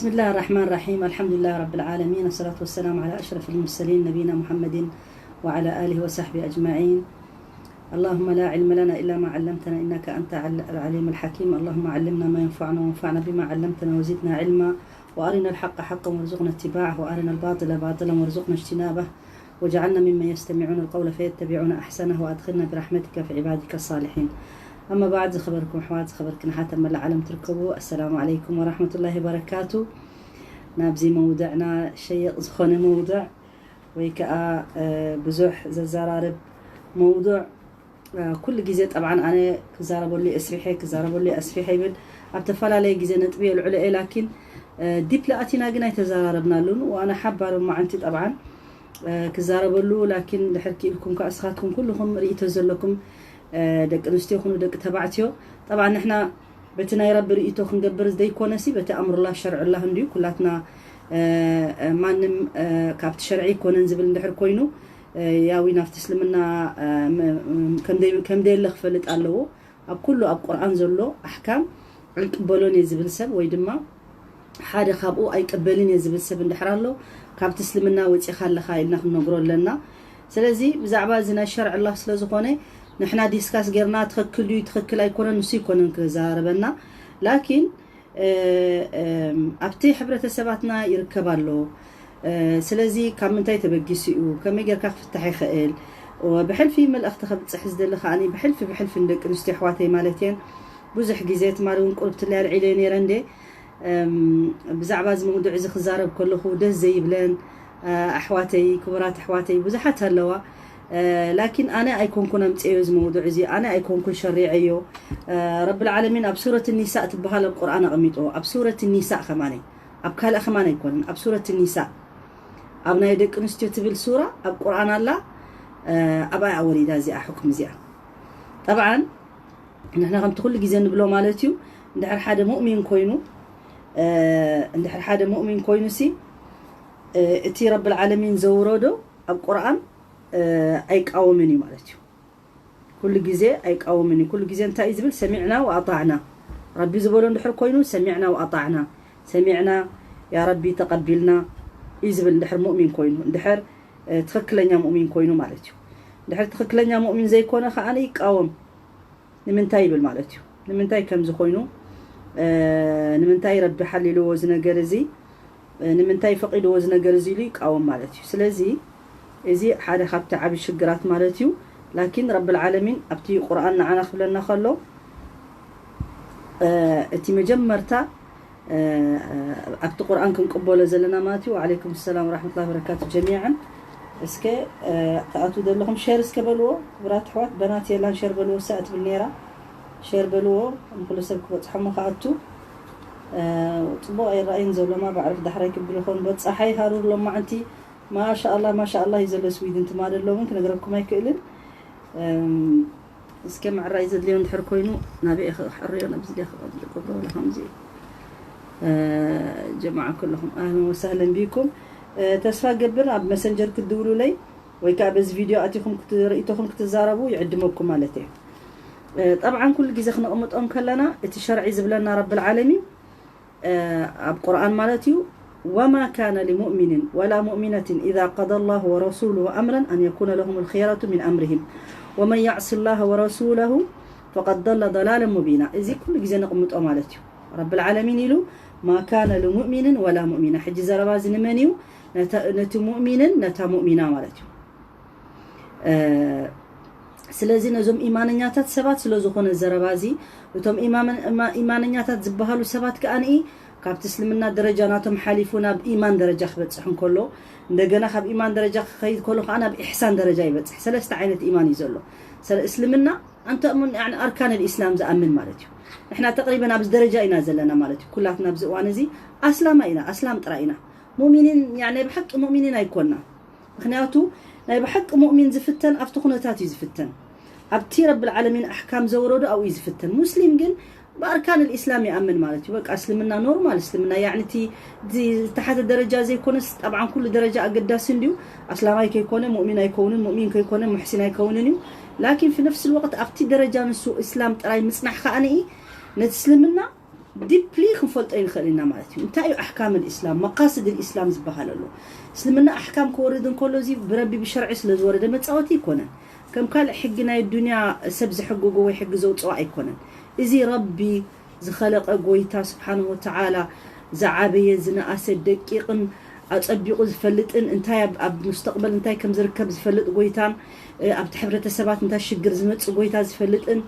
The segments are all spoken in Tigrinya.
بسم الله الرحمن الرحيم. الحمد لله رب العالمين، والصلاة والسلام على أشرف المرسلين نبينا محمد وعلى آله وصحبه أجمعين. اللهم لا علم لنا إلا ما علمتنا إنك أنت العليم الحكيم. اللهم علمنا ما ينفعنا وانفعنا بما علمتنا وزدنا علما، وأرنا الحق حقا وارزقنا اتباعه، وأرنا الباطل باطلا وارزقنا اجتنابه، واجعلنا ممن يستمعون القول فيتبعون أحسنه، وأدخلنا برحمتك في عبادك الصالحين. أما بعد، ዝኸበርኩም ኣሕዋት፣ ዝኸበርክን ኣሓት ኣብ መላእ ዓለም ትርከቡ፣ ኣሰላሙ ዓለይኩም ወራሕመቱላሂ ወበረካቱ። ናብዚ መውድዕና ሸይቕ ዝኾነ መውድዕ ወይ ከዓ ብዙሕ ዘዘራርብ መውዱዕ ኩሉ ግዜ ጠብዓን ኣነ ክዛረበሉ ኣስፊሐ ክዛረበሉ ኣስፊሐ ይብል። ኣብ ተፈላለየ ግዜ ነጥቢ የልዕሎ እየ፣ ላኪን ዲፕ ለኣቲና ግን ኣይተዘራረብናሉን። ዋና ሓባር መዓንቲ ጠብዓን ክዛረበሉ፣ ላኪን ድሕር ክኢልኩም ከዓ እስኻትኩም ኩልኹም ርእይቶ ዘለኩም ደቂ ኣንስትዮ ይኹኑ ደቂ ተባዕትዮ፣ ጠብዓን ንሕና በቲ ናይ ረቢ ርእይቶ ክንገብር ዘይኮነሲ በቲ ኣምሩላ ሸርዕላ እንድዩ። ኩላትና ማንም ካብቲ ሸርዒ ይኮነን ዝብል እንድሕር ኮይኑ ያዊ ናብቲ እስልምና ከም ደየለ ክፈልጥ ኣለዎ። ኣብ ኩሉ ኣብ ቁርኣን ዘሎ ኣሕካም ኣይቅበሎን እየ ዝብል ሰብ ወይ ድማ ሓደ ካብኡ ኣይቅበልን እየ ዝብል ሰብ እንድሕር ኣሎ፣ ካብቲ እስልምና ወፂኻ ኣለኻ ኢልና ክንነግሮ ኣለና። ስለዚ ብዛዕባ እዚ ናይ ሸርዕ ኣላህ ስለ ዝኾነ ንሕና ዲስካስ ጌርና ትኽክል ድዩ ትኽክል ኣይኮነን ንሱ ይኮነን ክዛረበና። ላኪን ኣብቲ ሕብረተሰባትና ይርከብ ኣሎ። ስለዚ ካብ ምንታይ ተበጊሱ እዩ፣ ከመይ ጌርካ ክፍታሕ ይኽእል? ብሕልፊ መልእኽቲ ከብፅሕ ዝደሊ ከዓኒ ብሕልፊ ብሕልፊ ንደቂ ኣንስትዮ ኣሕዋተይ ማለት እየን። ብዙሕ ግዜ ትማሊ እውን ቁርብትለይ ኣልዒለዮ ነይረ እንዴ። ብዛዕባ እዚ መውዱዕ እዚ ክዛረብ ከለኹ ደስ ዘይብለን ኣሕዋተይ፣ ክቡራት ኣሕዋተይ ብዙሓት ኣለዋ። ላኪን ኣነ ኣይኮንኩን ኣምፅኤዮ እዚ መውዱዕ እዚ፣ ኣነ ኣይኮንኩን ሸሪዐዮ። ረብል ዓለሚን ኣብ ሱረት ኒሳእ ትበሃል ኣብ ቁርኣን ኣቐሚጥዎ። ኣብ ሱረት ኒሳእ ከማነይ፣ ኣብ ካልእ ከማን ኣይኮነን፣ ኣብ ሱረት ኒሳእ ኣብ ናይ ደቂ ኣንስትዮ ትብል ሱራ ኣብ ቁርኣን ኣላ። ኣብኣ ወሪዳ እዚኣ ሕኩም እዚኣ። ጠብዓን ንሕና ከምቲ ኩሉ ግዜ ንብሎ ማለት እዩ፣ እንድሕር ሓደ ሙእሚን ኮይኑ እንድሕር ሓደ ሙእሚን ኮይኑ ሲ እቲ ረብል ዓለሚን ዘውረዶ ኣብ ቁርኣን ኣይቃወምን እዩ ማለት እዩ። ኩሉ ግዜ ኣይቃወምን እዩ። ኩሉ ግዜ እንታይ እዩ ዝብል? ሰሚዕና ወኣጣዕና። ረቢ ዝበሎ እንድሕር ኮይኑ ሰሚዕና ወኣጣዕና፣ ሰሚዕና ያ ረቢ ተቐቢልና እዩ ዝብል። እንድሕር ሙእሚን ኮይኑ፣ እንድሕር ትኽክለኛ ሙእሚን ኮይኑ ማለት እዩ። እንድሕር ትኽክለኛ ሙእሚን ዘይኮነ ከዓነ ይቃወም። ንምንታይ ይብል ማለት እዩ። ንምንታይ ከምዚ ኮይኑ፣ ንምንታይ ረቢ ሓሊልዎ እዚ ነገር እዚ፣ ንምንታይ ፈቒድዎ እዚ ነገር እዚ ኢሉ ይቃወም ማለት እዩ። ስለዚ እዚ ሓደ ካብቲ ዓቢ ሽግራት ማለት እዩ። ላኪን ረብል ዓለሚን ኣብቲ ቁርኣን ንዓና ክብለና ከሎ እቲ መጀመርታ ኣብቲ ቁርኣን ክንቅበሎ ዘለና ማለት እዩ። ወዓለይኩም ሰላም ወራሕመቱላሂ ወበረካቱ ጀሚዓን። እስከ ትኣትዉ ዘለኹም ሼር እስከ በልዎ ክቡራት ኣሕዋት፣ በናት የላን ሼር በልዎ። ሳእ ትብል ነይራ፣ ሼር በልዎ ንኩሉ ሰብ ክበፅሖሞ ክኣቱ። ፅቡቕ ኣይረኣይን ዘሎማ ባዕርፍ ዳሕራይ ክብል ይኸውን። በፀሓይ ሃሩር ሎማዓንቲ ማሻኣላ ማሻኣላ እዩ ዘሎ ስዊድን ትማሊ ኣሎ እውን ክነግረኩም ኣይክእልን። እስከ ምዕራይ ዘድልዮ እንድሕር ኮይኑ ናበይ ኢኸ ክሕርዮ ናብዚ ዲያ ክቐብሎ ወላ ከምዚ ጀማዓ ኩለኹም ኣህለን ወሳህለን ቢኩም። ተስፋ ገብር ኣብ መሰንጀር ክትድውሉለይ ወይ ከዓ በዚ ቪድዮ ኣቲኹም ርእይቶኹም ክትዛረቡ ይዕድመኩም ማለት እየ። ጠብዓን ኩሉ ግዜ ክነቕምጦም ከለና እቲ ሸርዒ ዝብለና ረብል ዓለሚን ኣብ ቁርኣን ማለት እዩ وما كان لمؤمن ولا مؤمنة إذا قضى الله ورسوله أمرا أن يكون لهم الخيرة من أمرهم ومن يعص الله ورسوله فقد ضل ضلالا مبينا። እዚ ኩሉ ግዜ ነቕምጦ ማለት እዩ። ረብል ዓለሚን ኢሉ ما كان لمؤمن ولا مؤمنة። ሕጂ ዘረባ እዚ ንመን እዩ? ነቲ ሙእሚንን ነታ ሙእሚና ማለት እዩ። ስለዚ ነዞም ኢማነኛታት ሰባት ስለ ዝኾነ ዘረባ እዚ፣ እቶም ኢማነኛታት ዝበሃሉ ሰባት ከኣ ካብቲ እስልምና ደረጃ ናቶም ሓሊፉ ናብ ኢማን ደረጃ ክበፅሕ እንከሎ፣ እንደገና ካብ ኢማን ደረጃ ክኸይድ ከሎ ከዓ ናብ ኢሕሳን ደረጃ ይበፅሕ። ሰለስተ ዓይነት ኢማን እዩ ዘሎ። እስልምና ኣንተ ኣርካን ልእስላም ዝኣምን ማለት እዩ። ንሕና ተቅሪበን ኣብዚ ደረጃ ኢና ዘለና ማለት እዩ። ኩላትና ኣብዚ እዋን እዚ ኣስላማ ኢና፣ ኣስላም ጥራይ ኢና። ሙእሚኒን ናይ ብሓቂ ሙእሚኒን ኣይኮና። ምክንያቱ ናይ ብሓቂ ሙእሚን ዝፍተን ኣብቲ ኩነታት እዩ ዝፍተን። ኣብቲ ረብል ዓለሚን ኣሕካም ዘውረዶ ኣብኡ እዩ ዝፍተን። ሙስሊም ግን ብኣርካን ልእስላም ይኣምን ማለት እዩ። በቃ እስልምና ኖርማል እስልምና ያዕኒ እቲ ዝተሓተ ደረጃ ዘይኮነስ፣ ጠብዓን ኩሉ ደረጃ ኣገዳሲ እንድዩ። ኣስላማይ ከይኮነ ሙእሚን ኣይከውንን፣ ሙእሚን ከይኮነ ሙሕሲን ኣይከውንን እዩ። ላኪን ፊ ነፍስ ልወቅት ኣብቲ ደረጃ ንሱ እስላም ጥራይ ምፅናሕ ከኣኒ ነቲ እስልምና ዲፕሊ ክንፈልጦ ይንኽእል ኢና ማለት እዩ። እንታይ እዩ ኣሕካም ልእስላም፣ መቃስድ ልእስላም ዝበሃል ኣሎ። እስልምና ኣሕካም ክወርድ እንከሎ እዚ ብረቢ ብሸርዒ ስለ ዝወረደ መፃወቲ ኣይኮነን። ከም ካልእ ሕጊ ናይ ዱንያ ሰብ ዝሕግጎ ወይ ሕጊ ዘውፅኦ ኣይኮነን። እዚ ረቢ ዝኸለቐ ጎይታ ስብሓንሁ ወተዓላ ዝዓበየ ዝነኣሰ ደቂቕን ኣፀቢቑ ዝፈልጥን እንታይ ኣብ- ኣብ ሙስተቕበል እንታይ ከም ዝርከብ ዝፈልጥ ጎይታን ኣብቲ ሕብረተሰባት እንታይ ሽግር ዝመፅእ ጎይታ ዝፈልጥን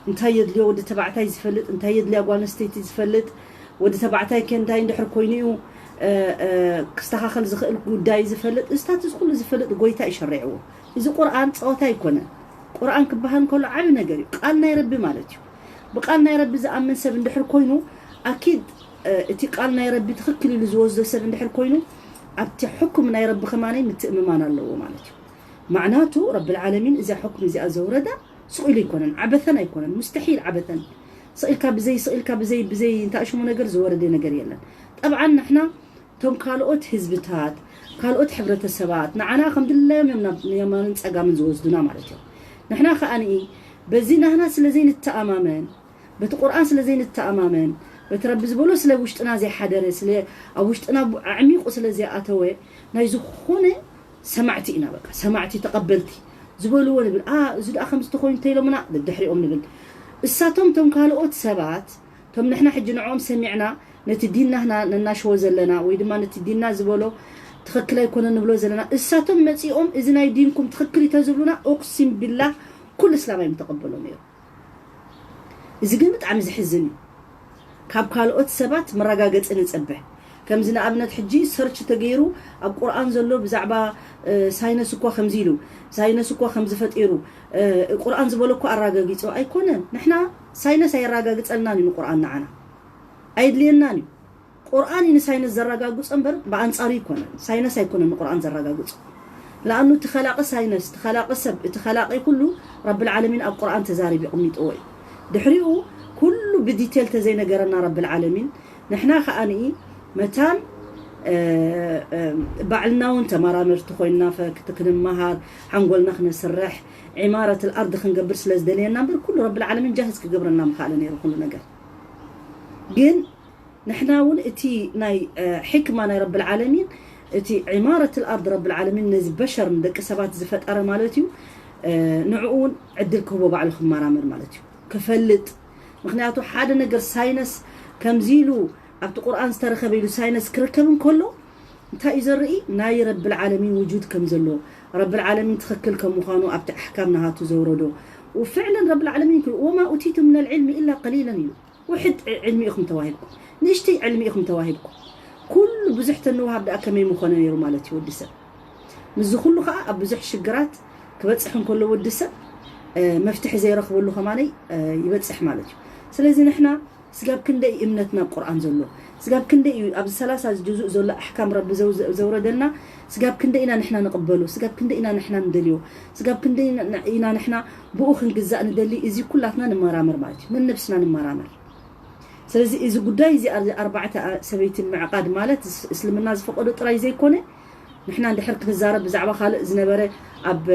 እንታይ የድልዮ ወዲ ተባዕታይ ዝፈልጥ እንታይ የድልያ ጓል ኣንስተይቲ ዝፈልጥ ወዲ ተባዕታይ ከ እንታይ እንድሕር ኮይኑ እዩ ክስተኻኸል ዝኽእል ጉዳይ ዝፈልጥ እዚታት እዚ ኩሉ ዝፈልጥ ጎይታ እዩ ሸሪዕዎ። እዚ ቁርኣን ፀወታ ኣይኮነን። ቁርኣን ክበሃል ከሎ ዓቢ ነገር እዩ። ቃል ናይ ረቢ ማለት እዩ። ብቃል ናይ ረቢ ዝኣምን ሰብ እንድሕር ኮይኑ ኣኪድ እቲ ቃል ናይ ረቢ ትኽክል ኢሉ ዝወስዶ ሰብ እንድሕር ኮይኑ ኣብቲ ሕኩም ናይ ረቢ ከማነይ ምትእምማን ኣለዎ ማለት እዩ። ማዕናቱ ረብል ዓለሚን እዚኣ ሕኩም እዚኣ ዘውረዳ ስቕ ኢሉ ኣይኮነን፣ ዓበተን ኣይኮነን፣ ሙስተሒል ዓበተን ስቕ ኢልካ ብዘይ ስቕ ኢልካ ብዘይ ብዘይ እንታይ ሽሙ ነገር ዝወረደ ነገር የለን። ጠብዓን ንሕና እቶም ካልኦት ህዝብታት ካልኦት ሕብረተሰባት ንዓና ከም ድላዮም እዮም ናብ የማንን ጸጋምን ዝወስዱና ማለት እዮም። ንሕና ከኣ ንኢ በዚ ናህና ስለ ዘይንተኣማመን በቲ ቁርኣን ስለ ዘይንተኣማመን በቲ ረቢ ዝበሎ ስለ ውሽጥና ዘይሓደረ ስለ ኣብ ውሽጥና ኣዕሚቑ ስለ ዘይኣተወ ናይ ዝኾነ ሰማዕቲ ኢና በቃ ሰማዕቲ ተቐበልቲ ዝበልዎ ንብል ኣ እዚ ደኣ ከምዚ ተኾይኑ ተኢሎምና ደድሕሪኦም ንብል እሳቶም ቶም ካልኦት ሰባት ቶም ንሕና ሕጂ ንዕኦም ሰሚዕና ነቲ ዲንና ህና ነናሽዎ ዘለና ወይ ድማ ነቲ ዲንና ዝበሎ ትኽክል ኣይኮነ ንብሎ ዘለና እሳቶም መፂኦም እዚ ናይ ዲንኩም ትኽክል እዩ ተዝብሉና ኡቅሲም ቢላህ ኩሉ እስላማይ ምተቐበሎ ነይሩ። እዚ ግን ብጣዕሚ ዝሕዝን እዩ። ካብ ካልኦት ሰባት መረጋገፂ ንፅበ። ከምዚ ንኣብነት ሕጂ ሰርች ተገይሩ ኣብ ቁርኣን ዘሎ ብዛዕባ ሳይነስ እኳ ከምዚ ኢሉ ሳይነስ እኳ ከምዚ ፈጢሩ ቁርኣን ዝበሎ እኳ ኣረጋጊፁ ኣይኮነን። ንሕና ሳይነስ ኣየረጋግፀልናን እዩ ንቁርኣን ንዓና ኣየድልየናን እዩ። ቁርኣን እዩ ንሳይነስ ዘረጋግፆ እምበር ብኣንፃሩ ኣይኮነን። ሳይነስ ኣይኮነን ንቁርኣን ዘረጋግፆ። ለኣኑ እቲ ኸላቂ ሳይነስ፣ እቲ ኸላቂ ሰብ፣ እቲ ኸላቂ ኩሉ ረብል ዓለሚን ኣብ ቁርኣን ተዛሪቡ የቕሚጥዎ እዩ። ድሕሪኡ ኩሉ ብዲቴል ተዘይነገረና ረብል ዓለሚን ንሕና ከኣ ንኢ መታን ባዕልና እውን ተመራመርቲ ኮይንና ፈክቲ ክንመሃር ሓንጎልና ክነስርሕ ዒማረት ልኣርድ ክንገብር ስለ ዝደለየና እምበር ኩሉ ረብል ዓለሚን ጃህዝ ክገብረና ምኽኣለ ነይሩ ኩሉ ነገር ግን ንሕና እውን እቲ ናይ ሕክማ ናይ ረብል ዓለሚን እቲ ዒማረት ልኣርድ ረብል ዓለሚን ነዚ በሸር ንደቂ ሰባት ዝፈጠረ ማለት እዩ ንዕኡ እውን ዕድል ክህቦ ባዕሉ ክመራመር ማለት እዩ ክፈልጥ ምክንያቱ ሓደ ነገር ሳይነስ ከምዚ ኢሉ ኣብቲ ቁርኣን ዝተረኸበ ኢሉ ሳይነስ ክርከብ እንከሎ እንታይ እዩ ዘርኢ ናይ ረብል ዓለሚን ውጁድ ከም ዘሎ ረብል ዓለሚን ትኽክል ከም ምዃኑ ኣብቲ ኣሕካም ናሃቱ ዘውረዶ وفعلا رب العالمين يقول وما أوتيتم من العلم إلا قليلا እዩ ውሕድ ዕልሚ ኢኹም ተዋሂብኩም ንእሽተይ ዕልሚ ኢኹም ተዋሂብኩም ኩሉ ብዙሕ ተንውሃብ ደኣ ከመይ ምኾነ ነይሩ ማለት እዩ ወዲ ሰብ ምስዚ ኩሉ ከዓ ኣብ ብዙሕ ሽግራት ክበፅሕ እንከሎ ወዲ ሰብ መፍትሒ ዘይረኽበሉ ከማነይ ይበፅሕ ማለት እዩ ስለዚ ንሕና ስጋብ ክንደይ እምነትና ቁርኣን ዘሎ ስጋብ ክንደይ እዩ ኣብዚ ሰላሳ ጁዙእ ዘሎ ኣሕካም ረቢ ዘውረደልና ስጋብ ክንደይ ኢና ንሕና ንቕበሎ ስጋብ ክንደይ ኢና ንሕና ንደልዮ ስጋብ ክንደይ ኢና ንሕና ብኡ ክንግዛእ ንደሊ እዚ ኩላትና ንመራመር ማለት እዩ ነነብስና ንመራመር ስለዚ እዚ ጉዳይ እዚ ኣርባዕተ ሰበይቲ ምዕቃድ ማለት እስልምና ዝፈቀዶ ጥራይ ዘይኮነ ንሕና እንድሕር ክንዛረብ ብዛዕባ ካልእ ዝነበረ ኣብ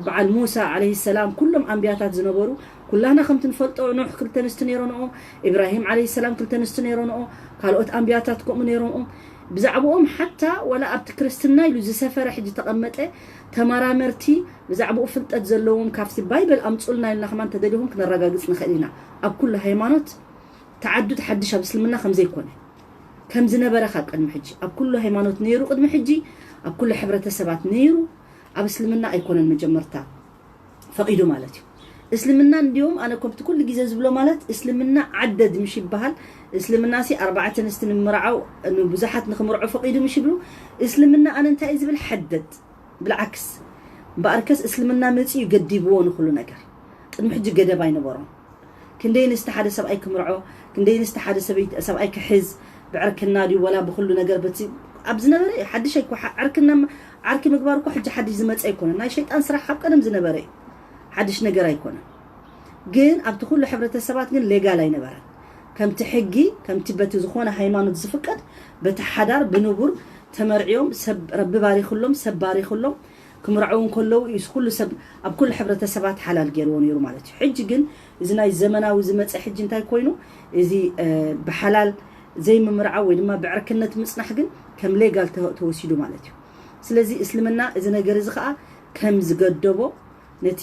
በዓል ሙሳ ዓለይሂ ሰላም ኩሎም ኣንብያታት ዝነበሩ ኩላህና ከምቲ ንፈልጦ ኖሕ ክልተ ኣንስቲ ነይሮንኦ ኢብራሂም ዓለይሂ ሰላም ክልተ ኣንስቲ ነይሮንኦ ካልኦት ኣንብያታት ከምኡ ነይሮንኦ ብዛዕባኦም ሓታ ወላ ኣብቲ ክርስትና ኢሉ ዝሰፈረ ሕጂ ተቐመጠ ተመራመርቲ ብዛዕባኡ ፍልጠት ዘለዎም ካብቲ ባይበል ኣምፁልና ኢልና ከማን ተደሊኹም ክነረጋግፅ ንኽእል ኢና ኣብ ኩሉ ሃይማኖት ተዓዱት ሓድሽ ኣብ እስልምና ከምዘይኮነ ከም ዝነበረ ካብ ቅድሚ ሕጂ ኣብ ኩሉ ሃይማኖት ነይሩ ቅድሚ ሕጂ ኣብ ኩሉ ሕብረተሰባት ነይሩ ኣብ እስልምና ኣይኮነን መጀመርታ ፈቒዱ ማለት እዩ እስልምና እንዲዮም ኣነ ከምቲ ኩሉ ግዜ ዝብሎ ማለት እስልምና ዓደድ ምሽ ይበሃል እስልምና ሲ ኣርባዕተ ኣንስቲ ንምርዓው ንብዙሓት ንክምርዑ ፈቒዱ ምሽ ይብሉ እስልምና ኣነ እንታይ እዩ ዝብል ሓደድ ብልዓክስ እምበኣርከስ እስልምና መፂኡ ገዲብዎ ንኩሉ ነገር ቅድሚ ሕጂ ገደብ ኣይነበሮም ክንደይ ኣንስቲ ሓደ ሰብኣይ ክምርዖ ክንደይ ኣንስቲ ሓደ ሰበይቲ ሰብኣይ ክሕዝ ብዕርክና ድዩ ወላ ብኩሉ ነገር በቲ ኣብ ዝነበረ እዩ ሓድሽ ኣይኮ ዕርክና ዓርኪ ምግባር እኮ ሕጂ ሓድሽ ዝመፀ ኣይኮነ ናይ ሸይጣን ስራሕ ካብ ቀደም ዝነበረ እዩ ሓድሽ ነገር ኣይኮነ ግን ኣብቲ ኩሉ ሕብረተሰባት ግን ሌጋል ኣይነበረን ከምቲ ሕጊ ከምቲ በቲ ዝኾነ ሃይማኖት ዝፍቀድ በቲ ሓዳር ብንቡር ተመርዕዮም ሰብ ረቢ ባሪክሎም ሰብ ባሪክሎም ክምርዐው እንከለዉ እዩ ኩሉ ሰብ ኣብ ኩሉ ሕብረተሰባት ሓላል ገይርዎ ነይሩ ማለት እዩ። ሕጂ ግን እዚ ናይ ዘመናዊ ዝመፀ ሕጂ እንታይ ኮይኑ፣ እዚ ብሓላል ዘይምምርዓው ወይ ድማ ብዕርክነት ምፅናሕ ግን ከም ሌጋል ተወሲዱ ማለት እዩ። ስለዚ እስልምና እዚ ነገር እዚ ከዓ ከም ዝገደቦ፣ ነቲ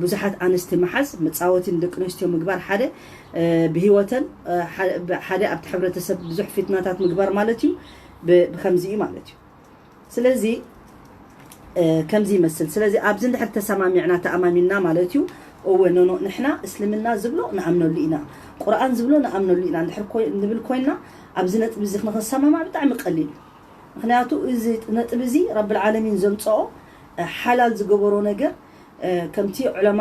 ብዙሓት ኣንስቲ ምሓዝ፣ መፃወቲ ንደቂ ኣንስትዮ ምግባር ሓደ፣ ብህይወተን ሓደ ኣብቲ ሕብረተሰብ ብዙሕ ፊትናታት ምግባር ማለት እዩ። ብከምዚ እዩ ማለት እዩ። ስለዚ ከምዚ ይመስል። ስለዚ ኣብዚ እንድሕር ተሰማሚዕና ተኣማሚንና ማለት እዩ። እወ ኖኖ ንሕና እስልምና ዝብሎ ንኣምነሉ ኢና፣ ቁርኣን ዝብሎ ንኣምነሉ ኢና እንድሕር ንብል ኮይንና፣ ኣብዚ ነጥቢ እዚ ንክንሰማማዕ ብጣዕሚ ቀሊል እዩ። ምክንያቱ እዚ ነጥቢ እዚ ረብል ዓለሚን ዘምፀኦ ሓላል ዝገበሮ ነገር ከምቲ ዑለማ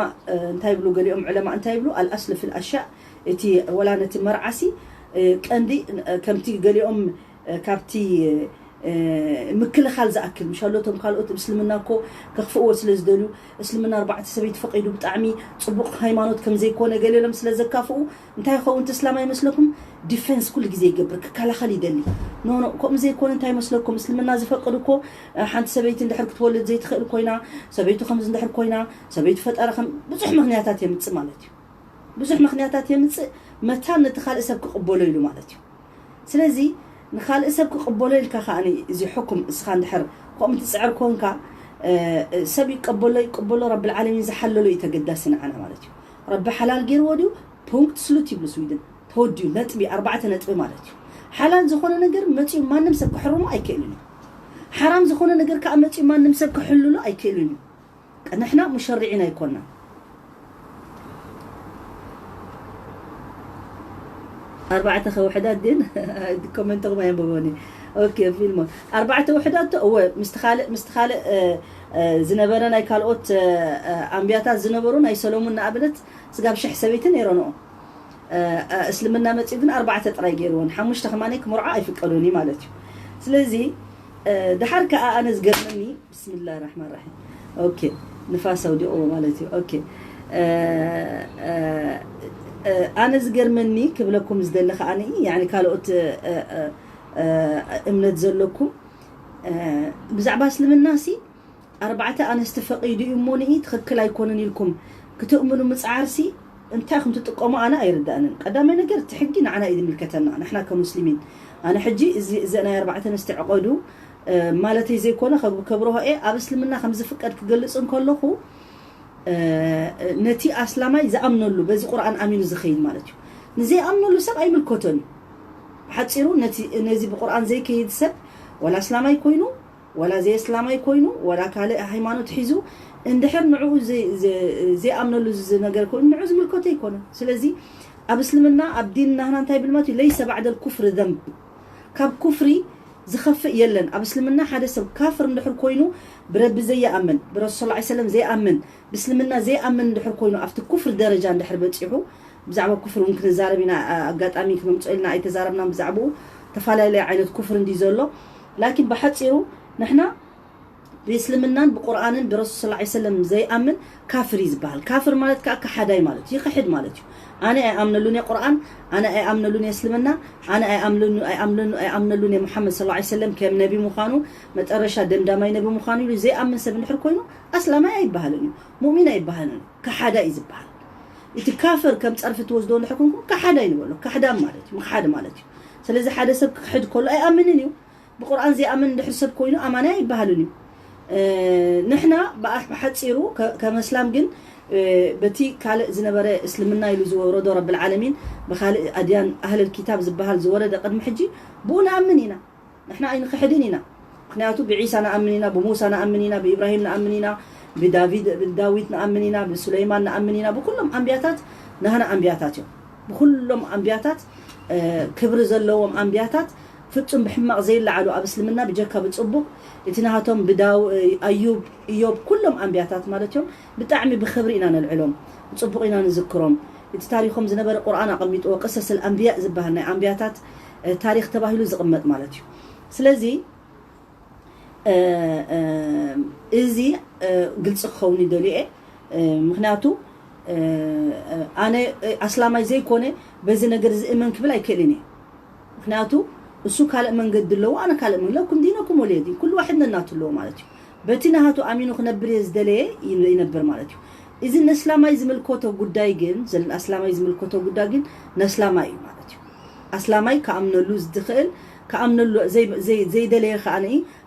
እንታይ ይብሉ፣ ገሊኦም ዑለማ እንታይ ይብሉ፣ ኣልኣስሉ ፊል ኣሽያእ፣ እቲ ወላ ነቲ መርዓሲ ቀንዲ ከምቲ ገሊኦም ካብቲ ምክልኻል ዝኣክል ምሻሎቶም ካልኦት ምስልምና እኮ ከኽፍእዎ ስለ ዝደልዩ፣ እስልምና ኣርባዕተ ሰበይቲ ፈቒዱ ብጣዕሚ ፅቡቕ ሃይማኖት ከም ዘይኮነ ገሊሎም ስለ ዘካፍኡ እንታይ ይኸውን? እቲ እስላም ኣይመስለኩም? ዲፌንስ ኩሉ ግዜ ይገብር፣ ክከላኸል ይደሊ። ኖ ኖ፣ ከምኡ ዘይኮነ እንታይ ይመስለኩም? እስልምና ዝፈቅድ እኮ ሓንቲ ሰበይቲ እንድሕር ክትወልድ ዘይትኽእል ኮይና፣ ሰበይቱ ከምዚ እንድሕር ኮይና፣ ሰበይቱ ፈጣሪ ከም ብዙሕ ምክንያታት የምፅእ ማለት እዩ። ብዙሕ ምክንያታት የምፅእ፣ መታን ነቲ ካልእ ሰብ ክቕበሎ ኢሉ ማለት እዩ። ስለዚ ንኻልእ ሰብ ክቕበሎ ኢልካ ከኣ እዚ ሕኩም እስኻ እንድሕር ከምኡ ትፅዕር ኮንካ፣ ሰብ ይቀበሎ ይቀበሎ፣ ረብል ዓለሚን ዝሓለሎ እዩ ተገዳሲ ንዓና ማለት እዩ። ረቢ ሓላል ገይርዎ ድዩ? ፑንክት ስሉት ይብሉ ስዊድን። ተወዲኡ ነጥቢ፣ ኣርባዕተ ነጥቢ ማለት እዩ። ሓላል ዝኾነ ነገር መፂኡ ማንም ሰብ ክሕርሞ ኣይክእልን እዩ። ሓራም ዝኾነ ነገር ከዓ መፂኡ ማንም ሰብ ክሕልሎ ኣይክእልን እዩ። ንሕና ሙሸሪዒን ኣይኮና። ኣርባዕተ ከውሕዳት ድን ኮመንትኹም ኣየንበቦኒ። ኦኬ ፊልሞ ኣርባዕተ ውሕዳት እወ ምስቲ ካልእ ምስቲ ካልእ ዝነበረ ናይ ካልኦት ኣንብያታት ዝነበሩ ናይ ሰሎሙን ንኣብነት ስጋብ ሽሕ ሰበይቲ ነይረንኦ። እስልምና መፂኡ ግን ኣርባዕተ ጥራይ ገይርዎን ሓሙሽተ ከማነይ ክምርዖ ኣይፍቀዱን እዩ ማለት እዩ። ስለዚ ድሓር ከዓ ኣነ ዝገርመኒ ብስምላህ ራሕማን ራሒም ኦኬ ንፋስ ኣውዲቕዎ ማለት እዩ። ኦኬ ኣነ ዝገርመኒ ክብለኩም ዝደሊ ከዓኒ ያኒ ካልኦት እምነት ዘለኩም ብዛዕባ እስልምና ሲ ኣርባዕተ ኣንስቲ ፈቒዱ እዩ እሞ ንኢ ትኽክል ኣይኮነን ኢልኩም ክትእምኑ ምፅዓርሲ እንታይ ከም ትጥቀሙ ኣነ ኣይርዳእንን። ቀዳማይ ነገር እቲ ሕጊ ንዓና እዩ ዝምልከተና ንሕና ከሙስሊሚን። ኣነ ሕጂ እዚ እዚ ናይ ኣርባዕተ ኣንስቲ ዕቐዱ ማለተይ ዘይኮነ ከብርሆ እየ ኣብ እስልምና ከም ዝፍቀድ ክገልፅ እንከለኹ ነቲ ኣስላማይ ዝኣምነሉ በዚ ቁርኣን ኣሚኑ ዝኸይድ ማለት እዩ። ንዘይኣምነሉ ሰብ ኣይምልከቶን እዩ። ብሓፂሩ ነዚ ብቁርኣን ዘይከይድ ሰብ ዋላ ኣስላማይ ኮይኑ ዋላ ዘየስላማይ ኮይኑ ዋላ ካልእ ሃይማኖት ሒዙ እንድሕር ንዕኡ ዘይኣምነሉ ነገር ኮይኑ ንዑ ዝምልከቶ ኣይኮነን። ስለዚ ኣብ እስልምና ኣብ ዲን ናህና እንታይ ብል ማለት እዩ ለይሰ ባዕደል ኩፍር ዘንብ ካብ ኩፍሪ ዝኸፍእ የለን። ኣብ እስልምና ሓደ ሰብ ካፍር እንድሕር ኮይኑ ብረቢ ዘይኣምን ብረሱል ስ ሰለም ዘይኣምን ብእስልምና ዘይኣምን እንድሕር ኮይኑ ኣብቲ ኩፍር ደረጃ እንድሕር በፂሑ ብዛዕባ ኩፍር እውን ክንዛረብ ኢና። ኣጋጣሚ ክመምፅኦ ኢልና ኣይተዛረብናን ብዛዕባኡ ተፈላለየ ዓይነት ኩፍር እንዲ ዘሎ ላኪን ብሓፂሩ ንሕና ብእስልምናን ብቁርኣንን ብረሱል ስ ሰለም ዘይኣምን ካፍር እዩ ዝበሃል። ካፍር ማለት ከዓ ከሓዳይ ማለት እዩ። ይኽሕድ ማለት እዩ። ኣነ ኣይኣምነሉን እየ ቁርኣን፣ ኣነ ኣይኣምነሉን እየ እስልምና፣ ኣነ ኣይኣምነሉ ኣይኣምነሉ ኣይኣምነሉን እየ ሙሓመድ ስ ሰለም ከም ነቢ ምዃኑ መጠረሻ ደምዳማይ ነቢ ምዃኑ ኢሉ ዘይኣምን ሰብ እንድሕር ኮይኑ ኣስላማይ ኣይበሃልን እዩ። ሙእሚን ኣይበሃልን እዩ። ከሓዳይ እዩ ዝበሃል። እቲ ካፍር ከም ፀርፊ ትወስዶ እንድሕር ኮንኩም ከሓዳይ ንበሎ። ካሕዳም ማለት እዩ። ምኽሓድ ማለት እዩ። ስለዚ ሓደ ሰብ ክኽሕድ ከሎ ኣይኣምንን እዩ። ብቁርኣን ዘይኣምን እንድሕር ሰብ ኮይኑ ኣማናይ ኣይበሃልን እዩ። ንሕና ብሓፂሩ ከመስላም ግን በቲ ካልእ ዝነበረ እስልምና ኢሉ ዝወረዶ ረብል ዓለሚን ብካልእ ኣድያን ኣህለል ኪታብ ዝበሃል ዝወረደ ቅድሚ ሕጂ ብኡ ንኣምን ኢና። ንሕና ኣይንኽሕድን ኢና። ምክንያቱ ብዒሳ ንኣምን ኢና፣ ብሙሳ ንኣምን ኢና፣ ብኢብራሂም ንኣምን ኢና፣ ብዳዊት ንኣምን ኢና፣ ብሱለይማን ንኣምን ኢና፣ ብኩሎም ኣንብያታት ናህና ኣንብያታት እዮም። ብኩሎም ኣንብያታት ክብሪ ዘለዎም ኣንብያታት ፍጹም ብሕማቕ ዘይለዓሉ ኣብ እስልምና ብጀካ ብጽቡቕ እቲ ናሃቶም ብዳው ኣዩብ እዮብ ኩሎም ኣንብያታት ማለት እዮም ብጣዕሚ ብኽብሪ ኢና ነልዕሎም ብጽቡቕ ኢና ንዝክሮም እቲ ታሪኾም ዝነበረ ቁርኣን ኣቐሚጥዎ ቅሰስ ኣንብያ ዝበሃል ናይ ኣንብያታት ታሪኽ ተባሂሉ ዝቕመጥ ማለት እዩ ስለዚ እዚ ግልፂ ክኸውን ይደልየ ምክንያቱ ኣነ ኣስላማይ ዘይኮነ በዚ ነገር ዝእመን ክብል ኣይክእልን እየ ምክንያቱ እሱ ካልእ መንገዲ ኣለዎ ኣነ ካልእ መንገዲ ለኩም ዲነኩም ወልየ ዲን ኩሉ ዋሕድ ነናቱ ኣለዎ ማለት እዩ በቲ ናሃቱ ኣሚኑ ክነብር እየ ዝደለየ ይነብር ማለት እዩ። እዚ ነስላማይ ዝምልከቶ ጉዳይ ግን ዘል ኣስላማይ ዝምልከቶ ጉዳይ ግን ነስላማይ እዩ ማለት እዩ። ኣስላማይ ክኣምነሉ ዝኽእል ክኣምነሉ ዘይደለየ ከኣ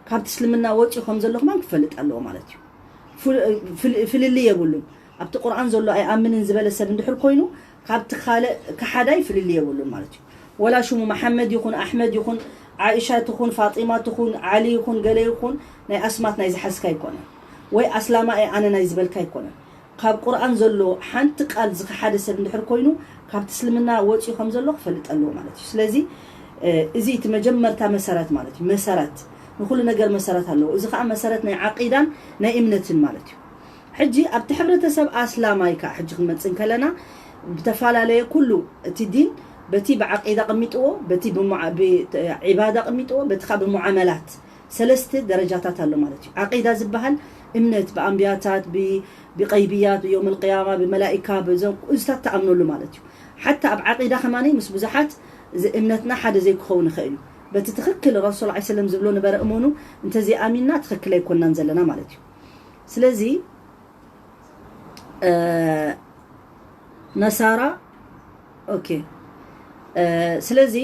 ካብቲ እስልምና ወፂኡ ከም ዘሎ ከማን ክፈልጥ ኣለዎ ማለት እዩ። ፍልልይ የብሉን። ኣብቲ ቁርኣን ዘሎ ኣይኣምንን ዝበለ ሰብ እንድሕር ኮይኑ ካብቲ ካልእ ከሓዳይ ፍልልይ የብሉን ማለት እዩ። ወላ ሽሙ መሓመድ ይኹን ኣሕመድ ይኹን ዓኢሻ ትኹን ፋጢማ ትኹን ዓሊ ይኹን ገለ ይኹን ናይ ኣስማት ናይ ዝሓዝካ ኣይኮነን። ወይ ኣስላማ እየ ኣነ ናይ ዝበልካ ኣይኮነን። ካብ ቁርኣን ዘሎ ሓንቲ ቃል ዝኸሓደ ሰብ እንድሕር ኮይኑ ካብቲ እስልምና ወፂኡ ከም ዘሎ ክፈልጥ ኣለዎ ማለት እዩ። ስለዚ እዚ እቲ መጀመርታ መሰረት ማለት እዩ። መሰረት ንኩሉ ነገር መሰረት ኣለዎ። እዚ ከዓ መሰረት ናይ ዓቂዳን ናይ እምነትን ማለት እዩ። ሕጂ ኣብቲ ሕብረተሰብ ኣስላማይ ከዓ ሕጂ ክንመፅእ እንከለና ብተፈላለየ ኩሉ እቲ ዲን በቲ ብዓቂዳ ቅሚጥዎ በቲ ዒባዳ ቅሚጥዎ በቲ ከዓ ብሙዓመላት ሰለስተ ደረጃታት ኣሎ ማለት እዩ። ዓቂዳ ዝበሃል እምነት ብኣንብያታት ብቀይብያት ብየውም ልቅያማ ብመላኢካ ብዞም እዝታት ተኣምነሉ ማለት እዩ። ሓታ ኣብ ዓቂዳ ከማኒ ምስ ብዙሓት እዚ እምነትና ሓደ ዘይክኸውን ይኽእል እዩ። በቲ ትኽክል ረሱል ላ ሰለም ዝብሎ ነበረ እመኑ እንተዘይኣሚንና ትኽክል ኣይኮንናን ዘለና ማለት እዩ። ስለዚ ነሳራ ኦኬ ስለዚ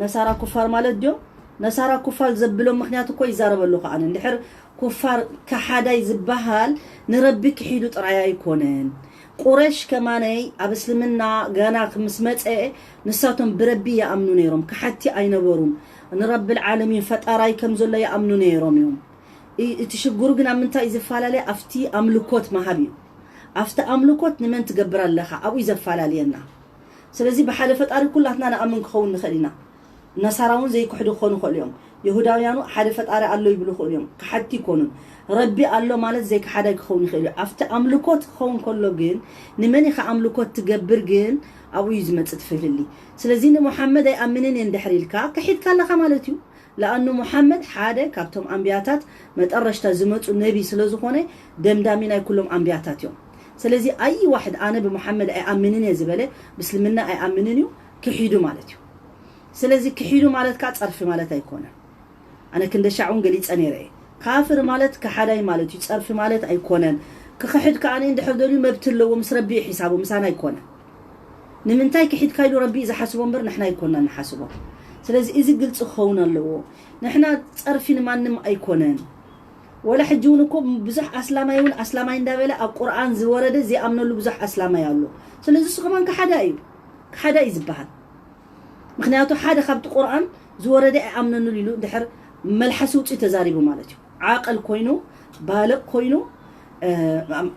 ነሳራ ኩፋር ማለት ድዮም? ነሳራ ኩፋር ዘብሎም ምክንያት እኮ ይዛረበሉ ከዓነ እንድሕር ኩፋር ከሓዳይ ዝበሃል ንረቢ ክሒዱ ጥራይ ኣይኮነን። ቁረሽ ከማነይ ኣብ እስልምና ገና ምስ መፀ ንሳቶም ብረቢ ይኣምኑ ነይሮም፣ ከሓድቲ ኣይነበሩን። ንረብል ዓለሚን ፈጣራይ ከም ዘሎ ይኣምኑ ነይሮም እዮም። እቲ ሽግሩ ግን ኣብ ምንታይ እዩ ዝፈላለ? ኣብቲ ኣምልኮት ምሃብ እዩ። ኣብቲ ኣምልኮት ንመን ትገብር ኣለኻ ኣብኡ እዩ ዘፈላለየና። ስለዚ ብሓደ ፈጣሪ ኩላትና ንኣምን ክኸውን ንኽእል ኢና። ነሳራ እውን ዘይክሕዱ ክኾኑ ይኽእሉ እዮም። ይሁዳውያኑ ሓደ ፈጣሪ ኣሎ ይብሉ ይኽእሉ እዮም። ከሓድቲ ይኮኑን። ረቢ ኣሎ ማለት ዘይከሓዳይ ክኸውን ይኽእል እዩ። ኣብቲ ኣምልኮት ክኸውን ከሎ ግን ንመን ኢኻ ኣምልኮት ትገብር ግን ኣብኡ እዩ ዝመጽእ እቲ ፍልልይ። ስለዚ ንሙሓመድ ኣይኣምንን እየ እንድሕር ኢልካ ክሒድካ ኣለኻ ማለት እዩ። ለኣኑ ሙሓመድ ሓደ ካብቶም ኣንብያታት መጠረሽታ ዝመፁ ነቢ ስለዝኾነ ደምዳሚ ናይ ኩሎም ኣንብያታት እዮም። ስለዚ ኣይ ዋሕድ ኣነ ብሙሓመድ ኣይኣምንን እየ ዝበለ ብእስልምና ኣይኣምንን እዩ ክሒዱ ማለት እዩ። ስለዚ ክሒዱ ማለት ከዓ ፀርፊ ማለት ኣይኮነን። ኣነ ክንደሻዕ እውን ገሊፀ ነይረ እየ። ካፍር ማለት ከሓዳይ ማለት እዩ፣ ፀርፊ ማለት ኣይኮነን። ክኽሕድ ከዓ እንድሕር ደልዩ መብት ኣለዎ፣ ምስ ረቢ እዩ ሒሳቡ፣ ምሳና ኣይኮነን። ንምንታይ ክሒድካ ኢሉ ረቢ እዩ ዝሓስቦ እምበር ንሕና ኣይኮና ንሓስቦ። ስለዚ እዚ ግልፂ ክኸውን ኣለዎ። ንሕና ፀርፊ ንማንም ኣይኮነን። ወላ ሕጂ እውን እኮ ብዙሕ ኣስላማይ እውን ኣስላማይ እንዳበለ ኣብ ቁርኣን ዝወረደ ዘይኣምነሉ ብዙሕ ኣስላማይ ኣሎ። ስለዚ እሱ ከማን ከሓዳ እዩ፣ ከሓዳ እዩ ዝበሃል። ምክንያቱ ሓደ ካብቲ ቁርኣን ዝወረደ ኣይኣምነኑን ኢሉ እንድሕር መልሓሲ ውፅኢ ተዛሪቡ ማለት እዩ። ዓቀል ኮይኑ ባልቕ ኮይኑ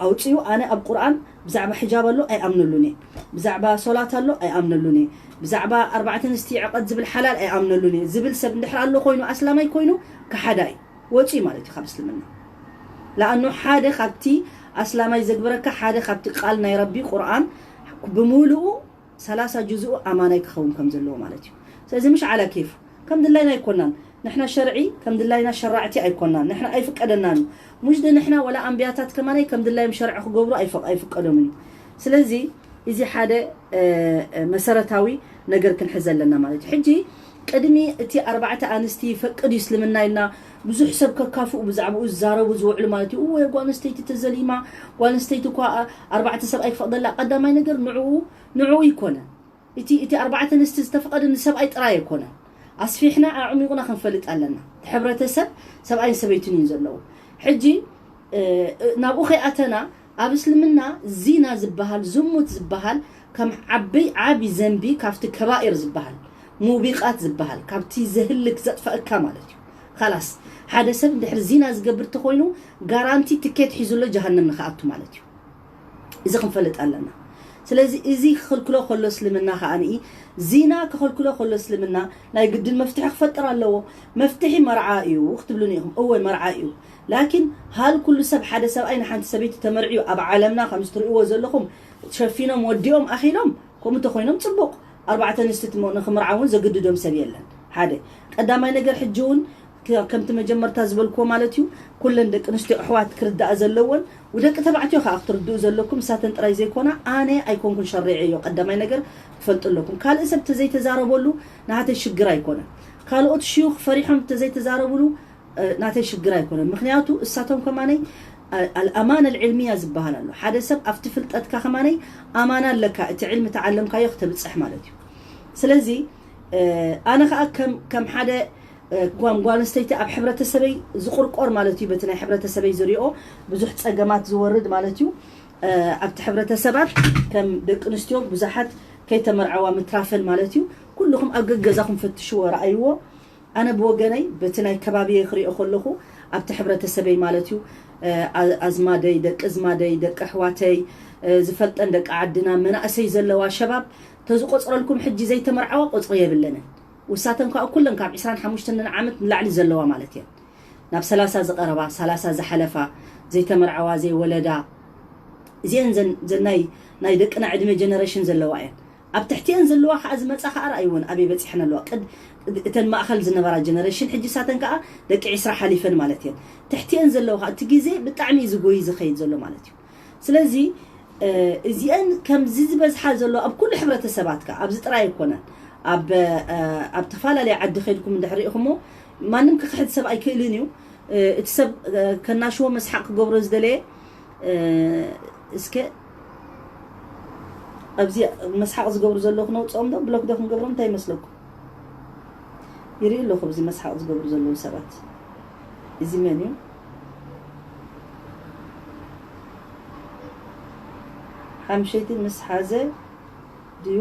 ኣውፅኡ ኣነ ኣብ ቁርኣን ብዛዕባ ሕጃብ ኣሎ ኣይኣምነሉን እየ፣ ብዛዕባ ሶላት ኣሎ ኣይኣምነሉን እየ፣ ብዛዕባ ኣርባዕተ ኣንስቲ ዕቐት ዝብል ሓላል ኣይኣምነሉን እየ ዝብል ሰብ እንድሕር ኣሎ ኮይኑ ኣስላማይ ኮይኑ ከሓዳ እዩ፣ ወፂኡ ማለት እዩ ካብ እስልምና። ለኣኑ ሓደ ካብቲ ኣስላማይ ዘግብረካ ሓደ ካብቲ ቃል ናይ ረቢ ቁርኣን ብምሉኡ ሰላሳ ጁዝኡ ኣማናይ ክኸውን ከም ዘለዎ ማለት እዩ። ስለዚ ምሽ ዓላ ኬፉ ከም ድላይና ኣይኮናን። ንሕና ሸርዒ ከም ድላይና ሸራዕቲ ኣይኮናን። ንሕና ኣይፍቀደናን እዩ። ሙሽ ድ ንሕና ወላ ኣንብያታት ከማናይ ከም ድላዮም ሸርዒ ክገብሩ ኣይፍቀዶምን እዩ። ስለዚ እዚ ሓደ መሰረታዊ ነገር ክንሕዘ ኣለና ማለት እዩ። ሕጂ ቅድሚ እቲ ኣርባዕተ ኣንስቲ ይፈቅድ እዩ እስልምና ኢልና ብዙሕ ሰብ ከካፍኡ ብዛዕባኡ ዝዛረቡ ዝውዕሉ ማለት እዩ። እወ ጓል ኣንስተይቲ ተዘሊማ፣ ጓል ኣንስተይቲ እኳ ኣርባዕተ ሰብኣይ ክፈቅደላ ቀዳማይ ነገር ንዕኡ ንዕኡ ይኮነ እቲ እቲ ኣርባዕተ ኣንስቲ ዝተፈቐደ ንሰብኣይ ጥራይ ኣይኮነን። ኣስፊሕና ኣዕሚቑና ክንፈልጥ ኣለና። እቲ ሕብረተሰብ ሰብኣይን ሰበይትን እዩ ዘለዎ። ሕጂ ናብኡ ከይኣተና ኣብ እስልምና ዚና ዝበሃል ዝሙት ዝበሃል ከም ዓበይ ዓቢ ዘንቢ ካብቲ ከባኢር ዝበሃል ሙቢቃት ዝበሃል ካብቲ ዘህልክ ዘጥፈእካ ማለት እዩ። ካላስ ሓደ ሰብ እንድሕር ዚና ዝገብር ተኮይኑ ጋራንቲ ትኬት ሒዙሎ ጀሃነም ንክኣቱ ማለት እዩ። እዚ ክንፈልጥ ኣለና። ስለዚ እዚ ክኽልክሎ ከሎ እስልምና ከኣ ዚና ክኽልክሎ ከሎ እስልምና ናይ ግድን መፍትሒ ክፈጥር ኣለዎ። መፍትሒ መርዓ እዩ ክትብሉኒ ኢኹም። እወ መርዓ እዩ። ላኪን ሃል ኩሉ ሰብ ሓደ ሰብኣይ ንሓንቲ ሰበይቲ ተመርዕዩ ኣብ ዓለምና ከም ዝትርእይዎ ዘለኹም ሸፊኖም ወዲኦም ኣኺሎም ከምኡ እንተኾይኖም ጽቡቕ። ኣርባዕተ ኣንስቲ ንኽምርዓ እውን ዘግድዶም ሰብ የለን። ሓደ ቀዳማይ ነገር ሕጂ እውን ከምቲ መጀመርታ ዝበልክዎ ማለት እዩ። ኩለን ደቂ ኣንስትዮ ኣሕዋት ክርዳእ ዘለዎን ውደቂ ተባዕትዮ ከዓ ክትርድኡ ዘለኩም እሳተን ጥራይ ዘይኮና ኣነ ኣይኮንኩን ሸሪዐዮ። ቀዳማይ ነገር ትፈልጡ ኣለኩም። ካልእ ሰብ ተዘይተዛረበሉ ናሃተይ ሽግር ኣይኮነን። ካልኦት ሽዩኽ ፈሪሖም ተዘይተዛረብሉ ናተይ ሽግር ኣይኮነን። ምክንያቱ እሳቶም ከማነይ ኣልኣማን ኣልዕልሚያ ዝበሃል ኣሎ። ሓደ ሰብ ኣብቲ ፍልጠትካ ከማነይ ኣማና ኣለካ፣ እቲ ዕልሚ ተዓለምካዮ ክተብፅሕ ማለት እዩ። ስለዚ ኣነ ከዓ ከም ሓደ ጓል ኣንስተይቲ ኣብ ሕብረተሰበይ ዝቁርቆር ማለት እዩ፣ በቲ ናይ ሕብረተሰበይ ዝሪኦ ብዙሕ ፀገማት ዝወርድ ማለት እዩ። ኣብቲ ሕብረተሰባት ከም ደቂ ኣንስትዮ ብዙሓት ከይተመርዓዋ ምትራፈን ማለት እዩ። ኩልኹም ኣብ ገገዛኹም ፈትሽዎ፣ ረኣይዎ። ኣነ ብወገነይ በቲ ናይ ከባቢየ ክሪኦ ከለኹ ኣብቲ ሕብረተሰበይ ማለት እዩ፣ ኣዝማደይ፣ ደቂ ኣዝማደይ፣ ደቂ ኣሕዋተይ፣ ዝፈልጠን ደቂ ዓድና መናእሰይ ዘለዋ ሸባብ ተዝቆፅረልኩም ሕጂ ዘይተመርዓዋ ቆፅሪ የብለንን። ውሳተን ከዓ ኩለን ካብ ዕስራን ሓሙሽተን ዓመት ንላዕሊ ዘለዋ ማለት እየን። ናብ ሰላሳ ዝቐረባ፣ ሰላሳ ዝሓለፋ፣ ዘይተመርዓዋ፣ ዘይወለዳ፣ እዚአን ዘን ዘናይ ናይ ደቅና ዕድመ ጀነሬሽን ዘለዋ እየን። ኣብ ትሕቲአን ዘለዋ ከዓ ዝመፃ ከዓ ረኣይወን ኣበይ በፂሐን ኣለዋ። ቅድ እተን ማእኸል ዝነበራ ጀነሬሽን ሕጂ ሳተን ከዓ ደቂ ዕስራ ሓሊፈን ማለት እየን። ትሕቲአን ዘለዋ ከዓ እቲ ግዜ ብጣዕሚ እዩ ዝጎይ ዝኸይድ ዘሎ ማለት እዩ። ስለዚ እዚአን ከምዚ ዝበዝሓ ዘሎ ኣብ ኩሉ ሕብረተሰባት ከዓ ኣብዚ ጥራይ ኣይኮነን። ኣብ ኣብ ተፈላለየ ዓዲ ከይድኩም እንድሕር ሪኢኹሞ ማንም ክኽሕድ ሰብ ኣይክእልን እዩ። እቲ ሰብ ከናሽዎ መስሓቅ ክገብሮ ዝደለየ እስከ ኣብዚ መስሓቅ ዝገብሩ ዘለዉ ክነውፅኦም ዶ ብሎክ ዶ ክንገብሮም እንታይ ይመስለኩም? ይርኢ ኣለኹ ኣብዚ መስሓቅ ዝገብሩ ዘለዉ ሰባት። እዚ መን እዩ? ሓምሸይቲ ምስ ሓዘ ድዩ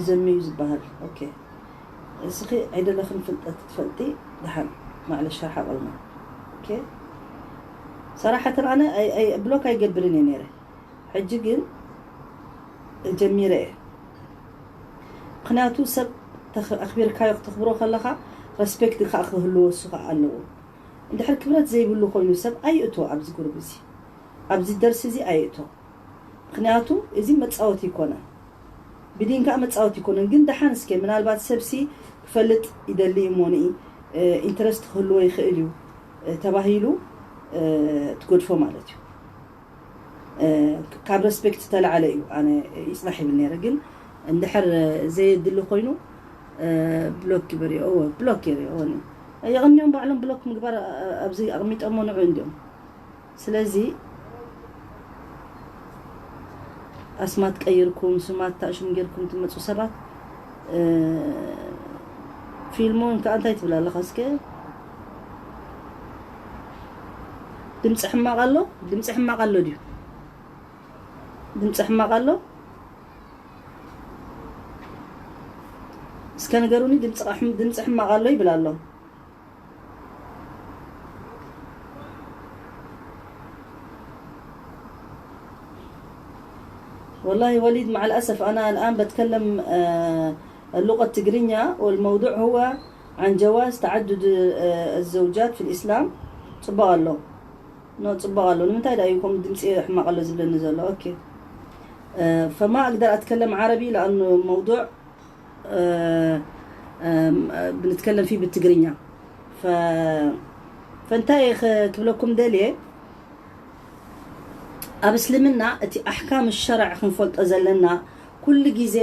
ዘምዩ ዝበሃል? ኦኬ። እስኺ ኣይደለኽን ፍልጠት ትፈልጢ ደሓን ማዕለሽ ሓቕልና። ኦኬ። ሰራሓተን ኣነ ብሎክ ኣይገብርን እየ ነይረ። ሕጂ ግን ጀሚረ እየ። ምክንያቱ ሰብ ኣክቢርካዮ ክተኽብሮ ከለኻ ረስፔክት ከዓ ክህልዎ እሱ ከዓ ኣለዎ። እንድሕር ክብረት ዘይብሉ ኮይኑ ሰብ ኣይእቶ ኣብዚ ጉሩብ እዚ፣ ኣብዚ ደርሲ እዚ ኣይእቶ። ምክንያቱ እዚ መፃወቲ ይኮነ፣ ብዲን ከዓ መፃወቲ ይኮነን። ግን ደሓን እስከ ምናልባት ሰብሲ ክፈልጥ ይደሊ እሞ ንኢ ኢንተረስት ክህልዎ ይኽእል እዩ ተባሂሉ ትገድፎ ማለት እዩ። ካብ ረስፔክት ዝተላዓለ እዩ ኣነ ይፅናሕ ይብል ነይረ። ግን እንድሕር ዘየድሊ ኮይኑ ብሎክ ግበርዮ። እወ ብሎክ ገይርዮ። እወ የቕንዮም ባዕሎም ብሎክ ምግባር ኣብዚ ኣቕሚጦሞ ንዑ እንዲዮም። ስለዚ ኣስማት ቀይርኩም ስማት ታእሽም ጌርኩም ትመፁ ሰባት ፊልሞን ከዓ እንታይ ትብል ኣለኻ እስከ? ድምፂ ሕማቕ ኣሎ? ድምፂ ሕማቕ ኣሎ ድዩ? ድምፂ ሕማቕ ኣሎ? እስከ ንገሩኒ። ድምፂ ሕማቕ ኣሎ ይብል ኣሎ። والله وليد، مع الأسف أنا الآن بتكلم آه، اللغة التجرينية، والموضوع هو عن جواز تعدد آه، الزوجات في الإسلام. ፅቡቕ ኣሎ ኖ ፅቡቕ ኣሎ ንምንታይ ዳ እዩ ከምኡ ድምፂ ሕማቕ ኣሎ ዝብለኒ ዘሎ ኦኬ فما أقدر أتكلم عربي لأنه موضوع بنتكلم فيه بالتقرينيا ف فانتهي ክብለኩም ደልየ ኣብ እስልምና እቲ ኣሕካም ሸርዕ ክንፈልጦ ዘለና ኩሉ ግዜ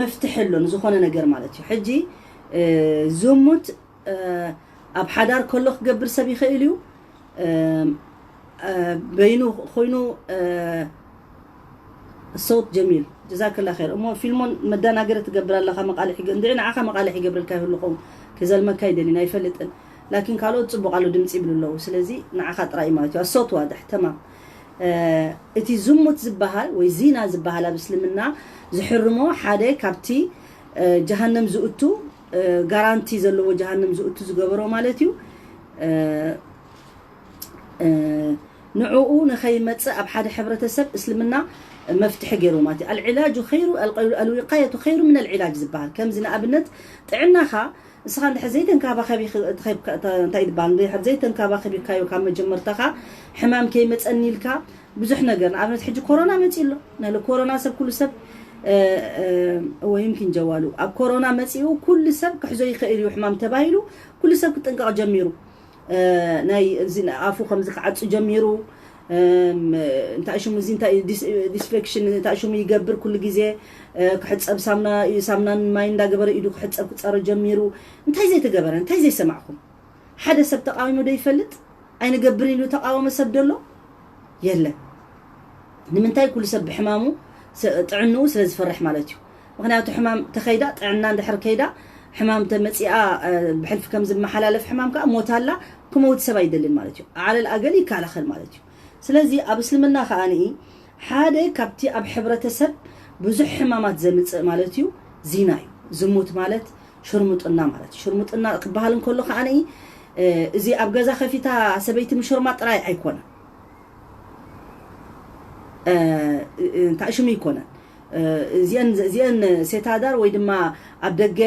መፍትሒ ኣሎ ንዝኾነ ነገር ማለት እዩ ሕጂ ዝሙት ኣብ ሓዳር ከሎ ክገብር ሰብ ይኽእል እዩ በይኑ ኮይኑ ሰውት ጀሚል ጀዛከላ ር እሞ ፊልሞን መዳናገሪ ትገብር ኣለካ መቃልሕ እንድዒ ንዓኻ መቃልሕ ይገብረልካ ይህሉ ኸውን ክዘልመካ ይደሊን ኣይፈልጥን ላኪን ካልኦት ፅቡቅ ኣሎ ድምፂ ይብሉ ኣለዉ ስለዚ ንዓኻ ጥራይ ማለት እዩ ኣሰውት ዋድሕ ተማም እቲ ዝሙት ዝበሃል ወይ ዚና ዝበሃል ኣብ እስልምና ዝሕርሞ ሓደ ካብቲ ጀሃነም ዝእቱ ጋራንቲ ዘለዎ ጀሃነም ዝእቱ ዝገበሮ ማለት እዩ ንዕኡ ንኸይመፅእ ኣብ ሓደ ሕብረተሰብ እስልምና መፍትሒ ገይሩ ማለት እዩ العلاج خير الوقاية خير من العلاج ዝበሃል ከምዚ ንኣብነት ጥዕናኻ ንስኻ እንድሕር ዘይተንካባኸቢ እንታይ ይበሃል እንድሕር ዘይተንካባኸቢካዮ ካብ መጀመርታኻ ሕማም ከይመፀኒ ኢልካ ብዙሕ ነገር ንኣብነት ሕጂ ኮሮና መፂኡ ኣሎ ናይ ኮሮና ሰብ ኩሉ ሰብ ወይም ክንጀዋሉ ኣብ ኮሮና መፂኡ ኩሉ ሰብ ክሕዞ ይኽእል እዩ ሕማም ተባሂሉ ኩሉ ሰብ ክጥንቀቕ ጀሚሩ ናይ እዚ ኣፉ ከምዚ ክዓፁ ጀሚሩ እንታይ ሽሙ እዚ እንታይ ዲስፌክሽን እንታይ ሽሙ ይገብር ኩሉ ግዜ ክሕፀብ ሳምና ሳምናን ማይ እንዳገበረ ኢዱ ክሕፀብ ክፀረ ጀሚሩ እንታይ ዘይተገበረ እንታይ ዘይሰማዕኩም ሓደ ሰብ ተቃዊሙ ዶ ይፈልጥ? ኣይንገብርን ኢሉ ተቃወመ ሰብ ደሎ? የለን። ንምንታይ? ኩሉ ሰብ ብሕማሙ፣ ስ-፣ ጥዕንኡ ስለ ዝፈርሕ ማለት እዩ። ምኽንያቱ ሕማም ተኸይዳ፣ ጥዕና እንድሕር ከይዳ፣ ሕማም ተመጺኣ፣ እ፣ ብሕልፊ ከም ዝመሓላለፍ ሕማም ከኣ ሞት ኣላ፣ ክመውት ሰብ ኣይደልን ማለት እዩ። ዓለል ኣገል ይከላኸል ማለት እዩ። ስለዚ ኣብ እስልምና ከኣ ንኢ ሓደ ካብቲ ኣብ ሕብረተሰብ ብዙሕ ሕማማት ዘምጽእ ማለት እዩ፣ ዚና እዩ። ዝሙት ማለት ሽርሙጥና ማለት እዩ። ሽርሙጥና ክበሃል እንከሎ ከኣ ንኢ፣ እ፣ እዚ ኣብ ገዛ ከፊታ ሰበይቲ ምሽርማጥ ጥራይ ኣይኮነን። እ፣ እ፣ እንታይ ሽሙ ይኮነን። እ፣ እዚአን፣ እዚአን ሴታዳር ወይ ድማ ኣብ ደገ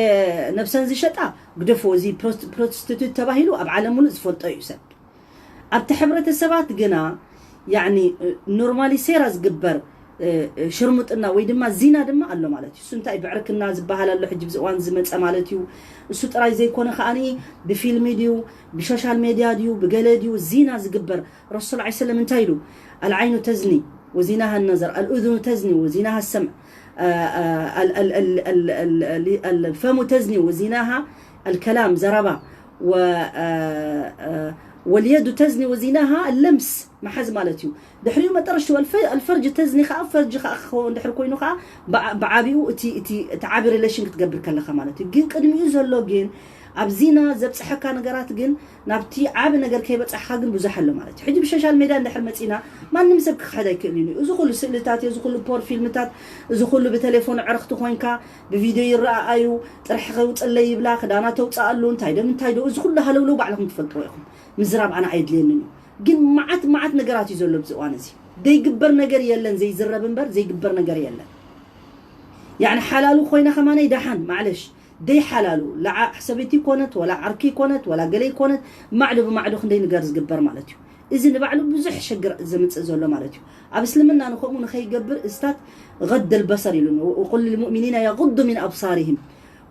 ነብሰን ዝሸጣ ግደፎ። እዚ ፕሮስት-፣ ፕሮስቲቱት ተባሂሉ ኣብ ዓለም ሙሉእ ዝፈልጦ እዩ ሰብ። ኣብቲ ሕብረተሰባት ግና፣ ያዕኒ፣ እ፣ ኖርማሊ ሴራ ዝግበር፣ እ፣ እ፣ ሽርሙጥና ወይ ድማ ዚና ድማ ኣሎ ማለት እዩ። እሱ እንታይ ብዕርክና ዝበሃል ኣሎ ሕጂ ብዚ እዋን ዝመጸ ማለት እዩ። እሱ ጥራይ ዘይኮነ ከኣኒ ብፊልሚ ድዩ፣ ብሶሻል ሜድያ ድዩ፣ ብገለ ድዩ ዚና ዝግበር? ረሱል ዐለይሂ ሰለም እንታይ ኢሉ? ኣልዓይኑ ተዝኒ ወዚናሃ ነዘር፣ ኣልኡዙኑ ተዝኒ ወዚናሃ ሰምዕ፣ አ፣ አ፣ ኣል-፣ ኣል-፣ ኣል-፣ ኣል-፣ ኣል-፣ ኣል-፣ ኣልፈሙ ተዝኒ ወዚናሃ ኣልከላም ዘረባ፣ ወ-፣ አ፣ አ፣ ወልየዱ ተዝኒ ወዚናሃ ለምስ መሓዝ ማለት እዩ። ድሕሪኡ መጠረሽቱ ኣልፈ-፣ ኣልፈርጅ ተዝኒ ከኣ፣ ፈርጅ ከኣ ክኸውን ድሕሪ ኮይኑ ከኣ ብዓ-፣ ብዓቢኡ እቲ፣ እቲ፣ እቲ ዓቢ ሪሌሽን ክትገብር ከለኻ ማለት እዩ። ግን ቅድሚኡ ዘሎ ግን ኣብ ዚና ዘብጽሐካ ነገራት ግን ናብቲ ዓቢ ነገር ከይበጻሕካ ግን ብዙሕ ኣሎ ማለት እዩ። ሕጂ ብሶሻል ሜድያ እንድሕር መጺና ማንም ሰብ ክኽሕድ ኣይክእልን እዩ። እዚ ኩሉ ስእልታት እዩ፣ እዚ ኩሉ ፖር ፊልምታት፣ እዚ ኩሉ ብቴሌፎን ዕርኽቲ ኮይንካ ብቪድዮ ይረኣኣዩ፣ ጥርሒ ከውጽለይ ይብላ፣ ክዳና ተውጽኣሉ፣ እንታይ ዶ ምንታይ ዶ፣ እዚ ኩሉ ሃለውለው ባዕልኹም ትፈልጥዎ ኢኹም። ምዝራብ ኣነ ኣየድልየንን እዩ። ግን መዓት መዓት ነገራት እዩ ዘሎ ኣብዚ እዋን እዚ። ዘይግበር ነገር የለን፣ ዘይዝረብ እምበር ዘይግበር ነገር የለን። ያዕኒ ሓላሉ ኮይና ከማነይ ደሓን፣ ማዕለሽ፣ ደይ ሓላሉ፣ ላዓ ሰበይቲ ኮነት፣ ወላ ዓርኪ ኮነት፣ ወላ ገለይ ኮነት፣ ማዕዶ ብማዕዶ ክንደይ ነገር ዝግበር ማለት እዩ። እዚ ንባዕሉ ብዙሕ ሽግር ዘምጽእ ዘሎ ማለት እዩ። ኣብ እስልምና ንኸምኡ ንኸይገብር እስታት غض البصر ኢሉን፣ وقل للمؤمنين يغضوا من أبصارهم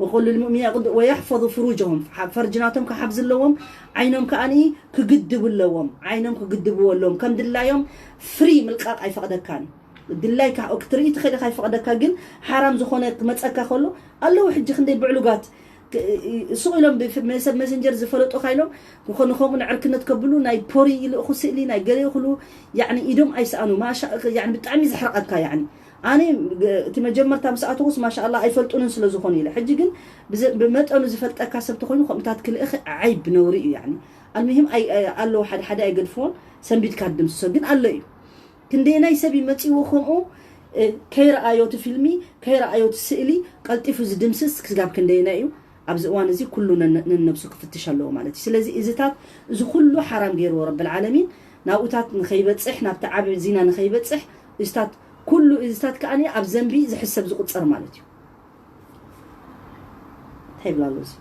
وقل للمؤمنين يغضوا ويحفظوا فروجهم፣ ፈርጅናቶም ክሓፍዝ ኣለዎም፣ ዓይኖም ከኣኒ ክግድቡ ኣለዎም፣ ዓይኖም ክግድብዎ ኣለዎም፣ ከም ድላዮም ፍሪ ምልቃቕ ኣይፈቕደካን። ድላይካ ክትርኢ ትኽእል ኢኻ፣ ይፈቕደካ፣ ግን ሓራም ዝኾነ ክመጸካ ከሎ ኣለዉ። ሕጂ ክንደይ ብዕሉጋት ክ-፣ እ-፣ እ-፣ ሱቕ ኢሎም ብፍ-፣ መሰ-፣ መሰንጀር ዝፈለጡኻ ኢሎም ንኸ-፣ ንኸምኡ ንዕርክነት ከብሉ ናይ ፖሪ ይልእኹ ስእሊ፣ ናይ ገለ ይኹሉ፣ ያዕኒ ኢዶም ኣይሰኣኑ። ማሻ-፣ ያዕኒ ብጣዕሚ ዘሕርቐካ፣ ያዕኒ ኣነ ግ-፣ እቲ መጀመርታ ምስ ኣተኹስ ማሻኣላ ኣይፈልጡንን ስለ ዝኾኑ ኢለ። ሕጂ ግን ብዘ-፣ ብመጠኑ ዝፈልጠካ ሰብ ተኾይኑ ከምኡታት ክልእኽ ዓይብ ነውሪ እዩ፣ ያዕኒ። ኣልሙሂም ኣይ-፣ ኣይ-፣ ኣለዉ ሓደ ሓደ ኣይገድፍዎን፣ ሰንቢድካ ድምስሶ ግን ኣሎ እዩ። ክንደየናይ ሰብ እዩ መጺዎ ከምኡ፣ እ፣ ከይረኣዮ እቲ ፊልሚ፣ ከይረኣዮ እቲ ስእሊ ቀልጢፉ ዝድምስስ ክስጋብ ክንደየናይ እዩ? ኣብዚ እዋን እዚ ኩሉ ነን-፣ ነንነብሱ ክፍትሽ ኣለዎ ማለት እዩ። ስለዚ እዚታት፣ እዚ ኩሉ ሓራም ገይርዎ ረብል ዓለሚን፣ ናብኡታት ንኸይበጽሕ፣ ናብቲ ዓቢ ዚና ንኸይበጽሕ፣ እዚታት ኩሉ፣ እዚታት ከኣ ኣብ ዘንቢ ዝሕሰብ ዝቁጸር ማለት እዩ። እንታይ ይብላ ኣሎ እዚ?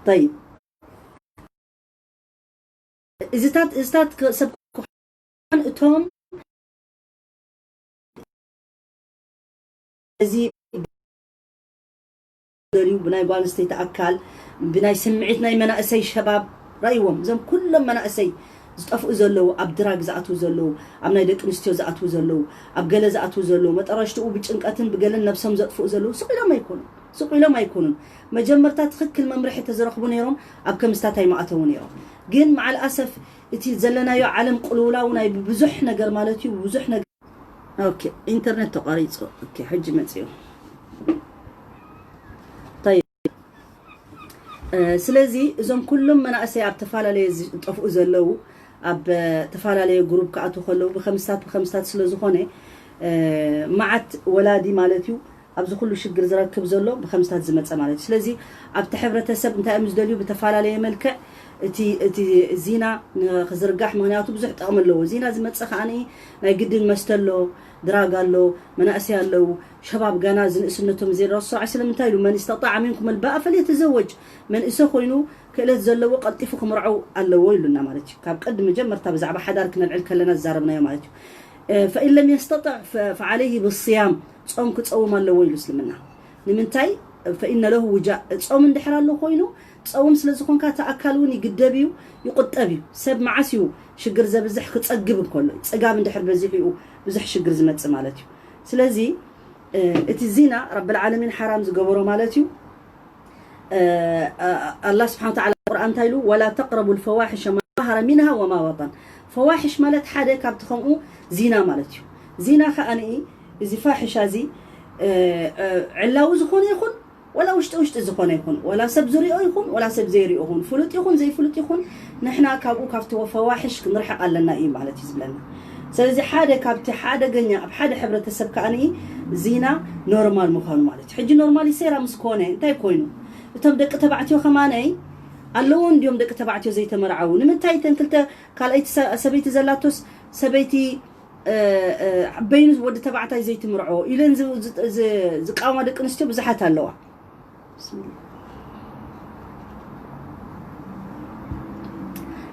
ጠይብ። እዚታት፣ እዚታት ከ-፣ ሰብ ክኾን እቶም እዚ ደልዩ ብናይ ጓል ኣንስተይቲ ኣካል፣ ብናይ ስምዒት ናይ መናእሰይ ሸባብ ረእይዎም። እዞም ኩሎም መናእሰይ ዝጠፍኡ ዘለዉ፣ ኣብ ድራግ ዝኣትዉ ዘለዉ፣ ኣብ ናይ ደቂ ኣንስትዮ ዝኣትዉ ዘለዉ፣ ኣብ ገለ ዝኣትዉ ዘለዉ፣ መጠረሽትኡ ብጭንቀትን ብገለን ነብሶም ዘጥፍኡ ዘለዉ፣ ስቕ ኢሎም ኣይኮኑን። ስቕ ኢሎም ኣይኮኑን። መጀመርታ ትኽክል መምርሒ ተዝረኽቡ ነይሮም፣ ኣብ ከምዝታት ኣይምኣተዉ ነይሮም። ግን መዓል ኣሰፍ እቲ ዘለናዮ ዓለም ቅልውላው ናይ ብዙሕ ነገር ማለት እዩ፣ ብዙሕ ነገር። ኦኬ፣ ኢንተርኔት ተቋሪጹ። ኦኬ፣ ሕጂ መጺኡ። ጠይብ። እ፣ ስለዚ እዞም ኩሎም መናእሰይ ኣብ ተፈላለየ ዝጠፍኡ ዘለዉ፣ ኣብ፣ እ፣ ተፈላለየ ግሩፕ ክኣትዉ ከለዉ ብኸምስታት ብኸምስታት ስለ ዝኾነ፣ እ፣ መዓት ወላዲ ማለት እዩ ኣብዚ ኩሉ ሽግር ዝረክብ ዘሎ ብኸምስታት ዝመጸ ማለት እዩ። ስለዚ ኣብቲ ሕብረተሰብ እንታይ እዮም ዝደልዩ? ብተፈላለየ መልክዕ እቲ፣ እቲ ዚና ንክዝርጋሕ፣ ምኽንያቱ ብዙሕ ጠቕሚ ኣለዎ። ዚና ዝመጽእ ከኣ ናይ ግድን መስተ ኣሎ፣ ድራግ ኣሎ፣ መናእሰይ ኣለዉ፣ ሸባብ ገና ዝንእስነቶም ዘይ-፣ ረሱል ሰለላሁ ዐለይሂ ወሰለም እንታይ ኢሉ? "መን እስተጣዐ ሚንኩም ኣልባኣ ፈልየተዘወጅ።" መንእሰ ኮይኑ ክእለት ዘለዎ ቀልጢፉ ክምርዖ ኣለዎ ኢሉና ማለት እዩ። ካብ ቅድሚ መጀመርታ ብዛዕባ ሓዳር ክነልዕል ከለና ዝዛረብናዮ ማለት እዩ። እ፣ ፈኢን ለም የስተጥዕ ፈ-፣ ፈዓለይሂ ብስያም፣ ጾም ክጸውም ኣለዎ ኢሉ እስልምና። ንምንታይ? ፈኢነ ለሁ ውጃእ፣ ጾም እንድሕር ኣሎ ኮይኑ፣ ጸውም ስለ ዝኾንካ እቲ ኣካል እውን ይግደብ እዩ፣ ይቁጠብ እዩ። ሰብ መዓስ እዩ ሽግር ዘብዝሕ? ክጸግብ እንከሎ እዩ። ጽጋብ እንድሕር በዚሑ እዩ ብዙሕ ሽግር ዝመጽእ ማለት እዩ። ስለዚ እቲ ዚና ረብል ዓለሚን ሓራም ዝገበሮ ማለት እዩ። ኣላህ ስብሓን ተዓላ ቁርኣን እንታይ ኢሉ? ወላ ተቅረቡ ልፈዋሒሸ ማ ظهر منها وما بطن። ፈዋሒሽ ማለት ሓደ ካብቲ ከምኡ ዚና ማለት እዩ። ዚና ከዓኒ እዚ ፋሒሻ እዚ ዕላዊ ዝኾነ ይኹን ወላ ውሽጢ ውሽጢ ዝኾነ ይኹን ወላ ሰብ ዝሪኦ ይኹን ወላ ሰብ ዘይሪኦ ይኹን ፍሉጥ ይኹን ዘይፍሉጥ ይኹን ንሕና ካብኡ ካብቲ ፈዋሒሽ ክንርሕቕ ኣለና እዩ ማለት እዩ ዝብለና። ስለዚ ሓደ ካብቲ ሓደገኛ ኣብ ሓደ ሕብረተሰብ ከዓኒ ዚና ኖርማል ምዃኑ ማለት እዩ። ሕጂ ኖርማል ይሰራ ምስ ኮነ እንታይ ኮይኑ እቶም ደቂ ተባዕትዮ ከማነይ ኣለዉ እንዲዮም ደቂ ተባዕትዮ ዘይተመርዓዉ ንምንታይ ተን ክልተ ካልኣይቲ ሰበይቲ ዘላቶስ ሰበይቲ በይኑ ወዲ ተባዕታይ ዘይትምርዖ ኢለን ዝቃወማ ደቂ ኣንስትዮ ብዙሓት ኣለዋ።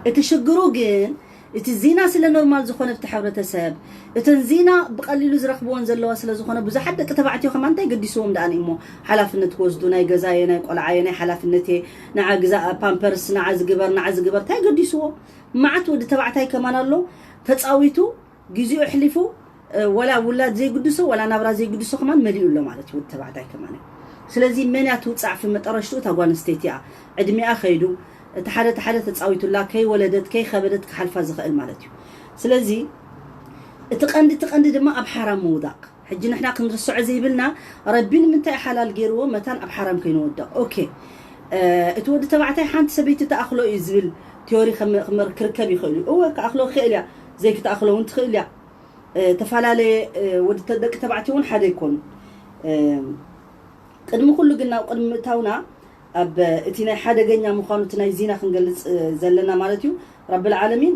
እቲ ሽግሩ ግን እቲ ዚና ስለ ኖርማል ዝኾነ ብቲ ሕብረተሰብ እተን ዚና ብቐሊሉ ዝረኽብዎን ዘለዋ ስለ ዝኾነ ብዙሓት ደቂ ተባዕትዮ ከማን እንታይ ገዲስዎም ደኣ እሞ ሓላፍነት ክወስዱ ናይ ገዛየ ናይ ቆልዓየ ናይ ሓላፍነትየ ንዓ ግዛ ፓምፐርስ ንዓ ዝግበር ንዓ ዝግበር እንታይ ገዲስዎ መዓት ወዲ ተባዕታይ ከማን ኣሎ ተፃዊቱ ግዚኡ ኣሕሊፉ ወላ ውላድ ዘይግድሶ ወላ ናብራ ዘይግድሶ ከማን መሊኡ ኣሎ ማለት እዩ ወዲ ተባዕታይ ከማን። ስለዚ መን እያ ትውፃዕ ፊ መጠረሽትኡ እታ ጓል ኣንስተይቲ እያ። ዕድሚኣ ከይዱ እቲ ሓደ እቲ ሓደ ተፃዊቱላ ከይወለደት ከይኸበደት ክሓልፋ ዝኽእል ማለት እዩ። ስለዚ እቲ ቀንዲ እቲ ቀንዲ ድማ ኣብ ሓራም ምውዳቕ ሕጂ ንሕና ክንርስዖ ዘይብልና ረቢ ንምንታይ ሓላል ገይርዎ መታን ኣብ ሓራም ከይንወድቕ። ኦኬ እቲ ወዲ ተባዕታይ ሓንቲ ሰበይቲ ተኣኽሎ እዩ ዝብል ቲዮሪ ክርከብ ይኽእል እዩ። እወ ክኣኽሎ ክእል እያ ዘይክትኣኽሎ እውን ትኽእል እያ። ተፈላለየ ወዲ ደቂ ተባዕትዮ እውን ሓደ ይኮኑ። ቅድሚ ኩሉ ግን ናብ ቅድሚ ምእታውና ኣብ እቲ ናይ ሓደገኛ ምዃኑ እቲ ናይ ዚና ክንገልፅ ዘለና ማለት እዩ። ረብል ዓለሚን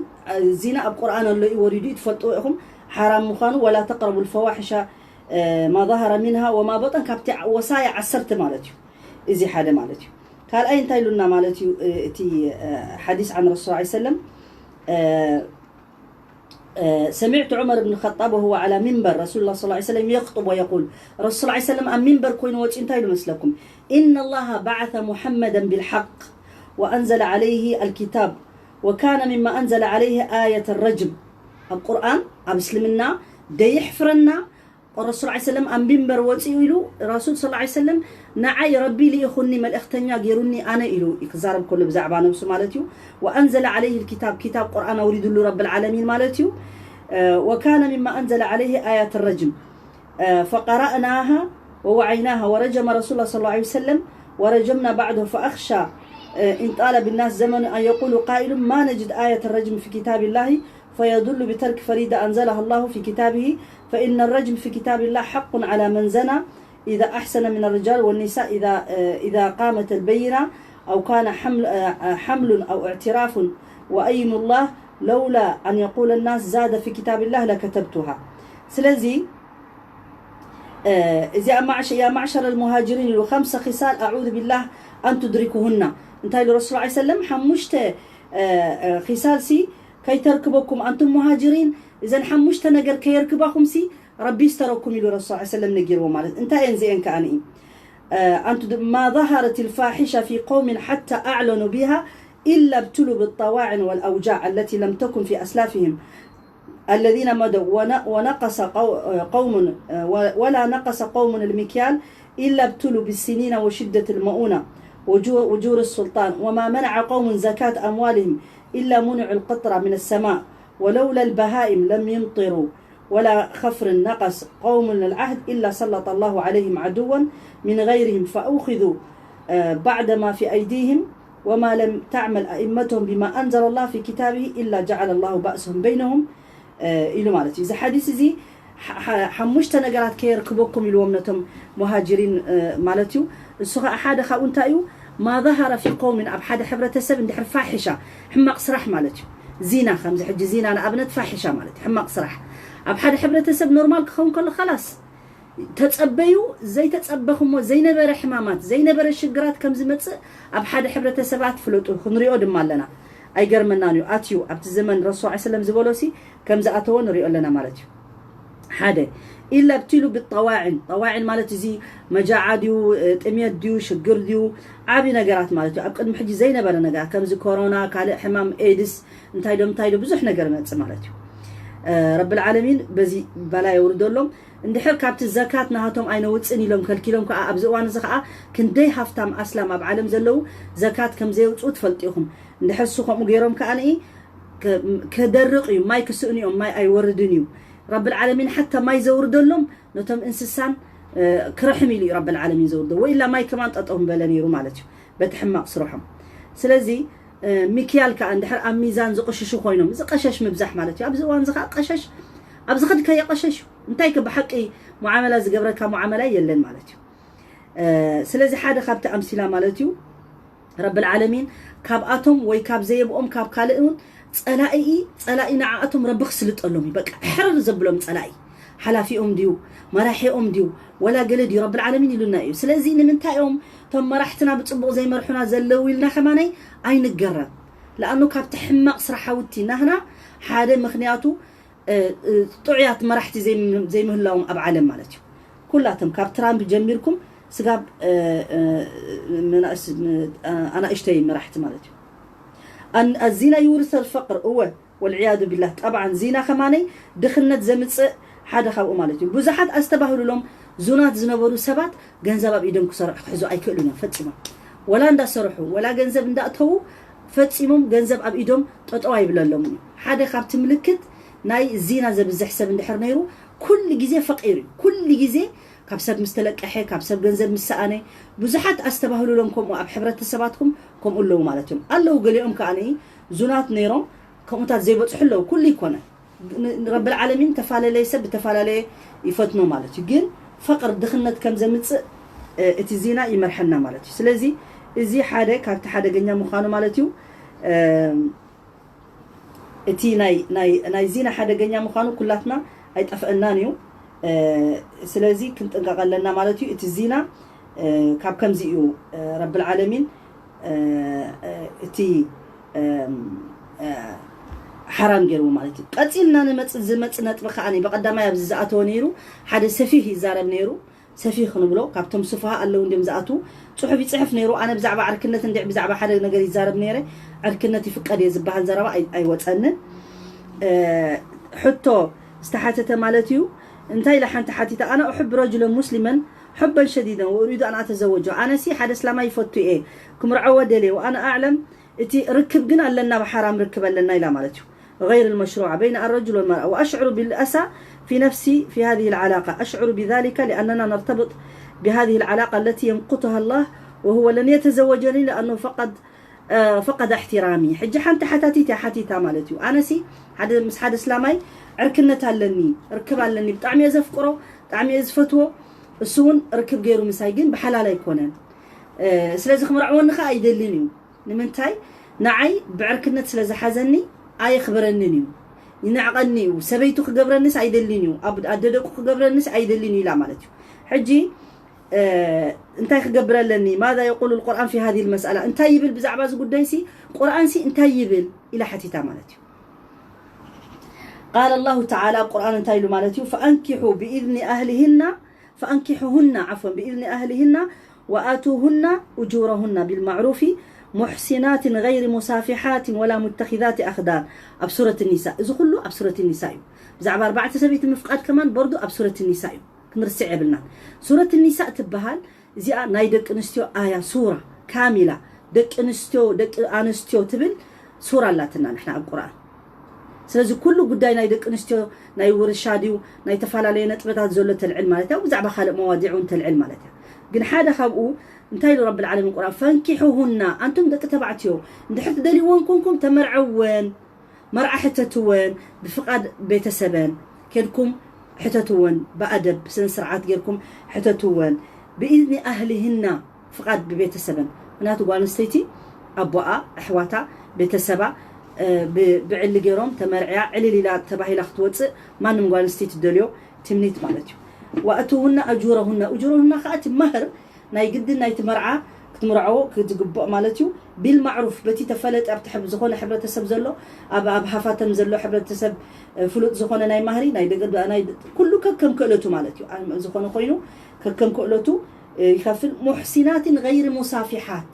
ዚና ኣብ ቁርኣን ኣሎ እዩ ወሪዱ እዩ ትፈልጥዎ ኢኹም ሓራም ምዃኑ ወላ ተቅረቡ ልፈዋሒሻ ማ ظهر منها وما بطن ካብቲ ወሳያ ዓሰርተ ማለት እዩ። እዚ ሓደ ማለት እዩ። ካልኣይ እንታይ ኢሉና ማለት እዩ እቲ ሓዲስ عن رسول صلى الله عليه وسلم سمعت عمر بن الخطاب وهو على منبر رسول الله صلى الله عليه وسلم يخطب ويقول رسول صلى الله عليه وسلم ኣብ ሚንበር ኮይኑ ወፂኡ እንታይ ኢሉ መስለኩም إن الله بعث محمدا بالحق وأنزل عليه الكتاب وكان مما أنزل عليه آية الرجم ኣብ ቁርኣን ኣብ እስልምና ደይሕፍረና ረሱል ዐለይሂ ሰለም ኣብ ሚንበር ወፂኡ ኢሉ ረሱል ሰለላሁ ዐለይሂ ወሰለም ንዓይ ረቢ ልኢኹኒ መልእኽተኛ ገይሩኒ ኣነ ኢሉ ክዛረብ ከሎ ብዛዕባ ነብሱ ማለት እዩ። ወአንዘለ ዐለይሂ ልኪታብ ኪታብ ቁርኣን ኣውሪዱሉ ረብል ዓለሚን ማለት እዩ። ወካነ ሚማ አንዘለ ዐለይሂ አያት ረጅም ፈቀረእናሃ ወወዐይናሃ ወረጀመ ረሱል ሰለላሁ ዐለይሂ ወሰለም ወረጀምና ባዕደሁ ፈአኽሻ ኢንጣለ ብናስ ዘመኑ አን የቁሉ ቃኢሉ ማ ነጅድ አያት ረጅም ፊ ኪታቢላሂ فيضل بترك فريضة أنزلها الله في كتابه، فإن الرجم في كتاب الله حق على من زنى إذا أحصن من الرجال والنساء إذا، إذا قامت البينة أو كان حمل، حمل أو اعتراف، وأيم الله لولا أن يقول الناس زاد في كتاب الله لكتبتها. ስለዚ እዚኣ ማዕሸ ያ ማዕሸረ ልሙሃጅሪን ኢሉ ከምሰ ኺሳል ኣዑዙ ቢላህ ኣን ቱድሪኩሁና እንታይ ኢሉ ረሱል ዐለይሂ ሰለም ሓሙሽተ ኺሳል ሲ ከይተርክበኩም ኣንቱም ሙሃጅሪን እዘን ሓሙሽተ ነገር ከየርክባኹምሲ ረቢ ዝተረኩም ኢሉ ረሱል ዐለይሂ ሰለም ነጊርዎ ማለት እንታይ እየን እዚአን ከኣ ንኢ أن تد- ما ظهرت الفاحشة في قوم حتى أعلنوا بها إلا ابتلوا بالطواعن والأوجاع التي لم تكن في أسلافهم الذين مضوا ون- ونقص قو- قوم و- ولا نقص قوم المكيال إلا ابتلوا بالسنين وشدة المؤونة وجو- وجور السلطان وما منع قوم زكاة أموالهم إلا منعوا القطر من السماء ولولا البهائم لم يمطروا ولا خفر نقص قوم العهد إلا سلط الله عليهم عدوا من غيرهم فأوخذوا بعد ما في أيديهم وما لم تعمل أئمتهم بما أنزل الله في كتابه إلا جعل الله بأسهم بينهم ኢሉ ማለት እዩ። እዚ ሓዲስ እዚ ሓሙሽተ ነገራት ከየርክበኩም ኢልዎም ነቶም ሙሃጅሪን ማለት እዩ። እሱ ከዓ ሓደ ካብኡ እንታይ እዩ? ما ظهر في قوم ኣብ ሓደ ሕብረተሰብ እንድሕር ፋሒሻ ሕማቕ ስራሕ ማለት እዩ። ዚና ከምዚ ሕጂ ዚና ንኣብነት ፋሒሻ ማለት እዩ። ሕማቕ ስራሕ ኣብ ሓደ ሕብረተሰብ ኖርማል ክኸውን ከሎ ኸላስ ተጸበዩ ዘይተጸበኽሞ ዘይነበረ ሕማማት ዘይነበረ ሽግራት ከም ዝመጽእ ኣብ ሓደ ሕብረተሰባት ፍለጡ ክንሪኦ ድማ ኣለና። ኣይገርመናን እዩ ኣትዩ ኣብቲ ዘመን ረሱል ዐለይሂ ሰለም ዝበሎ ሲ ከም ዝኣተዎ ንሪኦ ኣለና ማለት እዩ። ሓደ ኢላ ብትሉ ብጠዋዕን ጠዋዕን ማለት እዚ መጃዓ ድዩ ጥሜት ድዩ ሽግር ድዩ ዓብዪ ነገራት ማለት እዩ። ኣብ ቅድሚ ሕጂ ዘይነበረ ነገራት ከምዚ ኮሮና ካልእ ሕማም ኤድስ እንታይ ዶ እንታይ ዶ ብዙሕ ነገር መጽእ ማለት እዩ። ረብል ዓለሚን በዚ ባላ የውርደሎም። እንድሕር ካብቲ ዘካት ናሃቶም ኣይነውፅን ኢሎም ከልኪሎም ከዓ፣ ኣብዚ እዋን እዚ ከዓ ክንደይ ሃፍታም ኣስላም ኣብ ዓለም ዘለዉ ዘካት ከም ዘየውፅኡ ትፈልጡ ኢኹም። እንድሕር እሱ ከምኡ ገይሮም ከዓ ንኢ ከደርቕ እዩ፣ ማይ ክስእኑ እዮም፣ ማይ ኣይወርድን እዩ። ረብል ዓለሚን ሓታ ማይ ዘውርደሎም ነቶም እንስሳን ክረሕም ኢሉ እዩ ረብል ዓለሚን ዘውርዶ። ወኢላ ማይ ከማን ጠጠው በለ ነይሩ ማለት እዩ በቲ ሕማቕ ስርሖም። ስለዚ ሚክያል ከዓ እንድሕር ኣብ ሚዛን ዝቕሽሹ ኮይኖም፣ እዚ ቀሸሽ ምብዛሕ ማለት እዩ። ኣብዚ እዋን እዚ ከዓ ቀሸሽ ኣብ ዝኸድካዮ ቀሸሽ እዩ። እንታይ ከ ብሓቂ ሙዓመላ ዝገብረካ ሙዓመላ የለን ማለት እዩ። ስለዚ ሓደ ካብቲ ኣምሲላ ማለት እዩ ረብል ዓለሚን ካብኣቶም ወይ ካብ ዘየብኦም ካብ ካልእ እውን ጸላኢ ጸላኢ ንዓኣቶም ረቢ ክስልጠሎም እዩ። በቃ ሕርር ዘብሎም ጸላኢ ሓላፊኦም ድዩ መራሒኦም ድዩ ወላ ገለ ድዩ ረብል ዓለሚን ኢሉና እዩ። ስለዚ ንምንታይ እዮም እቶም መራሕትና ብጽቡቕ ዘይመርሑና ዘለዉ ኢልና ከማናይ ኣይንገረም። ለኣኑ ካብቲ ሕማቕ ስራሓውቲ ናህና ሓደ ምኽንያቱ ጥዑያት መራሕቲ ዘይምህላዎም ኣብ ዓለም ማለት እዩ። ኩላቶም ካብ ትራምፕ ጀሚርኩም ስጋብ ኣናእሽተይ መራሕቲ ማለት እዩ። ኣዚና ይውርሰል ፈቅር እወ ወልዕያዱ ቢላህ። ጠብዓን ዚና ከማነይ ድኽነት ዘምፅእ ሓደ ካብኡ ማለት እዩ። ብዙሓት ኣስተባህሉሎም ዙናት ዝነበሩ ሰባት ገንዘብ ኣብ ኢዶም ክሰርሑ ክሕዙ ኣይክእሉን እዮም ፈፂሞም። ወላ እንዳሰርሑ ወላ ገንዘብ እንዳእተዉ ፈፂሞም ገንዘብ ኣብ ኢዶም ጠጠው ኣይብለሎም እዩ። ሓደ ካብቲ ምልክት ናይ ዚና ዘብዝሕ ሰብ እንድሕር ነይሩ ኩሉ ግዜ ፈቂር እዩ። ኩሉ ግዜ ካብ ሰብ ምስ ተለቀሐ ካብ ሰብ ገንዘብ ምስ ሰኣነ ብዙሓት ኣስተባህሉሎም ከምኡ ኣብ ሕብረተሰባትኩም ከምኡ ኣለዉ ማለት እዮም። ኣለዉ ገሊኦም ከዓ ዙናት ነይሮም ከምኡታት ዘይበፅሑ ኣለዉ። ኩሉ ይኮነ ረብል ዓለሚን ተፈላለየ ሰብ ብተፈላለየ ይፈትኖ ማለት እዩ። ግን ፈቅር ድኽነት ከም ዘምፅእ እቲ ዚና ይመርሐና ማለት እዩ። ስለዚ እዚ ሓደ ካብቲ ሓደገኛ ምዃኑ ማለት እዩ። እቲ ናይ ዚና ሓደገኛ ምዃኑ ኩላትና ኣይጠፍአናን እዩ። ስለዚ ክንጥንቀቕ ኣለና ማለት እዩ። እቲ ዚና ካብ ከምዚ እዩ ረብል ዓለሚን እቲ ሓራም ገይርዎ ማለት እዩ። ቀፂልና ንመፅ ዝመፅ ነጥቢ ከዓ ብቀዳማይ ኣብዚ ዝኣተወ ነይሩ ሓደ ሰፊህ ይዛረብ ነይሩ። ሰፊህ ክንብሎ ካብቶም ስፍሃ ኣለዉ እንዲም ዝኣትዉ ጽሑፍ ይጽሕፍ ነይሩ። ኣነ ብዛዕባ ዕርክነት እንዲዕ ብዛዕባ ሓደ ነገር ይዛረብ ነይረ። ዕርክነት ይፍቀድ እየ ዝበሃል ዘረባ ኣይወፀንን። ሕቶ ዝተሓተተ ማለት እዩ። እንታይ ኢላ ሓንቲ ሓቲታ ኣነ أحب رجلا مسلما حبا شديدا وأريد أن أتزوجه። ኣነሲ ሓደ እስላማይ ይፈቱ እየ ክምርዐዎ ደልየ وأنا أعلم እቲ ርክብ ግን ኣለና ብሓራም ርክብ ኣለና ኢላ ማለት እዩ። غير المشروعة بين الرجل والمرأة وأشعر بالأسى في نفسي في هذه العلاقة أشعر بذلك لأننا نرتبط بهذه العلاقة التي يمقتها الله وهو لن يتزوجني لأنه فقد فقد احترامي. ሕጂ ሓንቲ ሓታቲት እያ ሓቲታ ማለት እዩ። ኣነሲ ሓደ ምስ ሓደ እስላማይ ዕርክነት ኣለኒ ርክብ ኣለኒ ብጣዕሚ እየ ዘፍቅሮ ብጣዕሚ እየ ዝፈትዎ። እሱ እውን ርክብ ገይሩ ምሳይ ግን ብሓላል ኣይኮነን። ስለዚ ክምርዕወኒ ከዓ ኣይደልን እዩ። ንምንታይ ንዓይ ብዕርክነት ስለ ዝሓዘኒ ኣየኽብረንን እዩ። ይንዕቐኒ እዩ። ሰበይቱ ክገብረንስ ኣይደልን እዩ። ኣደ ደቁ ክገብረንስ ኣይደልን እዩ ኢላ ማለት እዩ። ሕጂ እንታይ ክገብር ኣለኒ? ماذا يقول القرآن في هذه المسألة؟ እንታይ ይብል ብዛዕባ እዚ ጉዳይ ሲ ቁርኣን ሲ እንታይ ይብል ኢላ ሓቲታ ማለት እዩ። قال الله تعالى ኣብ ቁርኣን እንታይ ኢሉ ማለት እዩ? فأنكحوا بإذن أهلهن فأنكحوهن عفوا بإذن أهلهن وآتوهن أجورهن بالمعروف محصنات غير مسافحات ولا متخذات أخدان ኣብ ሱረት ኒሳ። እዚ ኩሉ ኣብ ሱረት ኒሳ እዩ። ብዛዕባ ኣርባዕተ ሰበይቲ ምፍቃድ ከማን በርዱ ኣብ ሱረት ኒሳ እዩ። ክንርስዕ የብልናን። ሱረት ኒሳ ትበሃል እዚኣ ናይ ደቂ ኣንስትዮ ኣያ ሱራ ካሚላ ደቂ ኣንስትዮ ደቂ ኣንስትዮ ትብል ሱራ ኣላትና ንሕና ኣብ ቁርኣን። ስለዚ ኩሉ ጉዳይ ናይ ደቂ ኣንስትዮ ናይ ውርሻ ድዩ ናይ ተፈላለየ ነጥበታት ዘሎ ተልዕል ማለት እያ። ብዛዕባ ካልእ መዋዲዕ እውን ተልዕል ማለት እያ። ግን ሓደ ካብኡ እንታይ ኢሉ ረብል ዓለሚን ቁርኣን ፈንኪሑሁና ኣንቱም ደቂ ተባዕትዮ እንድሕር ትደልይወን ኮንኩም ተመርዐወን መርዓ ሕተትወን ብፍቃድ ቤተሰበን ኬድኩም ሕተትወን ብኣደብ ብስነ ስርዓት ጌርኩም ሕተትወን ብኢዝኒ ኣህሊህና ፍቃድ ብቤተሰበን ምክንያቱ ጓል ኣንስተይቲ ኣቦኣ ኣሕዋታ ቤተሰባ ብዕሊ ገይሮም ተመርዕያ ዕልል ኢላ ተባሂላ ክትወፅእ ማንም ጓል ኣንስተይቲ ትደልዮ ትምኒት ማለት እዩ። ወኣቱሁና ኣጁረሁና እጁረሁና ከዓ እቲ ማህር ናይ ግድን ናይቲ መርዓ ክትምርዐዎ ክትግብኦ ማለት እዩ። ቢልማዕሩፍ በቲ ተፈለጠ ኣብቲ ዝኮነ ሕብረተሰብ ዘሎ ኣብ ኣብ ሃፋተም ዘሎ ሕብረተሰብ ፍሉጥ ዝኮነ ናይ ማህሪ ናይ ደቂ ናይ ኩሉ ከከም ክእለቱ ማለት እዩ። ዝኾነ ኮይኑ ከከም ክእለቱ ይከፍል። ሙሕሲናትን ገይሪ ሙሳፊሓት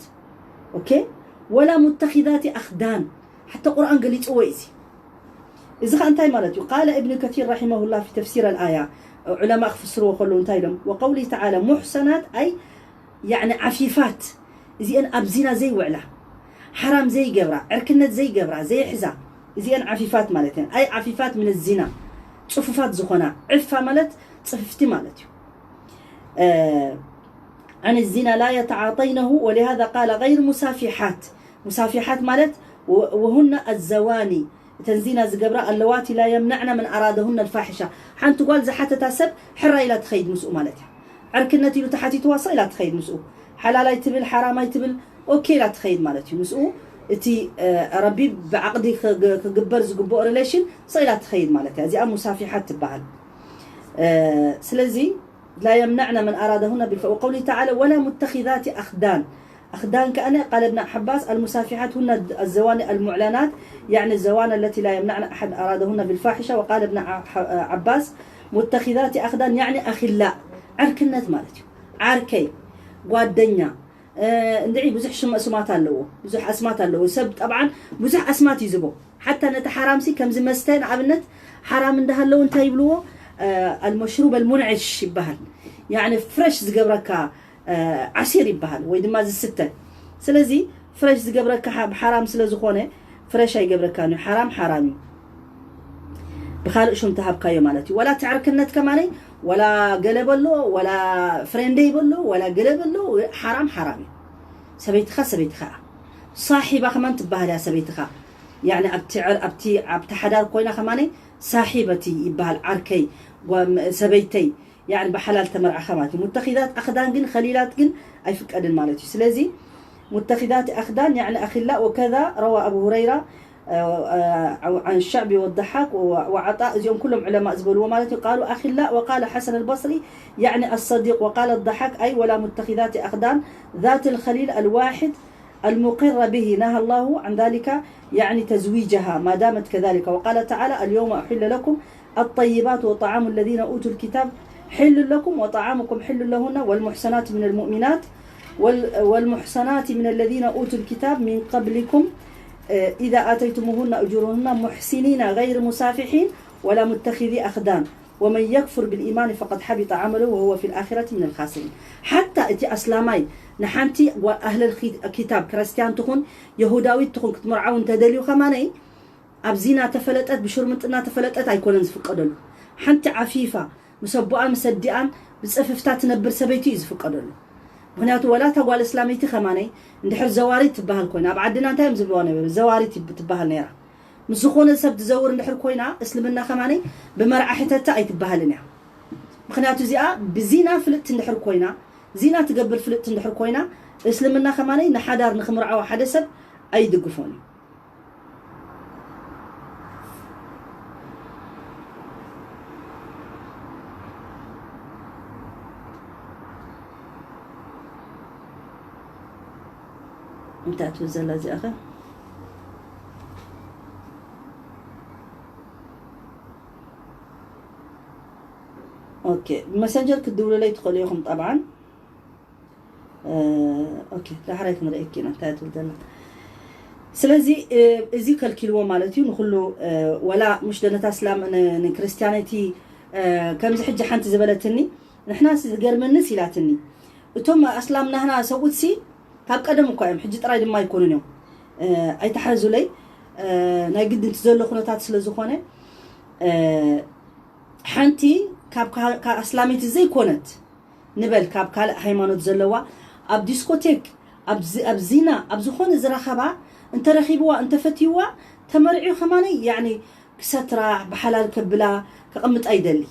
ኦኬ ወላ ሙተኪዛቲ ኣክዳን ሓታ ቁርኣን ገሊፅዎ እዩ። እዚ ኸ እንታይ ማለት እዩ? قال ابن كثير رحمه الله في تفسير الآية، ዑለማ ክፍስርዎ ከለዉ እንታይ ኢሎም? وقوله تعالى محصنات أي يعني ዓፊፋት፣ እዚአን ኣብ ዚና ዘይውዕላ፣ ሓራም ዘይገብራ፣ ዕርክነት ዘይገብራ፣ ዘይሕዛ፣ እዚአን ዓፊፋት ማለት እየን። ኣይ ዓፊፋት ምን ዚና፣ ጽፉፋት ዝኾና። ዕፋ ማለት ጽፍፍቲ ማለት እዩ። عن الزنا لا يتعاطينه ولهذا قال غير مسافحات. مسافحات ማለት وهن الزواني እተን ዚና ዝገብራ اللواتي لا يمنعن من أرادهن الفاحشة ሓንቲ ጓል ዝሓተታ ሰብ ሕራይ ኢላ ትኸይድ ምስኡ ማለት እያ። ዕርክነት ኢሉ ተሓቲትዋ ስቕ ኢላ ትኸይድ ምስኡ። ሓላል ኣይትብል ሓራም ኣይትብል ኦኬ ኢላ ትኸይድ ማለት እዩ። ምስኡ እቲ ረቢ ብዓቕዲ ክግበር ዝግብኦ relation ስቕ ኢላ ትኸይድ ማለት እያ። እዚኣ ሙሳፊሓት ትበሃል። ስለዚ لا يمنعن من أرادهن بالفاحشة وقوله تعالى ولا متخذات أخدان. أخدان كأن قال ابن عباس المسافحات هن الزواني المعلنات يعني الزواني التي لا يمنعن أحد أرادهن بالفاحشة وقال ابن عباس متخذات أخدان يعني أخلاء. ዓርክነት ማለት እዩ። ዓርከይ ጓደኛ እንድዒ ብዙሕ ሽም ኣስማት ኣለዎ። ብዙሕ ኣስማት ኣለዎ። ሰብ ጠብዓን ብዙሕ ኣስማት እዩ ዝቦ። ሓታ ነቲ ሓራምሲ ከምዚ መስተ ንኣብነት ሓራም እንዳሃለዉ እንታይ ይብልዎ? المشروب المنعش ይበሃል። يعني ፍረሽ ዝገብረካ ዓሲር ይበሃል ወይ ድማ ዝስተ። ስለዚ ፍረሽ ዝገብረካ ብሓራም ስለ ዝኾነ ፍረሽ ኣይገብረካን እዩ። ሓራም ሓራም እዩ። ብኻልእ ሹም ተሃብካዮ ማለት እዩ። ወላ ትዕርክነት ከማነይ ወላ ገለ በሎ ወላ ፍሬንደይ በሎ ወላ ገለ በሎ ሓራም ሓራም እዩ። ሰበይትኻ ሰበይትኻ ሳሒባ ከማን ትበሃል እያ ሰበይትኻ። ያኒ ኣብቲ ዓር- ኣብቲ ኣብቲ ሓዳር ኮይና ከማነይ ሳሒበቲ ይበሃል ዓርከይ ጓ- ሰበይተይ ያኒ ብሓላል ተመርዓኻ ማለት እዩ። ሙተኺዛት ኣኽዳን ግን ኸሊላት ግን ኣይፍቀድን ማለት እዩ። ስለዚ ሙተኺዛት ኣኽዳን ያኒ ኣኺላ ወከዛ ረዋ ኣቡ ሁረይራ عن الشعبي والضحاك وعطاء እዚኦም ኩሎም ዑለማእ ዝበልዎ ማለት እዩ። قالوا أخلاء وقال حسن البصري يعني الصديق وقال الضحاك أي ولا متخذات أخدان ذات الخليل الواحد المقر به نهى الله عن ذلك يعني تزويجها ما دامت كذلك وقال تعالى اليوم أحل لكم الطيبات وطعام الذين أوتوا الكتاب حل لكم وطعامكم حل لهن والمحصنات من المؤمنات والمحصنات من الذين أوتوا الكتاب من قبلكم إذا آتيتموهن أجورهن محصنين غير مسافحين ولا متخذي أخدان ومن يكفر بالإيمان فقد حبط عمله وهو في الآخرة من الخاسرين. حتى እቲ ኣስላማይ ንሓንቲ ኣህለል ኪታብ ክርስቲያን ትኹን የሁዳዊት ትኹን ክትምርዓው እንተደልዩ ከማነይ ኣብ ዚና ተፈለጠት ብሽርምጥና ተፈለጠት ኣይኮነን ዝፍቀደሉ። ሓንቲ ዓፊፋ ምስ ኣቦኣ ምስ ኣዲኣን ብፅፍፍታ ትነብር ሰበይቲ እዩ ዝፍቀደሉ። ምክንያቱ ወላ እታ ጓል እስላመይቲ ከማነይ እንድሕር ዘዋሪት ትበሃል ኮይና ኣብ ዓድና እንታይ እዮም ዝብልዋ ነበሩ? ዘዋሪት ይብ- ትበሃል ነይራ። ምስ ዝኾነ ሰብ ትዘውር እንድሕር ኮይና እስልምና ከማነይ ብመርዓ ሕተታ ኣይትበሃልን እያ። ምክንያቱ እዚኣ ብዚና ፍልጥቲ እንድሕር ኮይና ዚና ትገብር ፍልጥቲ እንድሕር ኮይና እስልምና ከማነይ ንሓዳር ንክምርዓዋ ሓደ ሰብ ኣይድግፎን እዩ። እንታይ ትብል ዘላ እዚኣ ኸ? ኦኬ ብመሰንጀር ክትድውሉለይ ትኽእሉ ኢኹም ጠብዓን። ኦኬ ዳሕራይ ክንርእየኪ ኢና እንታይ ትብል ዘላ። ስለዚ እዚ ከልኪልዎ ማለት እዩ ንኩሉ ወላ ምሽ ደነታ እስላም ንክርስትያነቲ ከምዚ ሕጂ ሓንቲ ዝበለትኒ ንሕናስ ዝገርመንስ ኢላትኒ እቶም ኣስላም ናህና ሰብኡትሲ ካብ ቀደም እኳ እዮም ሕጂ ጥራይ ድማ ኣይኮኑን እዮም ኣይተሓዙለይ ናይ ግድንቲ ዘሎ ኩነታት ስለ ዝኾነ ሓንቲ ካብ ኣስላመይቲ ዘይኮነት ንበል ካብ ካልእ ሃይማኖት ዘለዋ ኣብ ዲስኮቴክ ኣብ ዚና ኣብ ዝኾነ ዝረኸባ እንተረኺብዋ እንተፈትይዋ ተመርዕዩ ከማነይ ያኒ ክሰትራ ብሓላል ከብላ ከቐምጣ ይደሊ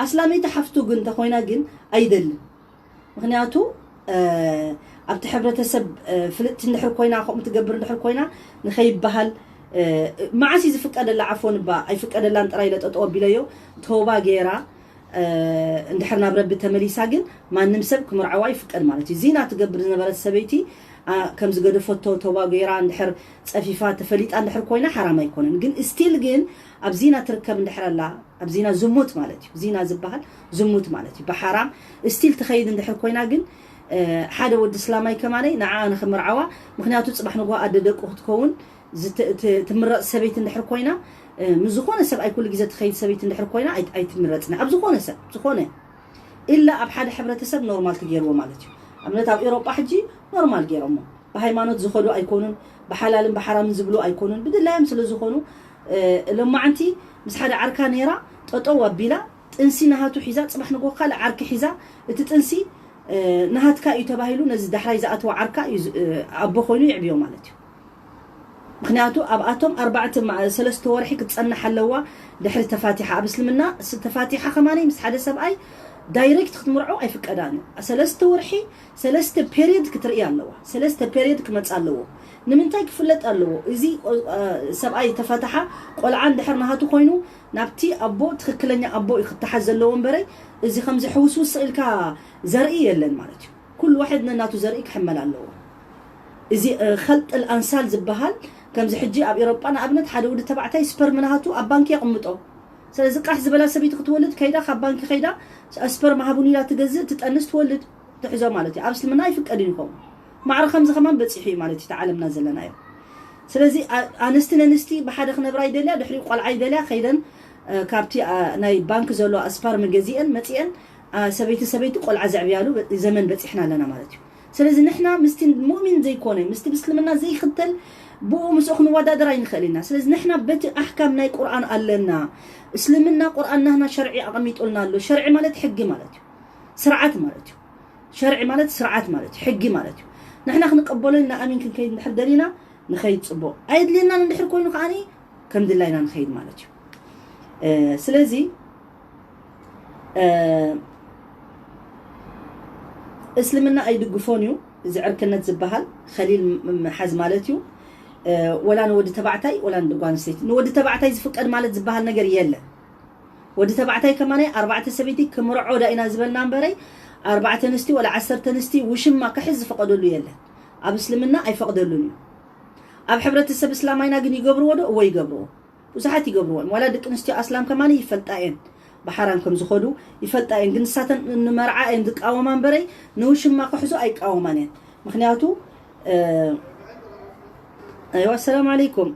ኣስላመይቲ ሓፍቱ ግን እንተኾይና ግን ኣይደልን ምክንያቱ ኣብቲ ሕብረተሰብ ፍልጥቲ እንድሕር ኮይና ከምኡ ትገብር እንድሕር ኮይና ንኸይበሃል መዓስ እዩ ዝፍቀደላ ዓፎን እባ ኣይፍቀደላን ጥራይ ለጠጠው ኣቢለዮ ተውባ ገይራ እንድሕር ናብ ረቢ ተመሊሳ ግን ማንም ሰብ ክምርዓዋ ይፍቀድ ማለት እዩ ዚና ትገብር ዝነበረት ሰበይቲ ከም ዝገደፈቶ ተውባ ገይራ እንድሕር ፀፊፋ ተፈሊጣ እንድሕር ኮይና ሓራም ኣይኮነን ግን still ግን ኣብ ዚና ትርከብ እንድሕር ኣላ ኣብ ዚና ዝሙት ማለት እዩ ዚና ዝበሃል ዝሙት ማለት እዩ ብሓራም still ትኸይድ እንድሕር ኮይና ግን ሓደ ወዲ እስላማይ ከማነይ ንዓኣ ንኽምርዓዋ ምክንያቱ ፅባሕ ንግሆ ኣደ ደቁ ክትከውን ዝት- ት- ትምረፅ ሰበይቲ እንድሕር ኮይና፣ እ፣ ምስ ዝኾነ ሰብኣይ ኩሉ ግዜ ትኸይድ ሰበይቲ እንድሕር ኮይና ኣይ- ኣይትምረፅን። ኣብ ዝኾነ ሰብ ዝኾነ ኢላ ኣብ ሓደ ሕብረተሰብ ኖርማል ትገይርዎ ማለት እዩ። ኣብነት ኣብ ኤሮጳ ሕጂ ኖርማል ገይሮሞ፣ ብሃይማኖት ዝኸዱ ኣይኮኑን፣ ብሓላልን ብሓራምን ዝብሉ ኣይኮኑን፣ ብድላዮም ስለ ዝኾኑ፣ እ፣ ሎማዓንቲ ምስ ሓደ ዓርካ ነይራ ጠጠው ኣቢላ ጥንሲ ናሃቱ ሒዛ፣ ፅባሕ ንጎ ካልእ ዓርኪ ሒዛ፣ እቲ ጥንሲ፣ እ፣ ናሃትካ እዩ ተባሂሉ ነዚ ዳሕራይ ዝኣተወ ዓርካ እዩ ዝ- እ፣ ኣቦ ኮይኑ ይዕብዮ ማለት እዩ። ምክንያቱ ኣብኣቶም ኣርባዕተ ማ- ሰለስተ ወርሒ ክትፀንሕ ኣለዋ። ድሕሪ ተፋቲሓ ኣብ እስልምና ስ- ተፋቲሓ ከማነይ ምስ ሓደ ሰብኣይ ዳይሬክት ክትምርዖ ኣይፍቀዳን እዩ። ሰለስተ ወርሒ ሰለስተ ፔሪየድ ክትርኢ ኣለዋ። ሰለስተ ፔሪየድ ክመፃ ኣለዎ። ንምንታይ ክፍለጥ ኣለዎ? እዚ ቆ- አ፣ ሰብኣይ ተፋታሓ ቆልዓ እንድሕር ናሃቱ ኮይኑ ናብቲ ኣቦ ትክክለኛ ኣቦ እዩ ክተሓዝ ዘለዎ እምበረይ እዚ ከምዚ ሕውስውስ ኢልካ ዘርኢ የለን ማለት እዩ። ኩሉ ዋሕድ ነናቱ ዘርኢ ክሕመል ኣለዎ። እዚ ኸልጥል ኣንሳል ዝበሃል ከምዚ ሕጂ ኣብ ኤሮጳ ንኣብነት ሓደ ወዲ ተባዕታይ ስፐርም ናሃቱ ኣብ ባንኪ የቕምጦ። ስለዚ ቃሕ ዝበላ ሰበይቲ ክትወልድ ከይዳ ካብ ባንኪ ከይዳ ስፐርም ሃቡኒ ኢላ ትገዝእ ትጠንስ ትወልድ ትሕዞ ማለት እዩ። ኣብ እስልምና ኣይፍቀድን ይኸውን። ማዕረ ከምዚ ከማን በፂሑ እዩ ማለት እዩ። ዓለምና ዘለናዮ ስለዚ ኣንስቲ ነንስቲ ብሓደ ክነብራ ይደልያ ድሕሪ ቆልዓ ይደልያ ከይደን ካብቲ ናይ ባንክ ዘሎ ኣስፓርም ገዚአን መፂአን ሰበይቲ ሰበይቲ ቆልዓ ዘዕብያሉ ዘመን በፂሕና ኣለና ማለት እዩ። ስለዚ ንሕና ምስቲ ሙእሚን ዘይኮነ ምስቲ ብስልምና ዘይክተል ብኡ ምስኡ ክንወዳደር ኣይንኽእል ኢና። ስለዚ ንሕና በቲ ኣሕካም ናይ ቁርኣን ኣለና። እስልምና ቁርኣን ናህና ሸርዒ ኣቐሚጡልና ኣሎ። ሸርዒ ማለት ሕጊ ማለት እዩ። ስርዓት ማለት እዩ። ሸርዒ ማለት ስርዓት ማለት እዩ። ሕጊ ማለት እዩ። ንሕና ክንቀበሎ ኢና ኣሚን ክንከይድ እንድሕር ደሊና ንኸይድ ፅቡቕ። ኣየድልየናን እንድሕር ኮይኑ ከዓኒ ከም ድላይና ንኸይድ ማለት እዩ። ስለዚ እስልምና ኣይድግፎን እዩ። እዚ ዕርክነት ዝበሃል ከሊል ምሓዝ ማለት እዩ። ወላ ንወዲ ተባዕታይ ወላ ንጓል ኣንስተይቲ ንወዲ ተባዕታይ ዝፍቀድ ማለት ዝበሃል ነገር የለን። ወዲ ተባዕታይ ከማናይ ኣርባዕተ ሰበይቲ ክምርዖ ዳ ኢና ዝበልና እምበረይ ኣርባዕተ ኣንስቲ ወላ ዓሰርተ ኣንስቲ ውሽማ ክሕዝ ዝፈቐደሉ የለን። ኣብ እስልምና ኣይፈቕደሉን እዩ። ኣብ ሕብረተሰብ እስላማይና ግን ይገብርዎ ዶ? እዎ ይገብርዎ። ብዙሓት ይገብርዎ እዮም። ዋላ ደቂ ኣንስትዮ ኣስላም ከማን ይፈልጣ እየን ብሓራም ከም ዝኸዱ ይፈልጣ እየን። ግን ንሳተን ንመርዓ እየን ዝቃወማ እምበረይ ንውሽማ ክሕዞ ኣይቃወማን እየን። ምክንያቱ ኣይዋ ኣሰላም ዓለይኩም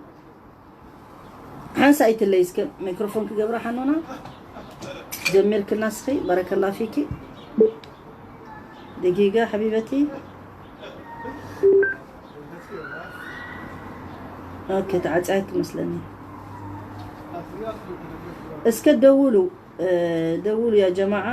ሓንሳ ኣይትለይ እስከ ማይክሮፎን ክገብራ ሓኖና ጀሚርክልና እስኺ ባረከላ ፊኪ ደጊጋ ሓቢበቲ ኦኬ ተዓጻይክ መስለኒ እስከ ደውሉ ደውሉ ያ ጀማዓ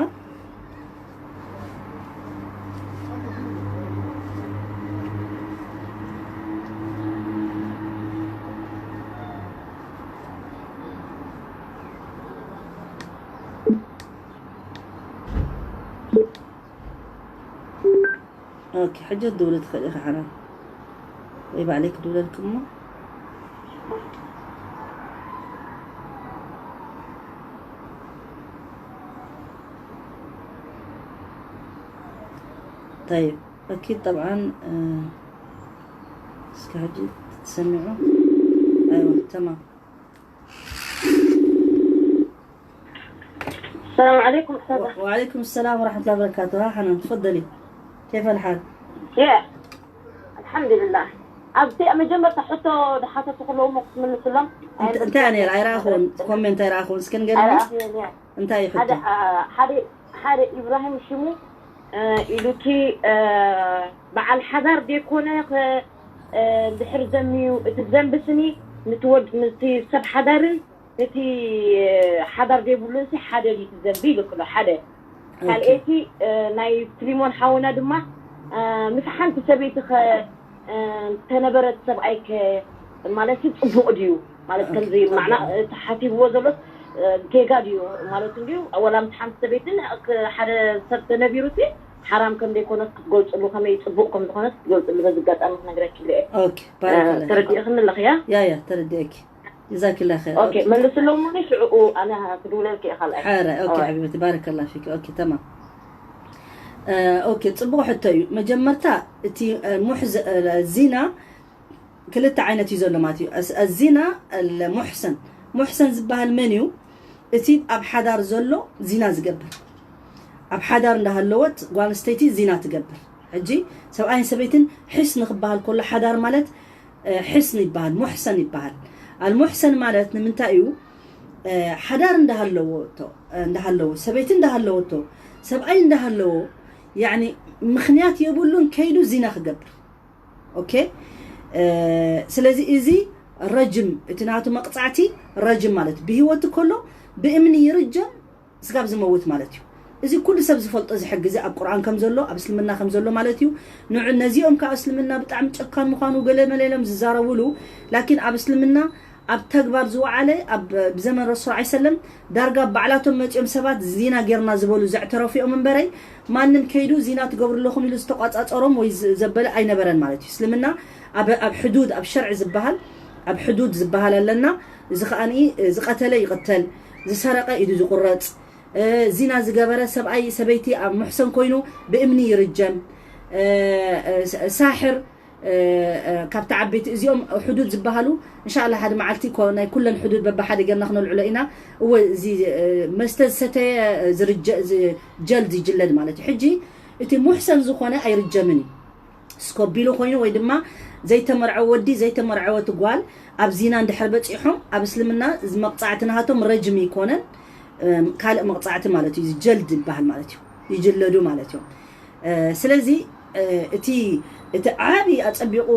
ኦኬ ሕጂ ክትድውሊ ትኽእሊ ኢኺ ሓራም ወይ ባዕለይ ክድውለልኪ እሞ طيب أكيد طبعا እስከ ሕጂ ትሰሚዑ ኣይዋ ተማም السلام عليكم أستاذة. وعليكم السلام ورحمة الله وبركاته. ها حنان تفضلي. كيف الحال؟ يا الحمد لله. ኣብቲ ኣብ መጀመርታ ሕቶ ዝሓተቱ ከለዉ ሞ ክትምልስሎም እንታይ ነይራ ኣይረኣኹን ኮሜንት ኣይረኣኹን እስከ ንገርኒ እንታይ እዩ ሓደ ሕቶ ሓደ ሓደ ኢብራሂም ሽሙ ኢሉኪ በዓል ሓዳር ደይኮነ ድሕር ዘምዩ እቲ ዘንቢ ስኒ ንትወድ ምስቲ ሰብ ሓዳርን እቲ ሓዳር ዘይብሉን ሲ ሓደ ድዩ እቲ ዘንቢ ኢሉ ክሎ ሓደ ካልኤቲ ናይ ፍሊሞን ሓውና ድማ ምስ ሓንቲ ሰበይቲ ከ ተነበረት ሰብኣይ ከ ማለት ሲ ፅቡቅ ድዩ ማለት ከምዚ ማዕና እቲ ሓሲብዎ ዘሎስ ጌጋ ድዩ ማለት እንድዩ ወላ ምስ ሓንቲ ሰበይትን ሓደ ሰብ ተነቢሩ ሲ ሓራም ከም ዘይኮነስ ክትገልፅሉ ከመይ ፅቡቅ ከም ዝኾነስ ክትገልፅሉ በዚ ኣጋጣሚ ክነግረኪ ኢለ እየ ኦኬ ባረከላ ተረዲእኽኒ ኣለኽያ ያ ያ ተረዲእኪ ጀዛኪላ ኸይር ኦኬ መልስሎም ውን ሽዕኡ ኣነ ክድውለልኪ እየ ካልኣይ ሓረ ኦኬ ኦይ። ሓቢበቲ ባረከላ ፊክ ኦኬ ተማም ኦኬ ፅቡቅ ሕቶ እዩ መጀመርታ እቲ ሙሕዝ ዚና ክልተ ዓይነት እዩ ዘሎ ማለት እዩ ኣዚና ሙሕሰን ሙሕሰን ዝበሃል መን እዩ እቲ ኣብ ሓዳር ዘሎ ዚና ዝገብር ኣብ ሓዳር እንዳሃለወት ጓል ኣንስተይቲ ዚና ትገብር ሕጂ ሰብኣይን ሰበይትን ሕስ ንክበሃል ከሎ ሓዳር ማለት ሕስን ይበሃል፣ ሙሕሰን ይበሃል። ኣልሙሕሰን ማለት ንምንታይ እዩ? ሓዳር እንዳሃለዎ እንዳሃለዎ፣ ሰበይቲ እንዳሃለወቶ፣ ሰብኣይ እንዳሃለዎ፣ ያኒ ምኽንያት የብሉን ከይዱ ዚና ክገብር። ኦኬ። ስለዚ እዚ ረጅም፣ እቲ ናቱ መቕፃዕቲ ረጅም ማለት ብህይወት ከሎ ብእምኒ ይርጀም ስጋብ ዝመውት ማለት እዩ። እዚ ኩሉ ሰብ ዝፈልጦ፣ እዚ ሕጊ እዚ ኣብ ቁርኣን ከም ዘሎ፣ ኣብ እስልምና ከም ዘሎ ማለት እዩ። ንዑ ነዚኦም ከዓ እስልምና ብጣዕሚ ጨካን ምዃኑ ገለ መለ ኢሎም ዝዛረቡሉ፣ ላኪን ኣብ እስልምና ኣብ ተግባር ዝወዓለ፣ ኣብ ብዘመን ረሱል ዐለይሂ ሰለም ዳርጋ ባዕላቶም መፂኦም ሰባት ዚና ጌርና ዝበሉ ዘዕተረፉ እዮም እምበረይ፣ ማንም ከይዱ ዚና ትገብሩ ኣለኹም ኢሉ ዝተቋፃፀሮም ወይ ዘበለ ኣይነበረን ማለት እዩ። እስልምና ኣብ ኣብ ሕዱድ፣ ኣብ ሸርዒ ዝበሃል፣ ኣብ ሕዱድ ዝበሃል ኣለና። እዚ ከዓኒ ዝቐተለ ይቕተል፣ ዝሰረቐ ኢዱ ዝቑረፅ፣ ዚና ዝገበረ ሰብኣይ ሰበይቲ ኣብ ሙሕሰን ኮይኑ ብእምኒ ይርጀም። ሳሕር ካብቲ ዓበይቲ እዚኦም ሕዱድ ዝበሃሉ እንሻላ ሓደ መዓልቲ ናይ ኩለን ሕዱድ በብሓደ ገርና ክነልዕሎ ኢና። እወ እዚ መስተ ዝሰተየ ጀልድ ይጅለድ ማለት እዩ። ሕጂ እቲ ሙሕሰን ዝኾነ ኣይርጀምን እዩ። ስኮቢሉ ኮይኑ ወይ ድማ ዘይተመርዐወ ወዲ ዘይተመርዐወት ጓል ኣብ ዚና እንድሕር በፂሖም ኣብ እስልምና መቕፃዕቲ ናሃቶም ረጅም ይኮነን፣ ካልእ መቕፃዕቲ ማለት እዩ። ጀልድ ይበሃል ማለት እዩ። ይጅለዱ ማለት እዮም። ስለዚ እቲ እቲ ዓብዪ ኣፀቢቑ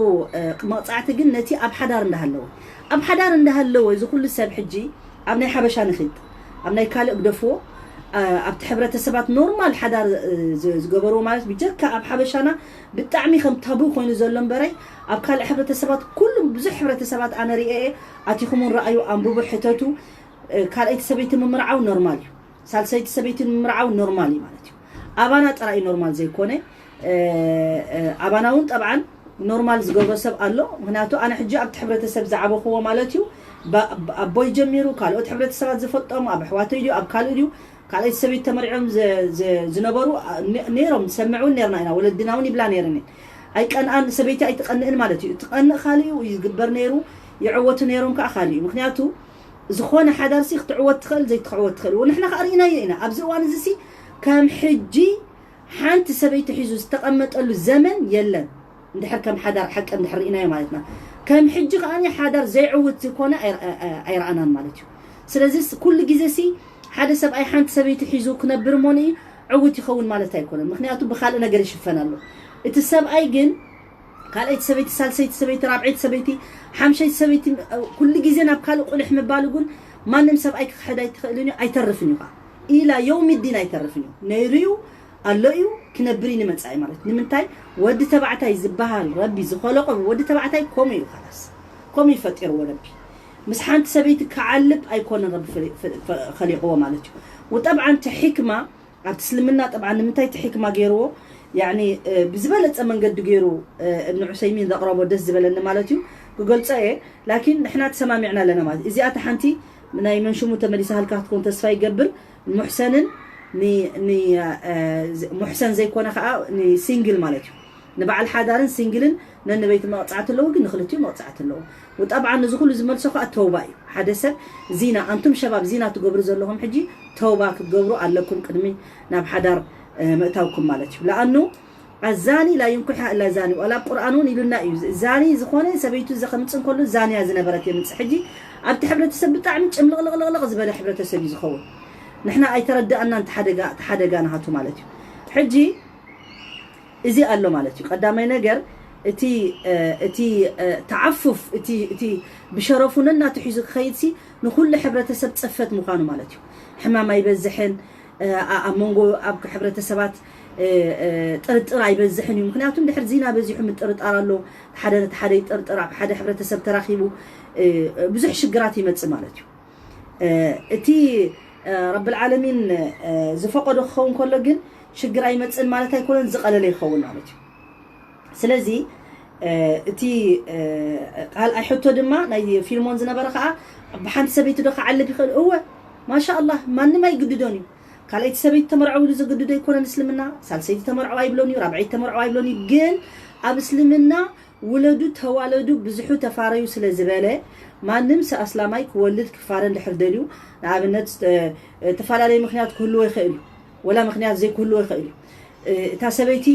መቕፃዕቲ ግን ነቲ ኣብ ሓዳር እንዳሃለወ፣ ኣብ ሓዳር እንዳሃለወ እዚ ኩሉ ሰብ ሕጂ ኣብ ናይ ሓበሻ ንኺድ፣ ኣብ ናይ ካልእ ግደፍዎ፣ ኣብቲ ሕብረተሰባት ኖርማል ሓዳር ዝገበርዎ ማለት ብጀካ ኣብ ሓበሻና ብጣዕሚ ከም ታቡ ኮይኑ ዘሎ እምበረይ ኣብ ካልእ ሕብረተሰባት ኩሉም ብዙሕ ሕብረተሰባት ኣነ ሪኤ ኣቲኹም ውን ረኣዩ ኣንብቡ ሕተቱ። ካልኣይቲ ሰበይቲ ምምርዓው ኖርማል እዩ። ሳልሰይቲ ሰበይቲ ምምርዓው ኖርማል እዩ ማለት እዩ። ኣባና ጥራይ ኖርማል ዘይኮነ ኣባና እውን ጠብዓን ኖርማል ዝገብሮ ሰብ ኣሎ። ምክንያቱ ኣነ ሕጂ ኣብቲ ሕብረተሰብ ዝዓበኽዎ ማለት እዩ ኣቦይ ጀሚሩ ካልኦት ሕብረተሰባት ዝፈልጦም ኣብ ኣሕዋተይ ድዩ ኣብ ካልእ ድዩ ካልኣይቲ ሰበይቲ ተመሪዖም ዝነበሩ ነይሮም ዝሰምዕ እውን ነርና ኢና። ወለድና እውን ይብላ ነይረን ኣይቀንኣን ሰበይቲ ኣይትቀንእን ማለት እዩ። ትቀንእ ካልእ እዩ ዝግበር ነይሩ። ይዕወቱ ነይሮም ከዓ ካልእ እዩ። ምክንያቱ ዝኾነ ሓዳርሲ ክትዕወት ትኽእል ዘይትኽዕወት ትኽእል። ንሕና ከዓ ርኢናዮ ኢና። ኣብዚ እዋን እዚ ሲ ከም ሕጂ ሓንቲ ሰበይቲ ሒዙ ዝተቐመጠሉ ዘመን የለን። እንድሕር ከም ሓዳር ሓቂ እንድሕር ርኢናዮ ማለትና ከም ሕጂ ከዓ ሓዳር ዘይዕውት ዝኾነ ኣይረኣናን ማለት እዩ። ስለዚ ኩሉ ግዜ ሲ ሓደ ሰብኣይ ሓንቲ ሰበይቲ ሒዙ ክነብር እሞ ንኢ ዕውት ይኸውን ማለት ኣይኮነን። ምክንያቱ ብካልእ ነገር ይሽፈን ኣሎ። እቲ ሰብኣይ ግን ካልኣይቲ ሰበይቲ፣ ሳልሰይቲ ሰበይቲ፣ ራብዐይቲ ሰበይቲ፣ ሓምሸይቲ ሰበይቲ ኩሉ ግዜ ናብ ካልእ ቁልሕ ምባሉ ግን ማንም ሰብኣይ ክክሕድ ኣይትኽእልን እዩ፣ ኣይተርፍን እዩ ከዓ ኢላ የውሚ ዲን ኣይተርፍን እዩ። ነይሩ እዩ ኣሎ እዩ ክነብር እዩ ንመፃኢ ማለት ንምንታይ ወዲ ተባዕታይ ዝበሃል ረቢ ዝኸለቆ ወዲ ተባዕታይ ከምኡ እዩ። ካላስ ከምኡ እዩ ፈጢርዎ ረቢ። ምስ ሓንቲ ሰበይቲ ክዓልብ ኣይኮነን ረቢ ከሊቕዎ ማለት እዩ። ወጠብዓ እቲ ሕክማ ኣብቲ እስልምና ጠብዓ ንምንታይ እቲ ሕክማ ገይርዎ ያኒ ብዝበለፀ መንገዲ ገይሩ እብን ዑሰይሚን ዘቕረቦ ደስ ዝበለኒ ማለት እዩ። ክገልፆ እየ ላኪን ንሕና ተሰማሚዕና ኣለና ማለት እዚኣ እቲ ሓንቲ ናይ መንሽሙ ተመሊሳሃልካ ክትኮን ተስፋ ይገብር። ሙሕሰንን ሙሕሰን ዘይኮነ ከዓ ሲንግል ማለት እዩ። ንበዓል ሓዳርን ሲንግልን ነንበይቲ መቕፃዕቲ ኣለዎ ግን ንክልቲኡ መቕፃዕቲ ኣለዎ። ወጠብዓ ነዚ ኩሉ ዝመልሶ ከዓ ተውባ እዩ። ሓደ ሰብ ዚና ኣንቱም ሸባብ ዚና ትገብሩ ዘለኹም ሕጂ ተውባ ክትገብሩ ኣለኩም ቅድሚ ናብ ሓዳር ምእታውኩም ማለት እዩ። ለኣኑ ኣዛኒ ላ ዩንኩሓ እላ ዛኒ ዋላ ኣብ ቁርኣን እውን ኢሉና እዩ። ዛኒ ዝኾነ ሰበይቱ ዘኸምፅእ እንከሎ ዛንያ ዝነበረት የምፅእ። ሕጂ ኣብቲ ሕብረተሰብ ብጣዕሚ ጭምልቕልቕልቕ ዝበለ ሕብረተሰብ እዩ ዝኸውን። ንሕና ኣይተረዳእናን ተሓደጋ ናሃቱ ማለት እዩ። ሕጂ እዚ ኣሎ ማለት እዩ። ቀዳማይ ነገር እቲ እቲ ተዓፉፍ እቲ እቲ ብሸረፉ ነናቱ ሒዙ ክኸይድሲ ንኩሉ ሕብረተሰብ ፀፈት ምዃኑ ማለት እዩ። ሕማም ኣይበዝሕን ኣብ መንጎ ኣብ ሕብረተሰባት ጥርጥር ኣይበዝሕን እዩ። ምክንያቱ ድሕር ዚና በዚሑ ምጥርጣር ኣሎ። ሓደ ነቲ ሓደ ይጥርጥር ኣብ ሓደ ሕብረተሰብ ተራኪቡ ብዙሕ ሽግራት ይመፅእ ማለት እዩ። እቲ ረብልዓለሚን ዝፈቀዶ ክኸውን ከሎ ግን ሽግር ኣይመፅእን ማለት ኣይኮነን ዝቀለለ ይኸውን ማለት እዩ። ስለዚ እቲ ካልኣይ ሕቶ ድማ ናይ ፊልሞን ዝነበረ ከዓ ብሓንቲ ሰበይቲ ዶ ክዓልብ ይኽእል እወ ማሻ ኣላህ ማንም ኣይግድዶን እዩ። ካልኣይቲ ሰበይቲ ተመርዐው ኢሉ ዝግድዶ ኣይኮነን እስልምና። ሳልሰይቲ ተመርዐው ኣይብሎን እዩ። ራብዐይቲ ተመርዐው ኣይብሎን እዩ። ግን ኣብ እስልምና ውለዱ ተዋለዱ ብዙሑ ተፋረዩ ስለ ዝበለ ማንም ሰ ኣስላማይ ክወልድ ክፋረ እንድሕር ደልዩ ንኣብነት ተፈላለየ ምክንያት ክህልዎ ይኽእል እዩ። ወላ ምክንያት ዘይክህልዎ ይኽእል እዩ። እታ ሰበይቲ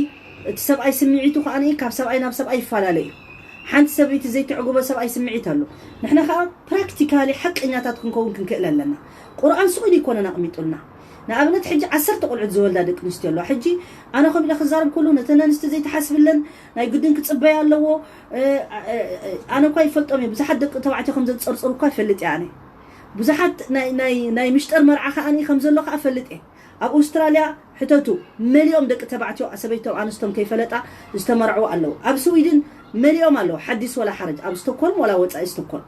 እቲ ሰብኣይ ስምዒቱ ከዓ ካብ ሰብኣይ ናብ ሰብኣይ ይፈላለ እዩ። ሓንቲ ሰበይቲ ዘይትዕግቦ ሰብኣይ ስምዒት ኣሎ። ንሕና ከዓ ፕራክቲካሊ ሓቀኛታት ክንከውን ክንክእል ኣለና። ቁርኣን ስቕ ኢሉ ይኮነን ኣቕሚጡልና። ንኣብነት ሕጂ ዓሰርተ ቆልዑት ዝወልዳ ደቂ ኣንስትዮ ኣለዋ። ሕጂ ኣነ ከምኡ ኢለ ክዛረብ ከለኹ ነተን ኣንስቲ ዘይትሓስብለን ናይ ግድን ክጽበያ ኣለዎ። ኣነ እኳ ይፈልጦም እየ፣ ብዙሓት ደቂ ተባዕትዮ ከም ዘንጸርጽሩ እኳ ይፈልጥ እየ ኣነ። ብዙሓት ናይ ምሽጠር መርዓ ከኣ ከም ዘሎ ከኣ ፈልጥ እየ። ኣብ ኣውስትራልያ ሕተቱ፣ መሊኦም ደቂ ተባዕትዮ ሰበይቶም ኣንስቶም ከይፈለጣ ዝተመርዑ ኣለዉ። ኣብ ስዊድን መሊኦም ኣለዉ፣ ሓዲስ ወላ ሓረጅ፣ ኣብ ስቶኮልም ወላ ወጻኢ ስቶኮልም።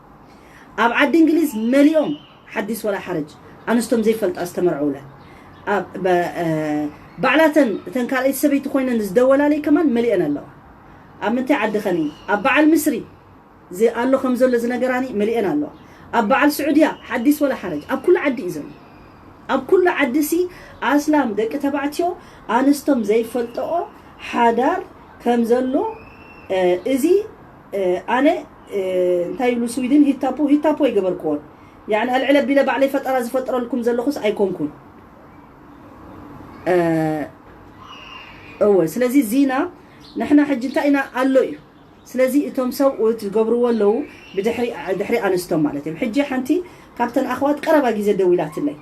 ኣብ ዓዲ እንግሊዝ መሊኦም ሓዲስ ወላ ሓረጅ ኣንስቶም ዘይፈልጣ ዝተመርዑ ውለን። ባዕላተን እተን ካልኣይቲ ሰበይቲ ኮይነን ዝደወላለይ ከማን መሊአን ኣለዋ። ኣብ ምንታይ ዓዲ ኸኒ? ኣብ በዓል ምስሪ ኣሎ ከም ዘሎ ዝነገራኒ መሊአን ኣለዋ። ኣብ በዓል ስዑድያ ሓዲስ ወላ ሓረጅ ኣብ ኩሉ ዓዲ እዩ ዘሎ። ኣብ ኩሉ ዓዲ ሲ ኣስላም ደቂ ተባዕትዮ ኣንስቶም ዘይፈልጠኦ ሓዳር ከም ዘሎ፣ እዚ ኣነ እንታይ ይብሉ ስዊድን ሂታፖ ሂታፖ ይገበርክዎን። ያኒ ኣልዕለ ቢለ ባዕለይ ፈጠራ ዝፈጥረልኩም ዘለኹስ ኣይኮንኩን። እወ ስለዚ ዚና ንሕና ሕጂ እንታይ ኢና ኣሎ እዩ። ስለዚ እቶም ሰብኡት ዝገብርዎ ኣለዉ ብድሕሪ ኣንስቶም ማለት እዮም። ሕጂ ሓንቲ ካብተን ኣኽዋት ቀረባ ግዜ ደዊላትለይ፣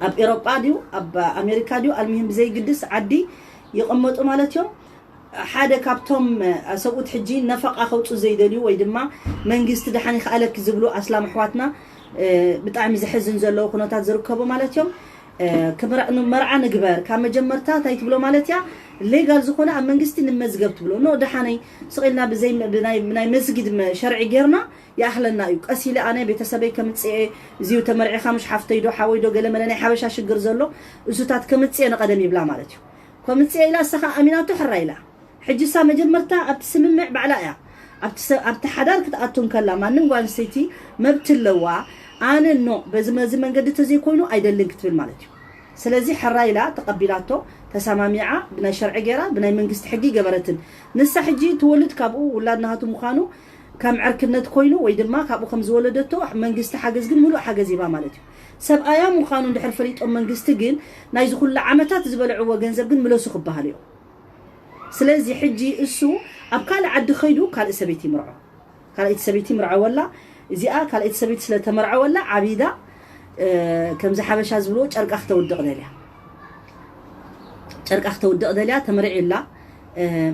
ኣብ ኤሮጳ ድዩ ኣብ ኣሜሪካ ድዩ ኣልሚሂም ብዘይግድስ ዓዲ ይቕመጡ ማለት እዮም። ሓደ ካብቶም ሰብኡት ሕጂ ነፈቓ ከውፁ ዘይደልዩ ወይ ድማ መንግስቲ ደሓን ይኽኣለኪ ዝብሉ ኣስላም ኣሕዋትና ብጣዕሚ ዘሕዝን ዘለዉ ኩነታት ዝርከቡ ማለት እዮም። መርዓ ንግበር ካብ መጀመርታ እንታይ ትብሎ ማለት እያ? ሌጋል ዝኾነ ኣብ መንግስቲ ንመዝገብ ትብሎ ኖ ደሓነይ ስቕ ኢልና ብናይ መስጊድ ሸርዒ ጌርና ይኣኽለና እዩ። ቀስ ኢለ ኣነ ቤተሰበይ ከምፅኤ እዚዩ ተመርዒኻ ምሽ ሓፍተይ ዶ ሓወይ ዶ ገለመለ ናይ ሓበሻ ሽግር ዘሎ እሱታት ከምፅኤ ንቐደም ይብላ ማለት እዩ። ከምፅኤ ኢላ እሳ ከዓ ኣሚናቶ ሕራ ኢላ። ሕጂ እሳ መጀመርታ ኣብቲ ስምምዕ ባዕላ እያ ኣብቲ ሓዳር ክትኣቱ እንከላ ማንም ጓል ኣንስተይቲ መብት ኣለዋ። ኣነ ኖ በዚ መዚ መንገዲ ተዘይኮይኑ ኣይደልን ክትብል ማለት እዩ። ስለዚ ሕራ ኢላ ተቐቢላቶ ተሰማሚዓ ብናይ ሸርዒ ገይራ ብናይ መንግስቲ ሕጊ ገበረትን። ንሳ ሕጂ ትወልድ ካብኡ ውላድ ናሃቱ ምዃኑ ከም ዕርክነት ኮይኑ ወይ ድማ ካብኡ ከም ዝወለደቶ መንግስቲ ሓገዝ ግን ምሉእ ሓገዝ ሂባ ማለት እዩ። ሰብኣያ ምዃኑ እንድሕር ፈሊጦም መንግስቲ ግን ናይዚ ኩሉ ዓመታት ዝበልዕዎ ገንዘብ ግን ምለሱ ክበሃል እዮም። ስለዚ ሕጂ እሱ ኣብ ካልእ ዓዲ ከይዱ ካልእ ሰበይቲ ይምርዖ። ካልኣይቲ ሰበይቲ ምርዐወላ። እዚኣ ካልኣይቲ ሰበይቲ ስለ ተመርዐወላ ዓቢዳ ከምዚ ሓበሻ ዝብልዎ ጨርቃ ክተውድቕ ደልያ። ጨርቃ ክተውድቕ ደልያ ተመሪዑላ።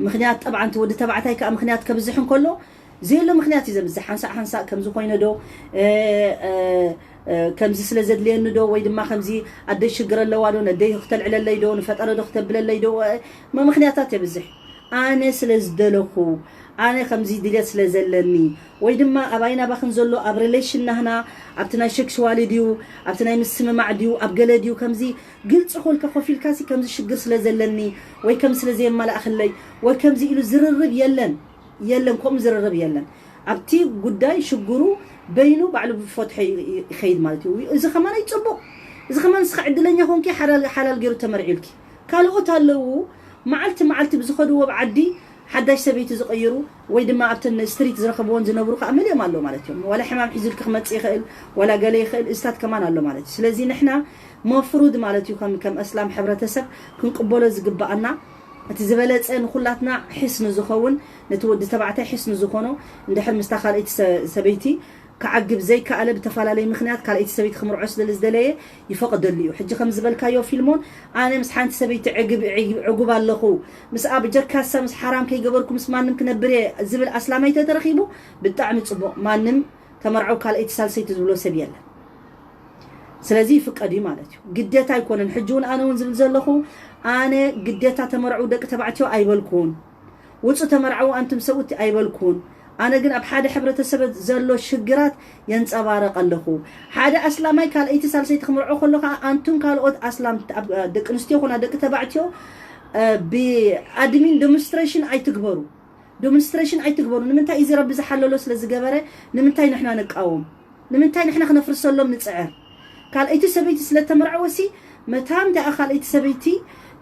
ምክንያት ጠብዓ እቲ ወዲ ተባዕታይ ከዓ ምክንያት ከብዝሕ እንከሎ ዘየሎ ምክንያት እዩ ዘብዝሕ። ሓንሳእ ሓንሳእ ከምዚ ኮይነ ዶ ከምዚ ስለ ዘድልየኒ ዶ ወይ ድማ ከምዚ ኣደይ ሽግር ኣለዋ ዶ ነደይ ክተልዕለለይ ዶ ንፈጠረ ዶ ክተብለለይ ዶ ምክንያታት የብዝሕ። ኣነ ስለ ዝደለኹ ኣነ ከምዚ ድልየት ስለ ዘለኒ ወይ ድማ ኣባይን ኣባኽን ዘሎ ኣብ ሪሌሽን ናህና ኣብቲ ናይ ሸክሽዋሊ ድዩ ኣብቲ ናይ ምስምማዕ ድዩ ኣብ ገለ ድዩ ከምዚ ግልፂ ኮልካ ኮፊልካሲ ከምዚ ሽግር ስለ ዘለኒ ወይ ከምዚ ስለ ዘየማላእኽለይ ወይ ከምዚ ኢሉ ዝርርብ የለን። የለን ከምኡ ዝርርብ የለን። ኣብቲ ጉዳይ ሽግሩ በይኑ ባዕሉ ብፈትሖ ይኸይድ ማለት እዩ። እዚ ከማን ኣይፅቡቕ። እዚ ከማን ንስኻ ዕድለኛ ኮንኪ ሓላል ገይሩ ተመርዒልኪ። ካልኦት ኣለዉ መዓልቲ መዓልቲ ብዝኸድዎ ኣብ ዓዲ ሓዳሽ ሰበይቲ ዝቐይሩ ወይ ድማ ኣብተን ስትሪት ዝረኸብዎን ዝነብሩ ከዓ መሊኦም ኣለዉ ማለት እዮም። ዋላ ሕማም ሒዙልኪ ክመፅእ ይኽእል ዋላ ገለ ይኽእል እዝታት ከማን ኣሎ ማለት እዩ። ስለዚ ንሕና መፍሩድ ማለት እዩ ከም ኣስላም ሕብረተሰብ ክንቅበሎ ዝግበኣና እቲ ዝበለፀ ንኩላትና ሒስ ንዝኸውን ነቲ ወዲ ተባዕታይ ሒስ ንዝኾኖ እንድሕር ምስታ ካልኣይቲ ሰበይቲ ክዓግብ ዘይከኣለ ብተፈላለየ ምክንያት ካልኣይቲ ሰበይቲ ክምርዖ ስለ ዝደለየ ይፈቕደሉ እዩ። ሕጂ ከም ዝበልካዮ ፊልሞን ኣነ ምስ ሓንቲ ሰበይቲ ዕጉብ ኣለኹ ምስኣ ብጀካሳ ምስ ሓራም ከይገበርኩ ምስ ማንም ክነብር እየ ዝብል ኣስላማይ ተተረኺቡ ብጣዕሚ ፅቡቕ። ማንም ተመርዐው ካልኣይቲ ሳልሰይቲ ዝብሎ ሰብ የለን። ስለዚ ይፍቀድ እዩ ማለት እዩ። ግዴታ ኣይኮነን። ሕጂ እውን ኣነ እውን ዝብል ዘለኹ ኣነ ግዴታ ተመርዐው ደቂ ተባዕትዮ ኣይበልኩን። ውፁ ተመርዓዉ ኣንቱም ሰብኡት ኣይበልኩን። ኣነ ግን ኣብ ሓደ ሕብረተሰብ ዘሎ ሽግራት የንፀባረቕ ኣለኹ። ሓደ ኣስላማይ ካልኣይቲ ሳልሰይቲ ክምርዖ ከሎ ከዓ ኣንቱም ካልኦት ኣስላም ደቂ ኣንስትዮ ኮና ደቂ ተባዕትዮ ብኣድሚን ዶሚኒስትሬሽን ኣይትግበሩ። ዶሚኒስትሬሽን ኣይትግበሩ። ንምንታይ እዚ ረቢ ዝሓለሎ ስለ ዝገበረ ንምንታይ ንሕና ንቃወም? ንምንታይ ንሕና ክነፍርሰሎም ንፅዕር? ካልኣይቲ ሰበይቲ ስለ ተመርዐወሲ መታን ደኣ ካልኣይቲ ሰበይቲ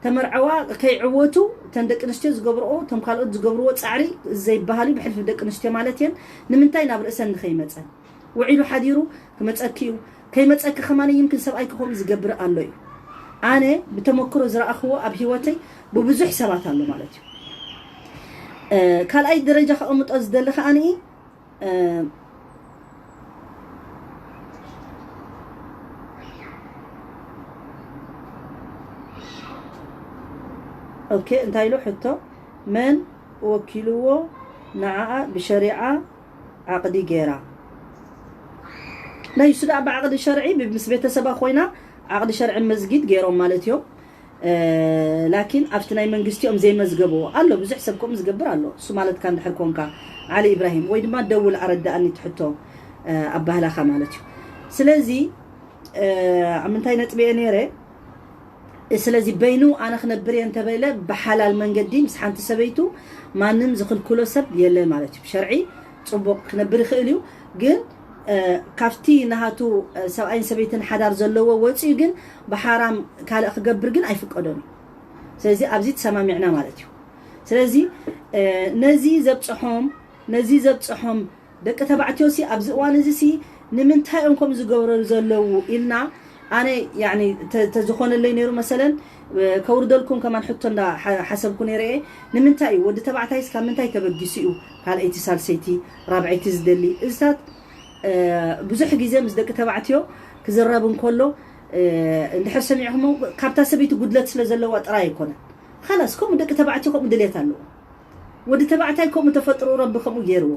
ተመርዐዋ ከይዕወቱ እተን ደቂ ኣንስትዮ ዝገብርኦ እቶም ካልኦት ዝገብርዎ ፃዕሪ ዘይበሃል እዩ። ብሕልፊ ደቂ ኣንስትዮ ማለት እየን። ንምንታይ ናብ ርእሰን ንኸይመፀን ውዒሉ ሓዲሩ ክመፀኪ እዩ። ከይመፀኪ ከማን ይምክን ሰብኣይኪ ከምኡ ዝገብር ኣሎ እዩ። ኣነ ብተመክሮ ዝረኣኽዎ ኣብ ሂወተይ ብብዙሕ ሰባት ኣሎ ማለት እዩ። ካልኣይ ደረጃ ከቐምጦ ዝደሊ ከዓኒ ኦኬ እንታይ ኢሉ ሕቶ መን ወኪልዎ ንዓኣ ብሸሪዓ ዓቕዲ ገይራ ናይ እሱ ደኣ ብዓቕዲ ሸርዒ ምስ ቤተሰባ ኮይና ዓቕዲ ሸርዒ መስጊድ ገይሮም ማለት እዮም። ላኪን ኣብቲ ናይ መንግስቲኦም ዘይመዝገብዎ ኣሎ ብዙሕ ሰብ ከምኡ ዝገብር ኣሎ። እሱ ማለትካ እንድሕር ኮንካ ዓሊ ኢብራሂም ወይ ድማ ደውል ኣረዳእኒ ትሕቶ ኣባህላኻ ማለት እዩ። ስለዚ ኣብ ምንታይ ነጥቢ እየ ነይረ? ስለዚ በይኑ ኣነ ክነብር እየ እንተበለ ብሓላል መንገዲ ምስ ሓንቲ ሰበይቱ ማንም ዝኽልክሎ ሰብ የለን ማለት እዩ። ብሸርዒ ፅቡቕ ክነብር ይኽእል እዩ። ግን ካብቲ ናሃቱ ሰብኣይን ሰበይትን ሓዳር ዘለዎ ወፂኡ ግን ብሓራም ካልእ ክገብር ግን ኣይፍቀዶን እዩ። ስለዚ ኣብዚ ተሰማሚዕና ማለት እዩ። ስለዚ ነዚ ዘብፅሖም ነዚ ዘብፅሖም ደቂ ተባዕትዮ ሲ ኣብዚ እዋን እዚ ሲ ንምንታይ እዮም ከምኡ ዝገብሩ ዘለዉ ኢልና ኣነ ያኒ ተዝኾነለይ ነይሩ መሰለን ከውርደልኩም ከማን ሕቶ እንዳ ሓሰብኩ ነይረ እየ። ንምንታይ እዩ ወዲ ተባዕታይስ ካብ ምንታይ ተበጊሱ እዩ ካልኣይቲ ሳልሰይቲ ራብዐይቲ ዝደሊ? እዚታት ብዙሕ ግዜ ምስ ደቂ ተባዕትዮ ክዝረብ እንከሎ እንድሕር ሰሚዕኹሞ ካብታ ሰበይቲ ጉድለት ስለ ዘለዋ ጥራይ ኣይኮነን። ኻላስ ከምኡ ደቂ ተባዕትዮ ከምኡ ድሌት ኣለዎ። ወዲ ተባዕታይ ከምኡ ተፈጥሮ ረቢ ከምኡ ገይርዎ።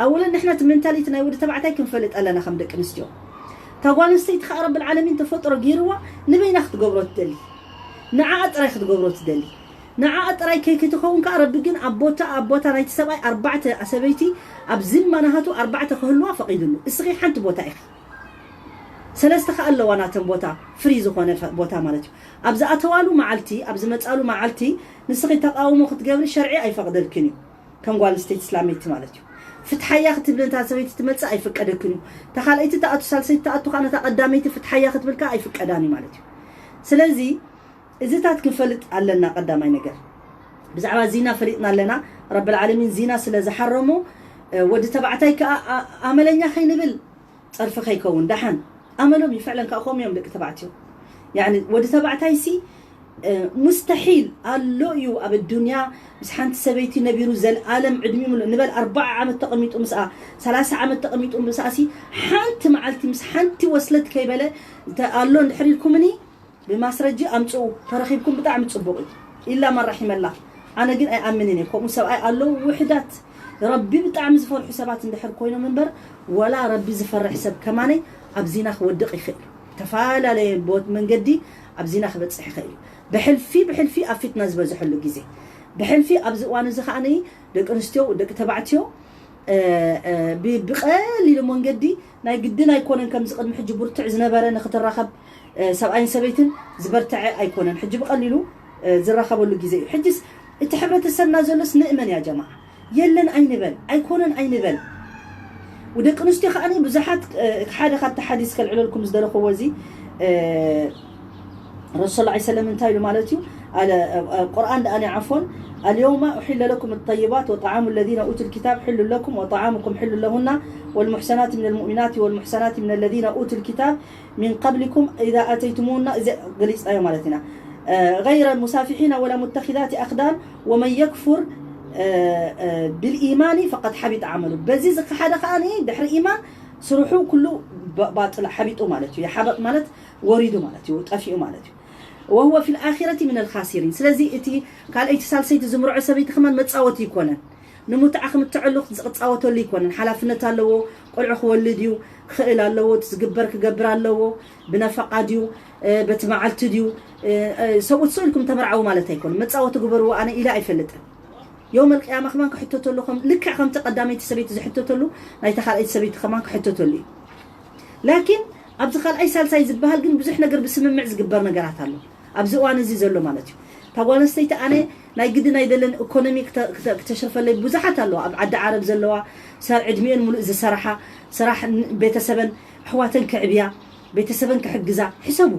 ኣወለን ንሕና እቲ ሜንታሊቲ ናይ ወዲ ተባዕታይ ክንፈልጥ ኣለና ከም ደቂ ኣንስትዮ። እታ ጓል ኣንስተይቲ ከዓ ረብል ዓለሚን ተፈጥሮ ገይርዋ ንበይና ክትገብሮ ትደሊ። ንዓኣ ጥራይ ክትገብሮ ትደሊ። ንዓኣ ጥራይ ከይክትኸውን ከዓ ረቢ ግን ኣብ ቦታ ኣብ ቦታ ናይቲ ሰብኣይ ኣርባዕተ ሰበይቲ ኣብ ዝማ ናሃቱ ኣርባዕተ ክህልዋ ፈቒዱሉ። እስኺ ሓንቲ ቦታ ኢኺ። ሰለስተ ከዓ ኣለዋ ናተን ቦታ ፍሪ ዝኾነ ቦታ ማለት እዩ። ኣብ ዝኣተዋሉ መዓልቲ ኣብ ዝመፃሉ መዓልቲ ንስኺ ተቃውሞ ክትገብሪ ሸርዒ ኣይፈቅደልክን እዩ። ከም ጓል ኣንስተይቲ እስላመይቲ ማለት እዩ። ፍትሓያ ክትብል ነታ ሰበይቲ ትመፅእ ኣይፍቀደክን እዩ። እታ ካልኣይቲ ተኣቱ ሳልሰይቲ ተኣቱ ከዓ ነታ ቀዳመይቲ ፍትሓያ ክትብል ከዓ ኣይፍቀዳን እዩ ማለት እዩ። ስለዚ እዚታት ክንፈልጥ ኣለና። ቀዳማይ ነገር ብዛዕባ ዚና ፈሊጥና ኣለና። ረብል ዓለሚን ዚና ስለ ዝሓረሞ ወዲ ተባዕታይ ከዓ ኣመለኛ ከይንብል ፀርፊ ከይከውን ደሓን ኣመሎም እዩ። ፍዕለን ከዓ ከምኡ እዮም ደቂ ተባዕትዮ። ያኒ ወዲ ተባዕታይ ሲ ሙስተሒል ኣሎ እዩ ኣብ ኣዱንያ ምስ ሓንቲ ሰበይቲ ነቢሩ ዘልኣለም ዕድሚኡ ምሉእ ንበል ኣርባዓ ዓመት ተቐሚጡ ምስኣ ሰላሳ ዓመት ተቐሚጡ ምስኣ ሲ ሓንቲ መዓልቲ ምስ ሓንቲ ወስለት ከይበለ ኣሎ እንድሕር ኢልኩምኒ ብማስረጂ ኣምፅኡ ተረኺብኩም ብጣዕሚ ፅቡቕ እዩ። ኢላ መን ረሒመላ። ኣነ ግን ኣይኣምንን እየ ከምኡ ሰብኣይ ኣለዉ ውሕዳት ረቢ ብጣዕሚ ዝፈርሑ ሰባት እንድሕር ኮይኖም እምበር ወላ ረቢ ዝፈርሕ ሰብ ከማነይ ኣብ ዚና ክወድቕ ይኽእል እዩ። ዝተፈላለየ መንገዲ ኣብ ዚና ክበፅሕ ይኽእል እዩ። ብሕልፊ ብሕልፊ ኣብ ፊትና ዝበዝሐሉ ግዜ ብሕልፊ ኣብዚ እዋን እዚ ከዓ ደቂ ኣንስትዮ ደቂ ተባዕትዮ ብቐሊሉ መንገዲ ናይ ግድን ኣይኮነን ከምዚ ቅድሚ ሕጂ ብርቱዕ ዝነበረ ንክትራኸብ ሰብኣይን ሰበይትን ዝበርትዐ ኣይኮነን ሕጂ ብቐሊሉ ዝራኸበሉ ግዜ እዩ። ሕጅስ እቲ ሕብረተሰብና ዘሎስ ንእመን እያ ጀማዓ የለን ኣይንበል ኣይኮነን ኣይንበል። ወደቂ ኣንስትዮ ከዓ ብዙሓት ሓደ ካብቲ ሓዲስ ከልዕለልኩም ዝደለኽዎ እዚ ረሱል ላ ሰለም እንታይ ኢሉ ማለት እዩ? ቁርኣን ደኣ ዓፎን اليوم أحل لكم الطيبات وطعام الذين أوتوا الكتاب حل لكم وطعامكم حل لهن والمحصنات من المؤمنات والمحصنات من الذين أوتوا الكتاب من قبلكم إذا آتيتموهن እዚ ገሊፅናዮ ማለት ኢና غير مسافحين ولا متخذات أخدان ومن يكفر بالإيمان فقد حبط عمله በዚ ዝከሓደ ከዓ ድሕሪ ኢማን ስርሑ ኩሉ ባጥላ ሓቢጡ ማለት እዩ። ሓበጥ ማለት ወሪዱ ማለት እዩ፣ ጠፊኡ ማለት እዩ። وهو في الآخرة من الخاسرين ስለዚ እቲ ካልኣይቲ ሳልሰይቲ ዝምርዖ ሰበይቲ ከማን መፃወቲ ይኮነን። ንሙትዓ ክምትዐሉ ዝፃወተሉ ይኮነን። ሓላፍነት ኣለዎ። ቆልዑ ክወልድ እዩ። ክኽእል ኣለዎ። እቲ ዝግበር ክገብር ኣለዎ። ብነፈቃ ድዩ በቲ መዓልቲ ድዩ ሰብኡት ሰው ኢልኩም ተመርዓዊ ማለት ኣይኮነን። መፃወቲ ግበርዎ ኣነ ኢለ ኣይፈልጥን። የውመል ቅያማ ከማን ክሕተተሉ ልክዕ ከምቲ ቀዳመይቲ ሰበይቲ ዝሕተተሉ ናይታ ካልኣይቲ ሰበይቲ ከማን ክሕተተሉ እዩ። ላኪን ኣብዚ ካልኣይ ሳልሳይ ዝበሃል ግን ብዙሕ ነገር ብስምምዕ ዝግበር ነገራት ኣሎ ኣብዚ እዋን እዚ ዘሎ ማለት እዩ። እታ ጓል ኣንስተይቲ ኣነ ናይ ግድን ኣይደለን ኢኮኖሚ ክተሽርፈለይ ብዙሓት ኣለዋ ኣብ ዓዲ ዓረብ ዘለዋ ሰብ ዕድሚኤን ሙሉእ ዝሰራሓ ስራሕ ቤተሰበን ኣሕዋተን ክዕብያ ቤተሰበን ክሕግዛ ሕሰቡ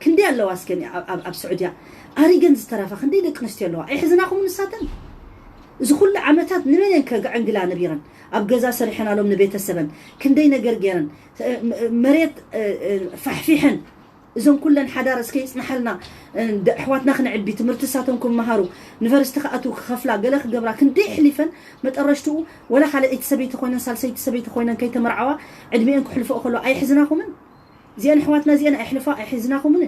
ክንደይ ኣለዋ እስከ ኣብ ስዑድያ ኣሪገን ዝተረፋ ክንደይ ደቂ ኣንስትዮ ኣለዋ ኣይሕዝናኹም ንሳተን እዚ ኩሉ ዓመታት ንመን እየን ከግዕንግላ ነቢረን ኣብ ገዛ ሰሪሐናሎም ንቤተሰበን ክንደይ ነገር ገይረን መሬት ፋሕፊሐን እዞም ኩለን ሓዳር እስከ ይጽንሓልና፣ እ፣ ደ-፣ ኣሕዋትና ክነዕቢ፣ ትምህርቲ ሳቶም ክመሃሩ፣ ዩኒቨርሲቲ ክኣትዉ፣ ክኸፍላ፣ ገለ ክገብራ፣ ክንደይ ኣሕሊፈን፣ መጠረሽትኡ ወላ ካልኣይቲ ሰበይቲ ኮይነን፣ ሳልሰይቲ ሰበይቲ ኮይነን ከይተመርዓዋ ዕድሚኤን ክሕልፎ ከሎ ኣይሕዝናኹምን? እዚአን ኣሕዋትና እዚአን ኣይሕልፋ፣ ኣይሕዝናኹምን?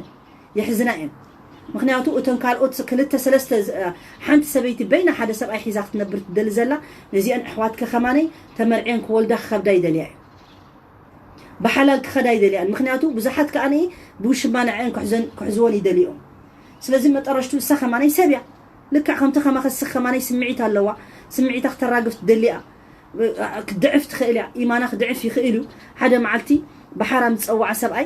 የሕዝና እየን። ምኽንያቱ እተን ካልኦት ክልተ ሰለስተ ዝ-፣ ሓንቲ ሰበይቲ በይና ሓደ ሰብኣይ ሒዛ ክትነብር ትደሊ ዘላ፣ ነዚአን ኣሕዋትከ ከማነይ ተመርዕየን ክወልዳ ክኸብዳ ይደልያ እየን። ብሓላል ክኸዳ ይደልያን። ምኽንያቱ ብዙሓት ከኣ ብውሽማ ንዐን ክሕዘን-፣ ክሕዝወን ይደልዮም። ስለዚ መጠረሽቱ እሳ ከማነይ ሰብ እያ። ልክዕ ከምቲ ከማኸ እስኺ ከማነይ ስምዒት ኣለዋ። ስምዒታ ክተራግፍ ትደሊ እያ። ክድዕፍ ትኽእል እያ። ኢማና ክድዕፍ ይኽእል እዩ። ሓደ መዓልቲ ብሓራም ዝጸውዓ ሰብኣይ፣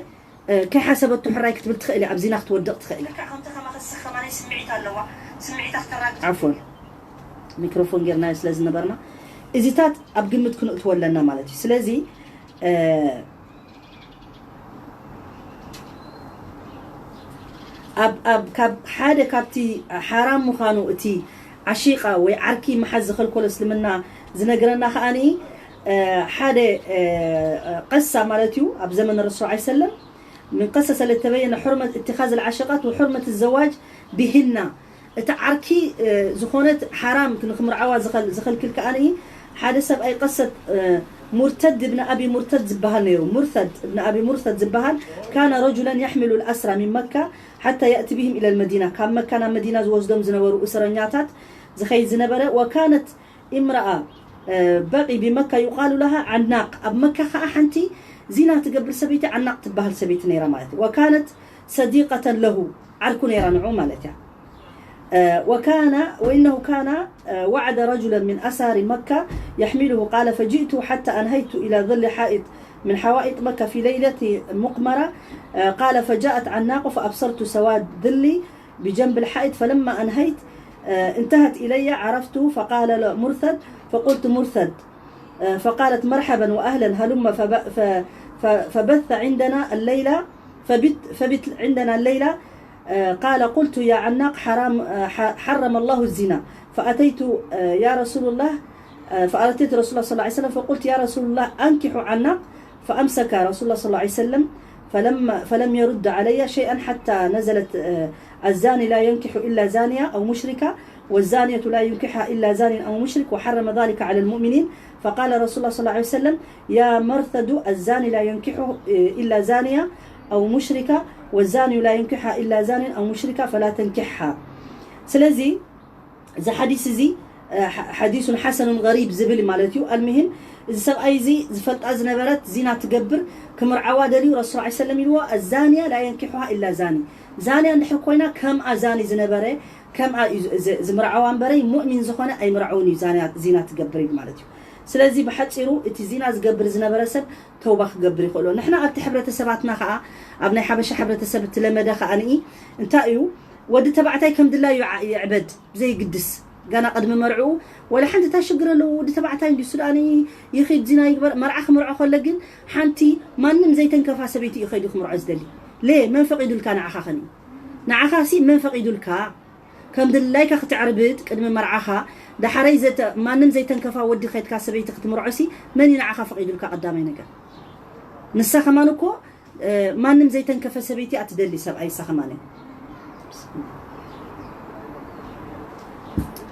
እ፣ ከይሓሰበቱ ሕራይ ክትብል ትኽእል እያ። ኣብ ዚና ክትወድቕ ትኽእል እያ። ልክዕ ከምቲ ከማኸ እስኺ ከማነይ ስምዒት ኣለዋ። ስምዒታ ክተራግፍ ዓፍወን። ሚክሮፎን ጌርናዮ ስለ ዝነበርና እዚታት ኣብ ግምት ክንእትዎ ኣለና ማለት እዩ። ስለዚ፣ እ፣ ኣብ፣ ኣብ፣ ካብ ሓደ ካብቲ ሓራም ምዃኑ እቲ ዓሺቓ ወይ ዓርኪ ምሓዝ ዝኸልከሎ እስልምና ዝነግረና ከኣኒ፣ እ፣ ሓደ፣ እ፣ ቀሳ ማለት እዩ። ኣብ ዘመን ረሱል ዐለይሂ ሰለም ምን ቀሰሰ ለተበየነ ሑርመት እትኻዝ ልዓሽቃት ወሑርመት ዘዋጅ ብሂና። እቲ ዓርኪ፣ እ፣ ዝኾነት ሓራም ንክምርዓዋ ዝኸል-፣ ዝኸልክል ከኣኒ ሓደ ሰብኣይ ቀሰት፣ እ፣ ሙርተድ እብን ኣቢ ሙርተድ ዝበሃል ነይሩ። ሙርተድ እብን ኣቢ ሙርተድ ዝበሃል ካነ ረጁለን የሕምሉ ልኣስራ ሚን መካ ሓታ የእቲ ብሂም ኢለ ልመዲና። ካብ መካ ናብ መዲና ዝወስዶም ዝነበሩ እስረኛታት ዝኸይድ ዝነበረ። ወካነት ኢምረኣ፣ እ፣ በቂ ብመካ ዩቃሉ ለሃ ዓናቅ። ኣብ መካ ከኣ ሓንቲ ዚና ትገብር ሰበይቲ ዓናቅ ትበሃል ሰበይቲ ነይራ ማለት እዩ። ወካነት ሰዲቀተን ለሁ፣ ዓርኩ ነይራ ንዑ ማለት እያ። እ፣ ወካነ፣ ወኢነሁ ካነ፣ እ፣ ወዐደ ረጁለን ምን ኣሳሪ መካ የሕሚሉሁ ቃለ ፈጂእቱ ሓታ ኣንሀይቱ ኢላ ظل ሓኢጥ ምን ሓዋኢጥ መካ ፊ ለይለት ሙቅመራ፣ እ፣ ቃለ ፈጃአት ዓናቁ ፈኣብሰርቱ ሰዋድ ظሊ ብጀንብ ልሓኢጥ ፈለማ ኣንሀይት፣ እ፣ እንተሀት ኢለየ ዓረፍቱ ፈቃለ ለ-፣ ሙርተድ ፈቁልቱ ሙርተድ، آه، فقالت: مرحبا وأهلا، هلم فب-، ف-، ف-، فبت عندنا الليلة، فبت، فبت عندنا الليلة. آه، قال: قلت: يا عناق، حرام، آه، ح-، حرم الله الزنا. فأتيت، آه، يا رسول الله، آه، فأتيت رسول الله صلى الله عليه وسلم فقلت: يا رسول الله، أنكح عناق. فأمسك رسول الله صلى الله عليه وسلم فلم، فلم يرد علي شيئا حتى نزلت، آه، الزاني لا ينكح إلا زانية أو مشركة، والزانية لا ينكحها إلا زان أو مشرك، وحرم ذلك على المؤمنين. فقال رسول الله صلى الله عليه وسلم: يا مرثد، الزاني لا ينكحه إلا زانية أو مشركة، والزاني لا ينكحها إلا زان أو مشركة، فلا تنكحها. ስለዚ እዚ ሓዲስ እዚ፣ እ፣ ሓ-፣ ሓዲሱን ሓሰኑን ገሪብ ዝብል ማለት እዩ። ኣልሙሂም፣ እዚ ሰብኣይ እዚ ዝፈልጣ ዝነበረት ዚና ትገብር፣ ክምርዓዋ ደልዩ፣ ረሱል ዐለይሂ ሰለም ኢልዎ፣ ኣዛንያ ላ የንኪሑሃ ኢላ ዛኒ። ዛንያ እንድሕር ኮይና፣ ከምኣ ዛኒ ዝነበረ፣ ከምኣ እዩ ዝ-፣ ዝ-፣ ዝምርዓዋ እምበረይ፣ ሙእሚን ዝኾነ ኣይምርዓውን እዩ፣ ዛንያ፣ ዚና ትገብር ኢሉ ማለት እዩ። ስለዚ ብሓጺሩ እቲ ዚና ዝገብር ዝነበረ ሰብ ተውባ ክገብር ይኽእሎ። ንሕና ኣብቲ ሕብረተሰባትና ኸኣ፣ ኣብ ናይ ሓበሻ ሕብረተሰብ እትለመደ ኸኣ ንኢ እንታይ እዩ? ወዲ ተባዕታይ ከም ድላዩ ይዓ-፣ ይዕበድ፣ ብዘይግድስ። ጋና ቅድሚ መርዕኡ፣ ወላ ሓንቲ እንታይ ሽግር ኣለዎ? ወዲ ተባዕታይ እንድዩ፣ እሱ ደኣ ንኢ ይኺድ፣ ዚና ይግበር። መርዓ ክምርዖ ከሎ ግን ሓንቲ ማንም ዘይተንከፋ ሰበይቲ እዩ ኸይዱ ክምርዖ ዝደሊ። ሌ፣ መን ፈቒዱልካ ንዓኻ ኸንኢ? ንዓኻሲ መን ፈቒዱልካ? ከም ድላይካ ክትዕርብድ ቅድሚ መርዓኻ፣ ዳሕረይ ዘተ-፣ ማንም ዘይተንከፋ ወዲ ኸይድካ ሰበይቲ ክትምርዖሲ መን እዩ ንዓኻ ፈቒዱልካ? ቀዳማይ ነገር። ንሳ ከማን እኮ፣ እ፣ ማንም ዘይተንከፈ ሰበይቲ እያ ትደሊ፣ ሰብኣይ፣ ንሳ ከማን።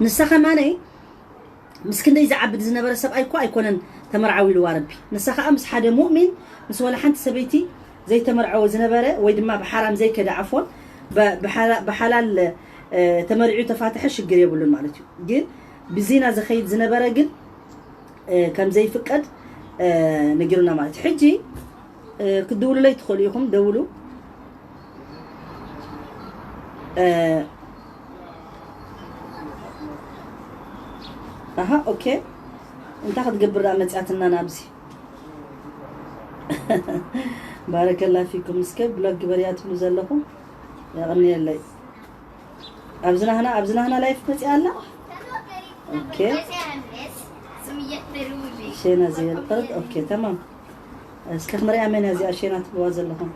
ንሳ ከማነይ ምስ ክንደይ ዝዓብድ ዝነበረ ሰብኣይ እኮ ኣይኮነን ተመርዓዊ ኢልዋ ረቢ። ንሳ ከኣ ምስ ሓደ ሙእሚን፣ ምስ ወላ ሓንቲ ሰበይቲ ዘይተመርዐወ ዝነበረ፣ ወይ ድማ ብሓራም ዘይከደ፣ ዓፎን፣ በ-፣ ብሓላ-፣ ብሓላል፣ እ፣ ተመሪዑ ተፋትሐ ሽግር የብሉን ማለት እዩ። ግን ብዚና ዝኸይድ ዝነበረ ግን፣ እ፣ ከም ዘይፍቀድ፣ እ፣ ነጊሩና ማለት እዩ። ሕጂ፣ እ፣ ክትድውሉለይ ትኽእሉ ኢኹም፣ ደውሉ። እ፣ ኣሃ፣ ኦኬ። እንታይ ክትገብር ደኣ መጽያትና ናብዚ? ባረከላ ፊኩም። እስከ ብሎክ ግበርያ ትብሉ ዘለኹም፣ የቐንየለይ። ኣብዚ ናህና፣ ኣብዚ ናህና ላይፍ መጽያ ኣላ። ኦኬ። ሸና ዝየልቀርት። ኦኬ፣ ተማም። እስከ ክንሪኣ መን እያ እዚኣ ሸና ትብልዋ ዘለኹም?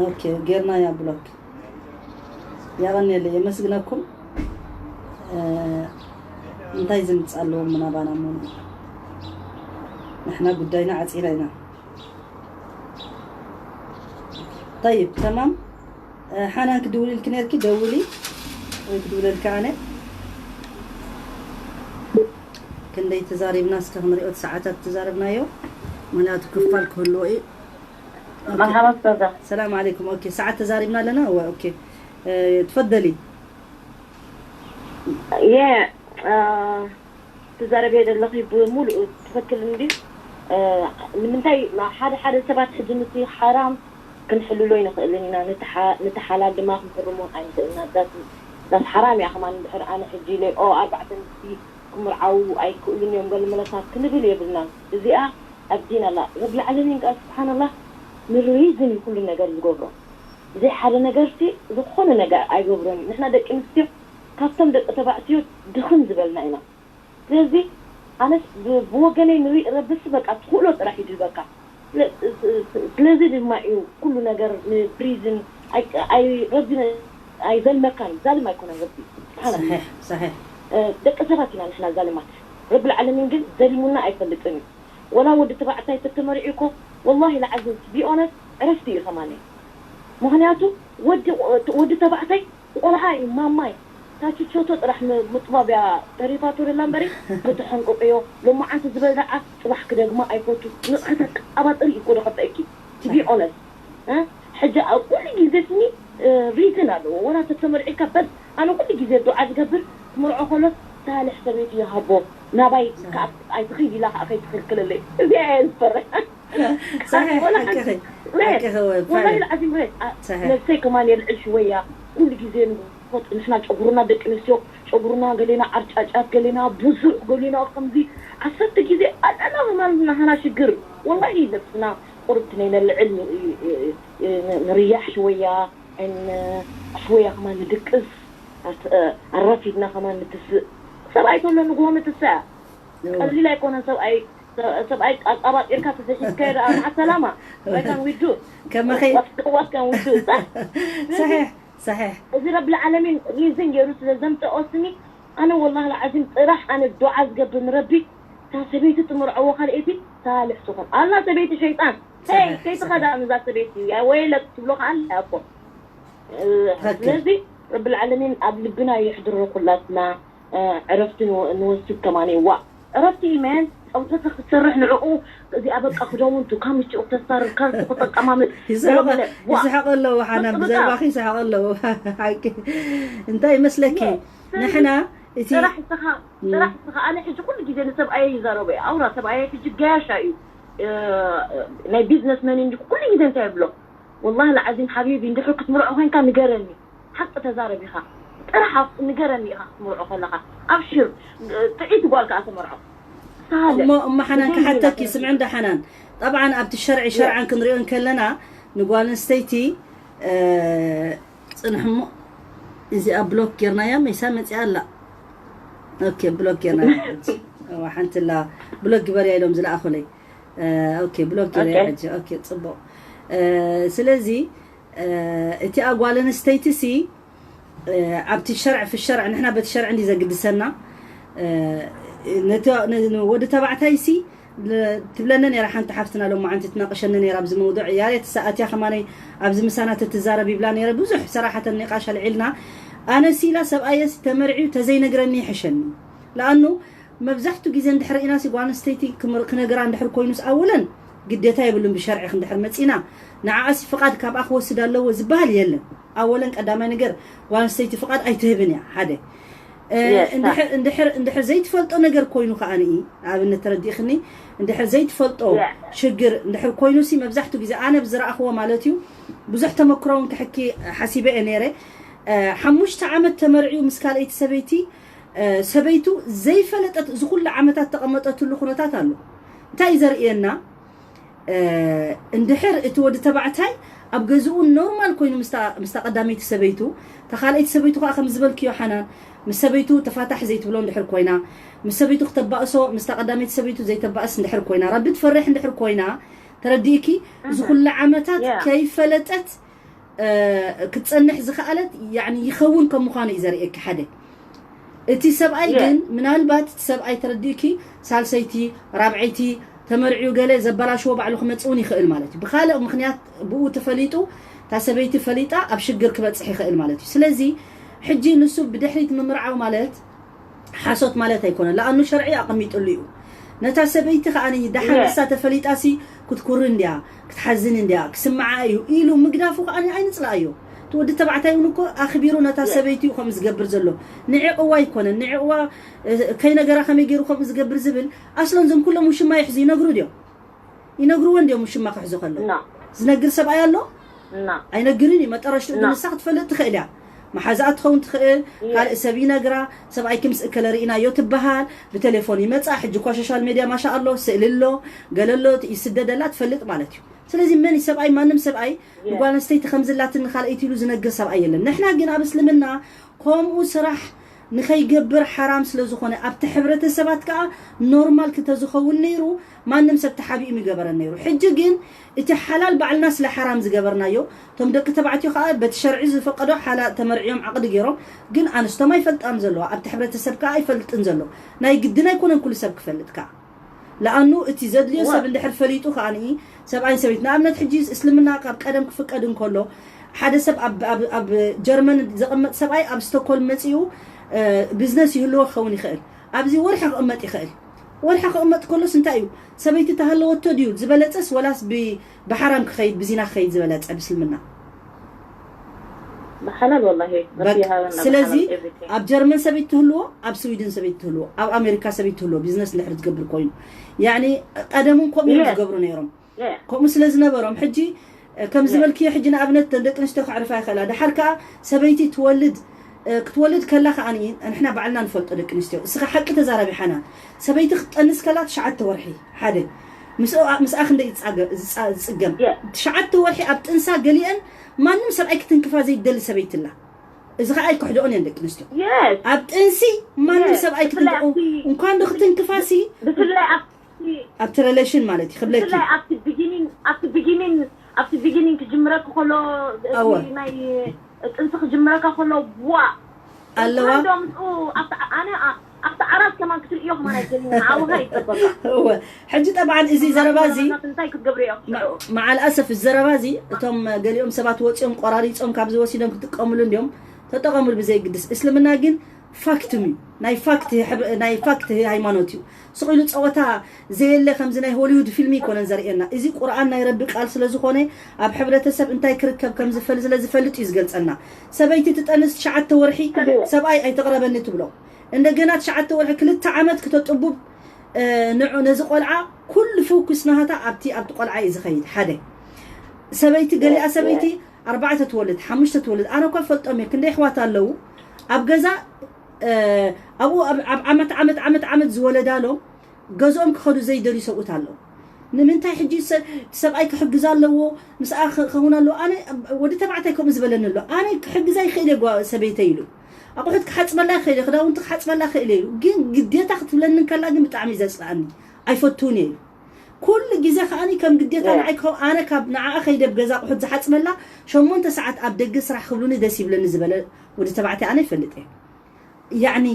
ኦኬ፣ ጌርናያ ብሎክ። የቐንየለይ፣ የመስግነኩም። እንታይ ዝምፅእ ኣለዎም ምናባና እሞ ንሕና ጉዳይና ዓፂና ኢና። طيب تمام. ሓናን ክድውልልኪ ነርኪ ደውሊ ወይ ክድውለልካ ኣነ። ክንደይ ተዛሪብና እስከ ክንሪኦ ሰዓታት ተዛረብናዮ። ምክንያቱ ክፋል ክህልዎ እዩ። مرحبا استاذة. ሰላም عليكم. ኦኬ ሰዓት ተዛሪብና ኣለና። እወ ኦኬ ትፈደሊ። የ ትዛረብዮ ዘለኺ ብምሉእ ትኽክል እንዲ። ንምንታይ ሓደ ሓደ ሰባት ሕጂ ምስ ሓራም ክንሕልሎ ይንኽእልን ኢና። ነቲ ሓላል ድማ ክንሕርሞ ኣይንኽእልና። ዳስ ሓራም እያ ከማን እንድሕር ኣነ ሕጂ ኢለ ኦ ኣርባዕተ ኣንስቲ ክምርዓው ኣይክእሉን እዮም ገለ መለሳት ክንብል የብልናን። እዚኣ ኣብ ዲን ኣላ ረብ ልዓለሚን ቃል ስብሓንላህ ንሪዝን እዩ ኩሉ ነገር ዝገብሮ። ብዘይ ሓደ ነገርሲ ዝኾነ ነገር ኣይገብሮን እዩ። ንሕና ደቂ ኣንስትዮ ካብቶም ደቂ ተባዕትዮ ድኽም ዝበልና ኢና። ስለዚ ኣነስ ብወገነይ ንሪእ ረብሲ በቃ ትኽእሎ ጥራሕ ይድልበካ። ስለዚ ድማ እዩ ኩሉ ነገር ንብሪዝን ረቢ ኣይዘልመካን ዛልም ኣይኮነን ረቢ ስብሓን صحيح صحيح ደቂ ሰባት ኢና ንሕና ዛልማት። ረቢ ልዓለሚን ግን ዘሊሙና ኣይፈልጥን እዩ። ወላ ወዲ ተባዕታይ ተተመሪዑ እኮ ወላሂ ልዓዚም ቢኦነት ዕረፍቲ እዩ ከማነ። ምክንያቱ ወዲ ተባዕታይ ቆልዓ እዩ ማማይ ታችቾቶ ጥራሕ ምጥባብ እያ ተሪፋቶ ደላ እምበሪ። ከተሐንቅቅዮ ሎማዓንቲ ዝበልዓ ፅባሕ ክደግማ ኣይፈቱ። ንቕሕተ ኣባጥር እዩ ኮዶ ከበእኪ ቲቢ ኦነስ ሕጂ ኣብ ኩሉ ግዜ ስኒ ሪዝን ኣለዎ። ወላ ተተመርዒካ በል ኣነ ኩሉ ግዜ ዱዓ ዝገብር ክምርዖ ከሎ ሳልሕ ሰበይቲ ይሃቦ ናባይ ኣይትኽይድ ኢላ ከዓ ከይትኽልክለለይ እዚኣ እየ ዝፈርሕ። صحيح حقك حقك والله العظيم ريت نفسي كمان يلعش شوية. كل جزء نحن ጨጉርና ደቂ ኣንስትዮ ጨጉርና ገሌና ዓርጫጫት ገሌና ብዙሕ ገሌና ከምዚ ዓሰርተ ግዜ ኣልዕና ማለት ናህና ሽግር ወላሂ ነብስና ቁርብቲ ናይ ነልዕል ንርያሕ ሽወያ ሽወያ ከማን ንድቅስ ኣረፊድና ከማን ንትስእ ሰብኣይ ተሎ ንግሆ ንትስእ ቀሊል ኣይኮነን ሰብኣይ ሰብኣይ ኣጣባጢርካ ተዘይሒዝካዮ ደኣ መዓ ሰላማ ወይካን ዊዱ ከመኸይ ዋካን ዊዱ صحيح صحيح እዚ ረብ ልዓለሚን ሪዝን ገይሩ ስለ ዘምፀኦ ስኒ ኣነ ወላሂ ልዓዚም ጥራሕ ኣነ ዱዓ ዝገብር ንረቢ እታ ሰበይቲ ትምርዐዎ ካልኤቲ ሳልሕ ትኹን ኣላ ሰበይቲ ሸይጣን ይ ከይትኸዳ ንዛ ሰበይቲ እያ ወይለክ ትብሎ ከዓ ኣላ እኮ ስለዚ ረብ ልዓለሚን ኣብ ልብና የሕድሮ ኩላትና ዕረፍቲ ንወስድ ከማን ዋ ዕረፍቲ ኢመን ፀውተተ ክትሰርሕ ንዕኡ እዚኣ በቃ ክዳውንቱ ካብ ምጭኡ ክተስታርር ካብ ክጠቀማምጥ ይስሕቕ ኣለዉ ሓና ብዘረባኺ ይስሕቕ ኣለዉ ሓቂ እንታይ ይመስለኪ ንሕና እቲ ስራሕ ስኻ ስራሕ ስኻ ኣነ ሕጂ ኩሉ ግዜ ንሰብኣየ ይዛረቦ እየ ኣውራ ሰብኣየ ሕጂ ገያሻ እዩ ናይ ቢዝነስ መን እንጂ ኩሉ ግዜ እንታይ ይብሎ ወላሂ ልዓዚም ሓቢቢ እንድሕር ክትምርዖ ኮንካ ንገረኒ ሓቂ ተዛረብ ኢኻ ጥራሕ ንገረኒ ኢኻ ክትምርዖ ከለኻ ኣብሽር ጥዒቲ ጓል ከዓ ተመርዖ እሞ እሞ ሓናን ክሓተኪ ስምዒ እንዳ ሓናን ጠብዓን ኣብቲ ሸርዒ ሸርዓን ክንሪኦ እንከለና ንጓል ኣንስተይቲ ፅንሕሞ እዚኣ ብሎክ ጌርናያ መይሳ መፂኣ ኣላ ኦኬ ብሎክ ጌርናያ ሓንቲ ላ ብሎክ ግበርያ ኢሎም ዝለኣኹለይ ኦኬ ብሎክ ጌርያ ሕጂ ኦኬ ፅቡቕ ስለዚ እቲ ኣጓል ኣንስተይቲ ሲ ኣብቲ ሸርዕ ፊ ሸርዕ ንሕና በቲ ሸርዕ እንዲ ዘግድሰና ወዲ ተባዕታይ ሲ ትብለኒ ነራ ሓንቲ ሓፍትና ሎማዓንቲ ትናቅሸኒ ነራ ኣብዚ መውዱዕ ያሬት ሰኣትያ ከማነይ ኣብዚ ምሳና ተትዛረብ ይብላ ነረ ብዙሕ ሰራሓተን ኒቃሽ ኣልዒልና ኣነ ሲላ ሰብኣየ ተመርዕዩ ተዘይነግረኒ ይሕሸኒ ለኣኑ መብዛሕቱ ግዜ እንድሕር ኢና ሲ ጓል ኣንስተይቲ ክነግራ እንድሕር ኮይኑስ ኣውለን ግዴታ የብሉን ብሸርዒ ክንድሕር መፂና ንዓኣሲ ፍቓድ ካብኣ ክወስድ ኣለዎ ዝበሃል የለን ኣወለን ቀዳማይ ነገር ጓል ኣንስተይቲ ፍቓድ ኣይትህብን እያ ሓደ እንድሕር ዘይትፈልጦ ነገር ኮይኑ ከዓ ንኣብነት ተረዲእክኒ እንድሕር ዘይትፈልጦ ሽግር እንድሕር ኮይኑ ሲ መብዛሕቱ ግዜ ኣነ ብዝረኣኽዎ ማለት እዩ ብዙሕ ተመክሮ እውን ክሕኪ ሓሲበ እየ ነይረ ሓሙሽተ ዓመት ተመርዕዩ ምስ ካልኣይቲ ሰበይቲ ሰበይቱ ዘይፈለጠት እዚ ኩሉ ዓመታት ተቐመጠትሉ ኩነታት ኣሎ እንታይ እዩ ዘርእየና እንድሕር እቲ ወዲ ተባዕታይ ኣብ ገዝኡ ኖርማል ኮይኑ ምስታ ቀዳመይቲ ሰበይቱ እታ ካልኣይቲ ሰበይቱ ከዓ ከም ዝበልክዮ ሓናን ምስ ሰበይቱ ተፋታሕ ዘይትብሎ እንድሕር ኮይና ምስ ሰበይቱ ክተባእሶ ምስታ ቀዳመይቲ ሰበይቱ ዘይተባእስ እንድሕር ኮይና ረቢ ትፈርሕ እንድሕር ኮይና ተረዲእኪ እዚ ኩሉ ዓመታት ከይፈለጠት ክትፀንሕ ዝኸኣለት ይኸውን ከም ምዃኑ እዩ ዘርእየኪ ሓደ እቲ ሰብኣይ ግን ምናልባት እቲ ሰብኣይ ተረዲእኪ ሳልሰይቲ ራብዐይቲ ተመርዕዩ ገለ ዘበላሽዎ ባዕሉ ክመጽእ እውን ይኽእል ማለት እዩ። ብኻልእ ምኽንያት ብኡ ተፈሊጡ እታ ሰበይቲ ፈሊጣ ኣብ ሽግር ክበጽሕ ይኽእል ማለት እዩ። ስለዚ ሕጂ ንሱ ብድሕሪት ምምርዓው ማለት ሓሶት ማለት ኣይኮነን። ለኣኑ ሸርዒ ኣቐሚጥሉ እዩ። ነታ ሰበይቲ ከዓኒ ደሓን ንሳ ተፈሊጣሲ ክትኩርን እንድያ ክትሓዝን እንድያ ክስምዓ እዩ ኢሉ ምግዳፉ ከዓኒ ኣይንጽላኣዮ። እቲ ወዲ ተባዕታይ እውን እኮ ኣኽቢሩ ነታ ሰበይቲ እዩ ከምኡ ዝገብር ዘሎ። ንዕቕዋ ኣይኮነን ንዕቕዋ ከይነገራ ከመይ ገይሩ ከምኡ ዝገብር ዝብል ኣስለን ዞም ኩሎም ውሽማ ይሕዙ ይነግሩ ድዮም? ይነግርዎ እንድዮም ውሽማ ክሕዙ ከለዉ። ዝነግር ሰብኣይ ኣሎ? ኣይነግርን እዩ። መጠረሽትኡ ግን ንሳ ክትፈልጥ ትኽእል እያ። መሓዛኣ ትኸውን ትኽእል፣ ካልእ ሰብ ይነግራ፣ ሰብኣይኪ ምስ እከለ ርኢናዮ ትበሃል፣ ብቴሌፎን ይመጻ። ሕጂ እኳ ሶሻል ሜድያ ማሻ ኣሎ፣ ስእሊ ኣሎ፣ ገለ ኣሎ፣ ይስደደላ ትፈልጥ ማለት እዩ። ስለዚ መን እዩ ሰብኣይ? ማንም ሰብኣይ ንጓል ኣንስተይቲ ከምዝላትን ንኻልኣይቲ ኢሉ ዝነግር ሰብኣይ የለን። ንሕና ግን ኣብ እስልምና ከምኡ ስራሕ ንኸይገብር ሓራም ስለ ዝኾነ ኣብቲ ሕብረተሰባት ከኣ ኖርማል ክተዝኸውን ነይሩ ማንም ሰብ ተሓቢኡ ምገበረን ነይሩ። ሕጂ ግን እቲ ሓላል ባዕልና ስለ ሓራም ዝገበርናዮ እቶም ደቂ ተባዕትዮ ከኣ በቲ ሸርዒ ዝፈቀዶ ሓላ ተመርዕዮም ዓቕዲ ገይሮም ግን ኣንስቶም ኣይፈልጣን ዘለዋ ኣብቲ ሕብረተሰብ ከኣ ኣይፈልጥን ዘሎ ናይ ግድን ኣይኮነን ኩሉ ሰብ ክፈልጥ ከኣ ለኣኑ እቲ ዘድልዮ ሰብ እንድሕር ፈሊጡ ከኣ ሰብኣይን ሰበይት ንኣብነት ሕጂ እስልምና ካብ ቀደም ክፍቀድ እንከሎ ሓደ ሰብ ኣብ ጀርመን ዘቐመጥ ሰብኣይ ኣብ ስቶኮልም መፂኡ ቢዝነስ ይህልዎ ክኸውን ይኽእል ኣብዚ ወርሒ ክቕመጥ ይኽእል ወርሒ ክቕመጥ ከሎስ እንታይ እዩ ሰበይቲ ተሃለወቶ ድዩ ዝበለፀስ ወላስ ብሓራም ክኸይድ ብዚና ክኸይድ ዝበለፀ ብስልምና ብሓላል ወላሂ ስለዚ ኣብ ጀርመን ሰበይቲ ትህልዎ ኣብ ስዊድን ሰበይቲ ትህልዎ ኣብ ኣሜሪካ ሰበይቲ ትህልዎ ቢዝነስ እንድሕር ትገብር ኮይኑ ያኒ ቀደም እውን ከምኡ እዮም ዝገብሩ ነይሮም ከምኡ ስለ ዝነበሮም ሕጂ ከም ዝበልክዮ ሕጂ ንኣብነት ደቂ ኣንስትዮ ከዕርፋ ይኽእላ ድሓር ከዓ ሰበይቲ ትወልድ ክትወልድ ከላ ከዓ ንሕና ባዕልና ንፈልጦ ደቂ ኣንስትዮ እስኻ ሓቂ ተዛረቢ ሓና ሰበይቲ ክትጠንስ ከላ ትሽዓተ ወርሒ ሓደ ምስኣ ክንደይ ዝፅገም ትሽዓተ ወርሒ ኣብ ጥንሳ ገሊአን ማንም ሰብኣይ ክትንክፋ ዘይደሊ ሰበይቲ ኣላ እዚ ከዓ ኣይክሕድኦን እየን ደቂ ኣንስትዮ ኣብ ጥንሲ ማንም ሰብኣይ ክትንክፎ እንኳን ዶ ክትንክፋሲ ብፍላይ ኣብ ኣብቲ ሬሌሽን ማለት እዩ ክብለኪ ብፍላይ ኣብቲ ቢጊኒን ኣብቲ ቢጊኒን ኣብቲ ቢጊኒን ክጅምረኪ ከሎ እቲ ናይ ጥንሲ ክጅምረካ ከሎ ዋ ኣለዋ ዶ ምስኡ ኣብቲ ኣነ ኣብቲ ዓራት ከማን ክትርእዮ ከማን ኣይደልን ንዓውኻ ይጠበቃ እወ ሕጂ ጠብዓን እዚ ዘረባ እዚ እንታይ ክትገብርዮ መዓል ኣሰፍ እዚ ዘረባ እዚ እቶም ገሊኦም ሰባት ወፂኦም ቆራሪፆም ካብዚ ወሲዶም ክጥቀምሉ እንዲዮም ተጠቐምሉ ብዘይግድስ እስልምና ግን ፋክትም እዩ ናይ ፋክት ናይ ፋክት ሃይማኖት እዩ ስቕ ኢሉ ፀወታ ዘየለ ከምዚ ናይ ሆሊውድ ፊልሚ ይኮነን ዘርእየና እዚ ቁርኣን ናይ ረቢ ቃል ስለ ዝኾነ ኣብ ሕብረተሰብ እንታይ ክርከብ ከም ዝፈል ስለ ዝፈልጥ እዩ ዝገልፀና ሰበይቲ ትጠንስ ትሽዓተ ወርሒ ሰብኣይ ኣይተቕረበኒ ትብሎ እንደገና ትሽዓተ ወርሒ ክልተ ዓመት ክተጥቡብ ንዑ ነዚ ቆልዓ ኩሉ ፎኩስ ናሃታ ኣብቲ ኣብቲ ቆልዓ እዩ ዝኸይድ ሓደ ሰበይቲ ገሊኣ ሰበይቲ ኣርባዕተ ትወልድ ሓሙሽተ ትወልድ ኣነ እኳ ፈልጦም እየ ክንደይ ኣሕዋት ኣለዉ ኣብ ገዛ ኣብኡ ኣብ ዓመት ዓመት ዓመት ዓመት ዝወለዳሎም ገዝኦም ክኸዱ ዘይደልዩ ሰብኡት ኣለዉ ንምንታይ ሕጂ ሰብኣይ ክሕግዝ ኣለዎ ምስኣ ክኸውን ኣለዎ ኣነ ወዲ ተባዕታይ ከምኡ ዝበለኒ ኣሎ ኣነ ክሕግዛ ይኽእል እየ ሰበይተይ ኢሉ ኣቑሑት ክሓፅበላ ይኽእል እየ ክዳውንቲ ክሓፅበላ ይኽእል እየ ኢሉ ግን ግዴታ ክትብለኒ ከላ ግን ብጣዕሚ እዩ ዘፅልኣኒ ኣይፈትውን እየ ኢሉ ኩሉ ግዜ ከዓኒ ከም ግዴታ ንዓይ ክኸው ኣነ ካብ ንዓኣ ከይደ ኣብ ገዛ ኣቑሑት ዝሓፅበላ ሸሞንተ ሰዓት ኣብ ደገ ስራሕ ክብሉኒ ደስ ይብለኒ ዝበለ ወዲ ተባዕታይ ኣነ ይፈልጥ እየ ያዕኒ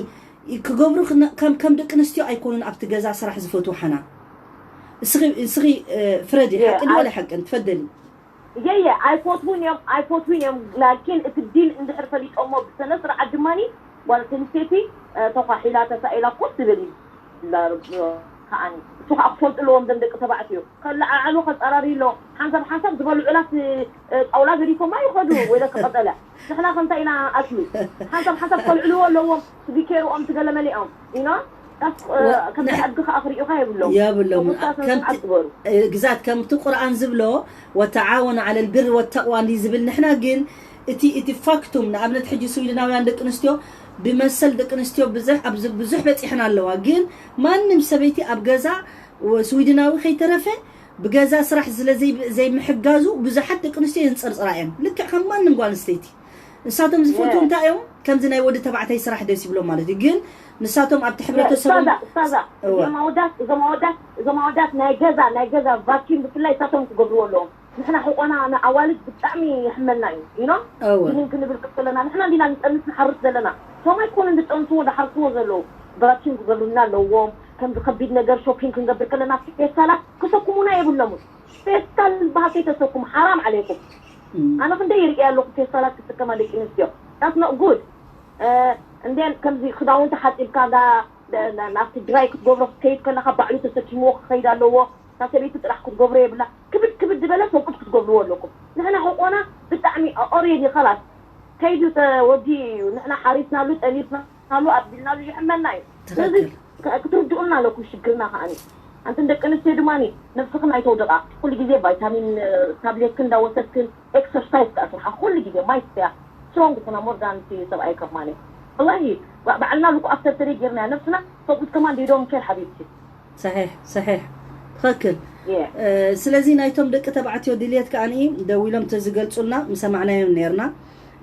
ክገብሩ ከም ደቂ ኣንስትዮ ኣይኮኑን ኣብቲ ገዛ ስራሕ ዝፈትዉ ሓና እስኺ ፍረዲ ሓቂ ድወለ ሓቅን ትፈደሊ የየ ኣይፈትውን እዮም ኣይፈትውን እዮም ላኪን እቲ ዲን እንድሕር ፈሊጦሞ ብስነ ስርዓት ድማ ጓል ኣንስተይቲ ተኳሒላ ተሳኢላ ኮፍ ትብል እዩ ከዓኒ እሱ ከዓ ክፈልጡ ኣለዎም ዘም ደቂ ተባዕትዮ ከለዓዓሉ ከፀራሪ ኣለዎም ሓንሳብ ሓንሳብ ዝበልዑላ ጣውላ ገዲፎማ ይኸዱ ወይለ ክቐጠለ ንሕና ከምታ ኢና ኣስሉ ሓንሳብ ሓንሳብ ከልዕልዎ ኣለዎም ትቢኬርኦም ትገለመሊኦም ኢና ከምቲ ሕጊ ከዓ ክሪኡካ የብሎም የብሎም ግዛት ከምቲ ቁርኣን ዝብሎ ወተዓወኑ ዓለ ልብር ወተቅዋ እንዲ ዝብል ንሕና ግን እቲ እቲ ፋክቱም ንኣብነት ሕጂ ስዊድናውያን ደቂ ኣንስትዮ ብመሰል ደቂ ኣንስትዮ ብዙሕ ኣብዚ ብዙሕ በፂሐን ኣለዋ ግን ማንም ሰበይቲ ኣብ ገዛ ስዊድናዊ ከይተረፈ ብገዛ ስራሕ ስለ ዘይምሕጋዙ ብዙሓት ደቂ ኣንስትዮ የንፀርፅራ እየን ልክዕ ከም ማንም ጓል ኣንስተይቲ ንሳቶም ዝፈትዉ እንታይ እዮም ከምዚ ናይ ወዲ ተባዕታይ ስራሕ ደስ ይብሎም ማለት እዩ ግን ንሳቶም ኣብቲ ሕብረተሰቦም እዞም ኣወዳት እዞም ኣወዳት እዞም ኣወዳት ናይ ገዛ ናይ ገዛ ቫኪም ብፍላይ እሳቶም ክገብርዎ ኣለዎም ንሕና ሕቆና ንኣዋልድ ብጣዕሚ ይሕመና እዩ you know እወ ግን ክንብል ከለና ንሕና እንዲና ንጠንስ ንሓርስ ዘለና እቶም ኣይኮኑን ዝጠንስዎ ዝሓርስዎ ዘለዉ። ብራችን ክገብሩልና ኣለዎም። ከምዚ ከቢድ ነገር ሾፒንግ ክንገብር ከለና ፌስታላት ክሰኩሙና የብሎምን። ፌስታል በሃል ከይተሰኩም ሓራም ዓለይኩም። ኣነ ክንደይ ይርኢ ኣለኹ ፌስታላት ክስከማ ደቂ ኣንስትዮ። That's not good. እንደን ከምዚ ክዳውንቲ ሓፂብካ ዳ ናብቲ ድራይ ክትገብሮ ክትከይድ ከለካ ባዕሉ ተሰኪምዎ ክኸይድ ኣለዎ። እታ ሰበይቲ ጥራሕ ክትገብሮ የብላ። ክብድ ክብድ ዝበለ ሰብኡት ክትገብርዎ ኣለኩም። ንሕና ሕቆና ብጣዕሚ ኦሬዲ ኸላስ ከይዱ ተወዲኡ እዩ። ንሕና ሓሪስናሉ፣ ጠቢብናሉ፣ ኣቢልናሉ ይሕመና እዩ። ስለዚ ክትርድኡና ኣለኩም ሽግርና ከዓኒ። ኣንትን ደቂ ኣንስትዮ ድማ ነብስኽን ኣይተውድቓ። ኩሉ ግዜ ቫይታሚን ታብሌትክን እንዳወሰድክን ኤክሰርሳይዝ ከዓ ስርሓ። ኩሉ ግዜ ማይ ስትያ ስትሮንግ ኩና ሞር ዳን እቲ ሰብኣይ ከማኒ። ወላሂ ባዕልና ልኩ ኣፍተር ተደይ ጌርና ነብስና ሰብኡት ከማን ዴዶም ኬር ሓቢብቲ። ሰሒሕ ሰሒሕ ትኽክል። ስለዚ ናይቶም ደቂ ተባዕትዮ ድልየት ከዓኒ ደዊሎም ተዝገልፁልና ምሰማዕናዮም ነርና።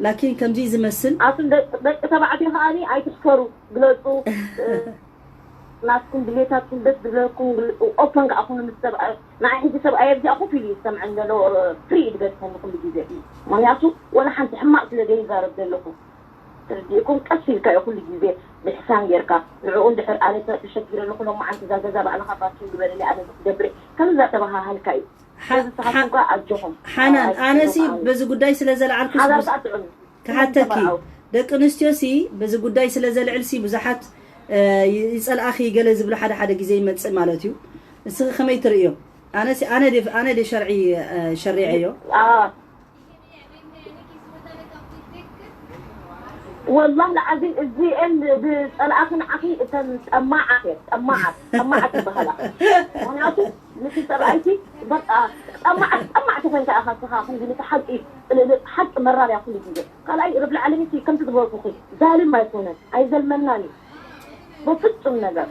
ላኪን ከምዚ ዝመስል ኣቱም ደቂ ተባዕትዮ ከዓኒ ኣይትሽከሩ፣ ግለፁ። ናትኩም ድሌታትኩም ደስ ዝብለኩም ኦፐን ከኣ ኩኑ ምስ ሰብኣይ። ንዓይ ሕጂ ሰብኣይ ኣብዚኣ ኮፍ ኢሉ ይሰምዐን ዘሎ። ፍሪ ድገጽኩም ኩሉ ግዜ። ምክንያቱ ወላ ሓንቲ ሕማቕ ስለ ዘይዛረብ ዘለኹ ትርዲእኩም ቀስ ኢልካ እዩ ኩሉ ግዜ ብሕሳን ጌርካ ንዕኡ እንድሕር ኣነ ተሸጊረ ኣለኹ ሎማዓንቲ እዛ ገዛ ባዕልኻ ፓርኪንግ ግበረለይ ኣነ ክገብረ ከም እዛ ተባሃሃልካ እዩ። ስለዚ ንስኻትኩም ከኣ ኣጆኹም። ሓናን ኣነሲ በዚ ጉዳይ ስለ ዘለዓልኩ ሓዳር ከኣ ጥዑም እዩ። ክሓተኪ ደቂ ኣንስትዮ ሲ በዚ ጉዳይ ስለ ዘልዕል ሲ ብዙሓት ይጸልኣኺ ገለ ዝብሉ ሓደ ሓደ ግዜ ይመጽእ ማለት እዩ። ንስኺ ከመይ ትርእዮ? ኣነ ሲ ኣነ ደ ኣነ ደ ሸርዒ ሸሪዐዮ። ወላሂ ለዓዚም እዚኤን ዝጸልኣኺ ንዓኺ እተን ጠማዓት እየን። ጠማዓት ጠማዓት ይበሃላ። ምክንያቱ ንቲ ሰብኣይቲ በቃ ጠማዓት ጠማዕቲ ኮንካ ኢኻ ስኻ ክንዲ ንቲ ሓቂ ሓቂ መራር እያ ኩሉ ግዜ። ካልኣይ ረብ ልዓለሚን ከምቲ ዝበልኩኺ ዛልም ኣይኮነን ኣይዘልመናን እዩ በፍጹም ነገር።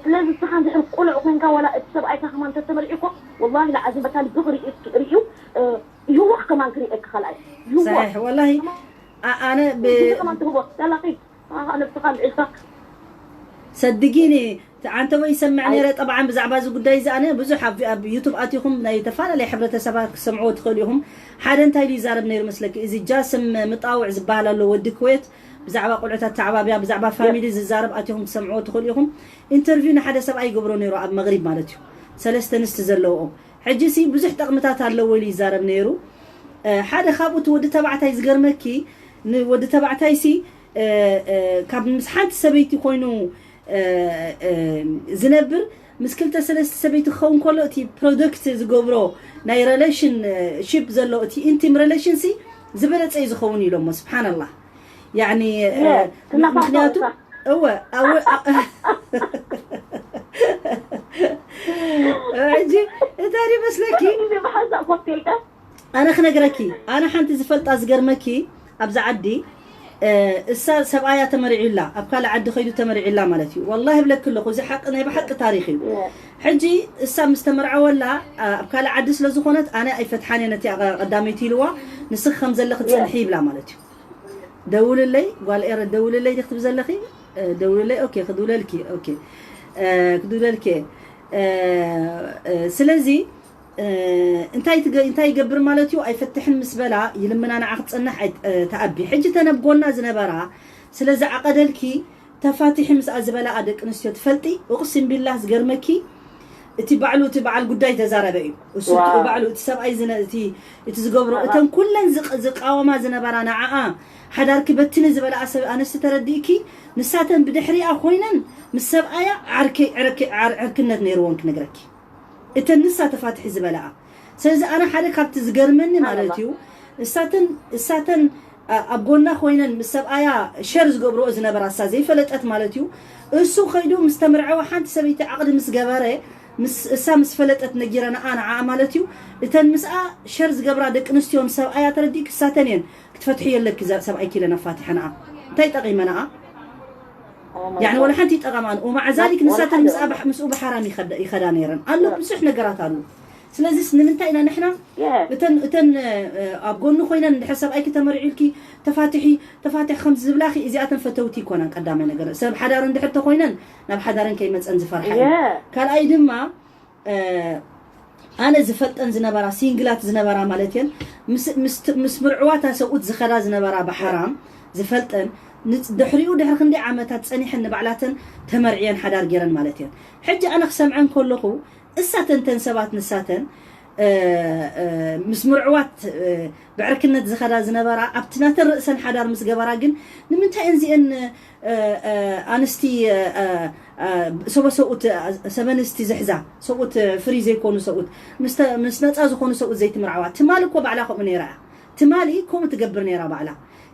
ስለዚ ስኻ እንድሕር ቁኑዕ ኮንካ ዋላ እቲ ሰብኣይካ ከማን ተተመርዒ እኮ ወላሂ ለዓዚም በታ ልቢ ክርእዩ ይህወኽ ከማን ክርእየካ ካልኣይ ይህወኽ። ሰሒሕ ወላሂ ኣነ ከማን ትህቦ ዳላኺ ኣኻ ነብስኻ ልዒልካ ሰድጊኒ። ዓንተቦ ይሰምዕ ነይረ ጠብዓን ብዛዕባ እዚ ጉዳይ እዚ ኣነ ብዙሕ ኣብ ኣብ ዩቱብ ኣቲኹም ናይ ተፈላለየ ሕብረተሰባት ክሰምዕዎ ትኽእሉ ኢኹም። ሓደ እንታይ ድዩ ይዛረብ ነይሩ መስለኪ? እዚ ጃስም ምጣውዕ ዝበሃል ኣሎ ወዲ ኩዌት ብዛዕባ ቆልዑታት ተዓባብያ ብዛዕባ ፋሚሊ ዝዛረብ ኣቲኹም ክሰምዕዎ ትኽእሉ ኢኹም። ኢንተርቪው ንሓደ ሰብኣይ ይገብሮ ነይሩ ኣብ መግሪብ ማለት እዩ። ሰለስተ ኣንስቲ ዘለውኦ ሕጂ ሲ ብዙሕ ጠቕምታት ኣለዎ ኢሉ ይዛረብ ነይሩ። ሓደ ካብኡ እቲ ወዲ ተባዕታይ ዝገርመኪ ንወዲ ተባዕታይ ሲ ካብ ምስ ሓንቲ ሰበይቲ ኮይኑ ዝነብር ምስ ክልተ ሰለስተ ሰበይቲ ክኸውን ከሎ እቲ ፕሮደክት ዝገብሮ ናይ ሬሌሽን ሺፕ ዘሎ እቲ ኢንቲም ሬሌሽን ሲ ዝበለፀ እዩ ዝኸውን ኢሎሞ። ስብሓንላህ ያኒ ምክንያቱ እወ ሕጂ እንታይ ይመስለኪ? ኣነ ክነግረኪ ኣነ ሓንቲ ዝፈልጣ ዝገርመኪ ኣብዚ ዓዲ እሳ ሰብኣያ ተመሪዑላ ኣብ ካልእ ዓዲ ከይዱ ተመሪዑላ ማለት እዩ። ወላሂ እብለኪ ኣለኹ እዚ ሓቂ ናይ ብሓቂ ታሪኽ እዩ። ሕጂ እሳ ምስ ተመርዐወላ ኣብ ካልእ ዓዲ ስለ ዝኾነት ኣነ ኣይፈትሓን እየ ነቲ ቀዳመይቲ ኢልዋ ንስኺ ከም ዘለኺ ትጸንሒ ይብላ ማለት እዩ። ደውልለይ ጓል ኤረ ደውልለይ ዲኺ ትብሊ ዘለኺ? ደውልለይ ኦኬ ክድውለልኪ ኦኬ ክድውለልኪ እየ። ስለዚ እንታይ ትገ- እንታይ ይገብር ማለት እዩ? ኣይፈትሕን ምስ በላ ይልምና ንዓ ክትጸንሕ ኣይ- ተኣቢ። ሕጂ ተነብጎና ዝነበራ ስለ ዝዓቐደልኪ ተፋቲሒ ምስኣ ዝበላኣ ደቂ ኣንስትዮ ትፈልጢ? እቕሲም ቢላህ ዝገርመኪ እቲ ባዕሉ እቲ በዓል ጉዳይ ተዛረበ እዩ። እሱ ዋው። ባዕሉ እቲ ሰብኣይ ዝነ- እቲ እቲ ዝገብሮ እተን ኩለን ዝቅ- ዝቃወማ ዝነበራ ንዓኣ ሓዳርኪ በትኒ ዝበላኣ ሰብ ኣንስቲ ተረዲእኪ ንሳተን ብድሕሪኣ ኮይነን ምስ ሰብኣያ ዓርኪ ዕርኪ- ዓር- ዕርክነት ነይርወን ክነግረኪ እተን ንሳ ተፋትሒ ዝበላኣ። ስለዚ ኣነ ሓደ ካብቲ ዝገርመኒ ማለት እዩ እሳተን እሳተን ኣብ ጎና ኮይነን ምስ ሰብኣያ ሸር ዝገብርኦ ዝነበራ እሳ ዘይፈለጠት ማለት እዩ። እሱ ከይዱ ምስ ተመርዐወ ሓንቲ ሰበይቲ ዓቕዲ ምስ ገበረ ምስ እሳ ምስ ፈለጠት ነጊረንኣ ንዓኣ ማለት እዩ። እተን ምስኣ ሸር ዝገብራ ደቂ ኣንስትዮ ንሰብኣያ ተረዲእኪ እሳተን እየን ክትፈትሕዮ ኣለኪ እዛ ሰብኣይኪ ኢለን ኣፋቲሐንኣ። እንታይ ጠቒመንኣ? ያኒ ወላ ሓንቲ ይጠቐማን ኡማዓ ዛሊክ ንሳተን ምስኣ ብሕ- ምስኡ ብሓራም ይኸዳ- ይኸዳ ነይረን ኣሎ ብዙሕ ነገራት ኣሎ። ስለዚስ ንምንታይ ኢና ንሕና እተን እተን ኣብ ጎኑ ኮይነን እንድሕር ሰብኣይኪ ተመሪዑልኪ ተፋትሒ ተፋትሒ ከም ዝብላኺ እዚኣተን ፈተውቲ ይኮናን። ቀዳማይ ነገር ሰብ ሓዳር እንድሕር ተኮይነን ናብ ሓዳረን ከይመፀን ዝፈርሓ እየ። ካልኣይ ድማ ኣነ ዝፈልጠን ዝነበራ ሲንግላት ዝነበራ ማለት እየን ምስ- ምስ- ምስ ምርዕዋታ ሰብኡት ዝኸዳ ዝነበራ ብሓራም ዝፈልጠን ንጽ- ድሕሪኡ ድሕሪ ክንደይ ዓመታት ጸኒሐን ንባዕላተን ተመርዕየን ሓዳር ገይረን ማለት እየን። ሕጂ ኣነ ክሰምዐን ከለኹ እሳተን ተን ሰባት ንሳተን እ፣ እ፣ ምስ ምርዕዋት እ፣ ብዕርክነት ዝኸዳ ዝነበራ ኣብቲ ናተን ርእሰን ሓዳር ምስ ገበራ ግን ንምንታይ እየን እዚአን እ፣ እ፣ ኣንስቲ እ፣ እ፣ እ፣ ሰበ ሰብኡት እ፣ ሰበ ኣንስቲ ዝሕዛ ሰብኡት እ፣ ፍሪ ዘይኮኑ ሰብኡት ምስ ተ- ምስ ነፃ ዝኾኑ ሰብኡት ዘይትምርዓዋ? ትማሊ እኮ ባዕላ ከምኡ ነይራ እያ። ትማሊ ከምኡ ትገብር ነይራ ባዕላ።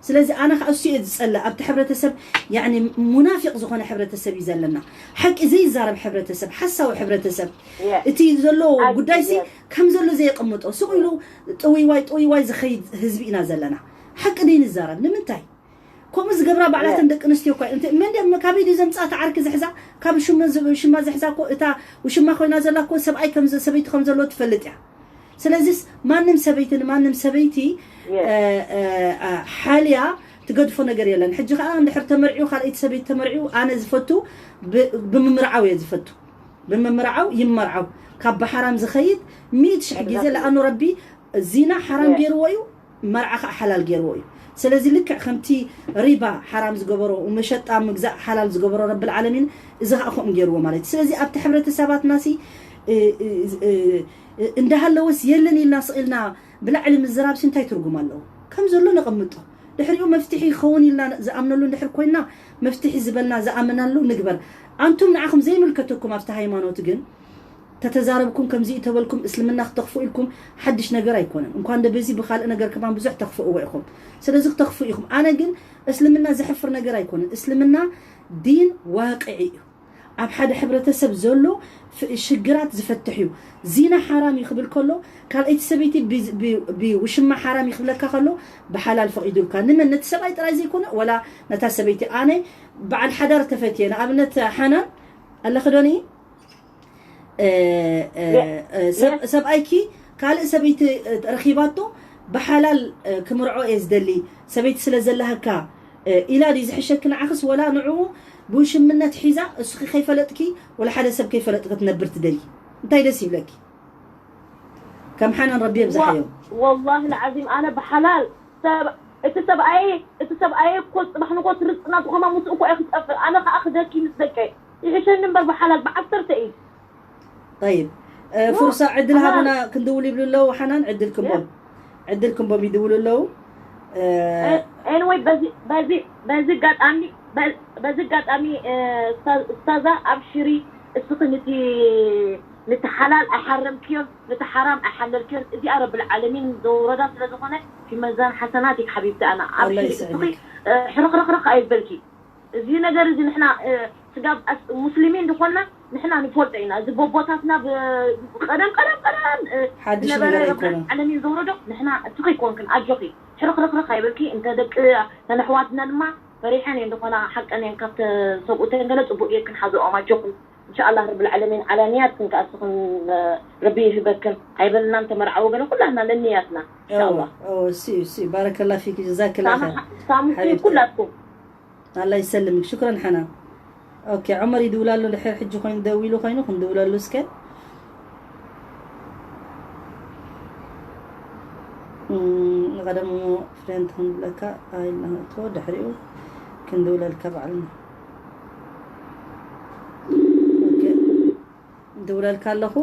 ስለዚ ኣነ ከዓ እሱ እየ ዝፀልእ ኣብቲ ሕብረተሰብ ያኒ ሙናፊቅ ዝኾነ ሕብረተሰብ እዩ ዘለና። ሓቂ ዘይዛረብ ሕብረተሰብ፣ ሓሳዊ ሕብረተሰብ። እቲ ዘሎ ጉዳይ ሲ ከም ዘሎ ዘየቀምጦ ስቕ ኢሉ ጥውይዋይ ጥውይዋይ ዝኸይድ ህዝቢ ኢና ዘለና። ሓቂ ደይ ንዛረብ ንምንታይ? ከምኡ ዝገብራ ባዕላተን ደቂ ኣንስትዮ እኳ እንተ መን ድም ካበይ ድዩ ዘምፃ? ተዓርኪ ዝሕዛ ካብ ሽማ ዝ- ሽማ ዝሕዛ እኮ እታ ውሽማ ኮይና ዘላ እኮ ሰብኣይ ከም ዘ- ሰበይቲ ከም ዘሎ ትፈልጥ እያ። ስለዚስ ማንም ሰበይቲ ንማንም ሰበይቲ እ፣ እ፣ እ፣ ሓልያ ትገድፎ ነገር የለን። ሕጂ ከዓ እንድሕር ተመርዒው ካልኣይቲ ሰበይቲ ተመርዒው ኣነ ዝፈቱ ብ- ብምምርዓው እየ ዝፈቱ። ብምምርዓው ይመርዓው ካብ ብሓራም ዝኸይድ ሚእቲ ሽሕ ግዜ ለኣኑ ረቢ ዚና ሓራም ገይርዎ እዩ። መርዓ ከዓ ሓላል ገይርዎ እዩ። ስለዚ ልክዕ ከምቲ ሪባ ሓራም ዝገበሮ መሸጣ ምግዛእ ሓላል ዝገበሮ ረብል ዓለሚን እዚ ከዓ ከምኡ ገይርዎ ማለት እዩ። ስለዚ ኣብቲ ሕብረተሰባትና ሲ እ- እ- እ- እንዳሃለወስ የለን ኢልና ስቕ ኢልና ብላዕሊ ምዝራብ ሲ እንታይ ትርጉም ኣለዎ? ከም ዘሎ ነቐምጦ ድሕሪኡ መፍትሒ ይኸውን ኢልና ዝኣምነሉ እንድሕር ኮይና መፍትሒ ዝበልና ዝኣመናሉ ንግበር። ኣንቱም ንዓኹም ዘይምልከተኩም ኣብቲ ሃይማኖት ግን ተተዛረብኩም ከምዚ እዩ ተበልኩም እስልምና ክተኽፉ ኢልኩም ሓድሽ ነገር ኣይኮነን። እንኳን ደ በዚ ብካልእ ነገር ከማን ብዙሕ ተኽፍእዎ ኢኹም። ስለዚ ክተኽፉ ኢኹም። ኣነ ግን እስልምና ዘሕፍር ነገር ኣይኮነን። እስልምና ዲን ዋቅዒ እዩ። ኣብ ሓደ ሕብረተሰብ ዘሎ ፍ- ሽግራት ዝፈትሕ እዩ። ዚና ሓራም እዩ ክብል ከሎ ካልኣይቲ ሰበይቲ ብ- ብ- ብውሽማ ሓራም እዩ ክብለካ ከሎ ብሓላል ፈቒዱልካ ንመን ነቲ ሰብኣይ ጥራይ ዘይኮነ ወላ ነታ ሰበይቲ ኣነ በዓል ሓዳር ተፈትየ ንኣብነት ሓናን ኣለኽዶኒ ሰብኣይኪ ካልእ ሰበይቲ ረኺባቶ ብሓላል ክምርዖ እየ ዝደሊ ሰበይቲ ስለ ዘለሃካ ኢላ ድዩ ዝሕሸኪ ንዓኽስ ወላ ንዕኡ ብውሽምነት ሒዛ እስኺ ከይፈለጥኪ ወላ ሓደ ሰብ ከይፈለጥኪ ክትነብር ትደሊ እንታይ ደስ ይብለኪ ከም ሓናን ረቢ የብዝሓዮም ወላሂ ለዓዚም ኣነ ብሓላል ሰብ እቲ ሰብኣየ እቲ ሰብኣየ እኮ ፅባሕ ንጎት ርዝቅና ተኸማሙሱ እኮ እየ ክጠፍእ ኣነ ከዓ ክደኪ ምስ ደቀ ይሕሸኒ እምበር ብሓላል ብዓሰርተ ኢድ طيب ፍርሳ ዕድል ሃቡና ክንድውል ይብሉ ኣለዉ ሓናን ዕድል ክንቦም ዕድል ክንቦም ይድውሉ ኣለዉ anyway በዚ በዚ በዚ ጋጣሚ በዚ ጋጣሚ ስታዛ ኣብሽሪ እስኺ ንቲ ንቲ ሓላል ኣይሓረምክዮን ንቲ ሓራም ኣይሓለልክዮን እዚኣ ረብል ዓለሚን ዘውረዳ ስለ ዝኾነ ፊ መዛን ሓሰናቲክ ሓቢብቲ ኣና ኣብሽሪ እስኺ ሕርኽርኽርኽ ኣይበልኪ እዚ ነገር እዚ ንሕና ስጋብ ሙስሊሚን ዝኾንና ንሕና ንፈልጦ ኢና እዚ ቦቦታትና ቀደም ቀደም ቀደም ዝነበረ ረብል ዓለሚን ዘውረዶ ንሕና እስኺ ኮንክን ኣጆኺ ሕርኽርኽርኽ ኣይበልኪ እንተ ደቂ ነነሕዋትና ድማ ፈሪሐን እየን ዝኾና ሓቀን እየን ካብ ሰብኡተን ገለ ፅቡቅ ጌርክን ሓዝኦም ኣጆኹም እንሻኣላህ ረብል ዓለሚን ዓላ ንያትክን ከኣ እስኽን ረቢ ይህበክን ኣይበልናን ተመርዓዊ ገለ ኩላህና ነንያትና እንሻኣላህ እወ እወ እሱ እዩ እሱ እዩ ባረከላ ፊክ ጀዛክላ ኸይር ሳምንቱ ሓቢብቲ ኩላትኩም ኣላ ይሰልምክ ሽክረን ሓናን ኦኬ ዑመር ይድውላሉ ድሕር ሕጂ ኮይኑ ደዊሉ ኮይኑ ክንድውለሉ እስከ ቀደም ፍሬንድ ክንብለካ ኣይናቶ ድሕሪኡ ክንድውለልካ ባዕልና ድውለልካ ኣለኹ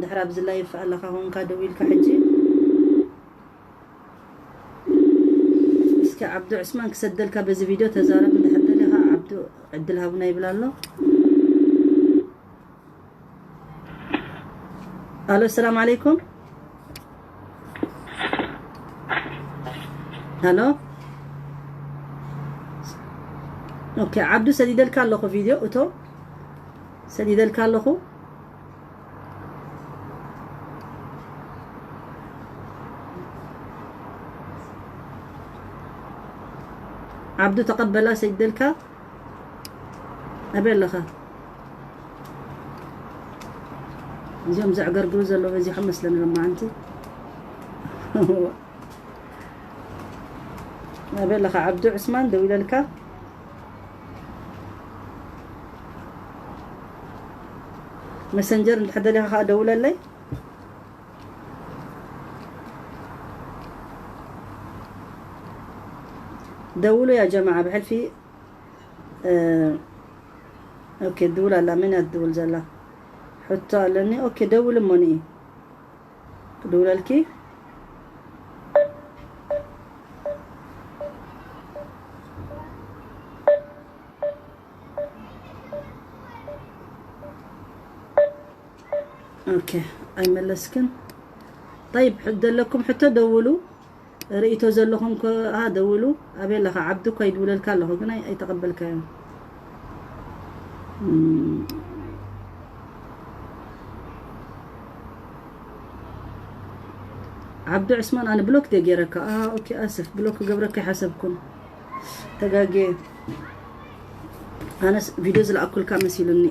ድሕር ኣብዚ ላይፍ ኣለኻ ኮንካ ደዊልካ ሕጂ እስኪ ዓብዱ ዑስማን ክሰደልካ በዚ ቪድዮ ተዛረብ እንድሕር ደሊኻ ዓብዱ ዕድል ሃቡና ይብል ኣሎ ኣሎ ሰላም ዓለይኩም ኣሎ ኦኬ ዓብዱ ሰዲደልካ ኣለኹ ቪድዮ እቶ ሰዲደልካ ኣለኹ ዓብዱ ተቐበላ ሰዲደልካ ኣበይ ኣለኻ እዚኦም ዘዕገርግሩ ዘሎ በዚሖም መስለኒ ሎማዓንቲ ኣበይ ኣለኻ ዓብዱ ዑስማን ደዊለልካ መሰንጀር እንድሕር ደሊኻ ከዓ ደውለለይ ደውሉ ያ ጀማዓ ብሕልፊ። ኦኬ፣ ድውል ኣላ። መን እያ ትድውል ዘላ? ሕቶ ኣለኒ። ኦኬ፣ ደውል እሞ ንኢ ክድውለልኪ። ኦኬ፣ ኣይመለስክን። ጠይብ፣ ሕ- ዘለኩም ሕቶ ደውሉ። ርእይቶ ዘለኹም ከኣ ደውሉ። ኣበይ ኣለኻ? ዓብዱ እኳ ይድውለልካ ኣለኹ፣ ግን ኣይ- ኣይተቐበልካዮን። እም፣ ዓብዱ ዕስማን፣ ኣነ ብሎክ ደ ገይረካ? ኣ፣ ኦኬ፣ ኣሰፍ፣ ብሎክ ክገብረካ ይሓሰብኩን። ተጋጌ። ኣነስ ቪድዮ ዝለኣኩልካ መሲሉኒ።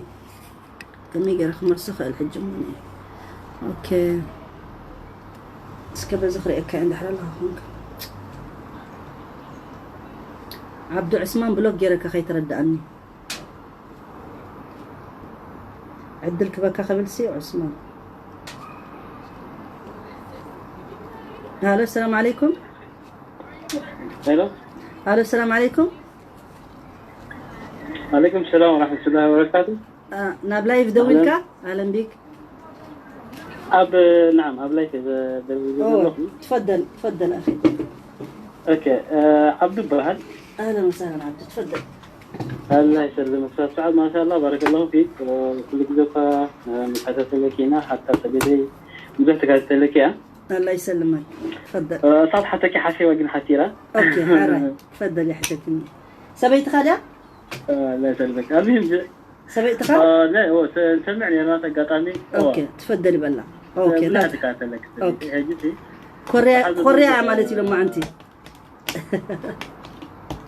ከመይ ገይረ ክመልሶ ክእል ሕጂ እሞ? ኦኬ። እስከ በዚ ክርእየካ እየ፣ እንድሕር ኣለኻ ኮንካ። ዓብዱ ዕስማን ብሎክ ገይረካ ከይተረድኣኒ። ዕድል ክበካ ክብል ሲ ዑስማን። ሃሎ፣ ሰላም ዓለይኩም። ሄሎ። ሃሎ፣ ሰላም ዓለይኩም። ዓለይኩም ሰላም ወራሕመቱላሂ ወበረካቱ። ኣ፣ ናብ ላይቭ ደዊልካ? ኣለን ቢክ። ኣብ ናዓም ኣብ ላይፍ ደውል ኦ፣ ዘለኹ። ትፈደል፣ ትፈደል ኣኺ። ኦኬ። እ፣ ዓብዱ ይበሃል። ኣህለን ወሰህለን ዓብዱ፣ ትፈደል። ኣላህ ይሰልምክ። ሳብ ሰዓት ማሻኣላህ ባረከላሁ ፊክ። እ፣ ኩሉ ግዜ እኳ እ፣ ንከታተለኪ ኢና፣ ሓታ ሰበይተይ ብዙሕ ትከታተለኪ እያ። ኣላ ይሰልመክ። ትፈደል። እ፣ ሳብ ሓተኪ ሓሲባ ግን ሓሲራ። ኦኬ፣ ሓራይ። ትፈደል ይሕተክኒ። ሰበይትኻ ድያ? እ፣ ኣላህ ይሰልምክ። ኣብዚ ሕጂ ሰበይትኻ? እ፣ ነ-፣ ኦ፣ ሰ-፣ ሰምዕ ነይርና ኣጋጣሚ። ኦ። ኦኬ፣ ትፈደል ይበላ። ኦኬ፣ ብዙሕ ናት- ትከታተለክ። ኦኬ። ሕጂ ሲ ኮርያ ሓዚ ኮርያ ብዙሕ ማለት እዩ ሎማዓንቲ።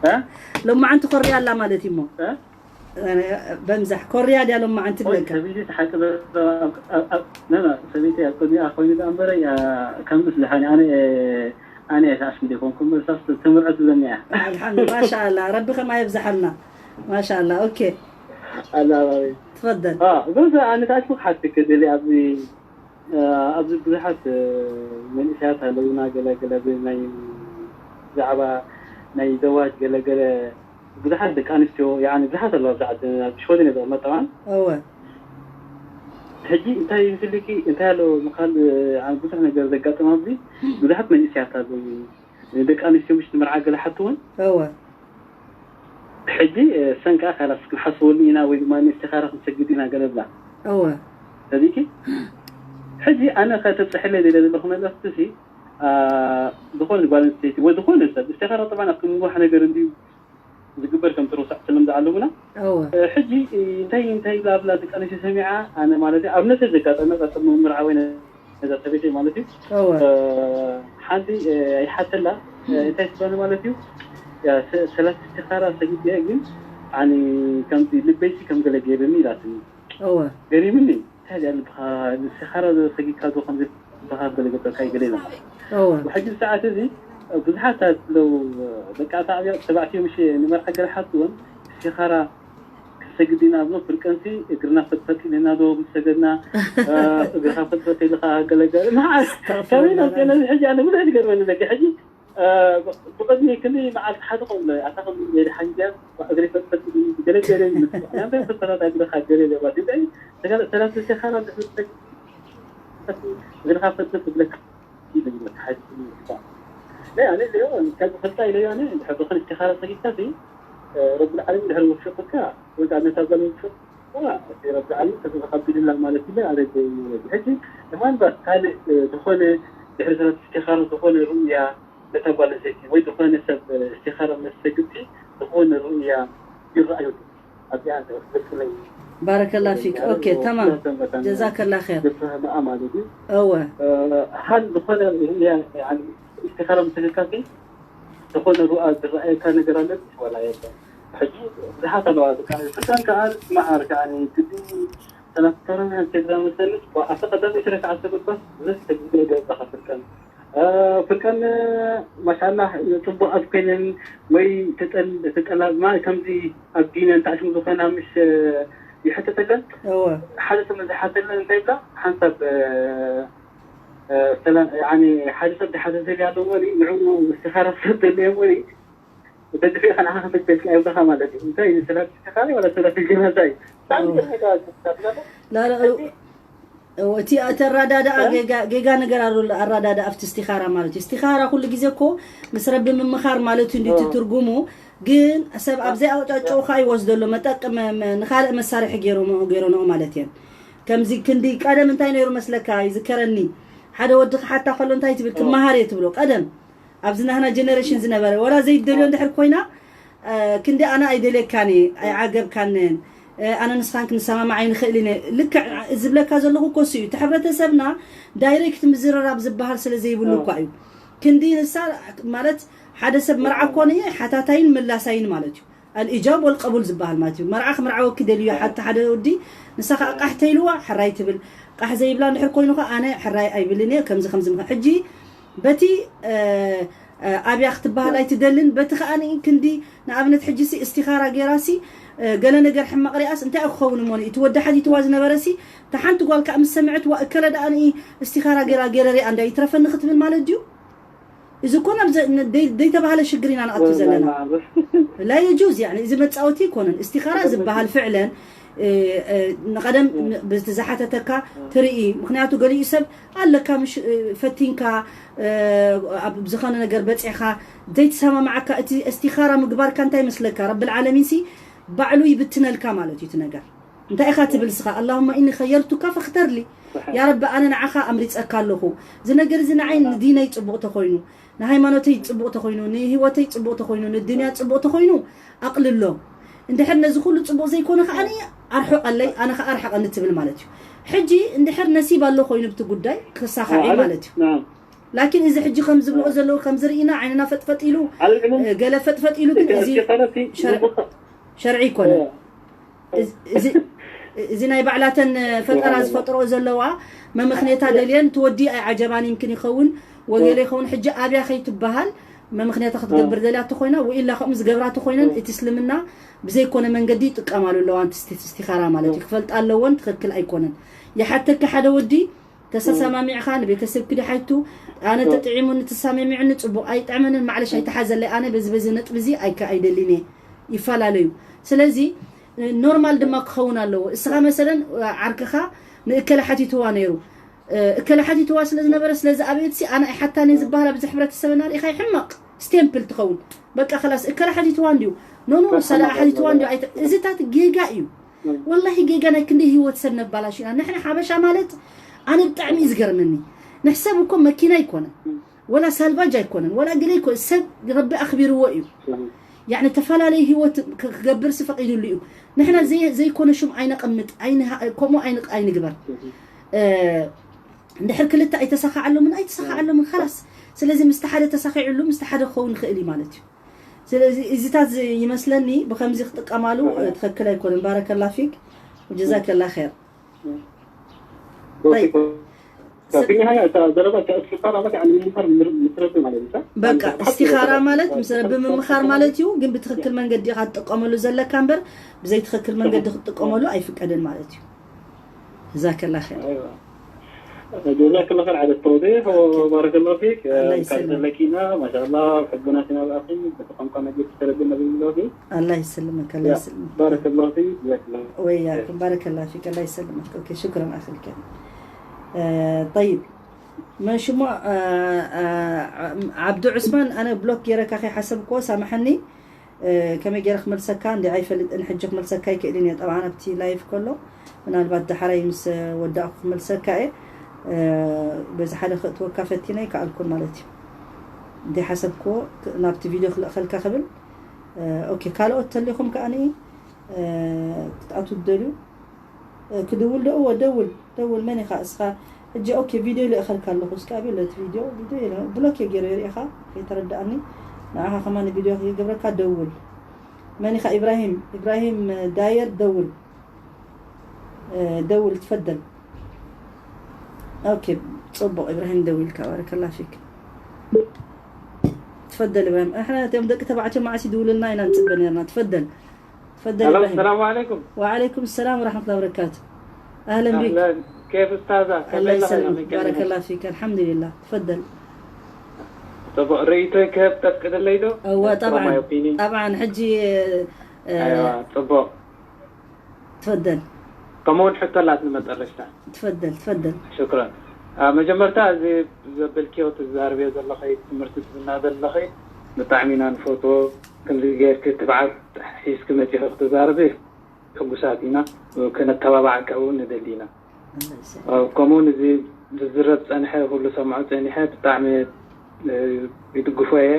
እ? ሎማዓንቲ ኮርያ ኣላ ማለት እዩ እሞ። እ? በምዛሕ ኮርያ ድያ ሎማዓንቲ ኦይ፣ ብለካ። ሰበይቲ ሓቂ ዘረባ ኣብ፣ ኣብ፣ ኣብ፣ ና፣ ና፣ ሰበይቲ ኣብ ቅድሚኣ ኮይኑ ደኣ እምበር፣ ያ፣ ከም ምስልሓኒ፣ ኣነ፣ ኣነ እየ ተኣስም ዘይኮንኩ፣ እምበር እሳስ ትምርዖ ትብለኒ እያ። ኣልሓምዱ፣ ማሻኣላ፣ ረቢ ከማ የብዝሓልና። ማሻኣላ፣ ኦኬ። ኣላ፣ ኣላ፣ ኣላ። ትፈደል። አ፣ በዛ ኣነ ተኣስሙ ክሓትክ ክደሊ ኣብዚ፣ አ፣ ኣብዚ ብዙሓት፣ እ፣ መንእሰያት ኣለውና፣ ገለ፣ ገለ ብ-፣ ናይ ብዛዕባ ናይ ዘዋጅ ገለ፣ ገለ ብዙሓት ደቂ ኣንስትዮ፣ ያኒ ብዙሓት ኣለዋ፣ ብዙሓት ኣብ ሽወደን እየ ዝቕመጥ ጠብዓን። እወ። ሕጂ እንታይ ይመስልኪ፣ እንታይ ኣሎ ምኻል፣ ያኒ ብዙሕ ነገር ዘጋጥም ኣብዚ፣ ብዙሓት መንእሰያት ኣለዉ። ደቂ ኣንስትዮ ምሽ ንመርዓ ገለ ሓትወን። እወ። ሕጂ፣ እ፣ ሰን ከኣ ካላስ ክንሓስበሉ ኢና ወይ ድማ ንእስቲኻራ ክንሰግድ ኢና ገለ ብላ። እወ። ሰዲቂ? ሕጂ ኣነ ከተብጽሐለይ ደለ ዘለኹ መልእኽቲ ሲ፣ አ፣ ዝኾነ ጓል ኣንስተይቲ ወይ ዝኾነ ሰብ፣ እስቲኻራ ጠብዓን ኣብ ምንዋሕ ነገር እንድዩ ዝግበር ከም ትርሳዕ ስለም ዝዓለሙና። እወ። እ፣ ሕጂ፣ እ፣ እንታይ፣ እንታይ ኢላ ኣብላ ደቂ ኣንስትዮ ሰሚዓ፣ ኣነ ማለት እዩ፣ ኣብ ነፍሰይ ዘጋጠመ ቀጽል ምምርዓ ወይ ነዛ ሰበይተይ ማለት እዩ። እወ። እ፣ ሓንቲ፣ እ፣ ኣይሓተላ፣ እ፣ እንታይ ትብለኒ ማለት እዩ፣ ያ፣ ሰ-፣ ሰላት እስትኻራ ሰጊደ ግን፣ ኣኒ ከምዚ ልበይሲ ከም ገለ ገይርኒ ኢላትኒ። እወ። ገሪምኒ። እንታይ ድኣ ልብኻ፣ እስትኻራ ሰጊድካ ዶ ከምዚ ልብኻ ገለ ገበርካ ይገለ ኢላ። እወ። ብሕጂ ሰዓት እዚ ብዙሓት ኣለዉ፣ በቃ፣ ተባዕትዮ ምሽ ንመርዓ ገለ ሓትወን፣ እስትኻራ ክንሰግድ ኢና ብሎ፣ ፍርቀንሲ እግርና ፈጥፈጥ ኢልና ዶ ምስ ሰገድና፣ እ፣ እግርኻ ፈጥፈጥ ኢልኻ ገለ ገለ። ንዓ፣ ኣስተግፊሩላህ። ከመይ ናብ ጤና ሕጂ ኣነ ብዙሕ ዝገርመኒ ደቂ ሕጂ፣ እ፣ ብቕድሚ ክንደይ መዓልቲ ሓደ ኾን ኣታ ከም ሜዳ ሓንጃ እግሪ ፈጥፈጥ ኢሉ ገለ ገለ ይመስል። ኣንተ ፈጥፈጣት እግርኻ ገለ ገለ ባቲ። እንታይ፣ ሰላም፣ ሰላም፣ ሰላም፣ እግርኻ ፈጥፈጥ ይብለካ። ይብል መትሓዚ ይልካ። ናይ ኣነ ኢለዮ፣ እንታይ ዝፈልጣ ኢለዮ ኣነ፣ እንድሕር ብኽን እስትኻራ ሰጊድካ ሲ፣ እ፣ ረብል ዓለሚን እንድሕር ወፊቑካ፣ ወይ ከዓ ነታ ጓል ወፊቑካ፣ እቲ ረብል ዓለሚን ተዘኻቢልላ ማለት ኢለ ኣነ ደይ ማለት እዩ። ሕጂ፣ እማን ባ ካልእ፣ እ፣ ዝኾነ ድሕሪ ሰላት እስትኻራ ዝኾነ ሩእያ ነታ ጓል ኣንስተይቲ ወይ ዝኾነ ሰብ፣ እ፣ እስትኻራ መሰግድቲ ዝኾነ ሩእያ ይረኣዩ። ኣብዚኣ ግልጽ ናይ ባረከላ ፊክ። ኦኬ፣ ተማም። ጀዛከላ ኸይር። ዝፍህምኣ ማለት እዩ። እወ። እ፣ ሓን ዝኾነ ሩእያ፣ ያኒ፣ እስትኻራ ምስ ተገካሲ ዝኾነ ሩኣ ዝረኣየካ ነገር ኣሎ ድዩ? ዋላ የለን። ሕጂ ብዙሓት ኣለዋ፣ በቃ፣ ፍርዳን ከኣ ትመዓር ከኣ፣ ግዲ ሰላሳ ተራ ቴድራ መሰለስ፣ ኣብቲ ቀዳመይቲ ረክዓት ተገባስ፣ ብዙሕ ተግዜ ገባኻ ፍርቀን። እ፣ ፍርቀን፣ ማሻኣላህ፣ ጽቡቕ ኣብ ኮይነን ወይ ተጠል-፣ ተጠላብማ፣ ከምዚ ኣብ ዲነን ታዕሽም ዝኾና ምሽ፣ እ፣ ይሕተተለን። እወ። ሓደ ሰብ ዝሓተለን እንታይ ብላ፣ ሓንሳብ፣ እ፣ እ፣ ሰላም፣ ያኒ፣ ሓደ ሰብ ዝሓተተልያ ኣሎ እሞ፣ ንዕኡ እስትኻራ ሰብ ደለየ እሞ፣ ደድፊእኻ ንዓኻ ክፍትልካ ይብልኻ ማለት እዩ። እንታይ እዩ? ሰላት ኢስቲኻራ ወላ ሰላት ጀናዛ እዩ? ብጣዕሚ እዎ። ጥልሒ ተዋጅብ። ላላ እቲ እቲ ኣተራዳድኣ ጌጋ ጌጋ ነገር ኣሎ። ኣራዳድኣ ኣብቲ እስቲኻራ ማለት እዩ። እስቲኻራ ኩሉ ግዜ እኮ ምስ ረቢ ምምኻር ማለት እዩ እንዲቲ ትርጉሙ። ግን ሰብ ኣብዘይ ኣውጫጭኡ ከዓ ይወስዶ ኣሎ። መጠቅ መ- መ- ንኻልእ መሳርሒ ገይሮም ገይሮንኦ ማለት እየን። ከምዚ ክንዲ ቀደም እንታይ ነይሩ መስለካ? ይዝከረኒ ሓደ ወዲ ክሓታ ከሎ እንታይ ትብል? ክመሃር እየ ትብሎ ቀደም ኣብዚ ናህና ጀነሬሽን ዝነበረ ወላ ዘይደልዮ እንድሕር ኮይና ክንዲ ኣነ ኣይደልየካን እየ ኣይዓገብካንን ኣነ ንስኻን ክንሰማማዕ ኣይንኽእል ነ ልክዕ ዝብለካ ዘለኹ ኮሱ እዩ እቲ ሕብረተሰብና ዳይሬክት ምዝርራብ ዝበሃል ስለ ዘይብሉ እኳ እዩ ክንዲ ንሳ ማለት ሓደ ሰብ መርዓ ኮነ እየ ሓታታይን ምላሳይን ማለት እዩ ኣልኢጃብ ወልቀቡል ዝበሃል ማለት እዩ መርዓ ክምርዓወኪ ደልዩ ሓቲ ሓደ ወዲ ንሳ ከዓ ቃሕ ተይልዋ ሕራይ ትብል ቃሕ ዘይብላ እንድሕር ኮይኑ ከዓ ኣነ ሕራይ ኣይብልን እየ ከምዚ ከምዚ ምኸ ሕጂ በቲ ኣብያ ክትበሃል ኣይትደልን በቲ ከዓ ክንዲ ንኣብነት ሕጂ ሲ እስቲኻራ ገይራ ሲ ገለ ነገር ሕማቕ ሪኣስ እንታይ ክኸውን እሞ እቲ ወዲ ሓቲትዋ ዝነበረ ሲ እታ ሓንቲ ጓል ከዓ ምስ ሰምዐት ዋ እከለ ደኣ እስቲኻራ ገይራ ገይረ ሪኣ እንዳ ይትረፈኒ ክትብል ማለት ድዩ እዚ እኮ ናብ ዘይተባህለ ሽግር ኢና ንኣቱ ዘለና ላ የጁዝ ያኒ እዚ መፃወቲ ይኮነን እስቲኻራ ዝበሃል ፍዕለን ንቀደም ብዝሓተተካ ትርኢ ምክንያቱ ገሊኡ ሰብ ኣለካ ምሽ ፈቲንካ ኣብ ዝኾነ ነገር በፂዕኻ ዘይተሰማማዓካ እቲ እስቲኻራ ምግባርካ እንታይ ይመስለካ ረብል ዓለሚን ሲ ባዕሉ ይብትነልካ ማለት እዩ እቲ ነገር እንታይ ኢኻ ትብል ስኻ ኣላሁመ ኢኒ ኸየርቱካ ፈኽተር ሊ ያ ረቢ ኣነ ንዓኻ ኣምሪፀካ ኣለኹ እዚ ነገር እዚ ንዓይ ንዲነይ ፅቡቕ ተኾይኑ ንሃይማኖተይ ፅቡቕ ተኾይኑ ንህይወተይ ፅቡቕ ተኾይኑ ንድንያ ፅቡቕ ተኾይኑ ኣቕልሎ እንድሕር ነዚ ኩሉ ፅቡቕ ዘይኮነ ከዓ ኣርሕቐለይ ኣነ ከዓ ኣርሕቐኒ ትብል ማለት እዩ ሕጂ እንድሕር ነሲብ ኣሎ ኮይኑ ብቲ ጉዳይ ክሳኻዒ ማለት እዩ ላኪን እዚ ሕጂ ከም ዝብልኦ ዘለዉ ከም ዝርኢና ዓይንና ፈጥፈጥ ኢሉ ገለ ፈጥፈጥ ኢሉ ግን እዚ ሸርዒ ይኮነ እዚ ናይ ባዕላተን ፈጠራ ዝፈጥሮ ዘለዋ መምክኔታ ደልየን ትወዲ ኣይ ዓጀባን ይምክን ይኸውን ወገለ ይኸውን ሕጂ ኣብያ ከይትበሃል መምክኔታ ክትገብር ደልያ ተኮይና ወኢላ ከምኡ ዝገብራ ተኮይነን እቲ እስልምና ብዘይኮነ መንገዲ ይጥቀማሉ ኣለዋ እስቲኻራ ማለት እዩ ክፈልጣ ኣለዎን ትክክል ኣይኮነን ይሓተካ ሓደ ወዲ ተሰሰማሚዕኻ ንቤተሰብ ክዲ ሓይቱ ኣነ ተጥዒሙኒ ተሳሚሚዕኒ ፅቡቅ ኣይጥዕመንን ማዕለሽ ኣይተሓዘለይ ኣነ በዚ በዚ ነጥቢ እዚ ኣይከ ኣይደሊን እየ ይፈላለዩ ስለዚ ኖርማል ድማ ክኸውን ኣለዎ እስኻ መሰለን ዓርክኻ ንእከለ ሓቲትዋ ነይሩ እከለ ሓቲትዋ ስለ ዝነበረ ስለዚ ኣበየትሲ ኣነ ኣይሓታኒ ዝበሃል ኣብዚ ሕብረተሰብና ርኢኻ ይሕመቕ ስቴምፕል ትኸውን በቃ ከላስ እከለ ሓቲትዋ እንድዩ ኖኖ ሰላ ሓቲትዋ እንድዩ እዚታት ጌጋ እዩ ወላሂ ጌጋ ናይ ክንደይ ህይወት ሰብ ነባላሽ ኢና ንሕና ሓበሻ ማለት ኣነ ብጣዕሚ እዩ ዝገርመኒ ንሕሰብ እኮ መኪና ኣይኮነን ወላ ሳልቫጅ ኣይኮነን ወላ ገለ ይኮነ ሰብ ረቢ ኣኽቢርዎ እዩ ያኒ ተፈላለዩ ህይወት ክገብርሲ ፈቂድሉ እዩ ንሕና ዘይኮነ ሹም ኣይነቐምጥ ከምኡ ኣይንግበር እንድሕር ክልተ ኣይተሳኻዓሎምን ኣይተሳኻዓሎምን ካላስ ስለዚ ምስቲ ሓደ ተሳኺዕሉ ምስቲ ሓደ ክኸውን ይኽእል እዩ ማለት እዩ ስለዚ እዚታት ይመስለኒ ብከምዚ ክጥቀማሉ ትኽክል ኣይኮነን ባረከላ ፊክ ወጀዛከላ ኸይር በቃ እስቲኻራ ማለት ምስ ረቢ ምምኻር ማለት እዩ በቃ እስቲኻራ ማለት ምስ ረቢ ምምኻር ማለት እዩ ግን ብትኽክል መንገዲ ኢኻ ትጥቀመሉ ዘለካ እምበር ብዘይ ትኽክል መንገዲ ክትጥቀመሉ ኣይፍቀድን ማለት እዩ ጀዛከላ ኸይር ጀዛከላ ኸይር ዓለ ተውዲሕ ወባረከላ ፊክ እንካን ዘለኪና ማሻላ ሕቡናት ኢና ብኣኺ ብተኸምካ መግቢ ትተረግና ብዝለኺ ኣላ ይስልመካ ኣላ ይስልመካ ባረከላ ፊክ ወያኩም ባረከላ ፊክ ኣላ ይስልመካ ኦኬ ሽክረን ኣኽልከ ጠይብ መን ሽሞ ዓብዱ ዑስማን ኣነ ብሎክ ገይረካ ከይሓሰብክዎ ሳምሐኒ ከመይ ገይረ ክመልሰካ እንዲ ኣይፈልጥን ሕጂ ክመልሰካ ይክእልን እየ ጠብዓን ኣብቲ ላይፍ ከሎ ምናልባት ዳሕራይ ምስ ወዳእኩ ክመልሰካ እየ በዚ ሓደ ክእትወካ ፈቲነ ይከኣልኩን ማለት እዩ እንዲ ሓሰብክዎ ናብቲ ቪድዮ ክልእኸልካ ክብል ኦኬ ካልኦት ተሊኹም ከኣኒ ክትኣቱ ትደልዩ ክድውል ዶ እወ ደውል ደውል መን ኢኻ እስኻ ሕጂ ኦኬ ቪድዮ ይልእኸልካ ኣለኹ እስኪ ኣበይ ኣሎ እቲ ቪድዮ ቪድዮ የለ ብሎክ እየ ገይረ የርእኻ ከይተረዳእኒ ንዓኻ ከማን ቪድዮ ክገብረካ ደውል መን ኢኻ ኢብራሂም ኢብራሂም ዳየር ደውል ደውል ትፈደል ኦኬ ጽቡቕ ኢብራሂም ደዊልካ ባረከላ ፊክ ትፈደል ኢብራሂም እሕና እቶም ደቂ ተባዕትዮ መዓስ ይድውልና ኢና ንጽበ ነርና ትፈደል تفضل ألو، السلام عليكم. وعليكم السلام ورحمة الله وبركاته. أهلا بك. أهلا. كيف أستاذة؟ كيف الله يسلمك. بارك الله فيك. الحمد لله. تفضل. ጽቡቕ ርእይቶይ ክህብ ተፍቅድለይ ዶ? እወ That's طبعا my opinion. طبعا ሕጂ ኣይዋ ጽቡቕ። ትፈደል ከምኡ እውን ሕቶ ኣላትኒ መጠረሽታ። ትፈደል ትፈደል ሽክረን። ኣብ መጀመርታ እዚ ዘበልክዮ ትዛርብዮ ዘለኸይ ትምህርቲ ትብና ዘለኸይ ብጣዕሚ ኢና ንፈትዎ። ከምዚ ጌርኪ ትብዓት ሒዝኪ መፂኺ ክትዛረቢ ሕጉሳት ኢና። ክነተባባዓካ እውን ንደሊ ኢና። ከምኡውን እዚ ዝዝረብ ፀንሐ ኩሉ ሰምዖ ፀኒሐ ብጣዕሚ ይድግፎ እየ።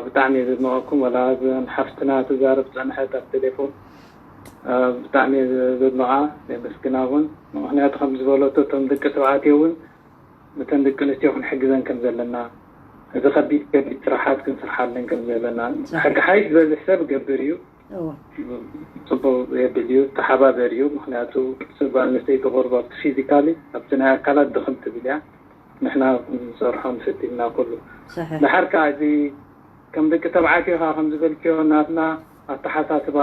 ብጣዕሚ እየ ዘድንቐኩም። ወላ እዘን ሓፍትና ትዛረብ ፀንሐት ኣብ ቴሌፎን ብጣዕሚ እየ ዘድንቓ የመስግና እውን። ምክንያቱ ከም ዝበለቶ እቶም ደቂ ተባዕትዮ እውን እተን ደቂ ኣንስትዮ ክንሕግዘን ከም ዘለና፣ እዚ ከቢድ ከቢድ ስራሓት ክንስርሓለን ከም ዘለና። ሕጊ ሓይሽ ዝበዝሕ ሰብ ይገብር እዩ። እወ ጽቡቅ የብል እዩ፣ ተሓባበር እዩ። ምክንያቱ ሰብ ጓል ኣንስተይቲ ቁርብ ኣብቲ ፊዚካሊ ኣብቲ ናይ ኣካላት ድኽም ትብል እያ። ንሕና ንሰርሖ ንፍት ኢልና ኩሉ صحيح ድሓር ከዓ እዚ ከም ደቂ ተባዕትዮ ከዓ ከም ዝበልክዮ ናትና ኣተሓሳስባ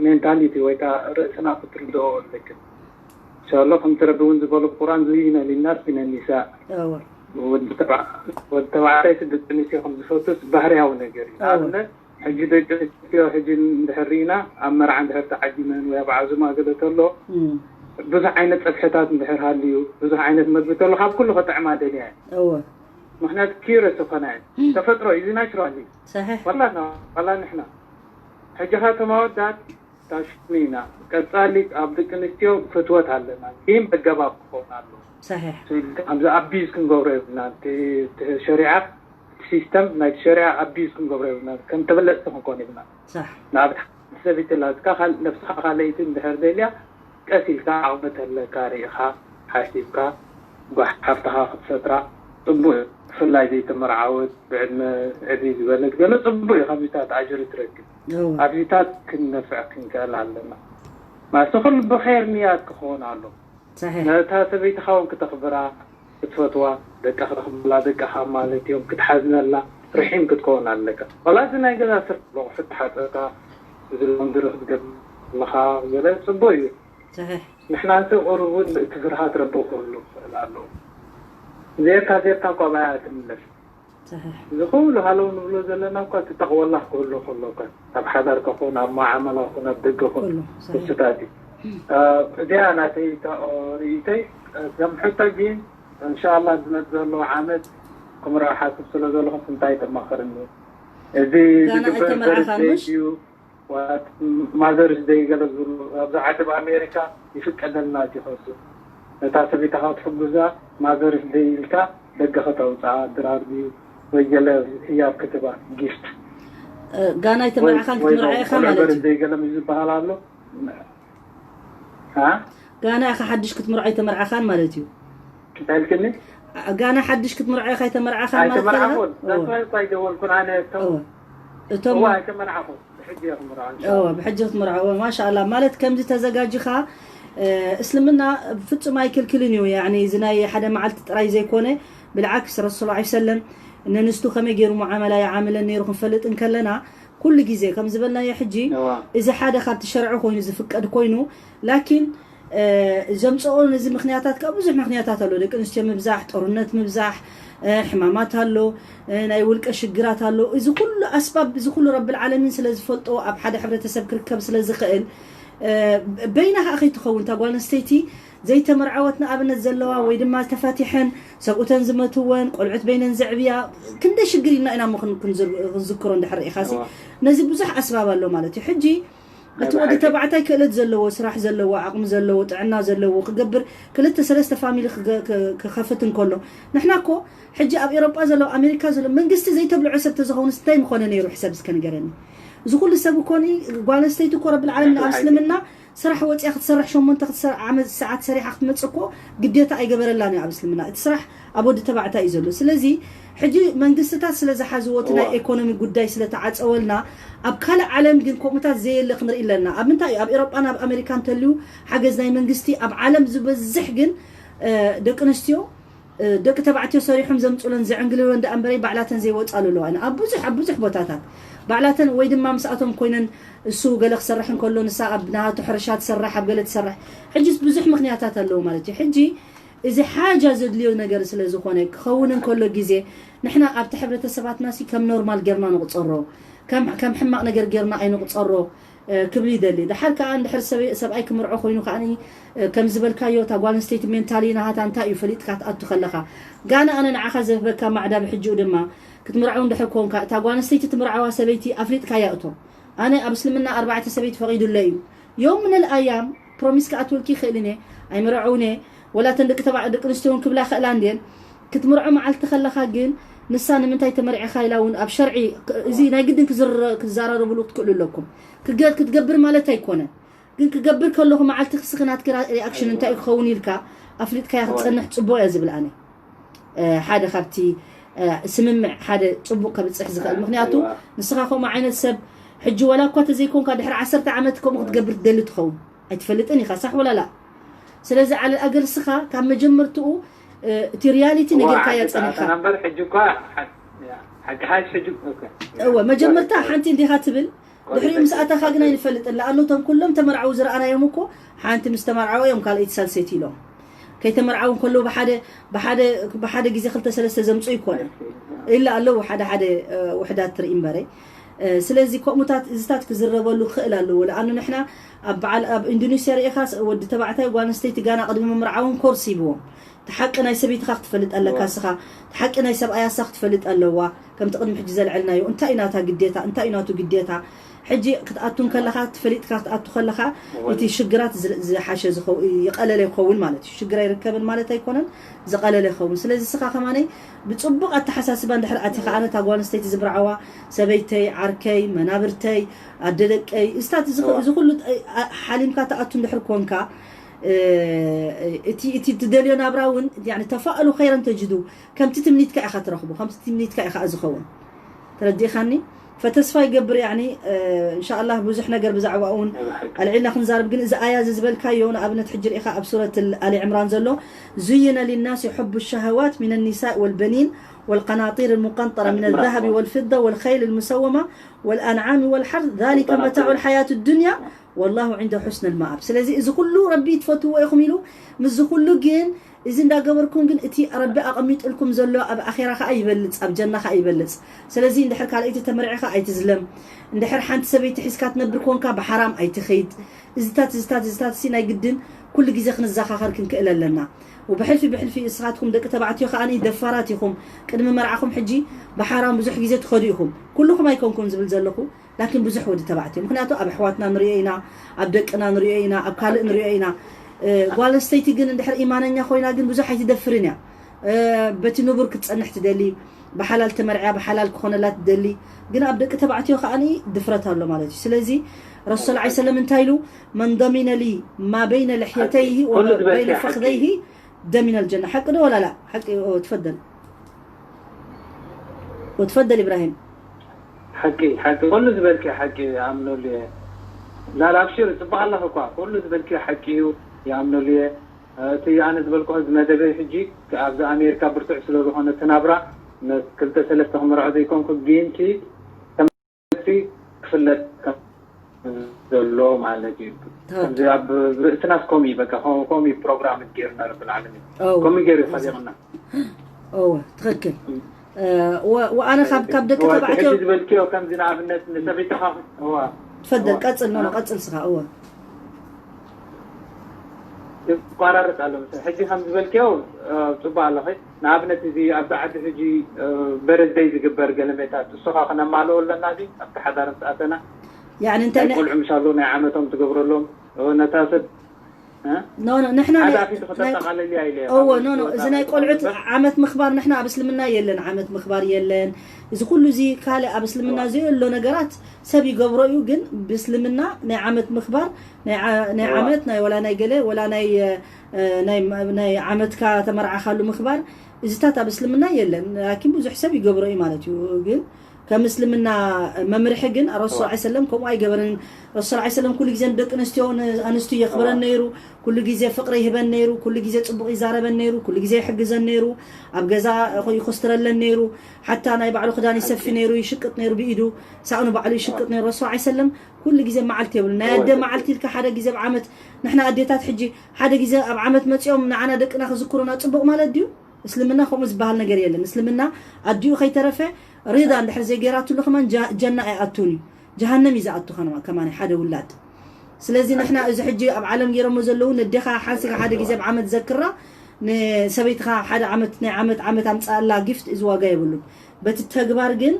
ሜንታሊቲ ወይ ከዓ ርእስና ክትርድኦ ኣለክን። ሻሎ ከምቲ ረቢ እውን ዝበሎ ብቁርኣን ዝይነ ሊናስ ፊነ ኒሳ እወ ወዲ ተባዕታይ ስደቂ ኣንስትዮ ከም ዝፈቱስ ባህርያዊ ነገር እዩ። ኣዎ። ኣብነት ሕጂ ደቂ ኣንስትዮ ሕጂ እንድሕር ርኢና ኣብ መርዓ እንድሕር ተዓዲመን ወይ ኣብ ዓዙማ ገለ ተሎ እም፣ ብዙሕ ዓይነት ፀብሕታት እንድሕር ሃልዩ ብዙሕ ዓይነት መግቢ ተሎ ካብ ኩሉ ከጥዕማ ደልያ እየን። እወ ምክንያቱ ኪረስ ዝኾና እየን። ተፈጥሮ እዩ ናቹራል እዩ። صحيح ዋላ ና ዋላ ንሕና ሕጂ ካ ተማወዳት ታሽሚ ኢና ቀፃሊ ኣብ ደቂ ኣንስትዮ ፍትወት ኣለና ግን በገባብ ክኸውን ኣለዎ። صحيح ኣብዚ ኣቢዝ ክንገብሮ የብልና እቲ ሸሪዓ እቲ ሲስተም ናይቲ ሸሪዓ ኣቢዝ ክንገብሮ የብልና ከም ተበለፅቲ ክንኮን የብልና። صح ንኣብነት ሓንቲ ሰበይቲ ላትካ ነብስኻ ካልኣይቲ እንድሕር ደልያ ቀስ ኢልካ ዓቕሚ ተለካ ርኢኻ ሓሲብካ ጓሓፍትኻ ክትሰትራ ፅቡቅ እዩ። ብፍላይ ዘይተመርዓወት ብዕድመ ዕብይ ዝበለት ገለ ፅቡቅ እዩ። ካብዚታት ኣጅሪ ትረክብ እወ ኣብዚታት ክንነፍዕ ክንክእል ኣለና። ማለትሲ ኩሉ ብኸይር ንያት ክኸውን ኣሎ። صحيح ነታ ሰበይትኻ እውን ክተኽብራ ክትፈትዋ ደቅኻ ክብላ ደቅኻ ማለት እዮም ክትሓዝነላ ርሒም ክትከውን ኣለካ። ዋላ እዚ ናይ ገዛ ስራሕ ኣቑሑ ተሓፀብካ እዚ ሎንድሪ ክትገብር ኣለኻ ገለ ፅቡቅ እዩ። صحيح ንሕና እንተ ቁሩብ እውን እቲ ፍርሃት ረቢ ክህሉ ክኽእል ኣለዎ። ዜርካ ዜርካ እኳ ባያ ትምለስ صحيح እዚ ኩሉ ሃለው ንብሎ ዘለና እኳ እቲ ተቕወላ ክህሉ ከሎ እኳ ኣብ ሓዳር ከኹን ኣብ መዓመላ ኩን ኣብ ደገ ኩን ኩሉ صحيح እሱታት እዩ። እዚኣ ናተይ ርእይተይ ከም ሕቶ ግን እንሻላ ዝመፅ ዘለዎ ዓመት ክምርዖ ሓስብ ስለ ዘለኹም እንታይ ተማኸርኒ እዚ ጋና ዝግበር ኣይተመርዓኻን በርዝደይ ምሽ? እዩ ማዘርስ ደይ ገለ ዝብሉ ኣብዚ ዓዲ ኣብ ኣሜሪካ ይፍቀደልና እቲ ከሱ ነታ ሰበይትኻ ትሕግዛ ማዘርስ ደይ ኢልካ ደገ ከተውፅኣ ድራር ድዩ ወይ ገለ ህያብ ክትባ ጊፍት ጋና ኣይተመርዓኻን ክትምርዖ ኢኻ ማለት እዩ ዘይገለም እዩ ዝበሃል ኣሎ። አ? ጋና ኢኻ ሓድሽ ክትምርዖ ኣይተመርዓኻን ማለት እዩ እንታይ ኢልክኒ? ጋና ሓድሽ ክትምርዖ ኢኻ ኣይተመርዓኻን ማለት ኣይተመርዓኹን እወ ዛስዋይ እኳ ኣይደወልኩን ኣነ እቶም እወ እቶም እዋ ኣይተመርዓኹን ብሕጂ እየ ክምርዖ እንሻ እወ ብሕጂ ክትምርዖ እወ ማሻኣላ ማለት ከምዚ ተዘጋጅኻ እስልምና ፍጹም ኣይክልክልን እዩ ያኒ እዚ ናይ ሓደ መዓልቲ ጥራይ ዘይኮነ ብልዓክስ ረሱል ላ ሰለም ነንስቱ ከመይ ገይሩ ሙዓመላ ይዓምለን ነይሩ ክንፈልጥ እንከለና ኩሉ ግዜ ከም ዝበልናዮ ሕጂ እዋ እዚ ሓደ ካብቲ ሸርዒ ኮይኑ ዝፍቀድ ኮይኑ ላኪን ዘምፅኦ ነዚ ምክንያታት ካብ ብዙሕ ምክንያታት ኣሎ ደቂ ኣንስትዮ ምብዛሕ ጦርነት ምብዛሕ ሕማማት ኣሎ ናይ ውልቀ ሽግራት ኣሎ እዚ ኩሉ ኣስባብ እዚ ኩሉ ረብል ዓለሚን ስለ ዝፈልጦ ኣብ ሓደ ሕብረተሰብ ክርከብ ስለ ዝኽእል በይና ከዓ ከይትኸውን እታ ጓል ኣንስተይቲ ዘይተመርዓወት ንኣብነት ዘለዋ ወይ ድማ ተፋቲሐን ሰብኡተን ዝመትወን ቆልዑት በይነን ዘዕብያ ክንደይ ሽግር ኢልና ኢና እሞ ክን- ክንዝር- ክንዝክሮ እንድሕር ርኢኻሲ እዋ። ነዚ ብዙሕ ኣስባብ ኣሎ ማለት እዩ ሕጂ እቲ ወዲ ተባዕታይ ክእለት ዘለዎ ስራሕ ዘለዎ ዓቕሚ ዘለዎ ጥዕና ዘለዎ ክገብር ክልተ ሰለስተ ፋሚሊ ክገ- ክ- ክኸፍት እንከሎ ንሕና እኮ ሕጂ ኣብ ኤሮጳ ዘሎ ኣሜሪካ ዘሎ መንግስቲ ዘይተብልዖ ሰብ ተዝኸውን እንታይ ምኾነ ነይሩ ሕሰብ እስከ ንገረኒ እዚ ኩሉ ሰብ እኮኒ ጓል ኣንስተይቲ እኮ ረብል ዓለሚን ኣብ እስልምና ስራሕ ወፂኣ ክትሰርሕ ሸሞንተ ክትሰርሕ ዓመት ሰዓት ሰሪሓ ክትመፅእ እኮ ግዴታ ኣይገበረላን እዩ ኣብ እስልምና እቲ ስራሕ ኣብ ወዲ ተባዕታይ እዩ ዘሎ ስለዚ ሕጂ መንግስትታት ስለ ዝሓዝዎ እቲ ናይ እዋ። ኤኮኖሚ ጉዳይ ስለ ተዓፀወልና ኣብ ካልእ ዓለም ግን ከምኡታት ዘየለ ክንርኢ ኣለና ኣብ ምንታይ እዩ ኣብ ኤሮጳን ኣብ ኣሜሪካን እንተልዩ ሓገዝ ናይ መንግስቲ ኣብ ዓለም ዝበዝሕ ግን እ፣ ደቂ ኣንስትዮ እ፣ ደቂ ተባዕትዮ ሰሪሖም ዘምፅለን ዘዕንግልለን ደኣ እምበረይ ባዕላተን ዘይወፃሉ ኣለዋ ኢና ኣብ ብዙሕ ኣብ ብዙሕ ቦታታት ባዕላተን ወይ ድማ ምስኣቶም ኮይነን እሱ ገለ ክሰርሕ እንከሎ ንሳ ኣብ ናቱ ሕርሻ ትሰርሕ ኣብ ገለ ትሰርሕ ሕጂስ ብዙሕ ምክንያታት ኣለዉ ማለት እዩ ሕጂ እዚ ሓጃ ዘድልዮ ነገር ስለ ዝኾነ ክኸውን እንከሎ ግዜ ንሕና ኣብቲ ሕብረተሰባትና ሲ ከም ኖርማል ጌርና ንቕጸሮ፣ ከም ከም ሕማቕ ነገር ጌርና ኣይንቕጸሮ። ክብል ይደሊ። ደሓር ከኣ እንድሕር ሰብኣይ ክምርዖ ኮይኑ ከኣ ከም ዝበልካዮ እታ ጓል ኣንስተይቲ ሜንታሊ ናሃታ እንታይ እዩ ፈሊጥካ ትኣቱ ከለኻ፣ ጋና ኣነ ንዓኻ ዘህበካ ማዕዳ ብሕጂኡ ድማ ክትምርዓው እንድሕር ኮንካ እታ ጓል ኣንስተይቲ ትምርዓዋ ሰበይቲ ኣፍሊጥካያ እቶ። ኣነ ኣብ እስልምና ኣርባዕተ ሰበይቲ ፈቒዱለይ እዩ። ዮም ምነል ኣያም ፕሮሚስ ክኣትወልኪ ይኽእልን እየ ኣይምርዐውን እየ። ወላ ተን ደቂ ተባዕ ደቂ ኣንስትዮ እውን ክብላ ይኽእላ እንድየን። ክትምርዖ መዓልቲ ከለኻ ግን ንሳ ንምንታይ ተመርዒኻ ኢላ እውን ኣብ ሸርዒ እዚ ናይ ግድን ክዝረ- ክዘራረብሉ ክትክእሉ ኣለኩም። ክገ- ክትገብር ማለት ኣይኮነን፣ ግን ክገብር ከለኹ መዓልቲ ክስኺ ናትኪ ራ- ሪኣክሽን እንታይ እዩ ክኸውን ኢልካ ኣፍሊጥካያ ክትፀንሕ ፅቡቅ እያ ዝብል ኣነ። ሓደ ካብቲ ስምምዕ ሓደ ፅቡቅ ከብፅሕ ዝኽእል ምክንያቱ ንስኻ ከምኡ ዓይነት ሰብ ሕጂ ዋላ እኳ ተዘይኮንካ ድሕሪ ዓሰርተ ዓመት ከምኡ ክትገብር ትደሊ ትኸውን ኣይትፈልጥን ኢኻ ሳሕ ወላ ላ። ስለዚ ዓለ ኣገር ንስኻ ካብ መጀመርትኡ እቲ ሪያሊቲ ነጊርካያ ፀኒሕካ። እምበር ሕጂ እኳ ሓቂ ሓቂ ሕጂ እወ መጀመርታ ሓንቲ እንዲኻ ትብል ድሕሪኡ ምስ ኣተኻ ግን ኣይንፈልጥን። ለኣኑ እቶም ኩሎም ተመርዓዊ ዝረኣናዮም እኮ ሓንቲ ምስ ተመርዓወ እዮም ካልኣይቲ ሳልሰይቲ ኢሎም። ከይተመርዓው እንከለዉ ብሓደ ብሓደ ብሓደ ግዜ ክልተ ሰለስተ ዘምፁ ይኮነ ኢላ ኣለዉ ሓደ ሓደ ውሕዳት ትርኢ እምበረ። ስለዚ ከምኡታት እዚታት ክዝረበሉ ክኽእል ኣለዎ። ለኣኑ ንሕና ኣብ በዓል ኣብ ኢንዶኔስያ ርኢኻ ወዲ ተባዕታይ ጓል ኣንስተይቲ ጋና ቅድሚ ምምርዓውን ኮርስ ሂብዎም። እቲ ሓቂ ናይ ሰበይትኻ ክትፈልጥ ኣለካ እስኻ፣ እቲ ሓቂ ናይ ሰብኣያ እሳ ክትፈልጥ ኣለዋ። ከምቲ ቅድሚ ሕጂ ዘልዐልናዮ እንታይ እዩ ናታ ግዴታ፣ እንታይ እዩ ናቱ ግዴታ። ሕጂ ክትኣቱ እንከለኻ ትፈሊጥካ ክትኣቱ ከለኻ እቲ ሽግራት ዝሓሸ ዝኸውን ይቀለለ ይኸውን ማለት እዩ። ሽግር ኣይርከብን ማለት ኣይኮነን፣ ዝቀለለ ይኸውን። ስለዚ እስኻ ከማነይ ብፅቡቅ ኣተሓሳስባ እንድሕር ኣቲኻ ኣነ እታ ጓል ኣንስተይቲ ዝምርዓዋ ሰበይተይ፣ ዓርከይ፣ መናብርተይ፣ ኣደ ደቀይ፣ እስታት እዚ ኩሉ ሓሊምካ ትኣቱ እንድሕር ኮንካ እቲ እቲ ትደልዮ ናብራ እውን ያኒ ተፋእሉ ኸይረን ተጅዱ ከምቲ ትምኒትካ ኢኻ ትረኽቦ ከምቲ ትምኒትካ ኢኻ ዝኸውን ተረዲእኻኒ ፈተስፋ ይገብር ያኒ እንሻኣላህ ብዙሕ ነገር ብዛዕባ እውን ኣልዒልና ክንዛርብ ግን እዚ ኣያ እዚ ዝበልካዮ ንኣብነት ሕጂ ርኢኻ ኣብ ሱረት ኣሊ ዕምራን ዘሎ زين للناس حب الشهوات من النساء والبنين والقناطير المقنطرة من الذهب والفضة والخيل المسومة والأنعام والحرث ذلك متاع الحياة الدنيا والله عنده حسن المآب ስለዚ እዚ ኩሉ ረቢ ትፈትዎ ኢኹም ኢሉ ምስዚ ኩሉ ግን እዚ እንዳገበርኩም ግን እቲ ረቢ ኣቐሚጥልኩም ዘሎ ኣብ ኣኼራ ከዓ ይበልፅ ኣብ ጀና ከዓ ይበልፅ ስለዚ እንድሕር ካልኣይቲ ተመርዒኻ ኣይትዝለም እንድሕር ሓንቲ ሰበይቲ ሒዝካ ትነብር ኮንካ ብሓራም ኣይትኸይድ እዚታት እዚታት እዚታት ሲ ናይ ግድን ኩሉ ግዜ ክንዘኻኸር ክንክእል ኣለና وبحلفي بحلفي እስኻትኩም ደቂ ተባዕትዮ ከኣኒ ደፋራት ኢኹም ቅድሚ መርዓኹም ሕጂ ብሓራም ብዙሕ ግዜ ትኸዱ ኢኹም ኩልኹም ኣይኮንኩም ዝብል ዘለኹ ላኪን ብዙሕ ወዲ ተባዕትዮ ምክንያቱ ኣብ ኣሕዋትና ንሪኦ ኢና ኣብ ደቅና ንሪኦ ኢና ኣብ ካልእ ንሪኦ ኢና ጓል ኣንስተይቲ ግን እንድሕር ኢማነኛ ኮይና ግን ብዙሕ ኣይትደፍርን እያ በቲ ንቡር ክትፀንሕ ትደሊ ብሓላል ተመርዕያ ብሓላል ክኾነላ ትደሊ ግን ኣብ ደቂ ተባዕትዮ ከኣኒ ድፍረት ኣሎ ማለት እዩ ስለዚ ረሱል ላ ሰለም እንታይ ኢሉ መን ضمن لي ما بين لحيتيه وما بين فخذيه ضمن الجنة ሓቂ ዶ ወላ ላ ሓቂ ትፈደል وتفضل إبراهيم ሓቂ ሓቂ ኩሉ ዝበልኪ ሓቂ ይኣምነሉ እየ ላል ኣብሽር ፅቡቅ ኣለኺ እኳ ኩሉ ዝበልኪ ሓቂ እዩ ይኣምነሉ እየ እቲ ኣነ ዝበልክኹ እዚ መደበይ ሕጂ ኣብዚ ኣሜሪካ ብርቱዕ ስለ ዝኾነ እቲ ናብራ ክልተ ሰለስተ ክምርዖ ዘይኮንኩ ግን ቲ ክፍለጥ ዘሎ ማለት እዩ ከምዚ ኣብ ርእስናስ ኮሚ በቃ ኮሚ ፕሮግራም ገይርና ረብል ዓለሚን ኮሚ ገይሩ ፈሊቕና እወ ትኽክል ወኣነ ካብ ካብ ደቂ ተባዕትዮ ዝበልክዮ ከምዚ ንኣብነት ንሰበይትኻ ትፈደል ቀፅል ኖ ቀፅል ስኻ እወ ይቋራረፅ ኣሎ መሰለኝ ሕጂ ከም ዝበልክዮ ፅቡቅ ኣለኸ ንኣብነት እዚ ኣብዚ ዓዲ ሕጂ በረዝደይ ዝግበር ገለሜታት እሱኻ ክነማልኦ ኣለና እዚ ኣብቲ ሓዳር ምስ ኣተና ያኒ እንታይ ናይ ቆልዑ ምሻሉ ናይ ዓመቶም ትገብረሎም ነታ ሰብ ኖ ኖ ንሕና ሓዳፊ ተኸተጠቃለል እያ ኢለ እወ ኖ ኖ እዚ ናይ ቆልዑት ዓመት ምኽባር ንሕና ኣብ እስልምና የለን ዓመት ምኽባር የለን እዚ ኩሉ እዚ ካልእ ኣብ እስልምና ዘየሎ ነገራት ሰብ ይገብሮ እዩ ግን ብእስልምና ናይ ዓመት ምኽባር ናይ ዓመት ናይ ወላ ናይ ገለ ወላ ናይ ናይ ዓመትካ ተመርዓኻሉ ምኽባር እዚታት ኣብ እስልምና የለን ላኪን ብዙሕ ሰብ ይገብሮ እዩ ማለት እዩ ግን ከም እስልምና መምርሒ ግን ረሱል ሰለም ከምኡ ኣይገበረን። ረሱል ሰለም ኩሉ ግዜ ንደቂ ኣንስትዮ ኣንስቱ የኽብረን ነይሩ። ኩሉ ግዜ ፍቕሪ ይህበን ነይሩ። ኩሉ ግዜ ጽቡቕ ይዛረበን ነይሩ። ኩሉ ግዜ ይሕግዘን ነይሩ። ኣብ ገዛ ይኹስትረለን ነይሩ። ሓታ ናይ ባዕሉ ክዳን ይሰፊ ነይሩ፣ ይሽቅጥ ነይሩ ብኢዱ። ሳእኑ ባዕሉ ይሽቅጥ ነይሩ። ረሱል ሰለም ኩሉ ግዜ መዓልቲ የብሉ። ናይ ኣደ መዓልቲ ኢልካ ሓደ ግዜ ኣብ ዓመት፣ ንሕና ኣዴታት ሕጂ ሓደ ግዜ ኣብ ዓመት መጺኦም ንዓና ደቅና ክዝክሩና ጽቡቕ ማለት ድዩ? እስልምና ከምኡ ዝበሃል ነገር የለን። እስልምና ኣዲኡ ከይተረፈ ሪዳ እንድሕር ዘይገይራትሉ ከማን ጀ- ጀና ኣይኣቱን እዩ፣ ጀሃነም እዩ ዝኣቱ ከማ- ከማን ሓደ ውላድ። ስለዚ ንሕና እዚ ሕጂ ኣብ ዓለም ገይሮሞ ዘለዉ ነዴኻ ሓንስኻ ሓደ ግዜ ኣብ ዓመት ዘክራ፣ ንሰበይትኻ ሓደ ዓመት ናይ ዓመት ዓመት ኣምፃኣላ ጊፍት እዚ ዋጋ የብሉን። በቲ ተግባር ግን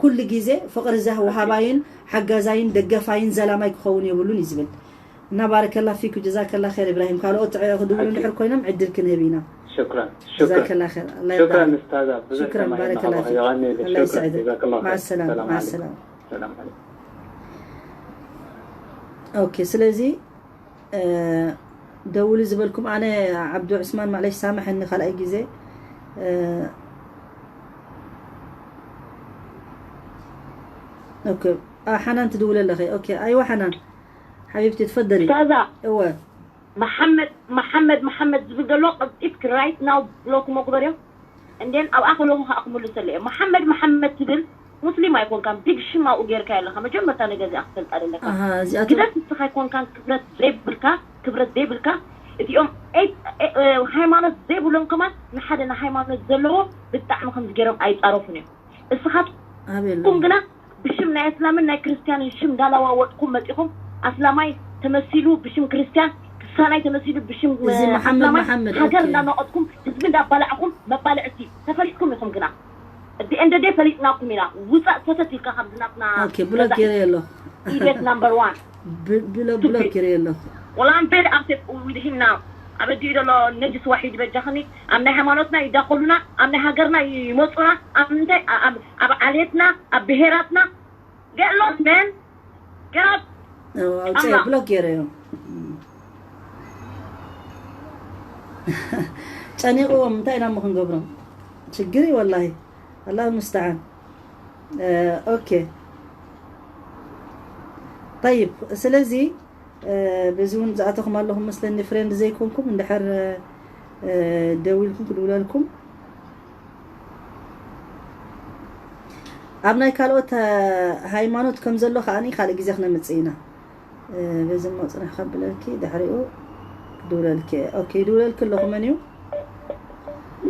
ኩሉ ግዜ ፍቕሪ ዛህ ወሃባይን ሓጋዛይን ደገፋይን ዘላማይ ክኸውን የብሉን እዩ ዝብል። እና ባረከላ ፊክ ጀዛከላ ኸይር ኢብራሂም። ካልኦት ክድውሉ እንድሕር ኮይኖም ዕድል ክንህብ ኢና። شكرا ጀዛከላ ኸይር። ኣላ شكرا ይባርክ። استاذة ብዙሕ ሽክረን ሰማዒ ባረከላ ናባኻ ፊክ። የቐንየለይ ኣላ شكرا ይስዕድክ። جزاك الله خير ማሰላም السلام عليكم ማሰላም። السلام عليكم ኦኬ ስለዚ እ፣ ደውሉ ዝበልኩም ኣነ ዓብዱ ዑስማን ማዕለሽ ሳምሐኒ ካልኣይ ግዜ እ፣ ኦኬ ኣ፣ ሓናን ትድውለ ኣለኸ ኦኬ ኣይዋ ሓናን ሓቢብቲ ትፈደሊ استاذة እወ محمد محمد محمد ዝብል ዘሎ ቀልጢፍክ right now ብሎክ መግበርዮ እንዴን ኣብኣ ከለኹ ከዓ ክምልሰሉ እየ መሓመድ መሓመድ ትብል ሙስሊም ኣይኮንካን ቢግ ሽም ኣብኡ ገይርካ ኣለካ መጀመርታ ነገር እዚኣ ክፈልጣ ደለካ ኣሃ እዚኣቶም ግደፍ ንስኻ ኣይኮንካን ክብረት ዘይብልካ ክብረት ዘይብልካ እቲኦም ኤ- ኤ- ኤ- ሃይማኖት ዘይብሎም ከማን ንሓደ ንሃይማኖት ዘለዎ ብጣዕሚ ከምዚ ገይሮም ኣይፃረፉን እዮም እስኻትኩም ኣበሎም ግና ብሽም ናይ እስላምን ናይ ክርስትያንን ሽም እንዳለዋወጥኩም መፂኹም ኣስላማይ ተመሲሉ ብሽም ክርስትያን ክሳናይ ተመሲሉ ብሽም እዚ እ፣ መሓመድ ኣስላማይ መሓመድ ሃገር ኦኬ እንዳነቐጥኩም ህዝቢ እንዳባላዕኹም መባልዕቲ ተፈሊጥኩም ኢኹም ግና እቲ end of the day ፈሊጥናኩም ኢና ውፃእ ሰተት ኢልካ ካብዚ ናትና ኦኬ ብሎክ ገይረ ኣሎ ኢድየት number one ብ- ብሎ- ብሎክ ገይረ ኣሎ ወላ I'm very upset with him now ኣበዲኡ ዘሎ ነጅስ ዋሒድ በጃኽኒ ኣብ ናይ ሃይማኖትና ይዳኸሉና ኣብ ናይ ሃገርና ይመፁና ኣብ ምንታይ ኣብ- ኣብ ዓሌትና ኣብ ብሄራትና get lost man get out ኣውፅአ ኣማ። ብሎክ ገይረ እዮም ጨኒቕዎም እንታይ ኢና እሞ ክንገብሮም ችግር እዩ ወላሂ ኣላህ ምስተዓን ኦኬ طيب ስለዚ በዚ እውን ዝኣተኹም ኣለኹም መስለኒ ፍሬንድ ዘይኮንኩም እንድሕር ደዊልኩም ክድውለልኩም ኣብ ናይ ካልኦት ሃይማኖት ከም ዘሎ ከዓኒ ካልእ ግዜ ክነምፅእ ኢና በዚ እሞ ፅንሕ ከብለልኪ ድሕሪኡ ክድውለልኪ ኦኬ ይድውለልኪ ኣለኹ መን እዩ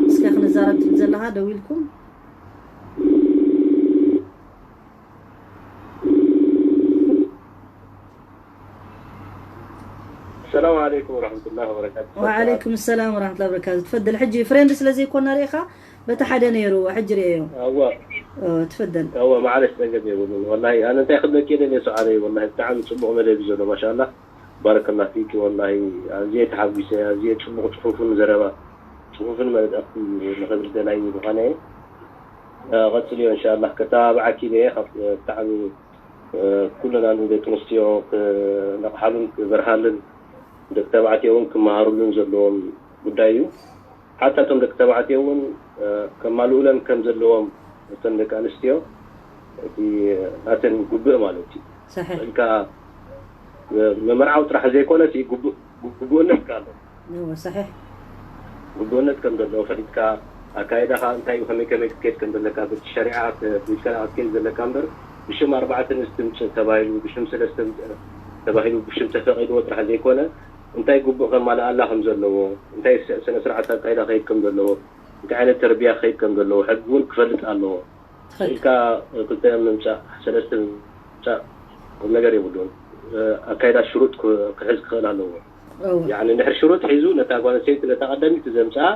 እስከ ክንዛረብ ትብል ዘለኻ ደዊልኩም السلام عليكم ورحمة الله وبركاته وعليكم السلام ورحمة الله وبركاته تفضل ሕጂ ፍሬንድ ስለ ዘይኮና ርኢኻ በቲ ሓደ ነይሩ ሕጂ ርኤዮ እወ ኦ፣ ትፈደል እወ ማዕለሽ ጸገም የብሉን ወላሂ ኣነ እንታይ ክብለኪ ደልየ ሰዓረ ወላሂ ብጣዕሚ ጽቡቕ መደብ እዩ ዘሎ ማሻኣላ ባረከላ ፊኪ ወላሂ ኣዝየ ተሓጒሰ ኣዝየ ጽቡቕ ጽሑፍን ዘረባ ጽሑፍን መልእኽቲ ንኽብል ደላይ ምዃነ እየ ቀጽልዮ እንሻላ ከተባብዓኪ ኢለ እየ ካብ ብጣዕሚ ኩልና ንደቂ ኣንስትዮ ክነቕሓሉን ክበርሃልን ደቂ ተባዕትዮ እውን ክመሃሩሉን ዘለዎም ጉዳይ እዩ ሓታ እቶም ደቂ ተባዕትዮ እውን ከማልኡለን ከም ዘለዎም እተን ደቂ ኣንስትዮ እቲ ናተን ጉብእ ማለት እዩ صحيح ኢልካ መምርዓዊ ጥራሕ ዘይኮነ እቲ ጉብእ- ጉብእነት ኣሎ እወ صحيح ጉብእነት ከም ዘለዎ ፈሊጥካ ኣካይዳኻ እንታይ እዩ ከመይ ከመይ ክትከይድ ከም ዘለካ በቲ ሸሪዓ ተቢልካ ክትከይድ ዘለካ እምበር ብሽም ኣርባዕተ ኣንስቲ ምፅእ ተባሂሉ ብሽም ሰለስተ ምፅእ ተባሂሉ ብሽም ተፈቒድዎ ጥራሕ ዘይኮነ እንታይ ጉቡእ ከማልኣላ ከም ዘለዎ እንታይ ስነ ስርዓት ኣካይዳ ክኸይድ ከም ዘለዎ እንታይ ዓይነት ተርቢያ ክኸይድ ከም ዘለዎ ሕጊ እውን ክፈልጥ ኣለዎ ትኽክል ኢልካ ክልተ ምምፃእ ሰለስተ ምምፃእ ቁም ነገር የብሉን ኣካይዳ ሽሩጥ ክሕዝ ክኽእል ኣለዎ እወ ያኒ እንድሕር ሽሩጥ ሒዙ ነታ ጓል ኣንስተይቲ ነታ ቀዳሚት ዘምፅኣ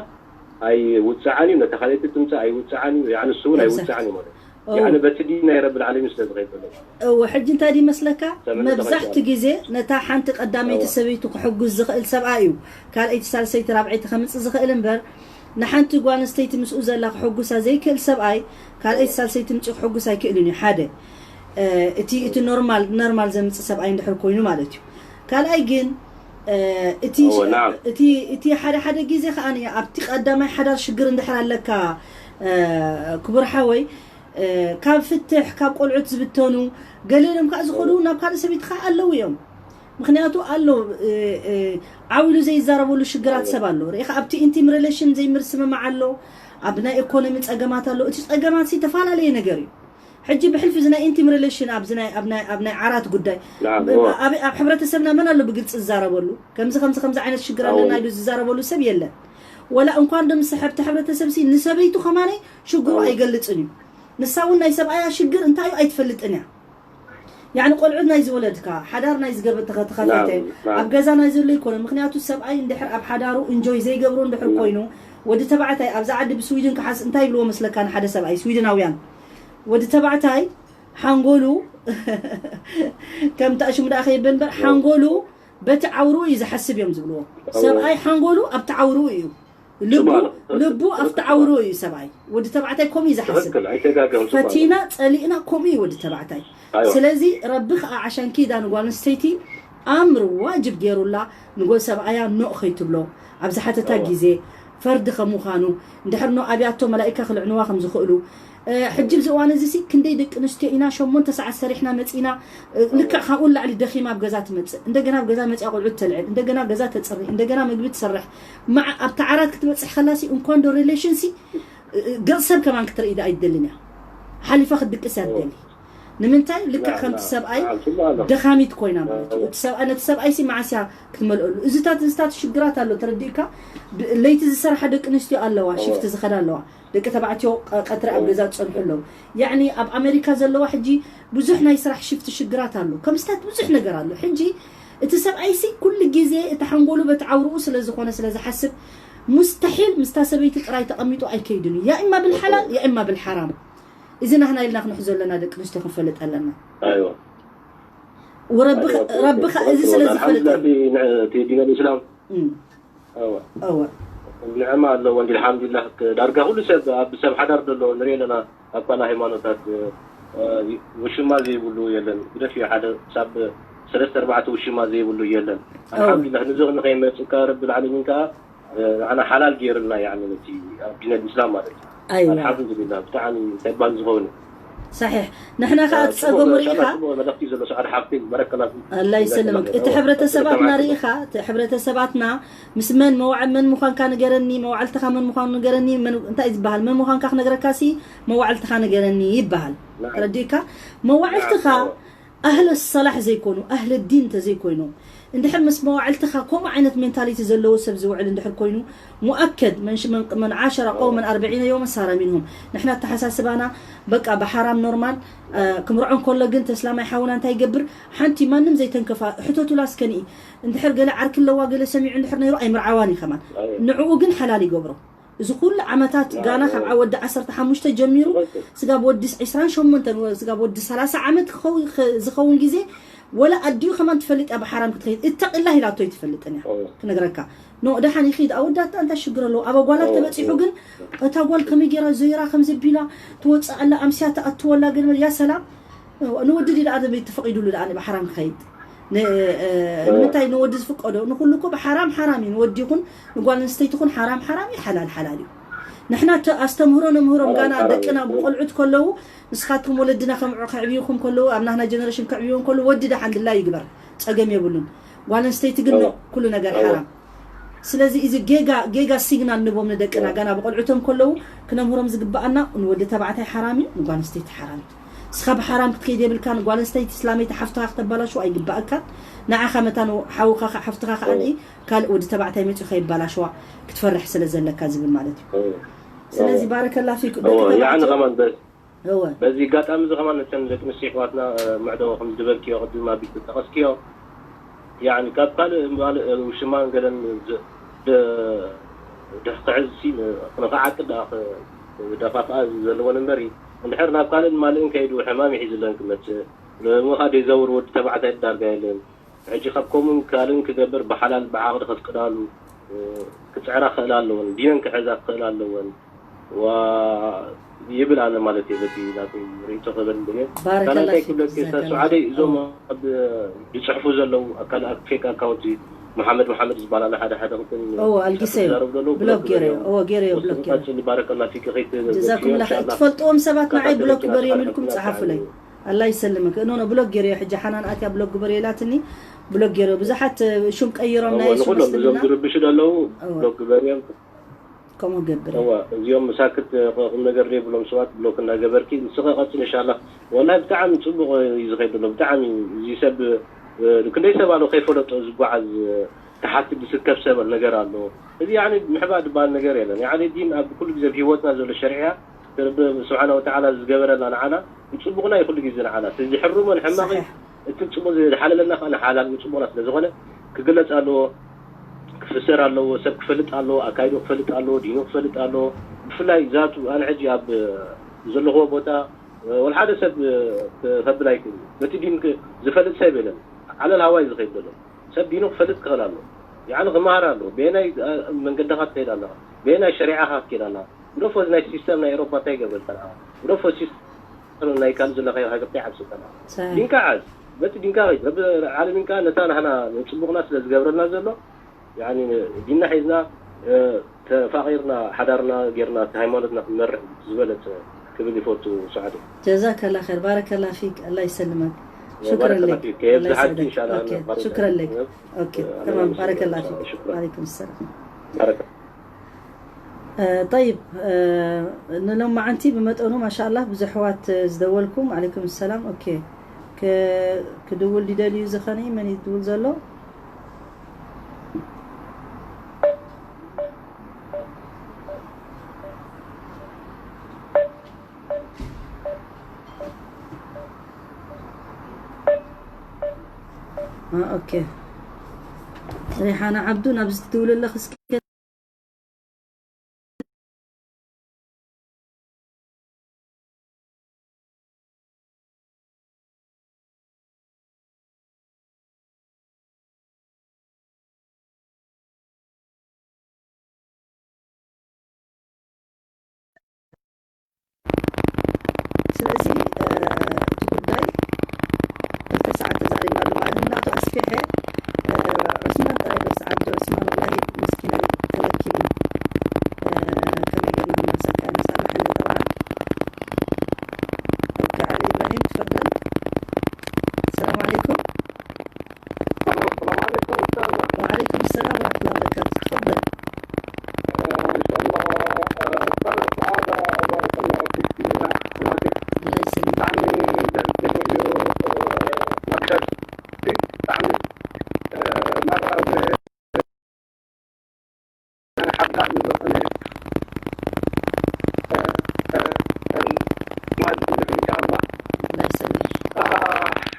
ኣይውፅዓን እዩ ነታ ካልኣይቲ ትምፅእ ኣይውፅዓን እዩ ያኒ ንሱ እውን እወ ኣይውፅዓን እዩ ማለት እወ ያኒ በቲ ዲን ናይ ረብል ዓለሚን ስለ ዝኸይድ ዘሎ እወ ሕጂ እንታይ ድዩ መስለካ ተመልሶ መብዛሕቲ ከይሻል። ግዜ ነታ ሓንቲ ቀዳመይቲ እወ። ሰበይቱ ክሕጉዝ ዝኽእል ሰብኣይ እዩ ካልኣይቲ ሳልሰይቲ ራብዐይቲ ከምፅእ ዝኽእል እምበር ንሓንቲ ጓል ኣንስተይቲ ምስኡ ዘላ ክሕጉሳ ዘይክእል ሰብኣይ ካልኣይቲ ሳልሰይቲ ምፅኡ ክሕጉስ ኣይክእልን እዩ ሓደ እ፣ እቲ እቲ ኖርማል ኖርማል ዘምፅእ ሰብኣይ እንድሕር ኮይኑ ማለት እዩ ካልኣይ ግን እ፣ እቲ እወ፣ ናም። እቲ እቲ ሓደ ሓደ ግዜ ከዓ ኣብቲ ቀዳማይ ሓዳር ሽግር እንድሕር ኣለካ እ፣ ክቡር ሓወይ ካብ ፍትሕ ካብ ቆልዑት ዝብተኑ፣ ገሊኦም ከዓ ዝኸዱ ናብ ካልእ ሰበይቲ ከዓ ኣለዉ እዮም። ምክንያቱ ኣሎ ዓውሉ ዘይዛረበሉ ሽግራት ሰብ ኣሎ። ርኢኻ ኣብቲ ኢንቲም ሪሌሽን ዘይምርስምማዕ ኣሎ፣ ኣብ ናይ ኢኮኖሚ ፀገማት ኣሎ። እቲ ፀገማት ሲ ተፈላለየ ነገር እዩ። ሕጂ ብሕልፊ እዚ ናይ ኢንቲም ሪሌሽን ኣብዚ ናይ ኣብ ናይ ኣብ ናይ ዓራት ጉዳይ ኣብ ሕብረተሰብና መን ኣሎ ብግልፂ ዝዛረበሉ? ከምዚ ከምዚ ከምዚ ዓይነት ሽግር ኣለና ኢሉ ዝዛረበሉ ሰብ የለን። ወላ እንኳን ዶ ምስ ሕብቲ ሕብረተሰብ ሲ ንሰበይቱ ከማነይ ሽግሩ ኣይገልፅን እዩ። ንሳ እውን ናይ ሰብኣያ ሽግር እንታይ እዩ ኣይትፈልጥን እያ። ያኒ ቆልዑት ናይ ዝወለድካ ሓዳር ናይ ዝገበ ተኸተኸተተ ኣብ ገዛ ናይ ዘሎ ይኮነ። ምክንያቱ ሰብኣይ እንድሕር ኣብ ሓዳሩ እንጆይ ዘይገብሮ እንድሕር ኮይኑ ወዲ ተባዕታይ ኣብዚ ዓዲ ብስዊድን ክሓስ እንታይ ይብልዎ መስለካ? ንሓደ ሰብኣይ ስዊድናውያን ወዲ ተባዕታይ ሓንጎሉ ከም ታሽሙ ደኣ ከይብል እምበር ሓንጎሉ በቲ ዓውሩ እዩ ዝሓስብ እዮም ዝብልዎ። ሰብኣይ ሓንጎሉ ኣብቲ ዓውሩ እዩ። ልቡ ልቡ ኣብቲ ዓውሩ እዩ ሰብኣይ። ወዲ ተባዕታይ ከምኡ እዩ ዝሓስብ። ፈቲና ጸሊእና ከምኡ እዩ ወዲ ተባዕታይ። ስለዚ ረቢ ከዓ ዓሻን ኪዳ ንጓል ኣንስተይቲ ኣምር ዋጅብ ገይሩላ ንጎል ሰብኣያ ኖእ ከይትብሎ ኣብ ዝሓተታ ግዜ ፈርዲ ከም ምዃኑ እንድሕር ኖእ ኣብያቶ መላኢካ ክልዕንዋ ከም ዝኽእሉ ሕጂ ኣብዚ እዋን እዚ ሲ ክንደይ ደቂ ኣንስትዮ ኢና ሸሞንተ ሰዓት ሰሪሕና መፂና ልክዕ ካብኡ ንላዕሊ ደኺማ ኣብ ገዛ ትመፅእ። እንደገና ኣብ ገዛ መፅያ ቆልዑት ተልዕል፣ እንደገና ገዛ ተፅሪ፣ እንደገና ምግቢ ትሰርሕ። ማዕ ኣብቲ ዓራት ክትበፅሕ ከላ ሲ እንኳን ዶ ሪሌሽን ሲ ገፅ ሰብ ከማን ክትርኢ ዳ ኣይትደልን እያ። ሓሊፋ ክትድቅስ እያ ትደሊ። ንምንታይ ልክዕ ከምቲ ሰብኣይ ደኻሚት ኮይና ማለት እዩ። እቲ ሰብኣይ ነቲ ሰብኣይ ሲ መዓስ እያ ክትመልአሉ? እዚታት እዚታት ሽግራት ኣሎ ተረዲእካ። ለይቲ ዝሰርሓ ደቂ ኣንስትዮ ኣለዋ፣ ሽፍቲ ዝኸዳ ኣለዋ። ደቂ ተባዕትዮ ቀትሪ ኣብ ገዛ ዝፀንሑ ኣለዉ። ያዕኒ ኣብ ኣሜሪካ ዘለዋ ሕጂ ብዙሕ ናይ ስራሕ ሽፍቲ ሽግራት ኣሎ። ከምስታት ብዙሕ ነገር ኣሎ። ሕጂ እቲ ሰብኣይሲ ኩሉ ግዜ እቲ ሓንጎሉ በቲ ዓውርኡ ስለ ዝኾነ ስለ ዝሓስብ ሙስተሒል ምስታ ሰበይቲ ጥራይ ተቐሚጡ ኣይከይድን እዩ። ያ እማ ብልሓላል ያ እማ ብልሓራም። እዚ ናህና ኢልና ክንሕዞ ኣለና ደቂ ኣንስትዮ ክንፈልጥ ኣለና። ኣይዋ ወረቢ ረቢ ኸ እዚ ስለ ዝፈልጥ ዲን ኣልእስላም እም፣ እወ እወ ንዕማ ኣለዎ እንዲ ኣልሓምዱሊላህ። ዳርጋ ኩሉ ሰብ ኣብ ሰብ ሓዳር ዘሎ ንሪኦ ኣለና። ኣብ ካልእ ሃይማኖታት ውሽማ ዘይብሉ የለን። ግደፍ ሓደ ሳብ ሰለስተ ኣርባዕተ ውሽማ ዘይብሉ የለን። ኣልሓምዱሊላህ ንዚ ንኸይመፅካ ረቢ ልዓለሚን ከዓ ንዓና ሓላል ገይርልና ያኒ ነቲ ኣብ ዲን ኣልእስላም ማለት እዩ። ኣይዋ ኣልሓምዱሊላህ ብጣዕሚ እንታይ ባል ዝኸውን ሳሒሕ ንሕና ከዓ እቲ ፀገሙ ርኢኻ መልእክቲ ዘሎ ሰዓድ ሓፍቲ በረከላ ኣላ ይሰልምክ እቲ ሕብረተሰባትና ርኢኻ እቲ ሕብረተሰባትና ምስ መን መዋዕል መን ምዃንካ ንገረኒ መዋዕልትኻ መን ምዃኑ ንገረኒ መን እንታይ ዝበሃል መን ምዃንካ ክነግረካ ሲ መዋዕልትኻ ንገረኒ ይበሃል ተረዲእካ መዋዕልትኻ ኣህለ ሰላሕ ዘይኮኑ ኣህለ ዲን እንተዘይኮይኖም እንድሕር ምስ መዋዕልትኻ ከምኡ ዓይነት ሜንታሊቲ ዘለዎ ሰብ ዝውዕል እንድሕር ኮይኑ ሙኣከድ መን ዓሸረ ቀውመን ኣርበዒነ የውመን ሳረ ሚንሁም ንሕና ኣተሓሳስባና በቃ ብሓራም ኖርማል ክምርዖ እንከሎ ግን ተስላማይ ሓውና እንታይ ይገብር ሓንቲ ማንም ዘይተንከፋ ሕተቱላ እስከ ንኢ እንድሕር ገለ ዓርኪ ኣለዋ ገለ ሰሚዑ እንድሕር ነይሩ ኣይምርዓዋን እዩ ከማን ንዕኡ ግን ሓላል ይገብሮ እዚ ኩሉ ዓመታት ጋና ካብ ወዲ ዓሰርተ ሓሙሽተ ጀሚሩ ስጋብ ወዲ ዕስራን ሸሞንተን ስጋብ ወዲ ሰላሳ ዓመት ዝኸውን ግዜ ወላ ኣዲኡ ከማን ትፈልጥ እያ ብሓራም ክትኸይድ እተቂላህ ኢላቶ ኣይትፈልጥን እያ ክነግረካ ኖ ደሓን ይኺድ ኣወዳታ እንታይ ሽግር ኣለዎ ኣብ ኣጓላት ተበፂሑ ግን እታ ጓል ከመይ ገይራ ዘይራ ከም ዘቢላ ትወፅእ ኣላ ኣምስያ ትኣትወላ ግን ያ ሰላም ንወዲ ድኣ ተፈቂዱሉ ደኣ ብሓራም ክኸይድ ንምንታይ ንወዲ ዝፍቀዶ ንኩሉ እኮ ብሓራም ሓራም እዩ ንወዲ ይኹን ንጓል ኣንስተይቲ ይኹን ሓራም ሓራም እዩ ሓላል ሓላል እዩ ንሕና ኣስተምህሮ ነምህሮም ጋና ደቅና ብቆልዑት ከለዉ ንስኻትኩም ወለድና ከም ከዕብዩኩም ከለዉ ኣብ ናህና ጀነሬሽን ከዕብዩዎም ከለዉ ወዲ ደሓን ድላ ይግበር ፀገም የብሉን ጓል ኣንስተይቲ ግን ኩሉ ነገር ሓራም ስለዚ እዚ ጌጋ ጌጋ ሲግናል ንቦም ንደቅና ጋና ብቆልዑቶም ከለዉ ክነምህሮም ዝግበኣና ንወዲ ተባዕታይ ሓራም እዩ ንጓል ኣንስተይቲ ሓራም እዩ እስኻ ብሓራም ክትከይድ የብልካን ጓል ኣንስተይቲ እስላመይቲ ሓፍትኻ ክተባላሽዋ ኣይግበኣካን ንዓኻ መታን ሓውኻ ሓፍትኻ ከዓ ካልእ ወዲ ተባዕታይ መፂኡ ከይባላሽዋ ክትፈርሕ ስለ ዘለካ ዝብል ማለት እዩ ስለዚ ባረከላ ፊክ ደቂ ተባዕትዮ እወ በዚ ኣጋጣሚ እዚ ከማን ነተን ደቂ ኣንስትዮ ኣሕዋትና ምዕዶ ከም ዝበልክዮ ቅድም ኣቢልኪ ዝጠቐስክዮ ያኒ ካብ ካልእ ማልእ ውሽማን ገለን ደሕክዕዝ ንክዓቂ ደኣ ደፋፍኣ ዘለዎን እምበር እንድሕር ናብ ካልእን ማልእን ከይዱ ሕማም ይሒዝለን ክመፅእ ምኻ ደይዘውር ወዲ ተባዕታይ ዳርጋ የለን ሕጂ ካብ ከምኡን ካልእን ክገብር ብሓላል ብዓቕሊ ከፍቅዳሉ ክፅዕራ ክኽእላ ኣለወን ዲነን ክሕዛ ክኽእላ ኣለወን ይብል ኣነ ማለት እየ በቲ ናተይ ርእይቶ ክብል እየ ባረከላ ካልኣይ ፊክ ኩለኪ ጀዛከላ ሰዓደይ እዞም ኣብ ዝፅሕፉ ዘለዉ ኣካል ፌክ ኣካውንቲ መሓመድ መሓመድ ዝበሃል ኣሎ፣ ሓደ ሓደ ክልተ እዎ፣ ኣልጊሰዮ። ዝዛረብ ዘሎ ብሎክ ገይረዮ። እዎ፣ ገይረዮ፣ ብሎክ ገይረዮ። ቀጽሊ፣ ባረከላ ፊክ። ከይት ጀዛኩም ላህ። ትፈልጥዎም ሰባት ንዓይ ብሎክ ግበርዮም ኢልኩም ጸሓፉለይ። ኣላ ይሰልምክ። ኖ፣ ኖ፣ ብሎክ ገይረዮ። ሕጂ ሓናን ኣትያ ብሎክ ግበርዮ ኢላትኒ። ብሎክ ገይረዮ። ብዙሓት፣ እ፣ ሹም ቀይሮም ናይ እሱ ንኹሎም እዞም መስልና። ዝርብሹ ዘለዉ እዎ። ብሎክ ግበርዮም። ከምኡ ገብር። እዋ፣ እዚኦም መሳክት ቁም ነገር ዘይብሎም ሰባት ብሎክ እናገበርኪ ንስኸ ቀጽል ኢንሻላህ። ወላሂ ብጣዕሚ ጽቡቕ እዩ ዝኸይድ ዘሎ። ብጣዕሚ እዚ ሰብ፣ እ፣ ክንደይ ሰብ ኣሎ ከይፈለጦ ዝጓዓዝ፣ እ፣ ተሓቲ ዝስከብ ሰብ ነገር ኣሎ። እዚ ያኒ ምሕባእ ዝበሃል ነገር የለን። ያኒ ዲን ኣብ ኩሉ ግዜ ኣብ ህይወትና ዘሎ ሸሪዓ፣ ረቢ ስብሓነ ወተዓላ ዝገበረና ንዓና ንጽቡቕና እዩ ኩሉ ግዜ ንዓና። እቲ ዝሕርሞ ንሕማቕ እዩ። ሰሒሕ። እቲ ጽቡቕ ዝሓለለና ከኣ ንሓላል ንጽቡቕና ስለ ዝኾነ ክግለጽ ኣለዎ፣ ክፍሰር ኣለዎ፣ ሰብ ክፈልጥ ኣለዎ፣ ኣካይዶ ክፈልጥ ኣለዎ፣ ዲኑ ክፈልጥ ኣለዎ። ብፍላይ ዛቱ ኣነ ሕጂ ኣብ ዘለኽዎ ቦታ ወላ ሓደ ሰብ ከብል ኣይክእል። በቲ ዲን ክ-፣ ዝፈልጥ ሰብ የለን። ዓለል ሃዋይ ዝኸይድ ዘሎ ሰብ ዲኑ ክፈልጥ ክኽእል ኣለዎ። ያኒ ክመሃር ኣለዎ። በየናይ፣ እ፣ መንገድኻ ትኸይድ ኣለኻ? በየናይ ሸሪዓኻ ክትከይድ ኣለኻ? ግደፎ፣ እዚ ናይ ሲስተም ናይ ኤሮፓ እንታይ ይገብረልካ ንዓኻ? ግደፎ፣ ሲስተም ናይ ካልእ ዘለኻዮ ሃገር እንታይ ይዓብሰልካ ንዓኻ? ሰ- ዲንካ ዓዝ፣ በቲ ዲንካ ኸይድ። ረቢ ዓለሚን ከኣ ነታ ናህና ንጽቡቕና ስለ ዝገብረልና ዘሎ፣ ያኒ ዲንና ሒዝና፣ እ፣ ተፋቒርና፣ ሓዳርና ጌርና፣ እቲ ሃይማኖትና ክንመርሕ ዝበለጸ ክብል ይፈቱ። ሰዓዱ። ጀዛከላ ኸይር፣ ባረከላ ፊክ፣ ኣላ ይሰልመክ። ሹክረን ባረከላ ለክ፣ ፊክ። ከየብዝሓኪ ኣላ ይሰልመክ። ኦኬ፣ ባረከላ ሹክረን ለክ። ፊክ። ኦኬ፣ ኣነ ተማም፣ መሰለኝ። ባረከላ ፊክ። ሹክረን። ዓለይኩም ሰላም። ባረከላ። እ፣ ጠይብ፣ እ፣ ንሎማዓንቲ ብመጠኑ ማሻኣላህ ብዙሕ ኣሕዋት፣ እ፣ ዝደወልኩም፣ ዓለይኩም ሰላም። ኦኬ፣ ክ-፣ ክድውል ድደልዩ ዝኸነ መን እዩ ዝድውል ዘሎ? እ፣ ኦኬ፣ ሪሓና ዓብዱ ናብዚ ትድውል ኣለኽ እስኪ። ስለዚ፣ እ፣ እቲ ጉዳይ ክልተ ሰዓት ተዛሪብና ኣለና። ኣነ ምናቱ ኣስፊሐ፣ እ፣ ዑስማን ጥራይ በስ፣ ዓብዲ ዑስማን ወላሂ ምስኪን ተለኪቡ። እ፣ ከመይ ጌርና ንመልሰልካ ኢና ሳምሐኒ ጠብዓ። ኦኬ፣ ዓሊ ኢብራሂም ትፈደል። ሰላም ዓለይኩም። السلام عليكم أستاذة. وعليكم السلام ورحمة الله وبركاته. تفضل. آه، إن شاء الله، آه، أستاذة سعادة، بارك الله فيك في قناتك. الله يسلمك. يعني، درت فيديو، آه، ما كانش فيك، يعني، آه، مرة، آه، أنا حابة أعمل، آه، آه، آه، ما أدري إن شاء الله. الله يسلمك.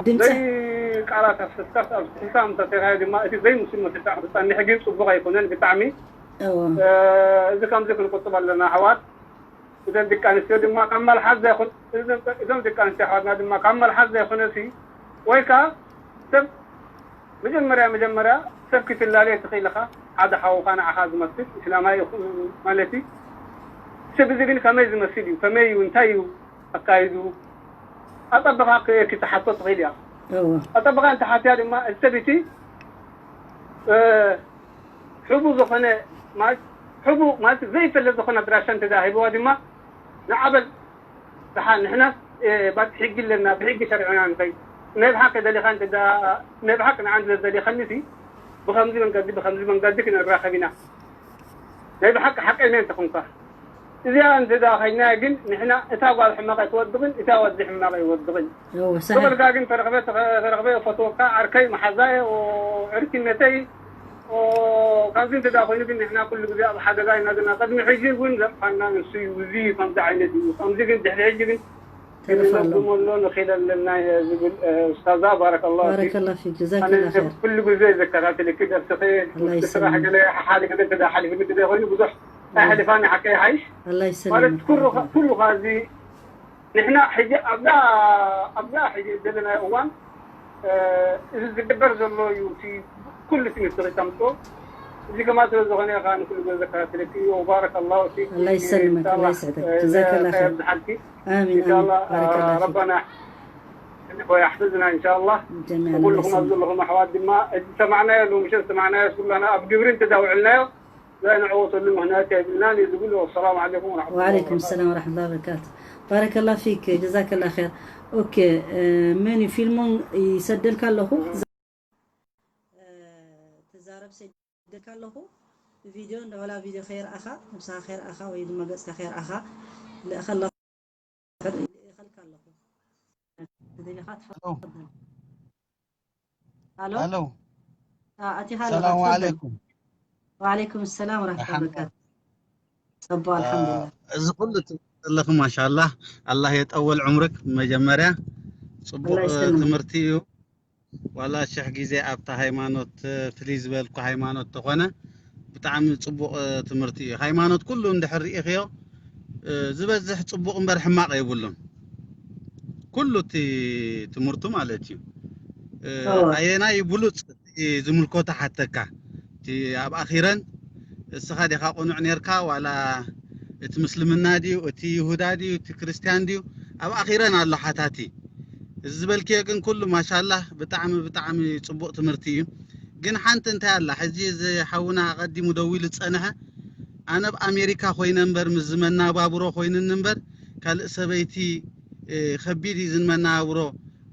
ድምፂ ዘይቃላት ኣፍሰስካስ ኣብ ስልሳ እንተተኻዮ ድማ እቲ ዘይምስል መስልካ ክትፀንሕ ግን ፅቡቕ ኣይኮነን ብጣዕሚ። እዎ። እዚ ከምዚ ክንቁጥብ ኣለና ኣሕዋት። እዘን ደቂ ኣንስትዮ ድማ ካብ መልሓስ ዘይኮን እዞም ደቂ ኣንስትዮ ኣሕዋትና ድማ ካብ መልሓስ ዘይኮነሲ ወይ ከዓ ሰብ መጀመርያ መጀመርያ ሰብ ክትላለየ ትኽእል ኢኻ። ሓደ ሓውኻ ንዓኻ ዝመስል እስላማይ ይኹን ማለት እዩ። ሰብ እዚ ግን ከመይ ዝመስል እዩ ከመይ እዩ እንታይ እዩ ኣካይዱ ኣጠብኻ ክትሓቶ ትኽእል እያ። ኣጠብኻ እንተሓትያ ድማ እዚ ሰብ እቲ ሕቡ ዝኾነ ማለት ሕቡ ማለት ዘይፈለጥ ዝኾነ ኣድራሻ እንተ ሂብዋ ድማ ንዓበል ደሓን ንሕናስ ባቲ ሕጊ ኣለና ብሕጊ ሸሪዕና ንኸይድ ናይ ብሓቂ ደሊኻ እንተ ናይ ብሓቂ ንዓን ስለ ዝደሊኸኒ ሲ ብኸምዚ መንገዲ ብኸምዚ መንገዲ ክንራኸብ ኢና ናይ ብሓቂ ሓቀኛ እንተኾንካ እዚኣ እንተ ኸይድናያ ግን ንሕና እታ ጓል ሕማቕ ኣይትወድቕን እታ ወዲ ሕማቕ ኣይወድቕን እወ፣ ሰላም። ዝበልካ ግን ተረኽበ ተረኽበ ፈትወካ ዓርከይ መሓዛየ ዕርኪነተይ ካብዚ እንተ ኮይኑ ግን ንሕና ኩሉ ግዜ ኣብ ሓደጋ ኢና ዘለና ቅድሚ ሕጂ እውን ዘጥፋና ንሱ እዩ እዚ ከምዚ ዓይነት እዩ ከምዚ ግን ድሕሪ ሕጂ ግን ተረፍ ኣሎ። ክንነብመሎ ንኽእል ኣለና እየ ዝብል ኡስታዛ ባረከላሁ ፊክ ባረከላ ፊክ ጀዛከላ ኸይር ኩሉ ግዜ ዘከታተልኪ ደርስኺ ኣላህ ውስቲ ስራሕ ይሰልምክ። ገለ ሓደ ግዜ እንተ ሓሊፍኒ ግዜ ኮይኑ ብዙሕ ኣይሓልፋን ሓቀይ ሓይሽ ኣላህ ማለት ይሰልምክ። ኩሉ ኩሉ ኻዚ ንሕና ሕጂ ኣብዛ ኣብዛ ሕጂ ዘለናዮ እዋን እዚ ዝግበር ዘሎ እዩ እቲ ኩሉ ትምህርቲ ተምፅኦ እዚ ከማ ስለ ዝኾነ ኢኻ ንኩሉ ዘከታተለኪ እዩ ወባረከ ኣላሁ ፊክ ኣላህ ይሰልምክ ኣላህ ይስዕደክ ጀዛከላ ኸይር ብዝሓልኪ ኣሚን ኣሚን ኢንሻላ ባረከላ ፊክ ረባና ወያሕፍዝና ኢንሻላ ጀሚዓን ኩልኹም ኣላህ ኣብ ዘለኹም ኣሕዋት ድማ እዚ ሰማዕናዮ ሎምሸ ዝሰማዕናዮ ኩላና ኣብ ግብሪ እንተዳውዕልናዮ لا نعوض المهنات بالنان يقول السلام عليكم ورحمة الله وعليكم وبركاته. السلام ورحمة الله وبركاته. بارك الله فيك، جزاك الله خير. أوكي، آه، ماني فيلمون يسدل كالله. آه، تزارب سدل كالله. فيديو، ولا فيديو خير أخا، نفسها خير أخا، ويد ما قصة خير أخا. لأخا الله. خير أخا الله. تدري خاطر. ألو. ألو. ألو. آه، أتي هلا، السلام تفضل. عليكم. وعليكم السلام ورحمة الله الحمد وبركاته. صباح الحمد لله. እዚ ኩሉ ትብሊ ዘለኺ ማሻላ ኣላህ የጠወል ዕምርክ መጀመርያ ፅቡቅ ኣላህ ይሰልምክ። ትምህርቲ እዩ ዋላ ሽሕ ግዜ ኣብታ ሃይማኖት ፍልይ ዝበልኩ ሃይማኖት ተኾነ ብጣዕሚ ፅቡቅ ትምህርቲ እዩ ሃይማኖት ኩሉ እንድሕር ርኢኽዮ ዝበዝሕ ፅቡቅ እምበር ሕማቅ የብሉን ኩሉ እቲ ትምህርቱ ማለት እዩ ኣየናይ ብሉፅ ዝምልኮቶ ሓተካ እቲ ኣብ ኣኺረን እስኻ ዲኻ ቅኑዕ ኔርካ ዋላ እቲ ምስልምና ድዩ እቲ ይሁዳ ድዩ እቲ ክርስትያን ድዩ ኣብ ኣኺረን ኣሎ ሓታቲ እዚ ዝበልክዮ ግን ኩሉ ማሻላህ ብጣዕሚ ብጣዕሚ ፅቡቅ ትምህርቲ እዩ ግን ሓንቲ እንታይ ኣላ ሕዚ እዚ ሓውና ኣቐዲሙ ደዊሉ ዝፀንሐ ኣነ ኣብ ኣሜሪካ ኮይነ እምበር ምስ ዝመናባብሮ ኮይኑኒ እምበር ካልእ ሰበይቲ ከቢድ እዩ ዝመናባብሮ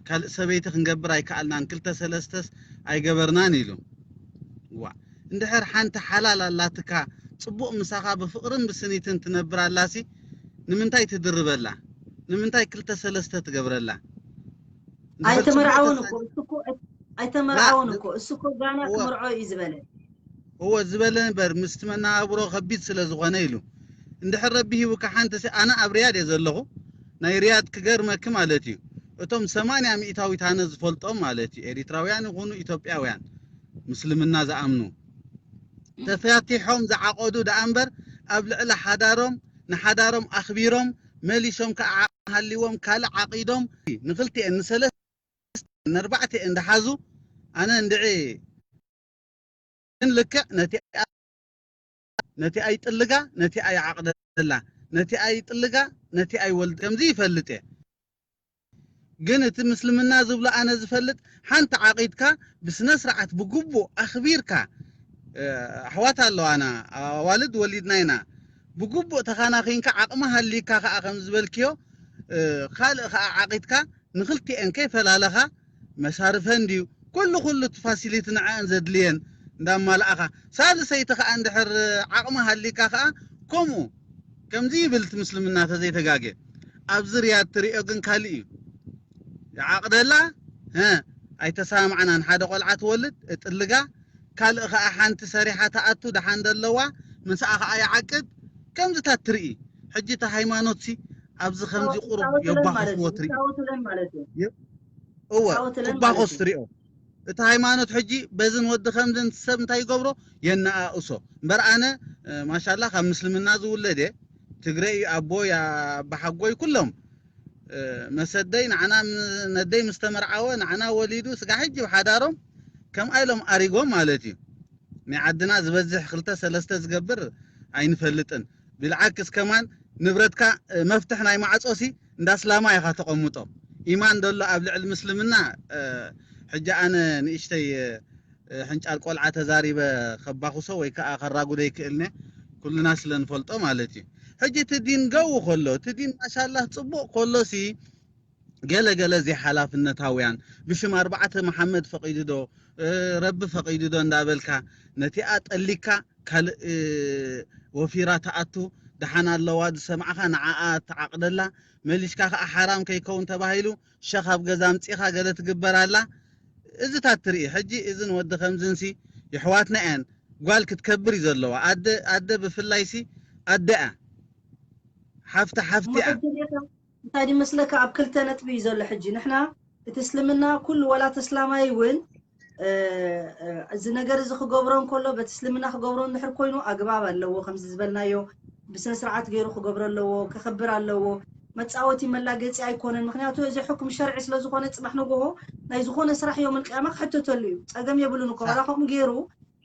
ካልእ ሰበይቲ ክንገብር ኣይከኣልናን ክልተ ሰለስተስ ኣይገበርናን ኢሉ ዋ እንድሕር ሓንቲ ሓላል ኣላትካ ፅቡቕ ምሳኻ ብፍቕርን ብስኒትን ትነብር ኣላሲ ንምንታይ ትድርበላ ንምንታይ ክልተ ሰለስተ ትገብረላ ኣይተመርዓውን እኮ እሱ እኮ ኣይተመርዓውን እኮ እሱ እኮ ጋና ክምርዖ እዩ ዝበለ እወ ዝበለ እምበር ምስቲ መነባብሮ ከቢድ ስለ ዝኾነ ኢሉ እንድሕር ረቢ ሂቡካ ሓንቲ ኣነ ኣብ ሪያድ እየ ዘለኹ ናይ ሪያድ ክገርመኪ ማለት እዩ እቶም ሰማንያ ሚእታዊት ኣነ ዝፈልጦም ማለት እዩ ኤሪትራውያን ይኹኑ ኢትዮጵያውያን ምስልምና ዝኣምኑ ተፈቲሖም ዝዓቐዱ ደኣ እምበር ኣብ ልዕሊ ሓዳሮም ንሓዳሮም ኣኽቢሮም መሊሶም ከዓ ዓቕሚ ሃልዎም ካልእ ዓቒዶም ንኽልቲኤን ንሰለስተ ነርባዕተ እንዳሓዙ ኣነ እንድዒ ግን ልክዕ ነቲ ነቲ ኣይጥልጋ ነቲ ኣይዓቕደላ ነቲ ኣይጥልጋ ነቲ ኣይወልድ ከምዚ ይፈልጥ እየ ግን እቲ ምስልምና ዝብሎ ኣነ ዝፈልጥ ሓንቲ ዓቂድካ ብስነ ስርዓት ብግቡእ ኣኽቢርካ ኣሕዋት ኣለዋና ኣዋልድ ወሊድና ኢና ብግቡእ ተኻናኺንካ ዓቕሚ ሃሊካ ከዓ ከም ዝበልክዮ ካልእ ከዓ ዓቂድካ ንኽልቲኤን ከይፈላለኻ መሳርፈን ድዩ ኩሉ ኩሉ እቲ ፋሲሊቲ ንዐአን ዘድልየን እንዳማልኣኻ ሳልሰይቲ ከዓ እንድሕር ዓቕሚ ሃሊካ ከዓ ከምኡ ከምዚ ይብል እቲ ምስልምና ተዘይተጋግየ ኣብዚ ርያድ ትሪኦ ግን ካልእ እዩ ይዓቕደላ ኣይተሰማማዕናን ሓደ ቆልዓ ትወልድ እጥልጋ ካልእ ከዓ ሓንቲ ሰሪሓ ትኣቱ ደሓን ደለዋ ምስኣ ከዓ ይዓቅድ ከምዚታት ትርኢ ሕጂ እቲ ሃይማኖትሲ ኣብዚ ከምዚ ቁሩብ የባኽስዎ ትርኢ እወ ትባኾስ ትሪኦ። እቲ ሃይማኖት ሕጂ በዝን ወዲ ከምዝን ሰብ እንታይ ይገብሮ? የነኣእሶ። እምበር ኣነ ማሻላ ካብ ምስልምና ዝውለደ ትግረ እዩ፣ ኣቦይ ኣባሓጎይ ኩሎም መሰደይ ንዓና ነደይ ምስ ተመርዓወ ንዓና ወሊዱ ስጋ ሕጂ ብሓዳሮም ከምኣ ኢሎም ኣሪጎም ማለት እዩ። ናይ ዓድና ዝበዝሕ ክልተ ሰለስተ ዝገብር ኣይንፈልጥን። ብልዓክስ ከማን ንብረትካ መፍትሕ ናይ ማዕጾሲ እንዳ ስላማ ኢኻ ተቐምጦ። ኢማን ደሎ ኣብ ልዕሊ ምስልምና ሕጂ ኣነ ንእሽተይ ሕንጫል ቆልዓ ተዛሪበ ከባኹሶ ወይ ከዓ ከራጉዶ ይክእልነ ኩልና ስለ ንፈልጦ ማለት እዩ። ሕጂ እቲ ዲን ገው ከሎ እቲ ዲን ማሻላህ ፅቡቅ ከሎሲ ገለ ገለ ዘይሓላፍነታውያን ብሽም ኣርባዕተ መሓመድ ፈቒዱ ዶ ረቢ ፈቒዱ ዶ እንዳበልካ ነቲኣ ጠሊካ ካልእ ወፊራ ትኣቱ ደሓን ኣለዋ ዝሰማዕኻ ንዓኣ ትዓቕደላ መሊሽካ ከዓ ሓራም ከይከውን ተባሂሉ ሸኽ ኣብ ገዛ ኣምፂኻ ገለ ትግበር ኣላ። እዚታት ትርኢ ሕጂ እዝን ወዲ ከምዝንሲ ይሕዋትና እየን። ጓል ክትከብር እዩ ዘለዋ። ኣደ ኣደ ብፍላይሲ ኣደ እያ። ሓፍቲ ሓፍቲ እያ። እንታይ ድመስለካ ኣብ ክልተ ነጥቢ እዩ ዘሎ ሕጂ ንሕና እቲ እስልምና ኩሉ ወላ ተስላማይ እውን እዚ ነገር እዚ ክገብሮ እንከሎ በቲ እስልምና ክገብሮ እንድሕር ኮይኑ ኣግባብ ኣለዎ ከምዚ ዝበልናዮ ብስነ ስርዓት ገይሩ ክገብሮ ኣለዎ ከኽብር ኣለዎ መፃወቲ መላገፂ ኣይኮነን ምክንያቱ እዚ ሕኩም ሸርዒ ስለዝኮነ ፅባሕ ንጎሆ ናይ ዝኮነ ስራሕ ዮም ልቅያማ ክሕተተሉ እዩ ፀገም የብሉን እኮ ዋላ ከምኡ ገይሩ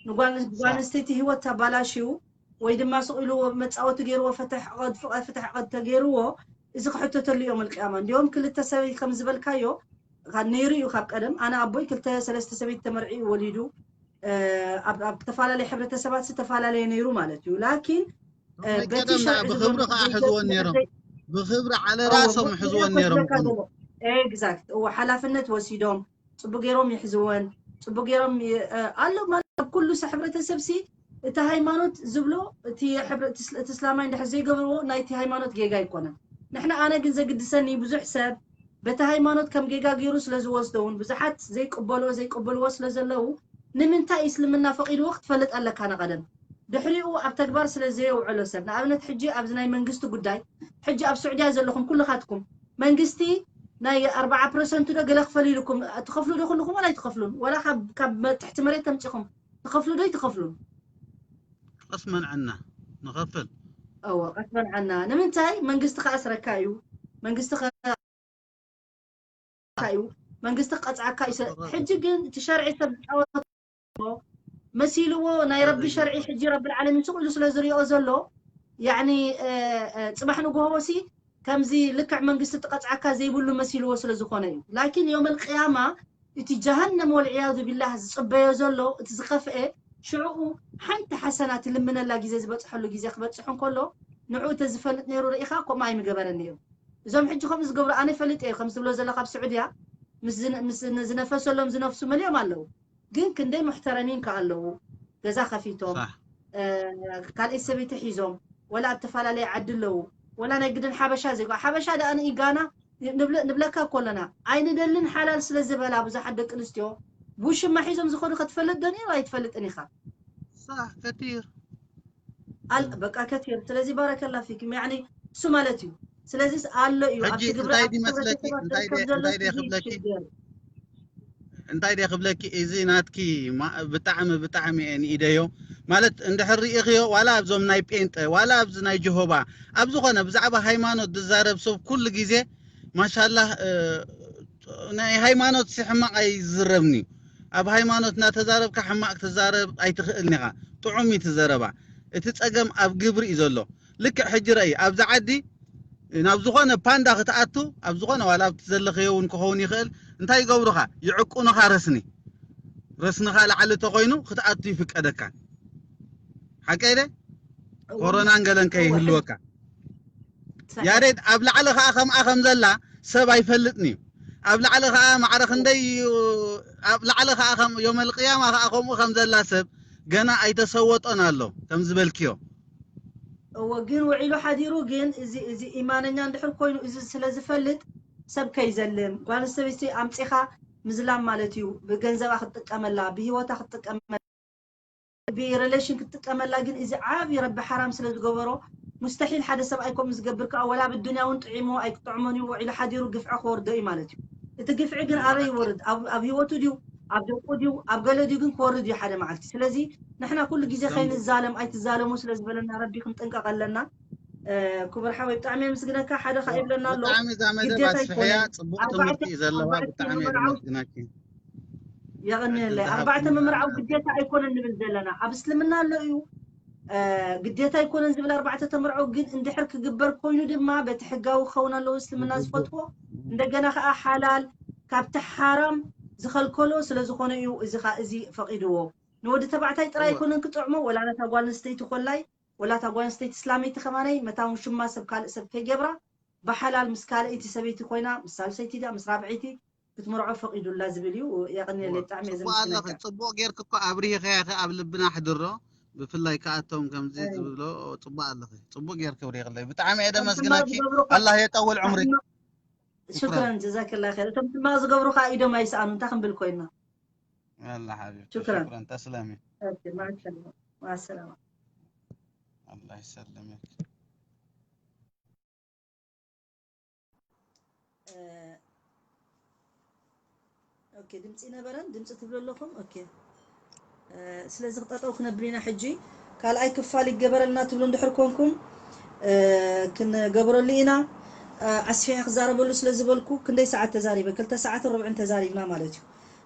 ንጓል ኣንስተይቲ ህይወት ተባላሽዩ ወይ ድማ ስቕ ኢሉ መፃወቲ ገይርዎ ፍትሕ ፍትሕ ተገይርዎ እዚ ክሕተተሉ እዮም ኣልቅያማ እንዲኦም ክልተ ሰበይ ከም ዝበልካዮ ነይሩ እዩ ካብ ቀደም ኣነ ኣቦይ ክልተ ሰለስተ ሰበይት ተመርዒ ወሊዱ ኣብ ተፈላለየ ሕብረተሰባት ዝተፈላለየ ነይሩ ማለት እዩ ላኪን ብክብሪ ከዓ ሕዝወን ነይሮም ብክብሪ ዓለ ራሶም ሕዝወን ነይሮም ኤግዛክት እዎ ሓላፍነት ወሲዶም ፅቡቅ ገይሮም ይሕዝወን ፅቡቅ ገይሮም ኣሎ ማለት ኣብ ኩሉ ሳ ሕብረተሰብ ሲ እቲ ሃይማኖት ዝብሎ እቲ እስላማይ እንድሕር ዘይገብርዎ ናይቲ ሃይማኖት ጌጋ ኣይኮነን ንሕና ኣነ ግን ዘግድሰኒ ብዙሕ ሰብ በቲ ሃይማኖት ከም ጌጋ ገይሩ ስለ ዝወስዶ እውን ብዙሓት ዘይቅበልዎ ዘይቅበልዎ ስለ ዘለዉ ንምንታይ እስልምና ፈቂድዎ ክትፈልጥ ኣለካ ንቀደም ድሕሪኡ ኣብ ተግባር ስለ ዘየውዕሎ ሰብ ንኣብነት ሕጂ ኣብዚ ናይ መንግስቲ ጉዳይ ሕጂ ኣብ ስዑድያ ዘለኹም ኩልኻትኩም መንግስቲ ናይ ኣርባዓ ፐርሰንት ዶ ገለ ክፈሉ ኢልኩም ትኸፍሉ ዶ ኩልኹም ወላ ኣይትኸፍሉን ወላ ካብ ትሕቲ መሬት ተምፂኹም ትኸፍሉ ዶ ኣይትኸፍሉን ቀስ መንዐና ንኸፍል እወ ቀስ መንዐና ንምንታይ መንግስቲ ከኣስረካ እዩ መንግስቲ እዩ መንግስቲ ክቀፅዓካ እዩ ሕጂ ግን እቲ ሸርዒ ሰብ ዝፃወት መሲልዎ ናይ ረቢ ሸርዒ ሕጂ ረቢ ዓለሚን ስቕ ኢሉ ስለ ዝሪኦ ዘሎ ያኒ ፅባሕ ንጎሆ ሲ ከምዚ ልክዕ መንግስቲ ትቐፅዓካ ዘይብሉ መሲልዎ ስለ ዝኾነ እዩ ላኪን ዮም ልቅያማ እቲ ጀሃነም ወልዕያዙ ቢላህ ዝፅበዮ ዘሎ እቲ ዝኸፍአ ሽዕኡ ሓንቲ ሓሰና ትልምነላ ግዜ ዝበፅሐሉ ግዜ ክበፅሕ እንከሎ ንዕኡ ተዝፈልጥ ነይሩ ርኢኻ ከምኡ ኣይምገበረን ነይሩ እዞም ሕጂ ከምኡ ዝገብሩ ኣነ ፈልጥ እየ ከም ዝብሎ ዘሎ ካብ ስዑድያ ምስ ዝነፈሰሎም ዝነፍሱ መሊኦም ኣለዉ ግን ክንደይ ሙሕተረሚን ከ ኣለዉ ገዛ ከፊቶም ካልኣይ ሰበይቲ ሒዞም ወላ ኣብ ተፈላለየ ዓዲ ኣለዉ ወላ ናይ ግድን ሓበሻ ዜጋ ሓበሻ ደኣ ንኢጋና ንብለካ እኮ ኣለና ኣይንደልን ሓላል ስለ ዝበላ ብዙሓት ደቂ ኣንስትዮ ብውሽማ ሒዞም ዝኸዱ ከትፈልጥ ዶ ነይሩ ኣይትፈልጥን ኢኻ ከቲር በቃ ከቲር ስለዚ ባረከላ ፊኩም ያኒ እሱ ማለት እዩ ስለዚስ ኣሎ እዩ ኣብቲ ግብረ እንታይ ደ ክብለኪ እዚ ናትኪ ብጣዕሚ ብጣዕሚ እየ ንኢደዮ ማለት እንድሕር ርኢኽዮ ዋላ ኣብዞም ናይ ጴንጠ ዋላ ኣብዚ ናይ ጀሆባ ኣብ ዝኾነ ብዛዕባ ሃይማኖት ዝዛረብ ሰብ ኩሉ ግዜ ማሻላህ ናይ ሃይማኖት ሲ ሕማቕ ኣይዝረብኒ ኣብ ሃይማኖት እናተዛረብካ ሕማቕ ትዛረብ ኣይትኽእልን ኢኻ ጥዑም እዩ ትዘረባ እቲ ጸገም ኣብ ግብሪ እዩ ዘሎ ልክዕ ሕጂ ረእይ ኣብዚ ዓዲ ናብ ዝኾነ ፓንዳ ክትኣቱ ኣብ ዝኾነ ዋላ ኣብቲ ዘለኸዮ እውን ክኸውን ይኽእል እንታይ ይገብሩኻ ይዕቁኑኻ ረስኒ ረስንኻ ላዕሊ ተኾይኑ ክትኣቱ ይፍቀደካ ሓቀይ ደ ኮሮናን ገለን ከይህልወካ ያሬድ ኣብ ላዕሊ ከዓ ከምኣ ከም ዘላ ሰብ ኣይፈልጥን እዩ ኣብ ላዕሊ ከዓ ማዕረ ክንደይ እዩ ኣብ ላዕሊ ከዓ ዮም ኣልቅያማ ከዓ ከምኡ ከም ዘላ ሰብ ገና ኣይተሰወጦን ኣሎ ከም ዝበልክዮ እዎ ግን ውዒሉ ሓዲሩ ግን እዚ እዚ ኢማነኛ እንድሕር ኮይኑ እዚ ስለ ዝፈልጥ ሰብ ከይዘልም ጓል ኣንስተይቲ ኣምፂኻ ምዝላም ማለት እዩ ብገንዘባ ክትጥቀመላ ብሂወታ ክትጥቀመላ ብሪሌሽን ክትጥቀመላ ግን እዚ ዓብዪ ረቢ ሓራም ስለ ዝገበሮ ሙስተሒል ሓደ ሰብኣይ ከምኡ ዝገብር ከዓ ወላ ብዱንያ እውን ጥዒሞ ኣይክጥዕሞን እዩ ውዒሉ ሓዲሩ ግፍዒ ክወርዶ እዩ ማለት እዩ እቲ ግፍዒ ግን ኣበይ ይወርድ? ኣብ ኣብ ህይወቱ ድዩ? ኣብ ደቁ ድዩ? ኣብ ገለ ድዩ? ግን ክወርድ እዩ ሓደ መዓልቲ። ስለዚ ንሕና ኩሉ ግዜ ከይንዛለም ኣይትዛለሙ ስለ ዝበለና ረቢ ክንጥንቀቕ ኣለና። ክቡር ሓወይ ብጣዕሚ የመስግነካ። ሓደ ከ ይብለና ኣሎ። ብጣዕሚ እዛ መደብ ኣስፍሕያ ጽቡቕ ትምህርቲ እዩ ዘለዋ። ብጣዕሚ የመስግነኪ። የቐንየለይ። ኣርባዕተ ምምርዓው ግዴታ ኣይኮነን ንብል ዘለና። ኣብ እስልምና ኣሎ እዩ። ግዴታ ኣይኮነን ዝብል ኣርባዕተ ተምርዖ ግን እንድሕር ክግበር ኮይኑ ድማ በቲ ሕጋዊ ክኸውን ኣለዎ እስልምና ዝፈትዎ። እንደገና ከዓ ሓላል ካብቲ ሓራም ዝኸልከሎ ስለ ዝኾነ እዩ። እዚ ከዓ እዚ ፈቒድዎ ንወዲ ተባዕታይ ጥራይ ኣይኮነን ክጥዕሞ፣ ወላ ነታ ጓል ኣንስተይቲ ኮላይ፣ ወላ እታ ጓል ኣንስተይቲ እስላመይቲ ከማነይ መታውን ሽማ ሰብ ካልእ ሰብ ከይገብራ ብሓላል ምስ ካልኣይቲ ሰበይቲ ኮይና ምስ ሳልሰይቲ ድያ ምስ ራብዐይቲ ክትምርዖ ፈቒዱላ ዝብል እዩ። የቐንየለይ ብጣዕሚ እየ ጽቡቕ ኣለኺ። ዘመስግነካ። ጽቡቕ ጌርኪ እኮ ኣብሪኽያ ኢኺ ኣብ ልብና ኣሕድሮ። ብፍላይ ከኣቶም ከምዚ ዝብሎ ጽቡቕ ኣለኺ። ጽቡቕ ጌርኪ ኣብሪኽለይ። ብጣዕሚ እየ ደመስግነኪ። ኣላህ የጠውል ዕምሪ። ሽክረን ጀዛከላ ኸይር። እቶም ሕማቕ ዝገብሩ ከዓ ኢዶም ኣይሰኣኑ እንታይ ክንብል ኮይና። يلا حبيبتي شكرا. شكرا تسلمي. ኦኬ ማዕሰላማ ማዕሰላማ። الله يسلمك. ኦኬ ድምፂ ነበረን ድምፂ ትብሉ ኣለኹም። ኦኬ ስለዚ ክጠጠው ክነብል ኢና ሕጂ። ካልኣይ ክፋል ይገበረልና ትብሉ እንድሕር ኮንኩም ክንገብረሉ ኢና። ኣስፊሐ ክዛረበሉ ስለ ዝበልኩ ክንደይ ሰዓት ተዛሪበ? ክልተ ሰዓትን ርብዕን ተዛሪብና ማለት እዩ።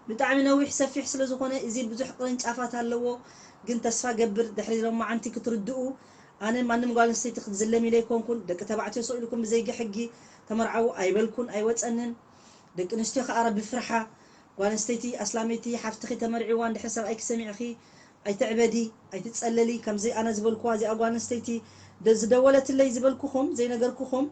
ብጣዕሚ ነዊሕ ሰፊሕ ስለ ዝኾነ እዚ ብዙሕ ቅርንጫፋት ኣለዎ። ግን ተስፋ ገብር ድሕሪ ሎማዓንቲ ክትርድኡ። ኣነ ማንም ጓል ኣንስተይቲ ክትዝለም ኢለ ኣይኮንኩን። ደቂ ተባዕትዮ ስቕ ኢልኩም ብዘይጊ ሕጊ ተመርዓዉ ኣይበልኩን ኣይወፀንን። ደቂ ኣንስትዮ ከዓ ረቢ ፍርሓ። ጓል ኣንስተይቲ ኣስላመይቲ ሓፍትኺ ተመርዒዋ እንድሕር ሰብኣይኪ ሰሚዕኺ ኣይትዕበዲ ኣይትፀለሊ። ከምዚ ኣነ ዝበልኩዋ እዚኣ ጓል ኣንስተይቲ ዝደወለትለይ ዝበልኩኹም ዘይነገርኩኹም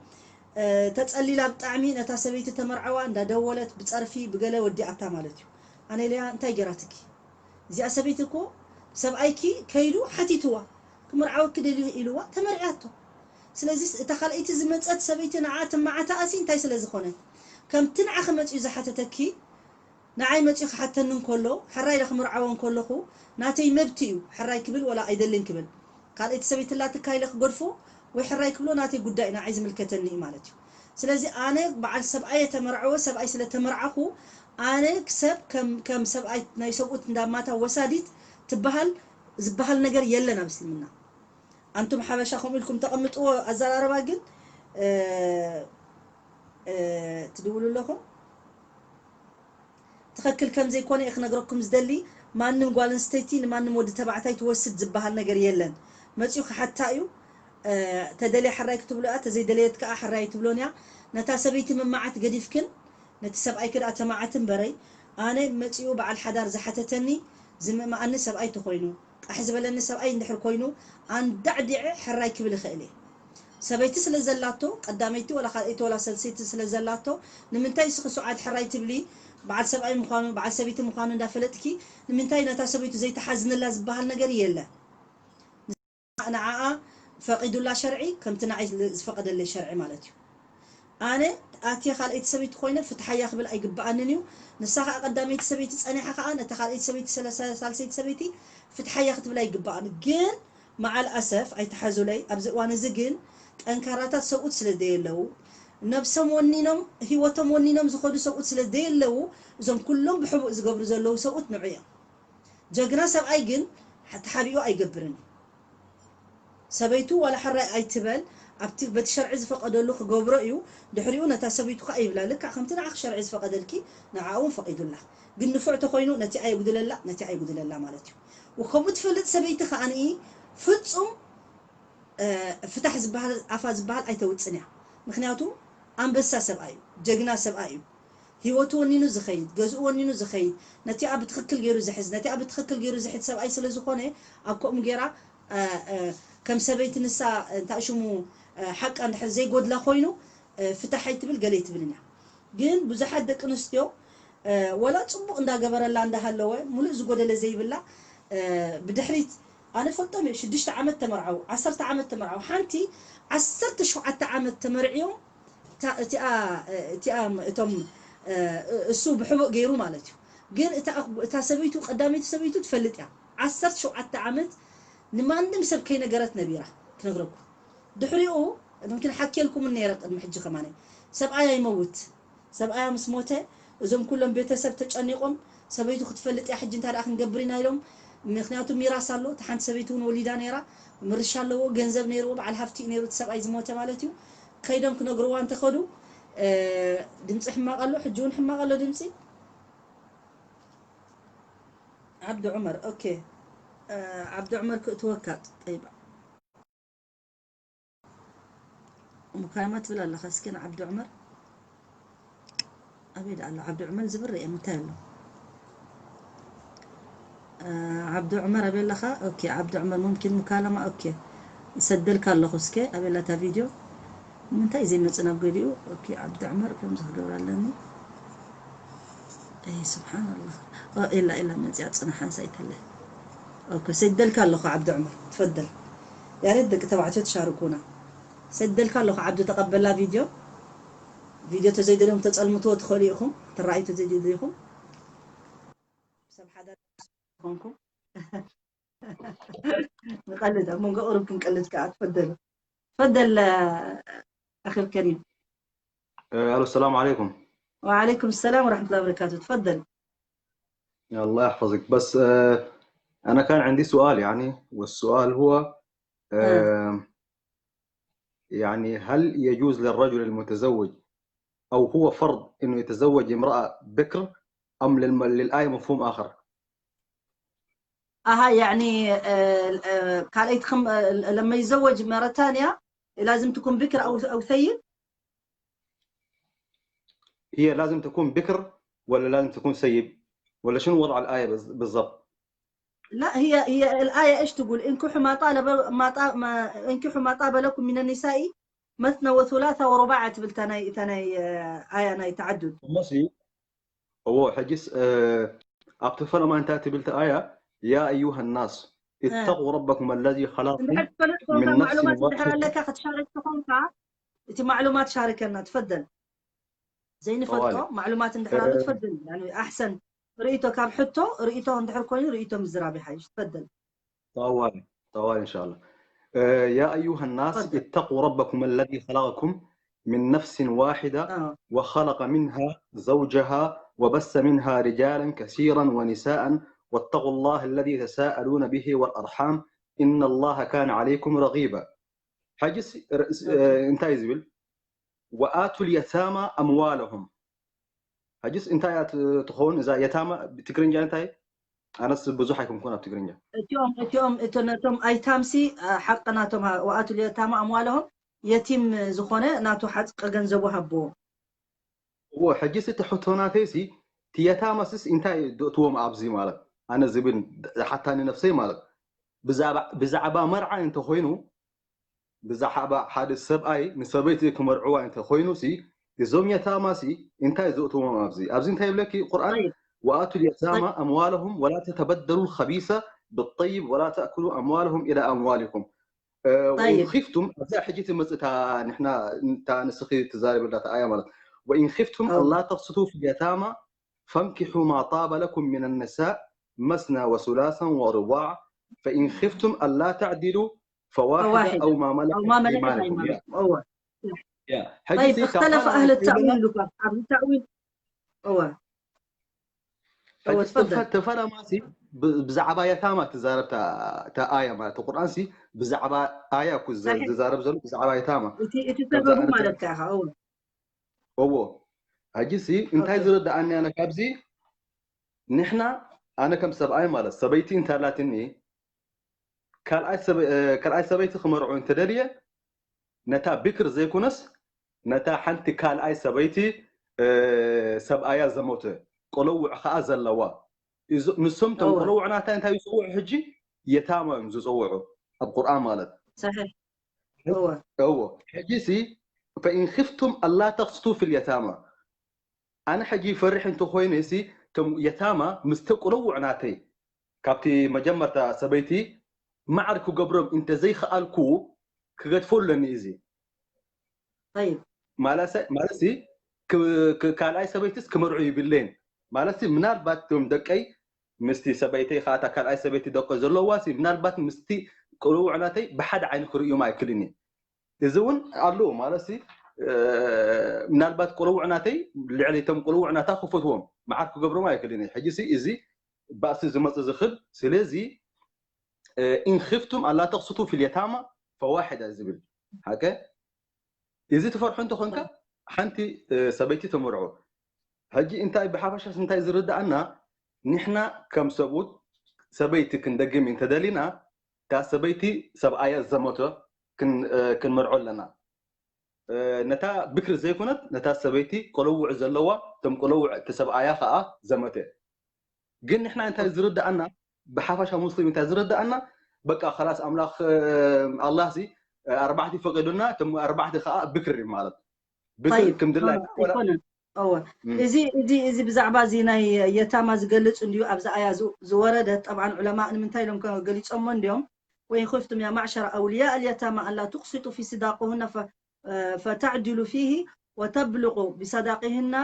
ተፀሊላ ብጣዕሚ ነታ ሰበይቲ ተመርዓዋ እንዳደወለት ብፀርፊ ብገለ ወዲኣታ ማለት እዩ። ኣነ ኢለያ እንታይ ገይራትኪ እዚኣ ሰበይቲ እኮ ሰብኣይኪ ከይዱ ሓቲትዋ ክምርዓወኪ ደልዩ ኢልዋ ተመርዕያቶ። ስለዚ እታ ካልኣይቲ ዝመፀት ሰበይቲ ንዓ ትመዓታኣሲ እንታይ ስለ ዝኾነ ከምቲ ንዓኺ መፅዩ ዝሓተተኪ ንዓይ መፅዩ ክሓተኒ እንከሎ ሕራይ ኢለ ክምርዓዎ እንከለኹ ናተይ መብቲ እዩ ሕራይ ክብል ወላ ኣይደልን ክብል ካልኣይቲ ሰበይቲ ላትካ ኢለ ክገድፎ ወይ ሕራይ ክብሎ ናተይ ጉዳይ ንዓይ ዝምልከተኒ እዩ ማለት እዩ። ስለዚ ኣነ በዓል ሰብኣይ የተመርዐወ ሰብኣይ ስለ ተመርዓኹ ኣነ ሰብ ከም ከም ሰብኣይ ናይ ሰብኡት እንዳማታ ወሳዲት ትበሃል ዝበሃል ነገር የለን ኣብ እስልምና። ኣንቱም ሓበሻ ከምኡ ኢልኩም ተቐምጥዎ ኣዘራርባ ግን ትድውሉ ኣለኹም። ትኽክል ከም ዘይኮነ እየ ክነግረኩም ዝደሊ። ማንም ጓል ኣንስተይቲ ንማንም ወዲ ተባዕታይ ትወስድ ዝበሃል ነገር የለን። መፅዩ ክሓታ እዩ። ተደልየ ሕራይ ክትብሎ እያ፣ ተዘይደለየት ከዓ ሕራይ ኣይትብሎን እያ። ነታ ሰበይቲ ምማዓት ገዲፍክን ነቲ ሰብኣይኪ ደኣ ተማዓቲ እምበረይ። ኣነ መፅዩ በዓል ሓዳር ዝሓተተኒ ዝምእማኣኒ ሰብኣይ ተኾይኑ ቃሕ ዝበለኒ ሰብኣይ እንድሕር ኮይኑ ኣንዳዕዲዐ ሕራይ ክብል ይኽእል እየ። ሰበይቲ ስለ ዘላቶ ቀዳመይቲ ወላ ካልኣይቲ ወላ ሰልሰይቲ ስለ ዘላቶ ንምንታይ ንስኺ ሱዓድ ሕራይ ትብሊ? በዓል ሰብኣይ ምዃኑ በዓል ሰበይቲ ምዃኑ እንዳፈለጥኪ ንምንታይ ነታ ሰበይቱ ዘይትሓዝንላ ዝበሃል ነገር የለ። ንዓኣ ፈቒዱላ ሸርዒ ከምቲ ንዓይ ዝፈቐደለይ ሸርዒ ማለት እዩ። ኣነ ኣትየ ካልኣይቲ ሰበይቲ ኮይነ ፍትሓያ ክብል ኣይግበኣንን እዩ። ንሳ ከዓ ቀዳመይቲ ሰበይቲ ፀኒሓ ከዓ ነታ ካልኣይቲ ሰበይቲ ሳልሰይቲ ሰበይቲ ፍትሓያ ክትብል ኣይግበኣን። ግን መዓል ኣሰፍ ኣይትሓዙለይ ኣብዚ እዋን እዚ ግን ጠንካራታት ሰብኡት ስለ ዘየለዉ ነብሶም ወኒኖም ህይወቶም ወኒኖም ዝኸዱ ሰብኡት ስለ ዘየለዉ እዞም ኩሎም ብሕቡእ ዝገብሩ ዘለዉ ሰብኡት ንዑ እዮም። ጀግና ሰብኣይ ግን ተሓቢኡ ኣይገብርን እዩ። ሰበይቱ ዋላ ሕራይ ኣይትበል ኣብቲ በቲ ሸርዒ ዝፈቀደሉ ክገብሮ እዩ። ድሕሪኡ ነታ ሰበይቱ ከዓ ይብላ ልክዕ ከምቲ ንዓኺ ሸርዒ ዝፈቀደልኪ ንዓ እውን ፈቂዱላ። ግን ንፉዕ ተኮይኑ ነቲኣ የጉድለላ ነቲኣ የጉድለላ ማለት እዩ። ከምኡ ትፈልጥ ሰበይቲ ከዓ ፍፁም ፍታሕ ዝበሃል ኣፋ ዝበሃል ኣይተውፅን እያ። ምክንያቱ ኣንበሳ ሰብኣይ እዩ፣ ጀግና ሰብኣይ እዩ። ህይወቱ ወኒኑ ዝኸይድ፣ ገዝኡ ወኒኑ ዝኸይድ፣ ነቲኣ ብትኽክል ገይሩ ዝሕዝ፣ ነቲኣ ብትኽክል ገይሩ ዝሕዝ ሰብኣይ ስለ ዝኾነ ኣብ ከምኡ ገይራ ከም ሰበይቲ ንሳ እንታይ ሽሙ ሓቃ እንድሕር ዘይጎድላ ኮይኑ ፍታሕ ኣይትብል ገለ ኣይትብልን እያ። ግን ብዙሓት ደቂ ኣንስትዮ ወላ ፅቡቕ እንዳገበረላ እንዳሃለወ ሙሉእ ዝጎደለ ዘይብላ ብድሕሪት ኣነ ፈልጦም እየ ሽዱሽተ ዓመት ተመርዓው ዓሰርተ ዓመት ተመርዓው ሓንቲ ዓሰርተ ሸውዓተ ዓመት ተመርዕዮም እቲኣ እቲኣ እቶም እሱ ብሕቡእ ገይሩ ማለት እዩ። ግን እታ እታ ሰበይቱ ቀዳመይቲ ሰበይቱ ትፈልጥ እያ። ዓሰርተ ሸውዓተ ዓመት ንማንም ሰብ ከይነገረት ነቢራ ክነግረኩም። ድሕሪኡ ምምክን ሓኪየልኩም ነይረ ቅድሚ ሕጂ ከማነ ሰብኣያ ይመውት ሰብኣያ ምስ ሞተ እዞም ኩሎም ቤተሰብ ተጨኒቆም ሰበይቱ ክትፈልጥ እያ ሕጂ እንታይ ደኣ ክንገብር ኢና ኢሎም። ምክንያቱ ሚራስ ኣሎ፣ እታ ሓንቲ ሰበይቲ እውን ወሊዳ ነይራ፣ ምርሻ ኣለዎ፣ ገንዘብ ነይርዎ፣ በዓል ሃፍቲ እዩ ነይሩ እቲ ሰብኣይ ዝሞተ ማለት እዩ። ከይዶም ክነግርዋ እንተኸዱ ድምፂ ሕማቕ ኣሎ፣ ሕጂ እውን ሕማቕ ኣሎ ድምፂ። ዓብዲ ዑመር ኦኬ። ዓብዲ ዑመር ክእትወካ ጠይባ። ሙካይማ ትብል ኣለኻ እስኪ ንዓብዲ ዑመር። ኣበይ ደኣ ኣሎ ዓብዲ ዑመር ዝብል ርእየ ምንታይ ኣሎ? ዓብዲ ዑመር ኣበይ ኣለኻ? ኦኬ ዓብዲ ዑመር ሙምኪን ሙካለማ ኦኬ። ሰደልካ ኣለኹ እስከ ኣበይ ኣላ እታ ቪድዮ? ንምንታይ ዘይመጽእ ናብ ገሊኡ? ኦኬ ዓብዲ ዑመር ከምዚ ክገብር ኣለኒ። ኣይ ስብሓንላህ። ኢላ ኢላ መጽያ ጽና ሓንሳይ ተለ። ኦኬ ሰደልካ ኣለኹ ዓብዲ ዑመር ትፈደል። ያሬት ደቂ ተባዕትዮ ትሻርኩና። ሰደልካ ኣለኹ ዓብዲ ተቐበላ ቪድዮ። ቪድዮ ተዘይደልዮም ተጸልምትዎ ትኽእሉ ኢኹም። ትረኣዩ ተዘይደልይኹም። ሰብ ሓዳር ዝኾንኩም። ንቐልድ ኣብ መንጎ ቁሩብ ክንቀልድ ከኣ ትፈደል። ትፈደል ኣኺ ከሪም። الو السلام عليكم. وعليكم السلام ورحمة الله وبركاته. تفضل. الله يحفظك بس آه، انا كان عندي سؤال يعني والسؤال هو آه، يعني هل يجوز للرجل المتزوج او هو فرض انه يتزوج امرأة بكر ام للم- للآية مفهوم اخر؟ أها يعني آه، آه، ካልኣይቲ ክም- آه، لما يتزوج مرة ثانية لازم تكون بكر أو أو ثيب؟ هي لازم تكون بكر ولا لازم تكون سيب؟ ولا شنو وضع الآية بز- بالضبط؟ لا هي هي الآية إيش تقول؟ انكحوا ما طالب ما طا ما انكحوا ما طاب لكم من النساء مثنى وثلاث ورباع ትብል እታ ናይ እታ ናይ آية ናይ تعدد. እሞሲ እዎ ሕጂስ ኣብቲ ፈለማ እንታይ ትብል ኣያ يا أيها الناس اتقوا ربكم الذي خلقكم እንድሕር ትፈልጥ من ኮንካ نفس ማዕሉማት እንድሕር واحدة ኣለካ ክትሻርክ ተኾንካ እቲ ማዕሉማት ሻርከና ትፈደል ዘይንፈልጦ ጠዋሊ። ማዕሉማት እንድሕር ኣሎ እ- ትፈደል يعني أحسن ርእይቶ ካብ ሕቶ ርእይቶ እንድሕር ኮይኑ ርእይቶ ምዝራብ ይሓይሽ ትፈደል طوالي طوالي إن شاء الله. آه، يا أيها الناس تفضل. اتقوا ربكم الذي خلقكم من نفس واحدة آه. وخلق منها زوجها وبث منها رجالا كثيرا ونساء واتقوا الله الذي تساءلون به والأرحام إن الله كان عليكم رقيبا. حجس آه، انتهي زبل. وآتوا اليتامى أموالهم. حجس انتهي تخون إذا يتامى بتقرنجا انتهي. ኣነስ ብዙሕ ኣይኮንኩን ኣብ ትግርኛ። እቲኦም እቲኦም እቶ ነቶም ኣይታምሲ ሓቂ ናቶም وآتوا اليتامى أموالهم የቲም ዝኾነ ናቱ ሓቂ ገንዘቡ ሃብዎ። እዎ ሕጂስ እቲ ሕቶ ናተይሲ እቲ የታማስስ እንታይ ደእትዎም ኣብዚ ማለት ኣነ ዝብል ሓታኒ ነፍሰይ ማለት ብዛዕባ መርዓ እንተኮይኑ ብዛዕባ ሓደ ሰብኣይ ንሰበይቲ ክመርዕዋ እንተኮይኑ ሲ እዞም የታማ ሲ እንታይ ዘእትዎም ኣብዚ ኣብዚ እንታይ ይብለኪ ቁርኣን وآتوا اليتامى أموالهم ولا تتبدلوا الخبيث بالطيب ولا تأكلوا أموالهم إلى أموالكم وإن خفتم ኣብዛ ሕጂ ትመጽእ እታ ንሕና እታ ንስኺ ትዛረብላ እታ ኣያ ማለት وإن خفتم ألا تقسطوا في اليتامى فانكحوا ما طاب لكم من النساء مثنى وثلاثا ورباع فإن خفتم ألا تعدلوا فواحدة أو ما ملكت أيمانكم أوه. يا طيب اختلف أهل التأويل لك عبد التأويل أوه. أوه تفضل تفضل ما سي بزعبا يتامى تزارب تا تا آية ما القرآن سي بزعبا آية كو تزارب زلو بزعبا يتامى تتفهم ما لك أوه እዎ ሕጂ ሲ እንታይ ዝርድኣኒ ኣነ ካብዚ ንሕና ኣነ ከም ሰብኣይ ማለት ሰበይቲ እንተላትኒ ካልኣይ ሰበይቲ ክመርዖ እንተደልየ ነታ ብክር ዘይኮነስ ነታ ሓንቲ ካልኣይ ሰበይቲ ሰብኣያ ዘሞተ ቆለውዕ ከዓ ዘለዋ ንሶም ቶም ቆለውዕ ናታይ እንታይ ይፅውዑ ሕጂ የታማ እዮም ዝፅውዑ ኣብ ቁርኣን ማለት እዎ ሕጂ ሲ فإن خفتم ألا تقسطوا في اليتامى ኣነ ሕጂ ይፈርሕ እንተኮይነ ሲ ቶም የታማ ምስቲ ቁልውዕ ናተይ ካብቲ መጀመርታ ሰበይቲ ማዕር ክገብሮም እንተዘይከኣልኩ ክገድፎ ኣለኒ እዚ ማለት ሲ ካልኣይ ሰበይትስ ክመርዑ ይብለይን ማለት ሲ ምናልባት ቶም ደቀይ ምስቲ ሰበይተይ ከዓ እታ ካልኣይ ሰበይቲ ደቆ ዘለዋ ሲ ምናልባት ምስቲ ቁልውዕ ናተይ ብሓደ ዓይኒ ክርእዮም ኣይክልን እየ እዚ እውን ኣለዎ ማለት ሲ ምናልባት ቆልውዕ ናተይ ልዕሊ ቶም ቆልውዕ ናታ ክፈትዎም መዓር ክገብሮም ኣይክእልን እየ። ሕጂ እዚ ባእሲ ዝመፅ ዝኽብ ስለዚ ኢን ኺፍቱም ኣላ ተቕስጡ ፊል የታማ ፈዋሒዳ ዝብል ሓቀ እዚ ትፈርሑ እንተኾንካ ሓንቲ ሰበይቲ ተመርዖ። ሕጂ እንታይ ብሓፈሻስ እንታይ ዝርዳኣና ንሕና ከም ሰብኡት ሰበይቲ ክንደግም እንተደሊና እታ ሰበይቲ ሰብኣያ ዘመቶ ክንመርዖ ኣለና። ነታ ብክሪ ዘይኮነት ነታ ሰበይቲ ቆለውዕ ዘለዋ እቶም ቆለውዕ እቲ ሰብኣያ ከዓ ዘመተ። ግን ንሕና እንታይ ዝርዳኣና ብሓፈሻ ሙስሊም እንታይ ዝርዳኣና በቃ ከላስ ኣምላኽ ኣላህ ሲ ኣርባዕቲ ፈቂዱና እቶም ኣርባዕቲ ከዓ ብክሪ ማለት ብክሪ طيب ክምድላይ ኣይኮነን። እወ እዚ እዚ እዚ ብዛዕባ እዚ ናይ የታማ ዝገልጽ እንድዩ ኣብዚ ኣያ ዝ- ዝወረደ። ጠብዓን ዑለማ ንምንታይ ኢሎም ከ- ገሊጾሞ እንድዮም? وإن خفتم يا معشر أولياء اليتامى ألا تقسطوا في صداقهن ف- فتعدلوا فيه وتبلغوا بصداقهن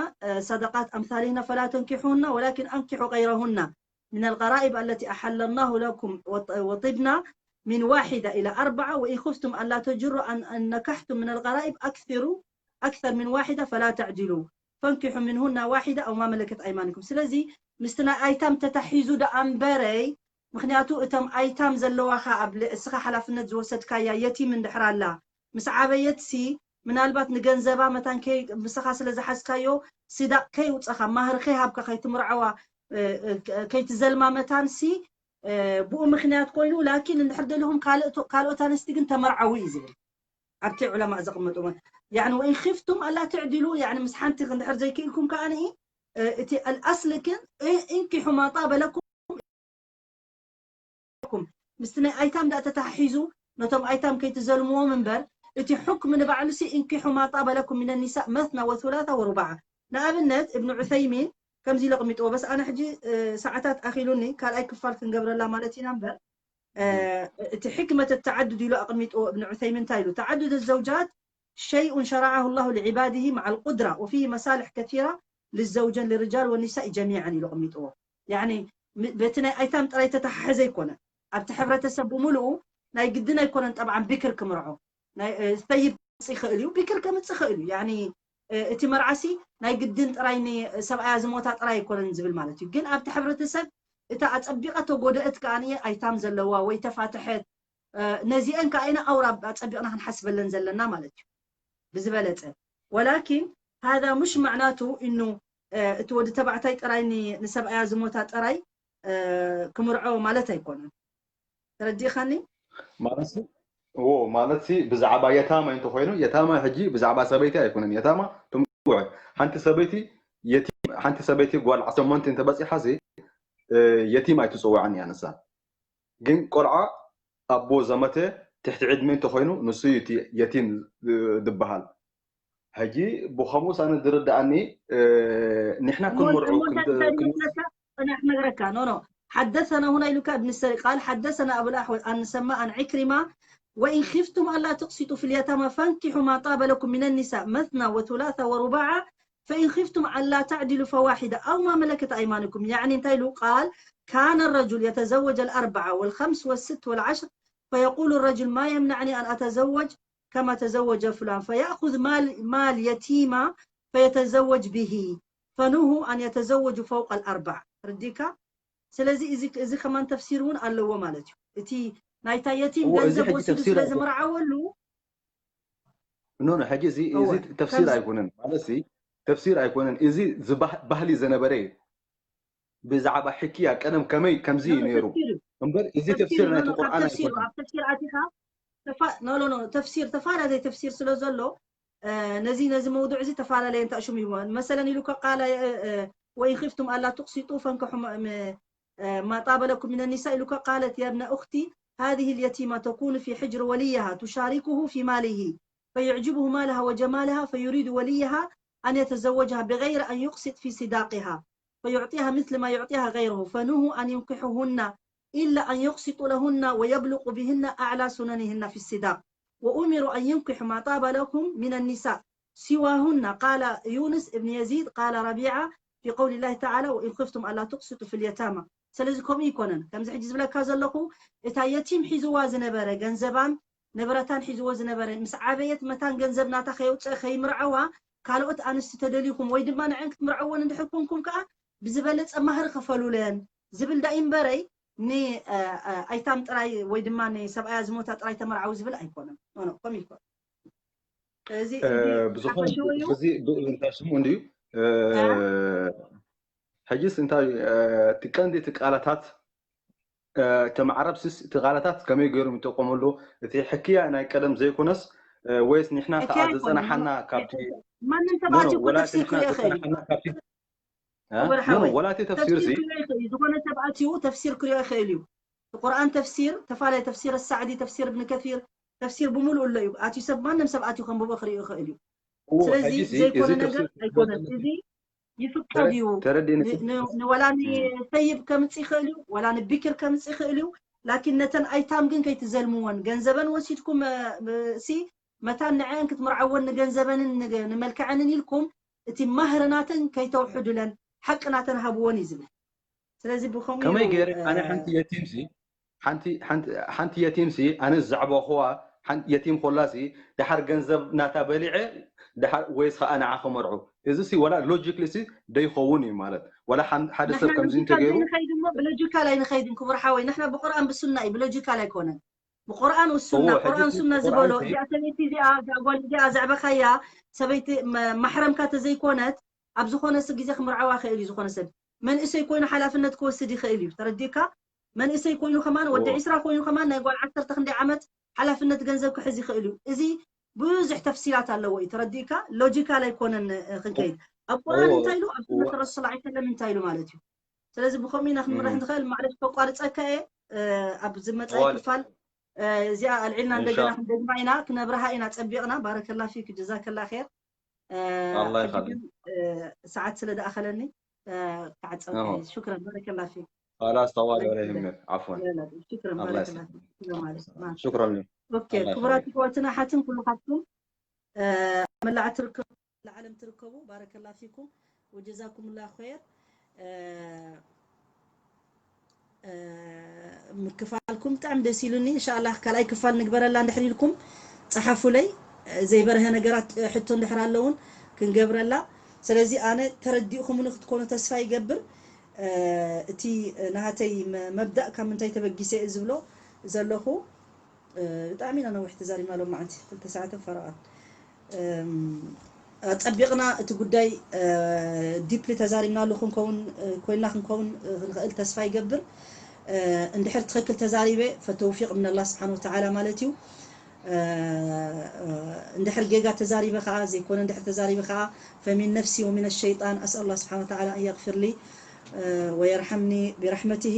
صدقات أمثالهن فلا تنكحوهن ولكن أنكحوا غيرهن من الغرائب التي أحل الله لكم وط- وطبن من واحدة إلى أربعة وإن خفتم ألا تجروا أن أن نكحتم من الغرائب أكثروا أكثر من واحدة فلا تعدلوا فانكحوا منهن واحدة أو ما ملكت أيمانكم ስለዚ ምስቲ ናይ ኣይታም ተታሒዙ ደኣ እምበረይ ምኽንያቱ እቶም ኣይታም ዘለዋኻ ኣብ ል- እስኻ ሓላፍነት ዝወሰድካያ የቲም እንድሕር ኣላ ምስ ዓበየትሲ ምናልባት ንገንዘባ መታን ከይ ምስኻ ስለ ዝሓዝካዮ ሲዳቅ ከይውፀኻ ማህር ከይሃብካ ከይትምርዓዋ እ፣ እ፣ ከይትዘልማ መታንሲ እ፣ ብኡ ምኽንያት ኮይኑ ላኪን እንድሕር ደሊኹም ካልእ- ካልኦት ኣንስቲ ግን ተመርዓዊ እዩ ዝብል ኣብቲ ዑለማ ዘቕመጡ يعني وإن خفتم ألا تعدلوا يعني ምስ ሓንቲ ክንድሕር ዘይክእልኩም ከኣ እቲ الأصل ግን انكحوا ما طاب لكم ምስቲ ናይ ኣይታም ዳ ተታሒዙ ነቶም ኣይታም ከይትዘልምዎም እምበር እቲ ሕክም ንባዕሉ ሲ انكحوا ما طاب لكم من النساء مثنى وثلاث ورباع ንኣብነት እብን ዑሰይሚን ከምዚ ኢሉ ኣቕሚጥዎ በስ ኣነ ሕጂ ሰዓታት ኣኺሉኒ ካልኣይ ክፋል ክንገብረላ ማለት ኢና እምበር እቲ ሕክመት ተዓድድ ኢሉ ኣቕሚጥዎ እብን ዑሰይሚን እንታይ ኢሉ تعدد الزوجات شيء شرعه الله لعباده مع القدرة وفيه مصالح كثيرة للزوجين للرجال والنساء جميعا ኢሉ ኣቕሚጥዎ يعني በቲ ናይ ኣይታም ጥራይ ተተሓሕዘ ኣይኮነን ኣብቲ ሕብረተሰብ ብምልኡ ናይ ግድን ኣይኮነን ጠብዓን ቢክር ክምርዖ ናይ ሰይድ ክመፅእ ይኽእል እዩ ቢክር ከምፅእ ይኽእል እዩ يعني እቲ መርዓሲ ናይ ግድን ጥራይ ንሰብኣያ ዝሞታ ጥራይ ኣይኮነን ዝብል ማለት እዩ ግን ኣብቲ ሕብረተሰብ እታ ኣፀቢቐ ተጎደእት ከዓ ኣይታም ዘለዋ ወይ ተፋተሐት ነዚአን ከዓ ኢና ኣውራ ኣፀቢቕና ክንሓስበለን ዘለና ማለት እዩ ብዝበለፀ ولكن هذا مش معناته انه እቲ ወዲ ተባዕታይ ጥራይ ንሰብኣያ ዝሞታ ጥራይ ክምርዖ ማለት ኣይኮነን ተረዲእኻኒ ማለት ዎ ማለት ብዛዕባ የታማ እንተኮይኑ የታማ ሕጂ ብዛዕባ ሰበይቲ ኣይኮነን የታማ ትምውዕ ሓንቲ ሰበይቲ ሓንቲ ሰበይቲ ጓል ዓሰሞንቲ እንተበፂሓ የቲም ኣይትፅዋዕን እያ ንሳ ግን ቆልዓ ኣቦ ዘመተ ትሕቲ ዕድመ እንተኮይኑ ንሱ የቲም ዝበሃል ሕጂ ብከምኡ ሳነ ዝርዳኣኒ ንሕና ክንምርዑ ነግረካ ኖ ኖ حدثنا هنا يلك ابن السري قال حدثنا أبو الأحوص عن سماء عن عكرمة وإن خفتم ألا تقسطوا في اليتامى فانكحوا ما طاب لكم من النساء مثنى وثلاث ورباع فإن خفتم ألا تعدلوا فواحدة أو ما ملكت أيمانكم يعني انتهى قال كان الرجل يتزوج الأربعة والخمس والست والعشر فيقول الرجل ما يمنعني أن أتزوج كما تزوج فلان فيأخذ مال مال يتيمة فيتزوج به فنهوا أن يتزوجوا فوق الأربع رديكا ስለዚ እዚ እዚ ከማን ተፍሲር እውን ኣለዎ ማለት እዩ እቲ ናይታ የቲም ገንዘብ ወሲዱ ስለ ዝምርዓወሉ ኖ ኖ ሕጂ እዚ እዚ ተፍሲር ኣይኮነን ማለት ተፍሲር ኣይኮነን እዚ ባህሊ ዘነበረ እዩ ብዛዕባ ሕክያ ቀደም ከመይ ከምዚ እዩ ነይሩ እምበር እዚ ተፍሲር ናይቲ ቁርኣን ኣይኮነን ተፍሲር ተፋላለየ ተፍሲር ስለ ዘሎ ነዚ ነዚ መውዱዕ እዚ ተፈላለየ እንታይ ሽሙ ይህቦ መሰለን ኢሉ ቃላ وإن خفتم ألا تقسطوا فانكحوا ما طاب لكم من النساء ኢሉ قالت يا ابن أختي هذه اليتيمة تكون في حجر وليها تشاركه في ماله فيعجبه مالها وجمالها فيريد وليها أن يتزوجها بغير أن يقسط في صداقها فيعطيها مثل ما يعطيها غيره فنهوا أن ينكحوهن إلا أن يقسطوا لهن ويبلغوا بهن أعلى سننهن في الصداق وأمروا أن ينكحوا ما طاب لكم من النساء سواهن قال يونس بن يزيد قال ربيعة في قول الله تعالى وإن خفتم ألا تقسطوا في اليتامى ስለዚ ከምኡ ይኮነን ከምዚ ሕጂ ዝብለካ ዘለኹ እታ የቲም ሒዝዋ ዝነበረ ገንዘባን ንብረታን ሒዝዎ ዝነበረ፣ ምስ ዓበየት መታን ገንዘብ ናታ ከየውፅአ ከይምርዐዋ፣ ካልኦት ኣንስቲ ተደሊኹም ወይ ድማ ንዐን ክትምርዐወን እንድሕር ኮንኩም ከዓ ብዝበለፀ ማህሪ ክፈሉለን ዝብል ዳይ እምበረይ፣ ን ኣይታም ጥራይ ወይ ድማ ንሰብኣያ ዝሞታ ጥራይ ተመርዓዊ ዝብል ኣይኮነን። ኖ ኖ፣ ከምኡ ይኮን። እዚ ብዝኾነ እዚ እንታይ ስሙ እንድዩ። ሕጂስ እንታይ እቲ ቀንዲ እቲ ቃላታት፣ እቶም ዓረብስስ እቲ ቃላታት ከመይ ገይሮም ይጥቀመሉ? እቲ ሕክያ ናይ ቀደም ዘይኮነስ፣ ወይስ ንሕና ከዓ ዝፀናሓና ካብቲ ማንም ተባዕትዮ እኮ ተፍሲር ክሪኦ ይኽእል እዩ። ወላ እቲ ተፍሲር ሲ ዝኾነ ሰብ ኣትዩ ተፍሲር ክሪኦ ይኽእል እዩ። ቁርኣን ተፍሲር ተፋለ ተፍሲር ሳዕዲ፣ ተፍሲር እብን ከሲር፣ ተፍሲር ብምሉእ ኣሎ እዩ። ኣትዩ ሰብ ማንም ሰብ ኣትዩ ከንብቦ ክሪኦ ይኽእል እዩ። ስለዚ ዘይኮነ ነገር ኣይኮነን። እዚ ይፍቀድ እዩ። ንወላ ንሰይብ ከምፅ ይኽእል እዩ፣ ወላ ንቢክር ከምፅ ይኽእል እዩ። ላኪን ነተን ኣይታም ግን ከይትዘልምወን፣ ገንዘበን ወሲድኩም ሲ መታን ንዐን ክትምርዓወን ንገንዘበንን ንመልክዐንን ኢልኩም እቲ ማህር ናተን ከይተውሕዱለን ሓቂ ናተን ሃብወን እዩ ዝብል። ስለዚ ብኸምኡ ከመይ ገይረ ኣነ ሓንቲ የቲም ሲ ሓንቲ የቲም ሲ ኣነ ዝዛዕባኹዋ የቲም ኮላ ሲ ደሓር ገንዘብ ናታ በሊዐ ደሓር ወይስ ከዓ ንዓ ከመርዑ? እዚ ሲ ወላ ሎጂክሊ ሲ ደይኸውን እዩ ማለት ወላ ሓደ ሰብ ከምዚ እንተገይሩ ብሎጂካል ኣይንኸይድን ክቡር ሓወይ። ንሕና ብቁርኣን ብሱና እዩ፣ ብሎጂካል ኣይኮነን። ብቁርኣን ወሱና ቁርኣን ሱና ዝበሎ እዚኣ ሰበይቲ እዚኣ እዛ ጓል እዚኣ ዘዕበኻያ ሰበይቲ ማሕረምካ ተዘይኮነት ኣብ ዝኾነ ስ ግዜ ክምርዓዋ ይኽእል እዩ። ዝኾነ ሰብ መንእሰይ ኮይኑ ሓላፍነት ክወስድ ይኽእል እዩ። ተረዲእካ? መንእሰይ ኮይኑ ከማን ወዲ ዒስራ ኮይኑ ከማን ናይ ጓል ዓሰርተ ክንደይ ዓመት ሓላፍነት ገንዘብ ክሕዝ ይኽእል እዩ። እዚ ብዙሕ ተፍሲላት ኣለዎ እዩ። ተረዲእካ? ሎጂካል ኣይኮነን ክንከይድ ኣብ ቁርኣን እንታይ ኢሉ ኣብ ሱነት ረሱል ሰለላሁ ዐለይሂ ወሰለም እንታይ ኢሉ ማለት እዩ። ስለዚ ብኸምኡ ኢና ክንምራሕ ንኽእል። ማዕለሽ ከቋርፀካ እየ። ኣብ ዝመፃኢ ክፋል እዚኣ ኣልዒልና እንደገና ክንደግማ ኢና፣ ክነብርሃ ኢና ጸቢቕና። ባረከላ ፊክ ጀዛከላ ኸይር። ኣላ ይኻል ሰዓት ስለ ደኣኸለኒ ክዓጸወካ እየ። ሹክረን ባረከላ ፊክ። خلاص طوال ولا يهمك عفوا لا لا ሹክረን الله ባረከላ يسلمك ፊክ። ሰላም ዓለይኩም። شكرا لك ኦኬ ክቡራት ኣሕዋትን ኣሕዋትን ኩልኻትኩም መላእ ትርከቡ ዓለም ትርከቡ ባረከላ ፊኩም ወጀዛኩም ላ ኸይር። ምክፋልኩም ብጣዕሚ ደስ ኢሉኒ። እንሻላ ካልኣይ ክፋል ንግበረላ እንድሕር ኢልኩም ፀሓፉለይ። ዘይበርሀ ነገራት ሕቶ እንድሕር ኣለውን ክንገብረላ። ስለዚ ኣነ ተረዲእኹምኒ ክትኮኑ ተስፋ ይገብር። እቲ ናሃተይ መብዳእ ካብ ምንታይ ተበጊሰ ዝብሎ ዘለኹ ብጣዕሚ ኢና ነዊሕ ተዛሪብና ሎም መዓንቲ ክልተ ሰዓትን ፈረቓን። ኣጸቢቕና እቲ ጉዳይ ዲፕሊ ተዛሪብናሉ ክንከውን ኮይንና ክንከውን ክንኽእል ተስፋ ይገብር። እንድሕር ትኽክል ተዛሪበ ፈተውፊቕ ምን ኣላህ ስብሓን ወተዓላ ማለት እዩ። እንድሕር ጌጋ ተዛሪበ ከዓ ዘይኮነ እንድሕር ተዛሪበ ከዓ ፈሚን ነፍሲ ወሚን ሸይጣን ኣስኣል ላ ስብሓን ወተዓላ ኣን የግፊር ሊ ወየርሓምኒ ብረሕመትሂ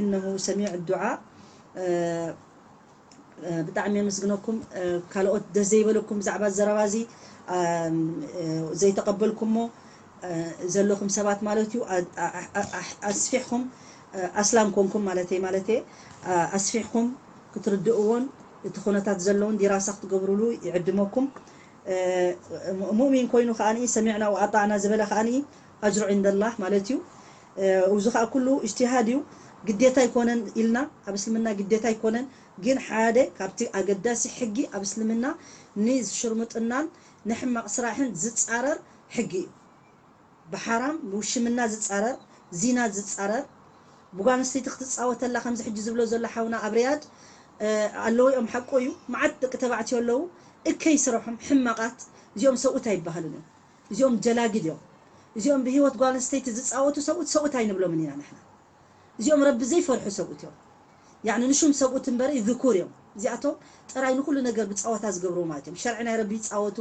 ኢነሁ ሰሚዕ ዱዓ። ብጣዕሚ የመስግነኩም። ካልኦት ደስ ዘይበለኩም ብዛዕባ ዘረባ እዚ ዘይተቐበልኩሞ ዘለኹም ሰባት ማለት እዩ ኣስፊሕኩም ኣስላም ኮንኩም ማለት ማለት ኣስፊሕኩም ክትርድእዎን እቲ ኩነታት ዘለውን ዲራሳ ክትገብሩሉ ይዕድመኩም። ሙእሚን ኮይኑ ከዓኒ ሰሚዕና ወኣጣዕና ዝበለ ከዓኒ ኣጅሩ ዕንደላህ ማለት እዩ። እዚ ከዓ ኩሉ እጅትሃድ እዩ። ግዴታ ኣይኮነን ኢልና ኣብ እስልምና ግዴታ ኣይኮነን። ግን ሓደ ካብቲ ኣገዳሲ ሕጊ ኣብ እስልምና ንሽርሙጥናን ንሕማቕ ስራሕን ዝፃረር ሕጊ እዩ። ብሓራም ብውሽምና ዝፃረር ዚና ዝፃረር ብጓል ኣንስተይቲ ክትፃወተላ ከምዚ ሕጂ ዝብሎ ዘሎ ሓውና ኣብ ሪያድ ኣለዎ እዮም ሓቆ እዩ። መዓት ደቂ ተባዕትዮ ኣለዉ እከይ ስረሖም ሕማቓት እዚኦም ሰብኡት ኣይበሃሉን እዮም። እዚኦም ጀላጊድ እዮም። እዚኦም ብህይወት ጓል ኣንስተይቲ ዝፃወቱ ሰብኡት ሰብኡት ኣይንብሎምን ኢና ንሕና። እዚኦም ረቢ ዘይፈርሑ ሰብኡት እዮም። ያኒ ንሹም ሰብኡት እምበር ዝኩር እዮም። እዚኣቶም ጥራይ ንኩሉ ነገር ብፃወታ ዝገብሩ ማለት እዮም። ሸርዒ ናይ ረቢ ይፃወቱ፣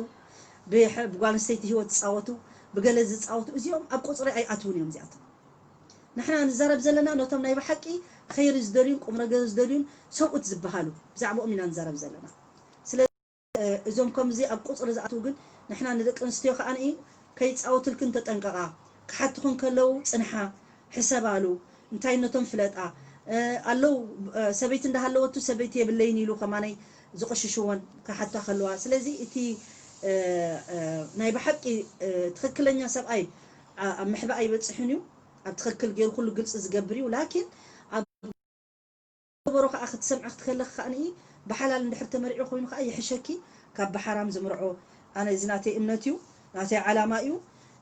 ብጓል ኣንስተይቲ ህይወት ዝፃወቱ፣ ብገለ ዝፃወቱ እዚኦም ኣብ ቁፅሪ ኣይኣትውን እዮም እዚኣቶም። ንሕና ንዛረብ ዘለና ነቶም ናይ ብሓቂ ኸይሪ ዝደልዩን ቁም ነገር ዝደልዩን ሰብኡት ዝበሃሉ ብዛዕባኦም ኢና ንዛረብ ዘለና። ስለ እዞም ከምዚ ኣብ ቁፅሪ ዝኣትዉ ግን ንሕና ንደቂ ኣንስትዮ ከዓ ከይፃወትልክን ተጠንቀቓ። ክሓትኹን ከለዉ ፅንሓ፣ ሕሰባሉ፣ እንታይነቶም ፍለጣ። ኣለዉ ሰበይቲ እንዳሃለወቱ ሰበይቲ የብለይን ኢሉ ከማነይ ዝቕሽሽወን ክሓታ ከለዋ። ስለዚ እቲ ናይ ብሓቂ ትኽክለኛ ሰብኣይ ኣብ ምሕባእ ኣይበፅሕን እዩ። ኣብ ትኽክል ገይሩ ኩሉ ግልፂ ዝገብር እዩ። ላኪን ኣብ ገበሮ ከዓ ክትሰምዒ ክትከለኺ ከኣ ንኢ ብሓላል እንድሕር ተመሪዑ ኮይኑ ከኣ ይሕሸኪ ካብ ብሓራም ዝምርዖ። ኣነ እዚ ናተይ እምነት እዩ፣ ናተይ ዓላማ እዩ።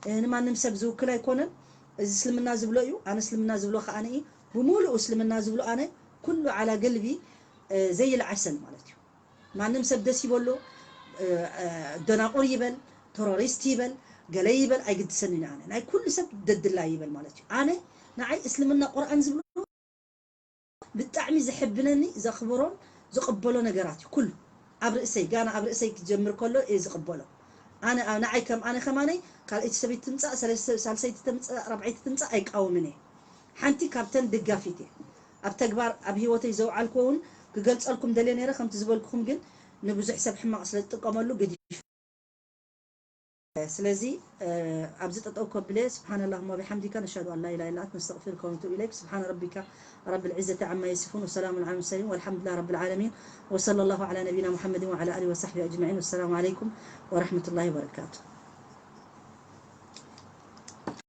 እ፣ ንማንም ሰብ ዝውክል ኣይኮነን። እዚ እስልምና ዝብሎ እዩ። ኣነ እስልምና ዝብሎ ከኣ ንኢ ብምሉኡ እስልምና ዝብሎ ኣነ ኩሉ ዓላ ገልቢ፣ እ፣ ዘይልዓሰል ማለት እዩ። ማንም ሰብ ደስ ይበሎ፣ እ፣ እ፣ ደናቁር ይበል፣ ተሮሪስት ይበል፣ ገለ ይበል ኣይግድሰንን ኣነ። ናይ ኩሉ ሰብ ደድላይ ይበል ማለት እዩ። ኣነ ንዓይ እስልምና ቁርኣን ዝብሎ ብጣዕሚ ዘሕብነኒ ዘኽብሮን ዝቕበሎ ነገራት እዩ ኩሉ። ኣብ ርእሰይ፣ ጋና ኣብ ርእሰይ ክጀምር ከሎ እየ ዝቕበሎ። ኣነ፣ ኣ-፣ ንዓይ ከም ኣነ ከማነይ ካልኣይቲ ሰበይቲ ትምጻእ፣ ሰለስተ-፣ ሳልሰይቲ ትምጻእ፣ ራብዓይቲ ትምጻእ ኣይቃወምን እየ። ሓንቲ ካብተን ደጋፊት እየ። ኣብ ተግባር ኣብ ህይወተይ ዘውዓልኩዎ እውን ክገልጸልኩም ደልየ ነይረ፣ ከምቲ ዝበልኩኹም ግን ንብዙሕ ሰብ ሕማቕ ስለ ዝጥቀመሉ ገዲፍ። ስለዚ፣ እ፣ ኣብዚ ጠጠው ከብለ። سبحان اللهم وبحمدك، نشهد أن لا إله إلا أنت، نستغفرك ونتوب إليك. سبحان ربك رب العزة عما يصفون، وسلام على المرسلين، والحمد لله رب العالمين، وصلى الله على نبينا محمد وعلى آله وصحبه أجمعين، والسلام عليكم ورحمة الله وبركاته.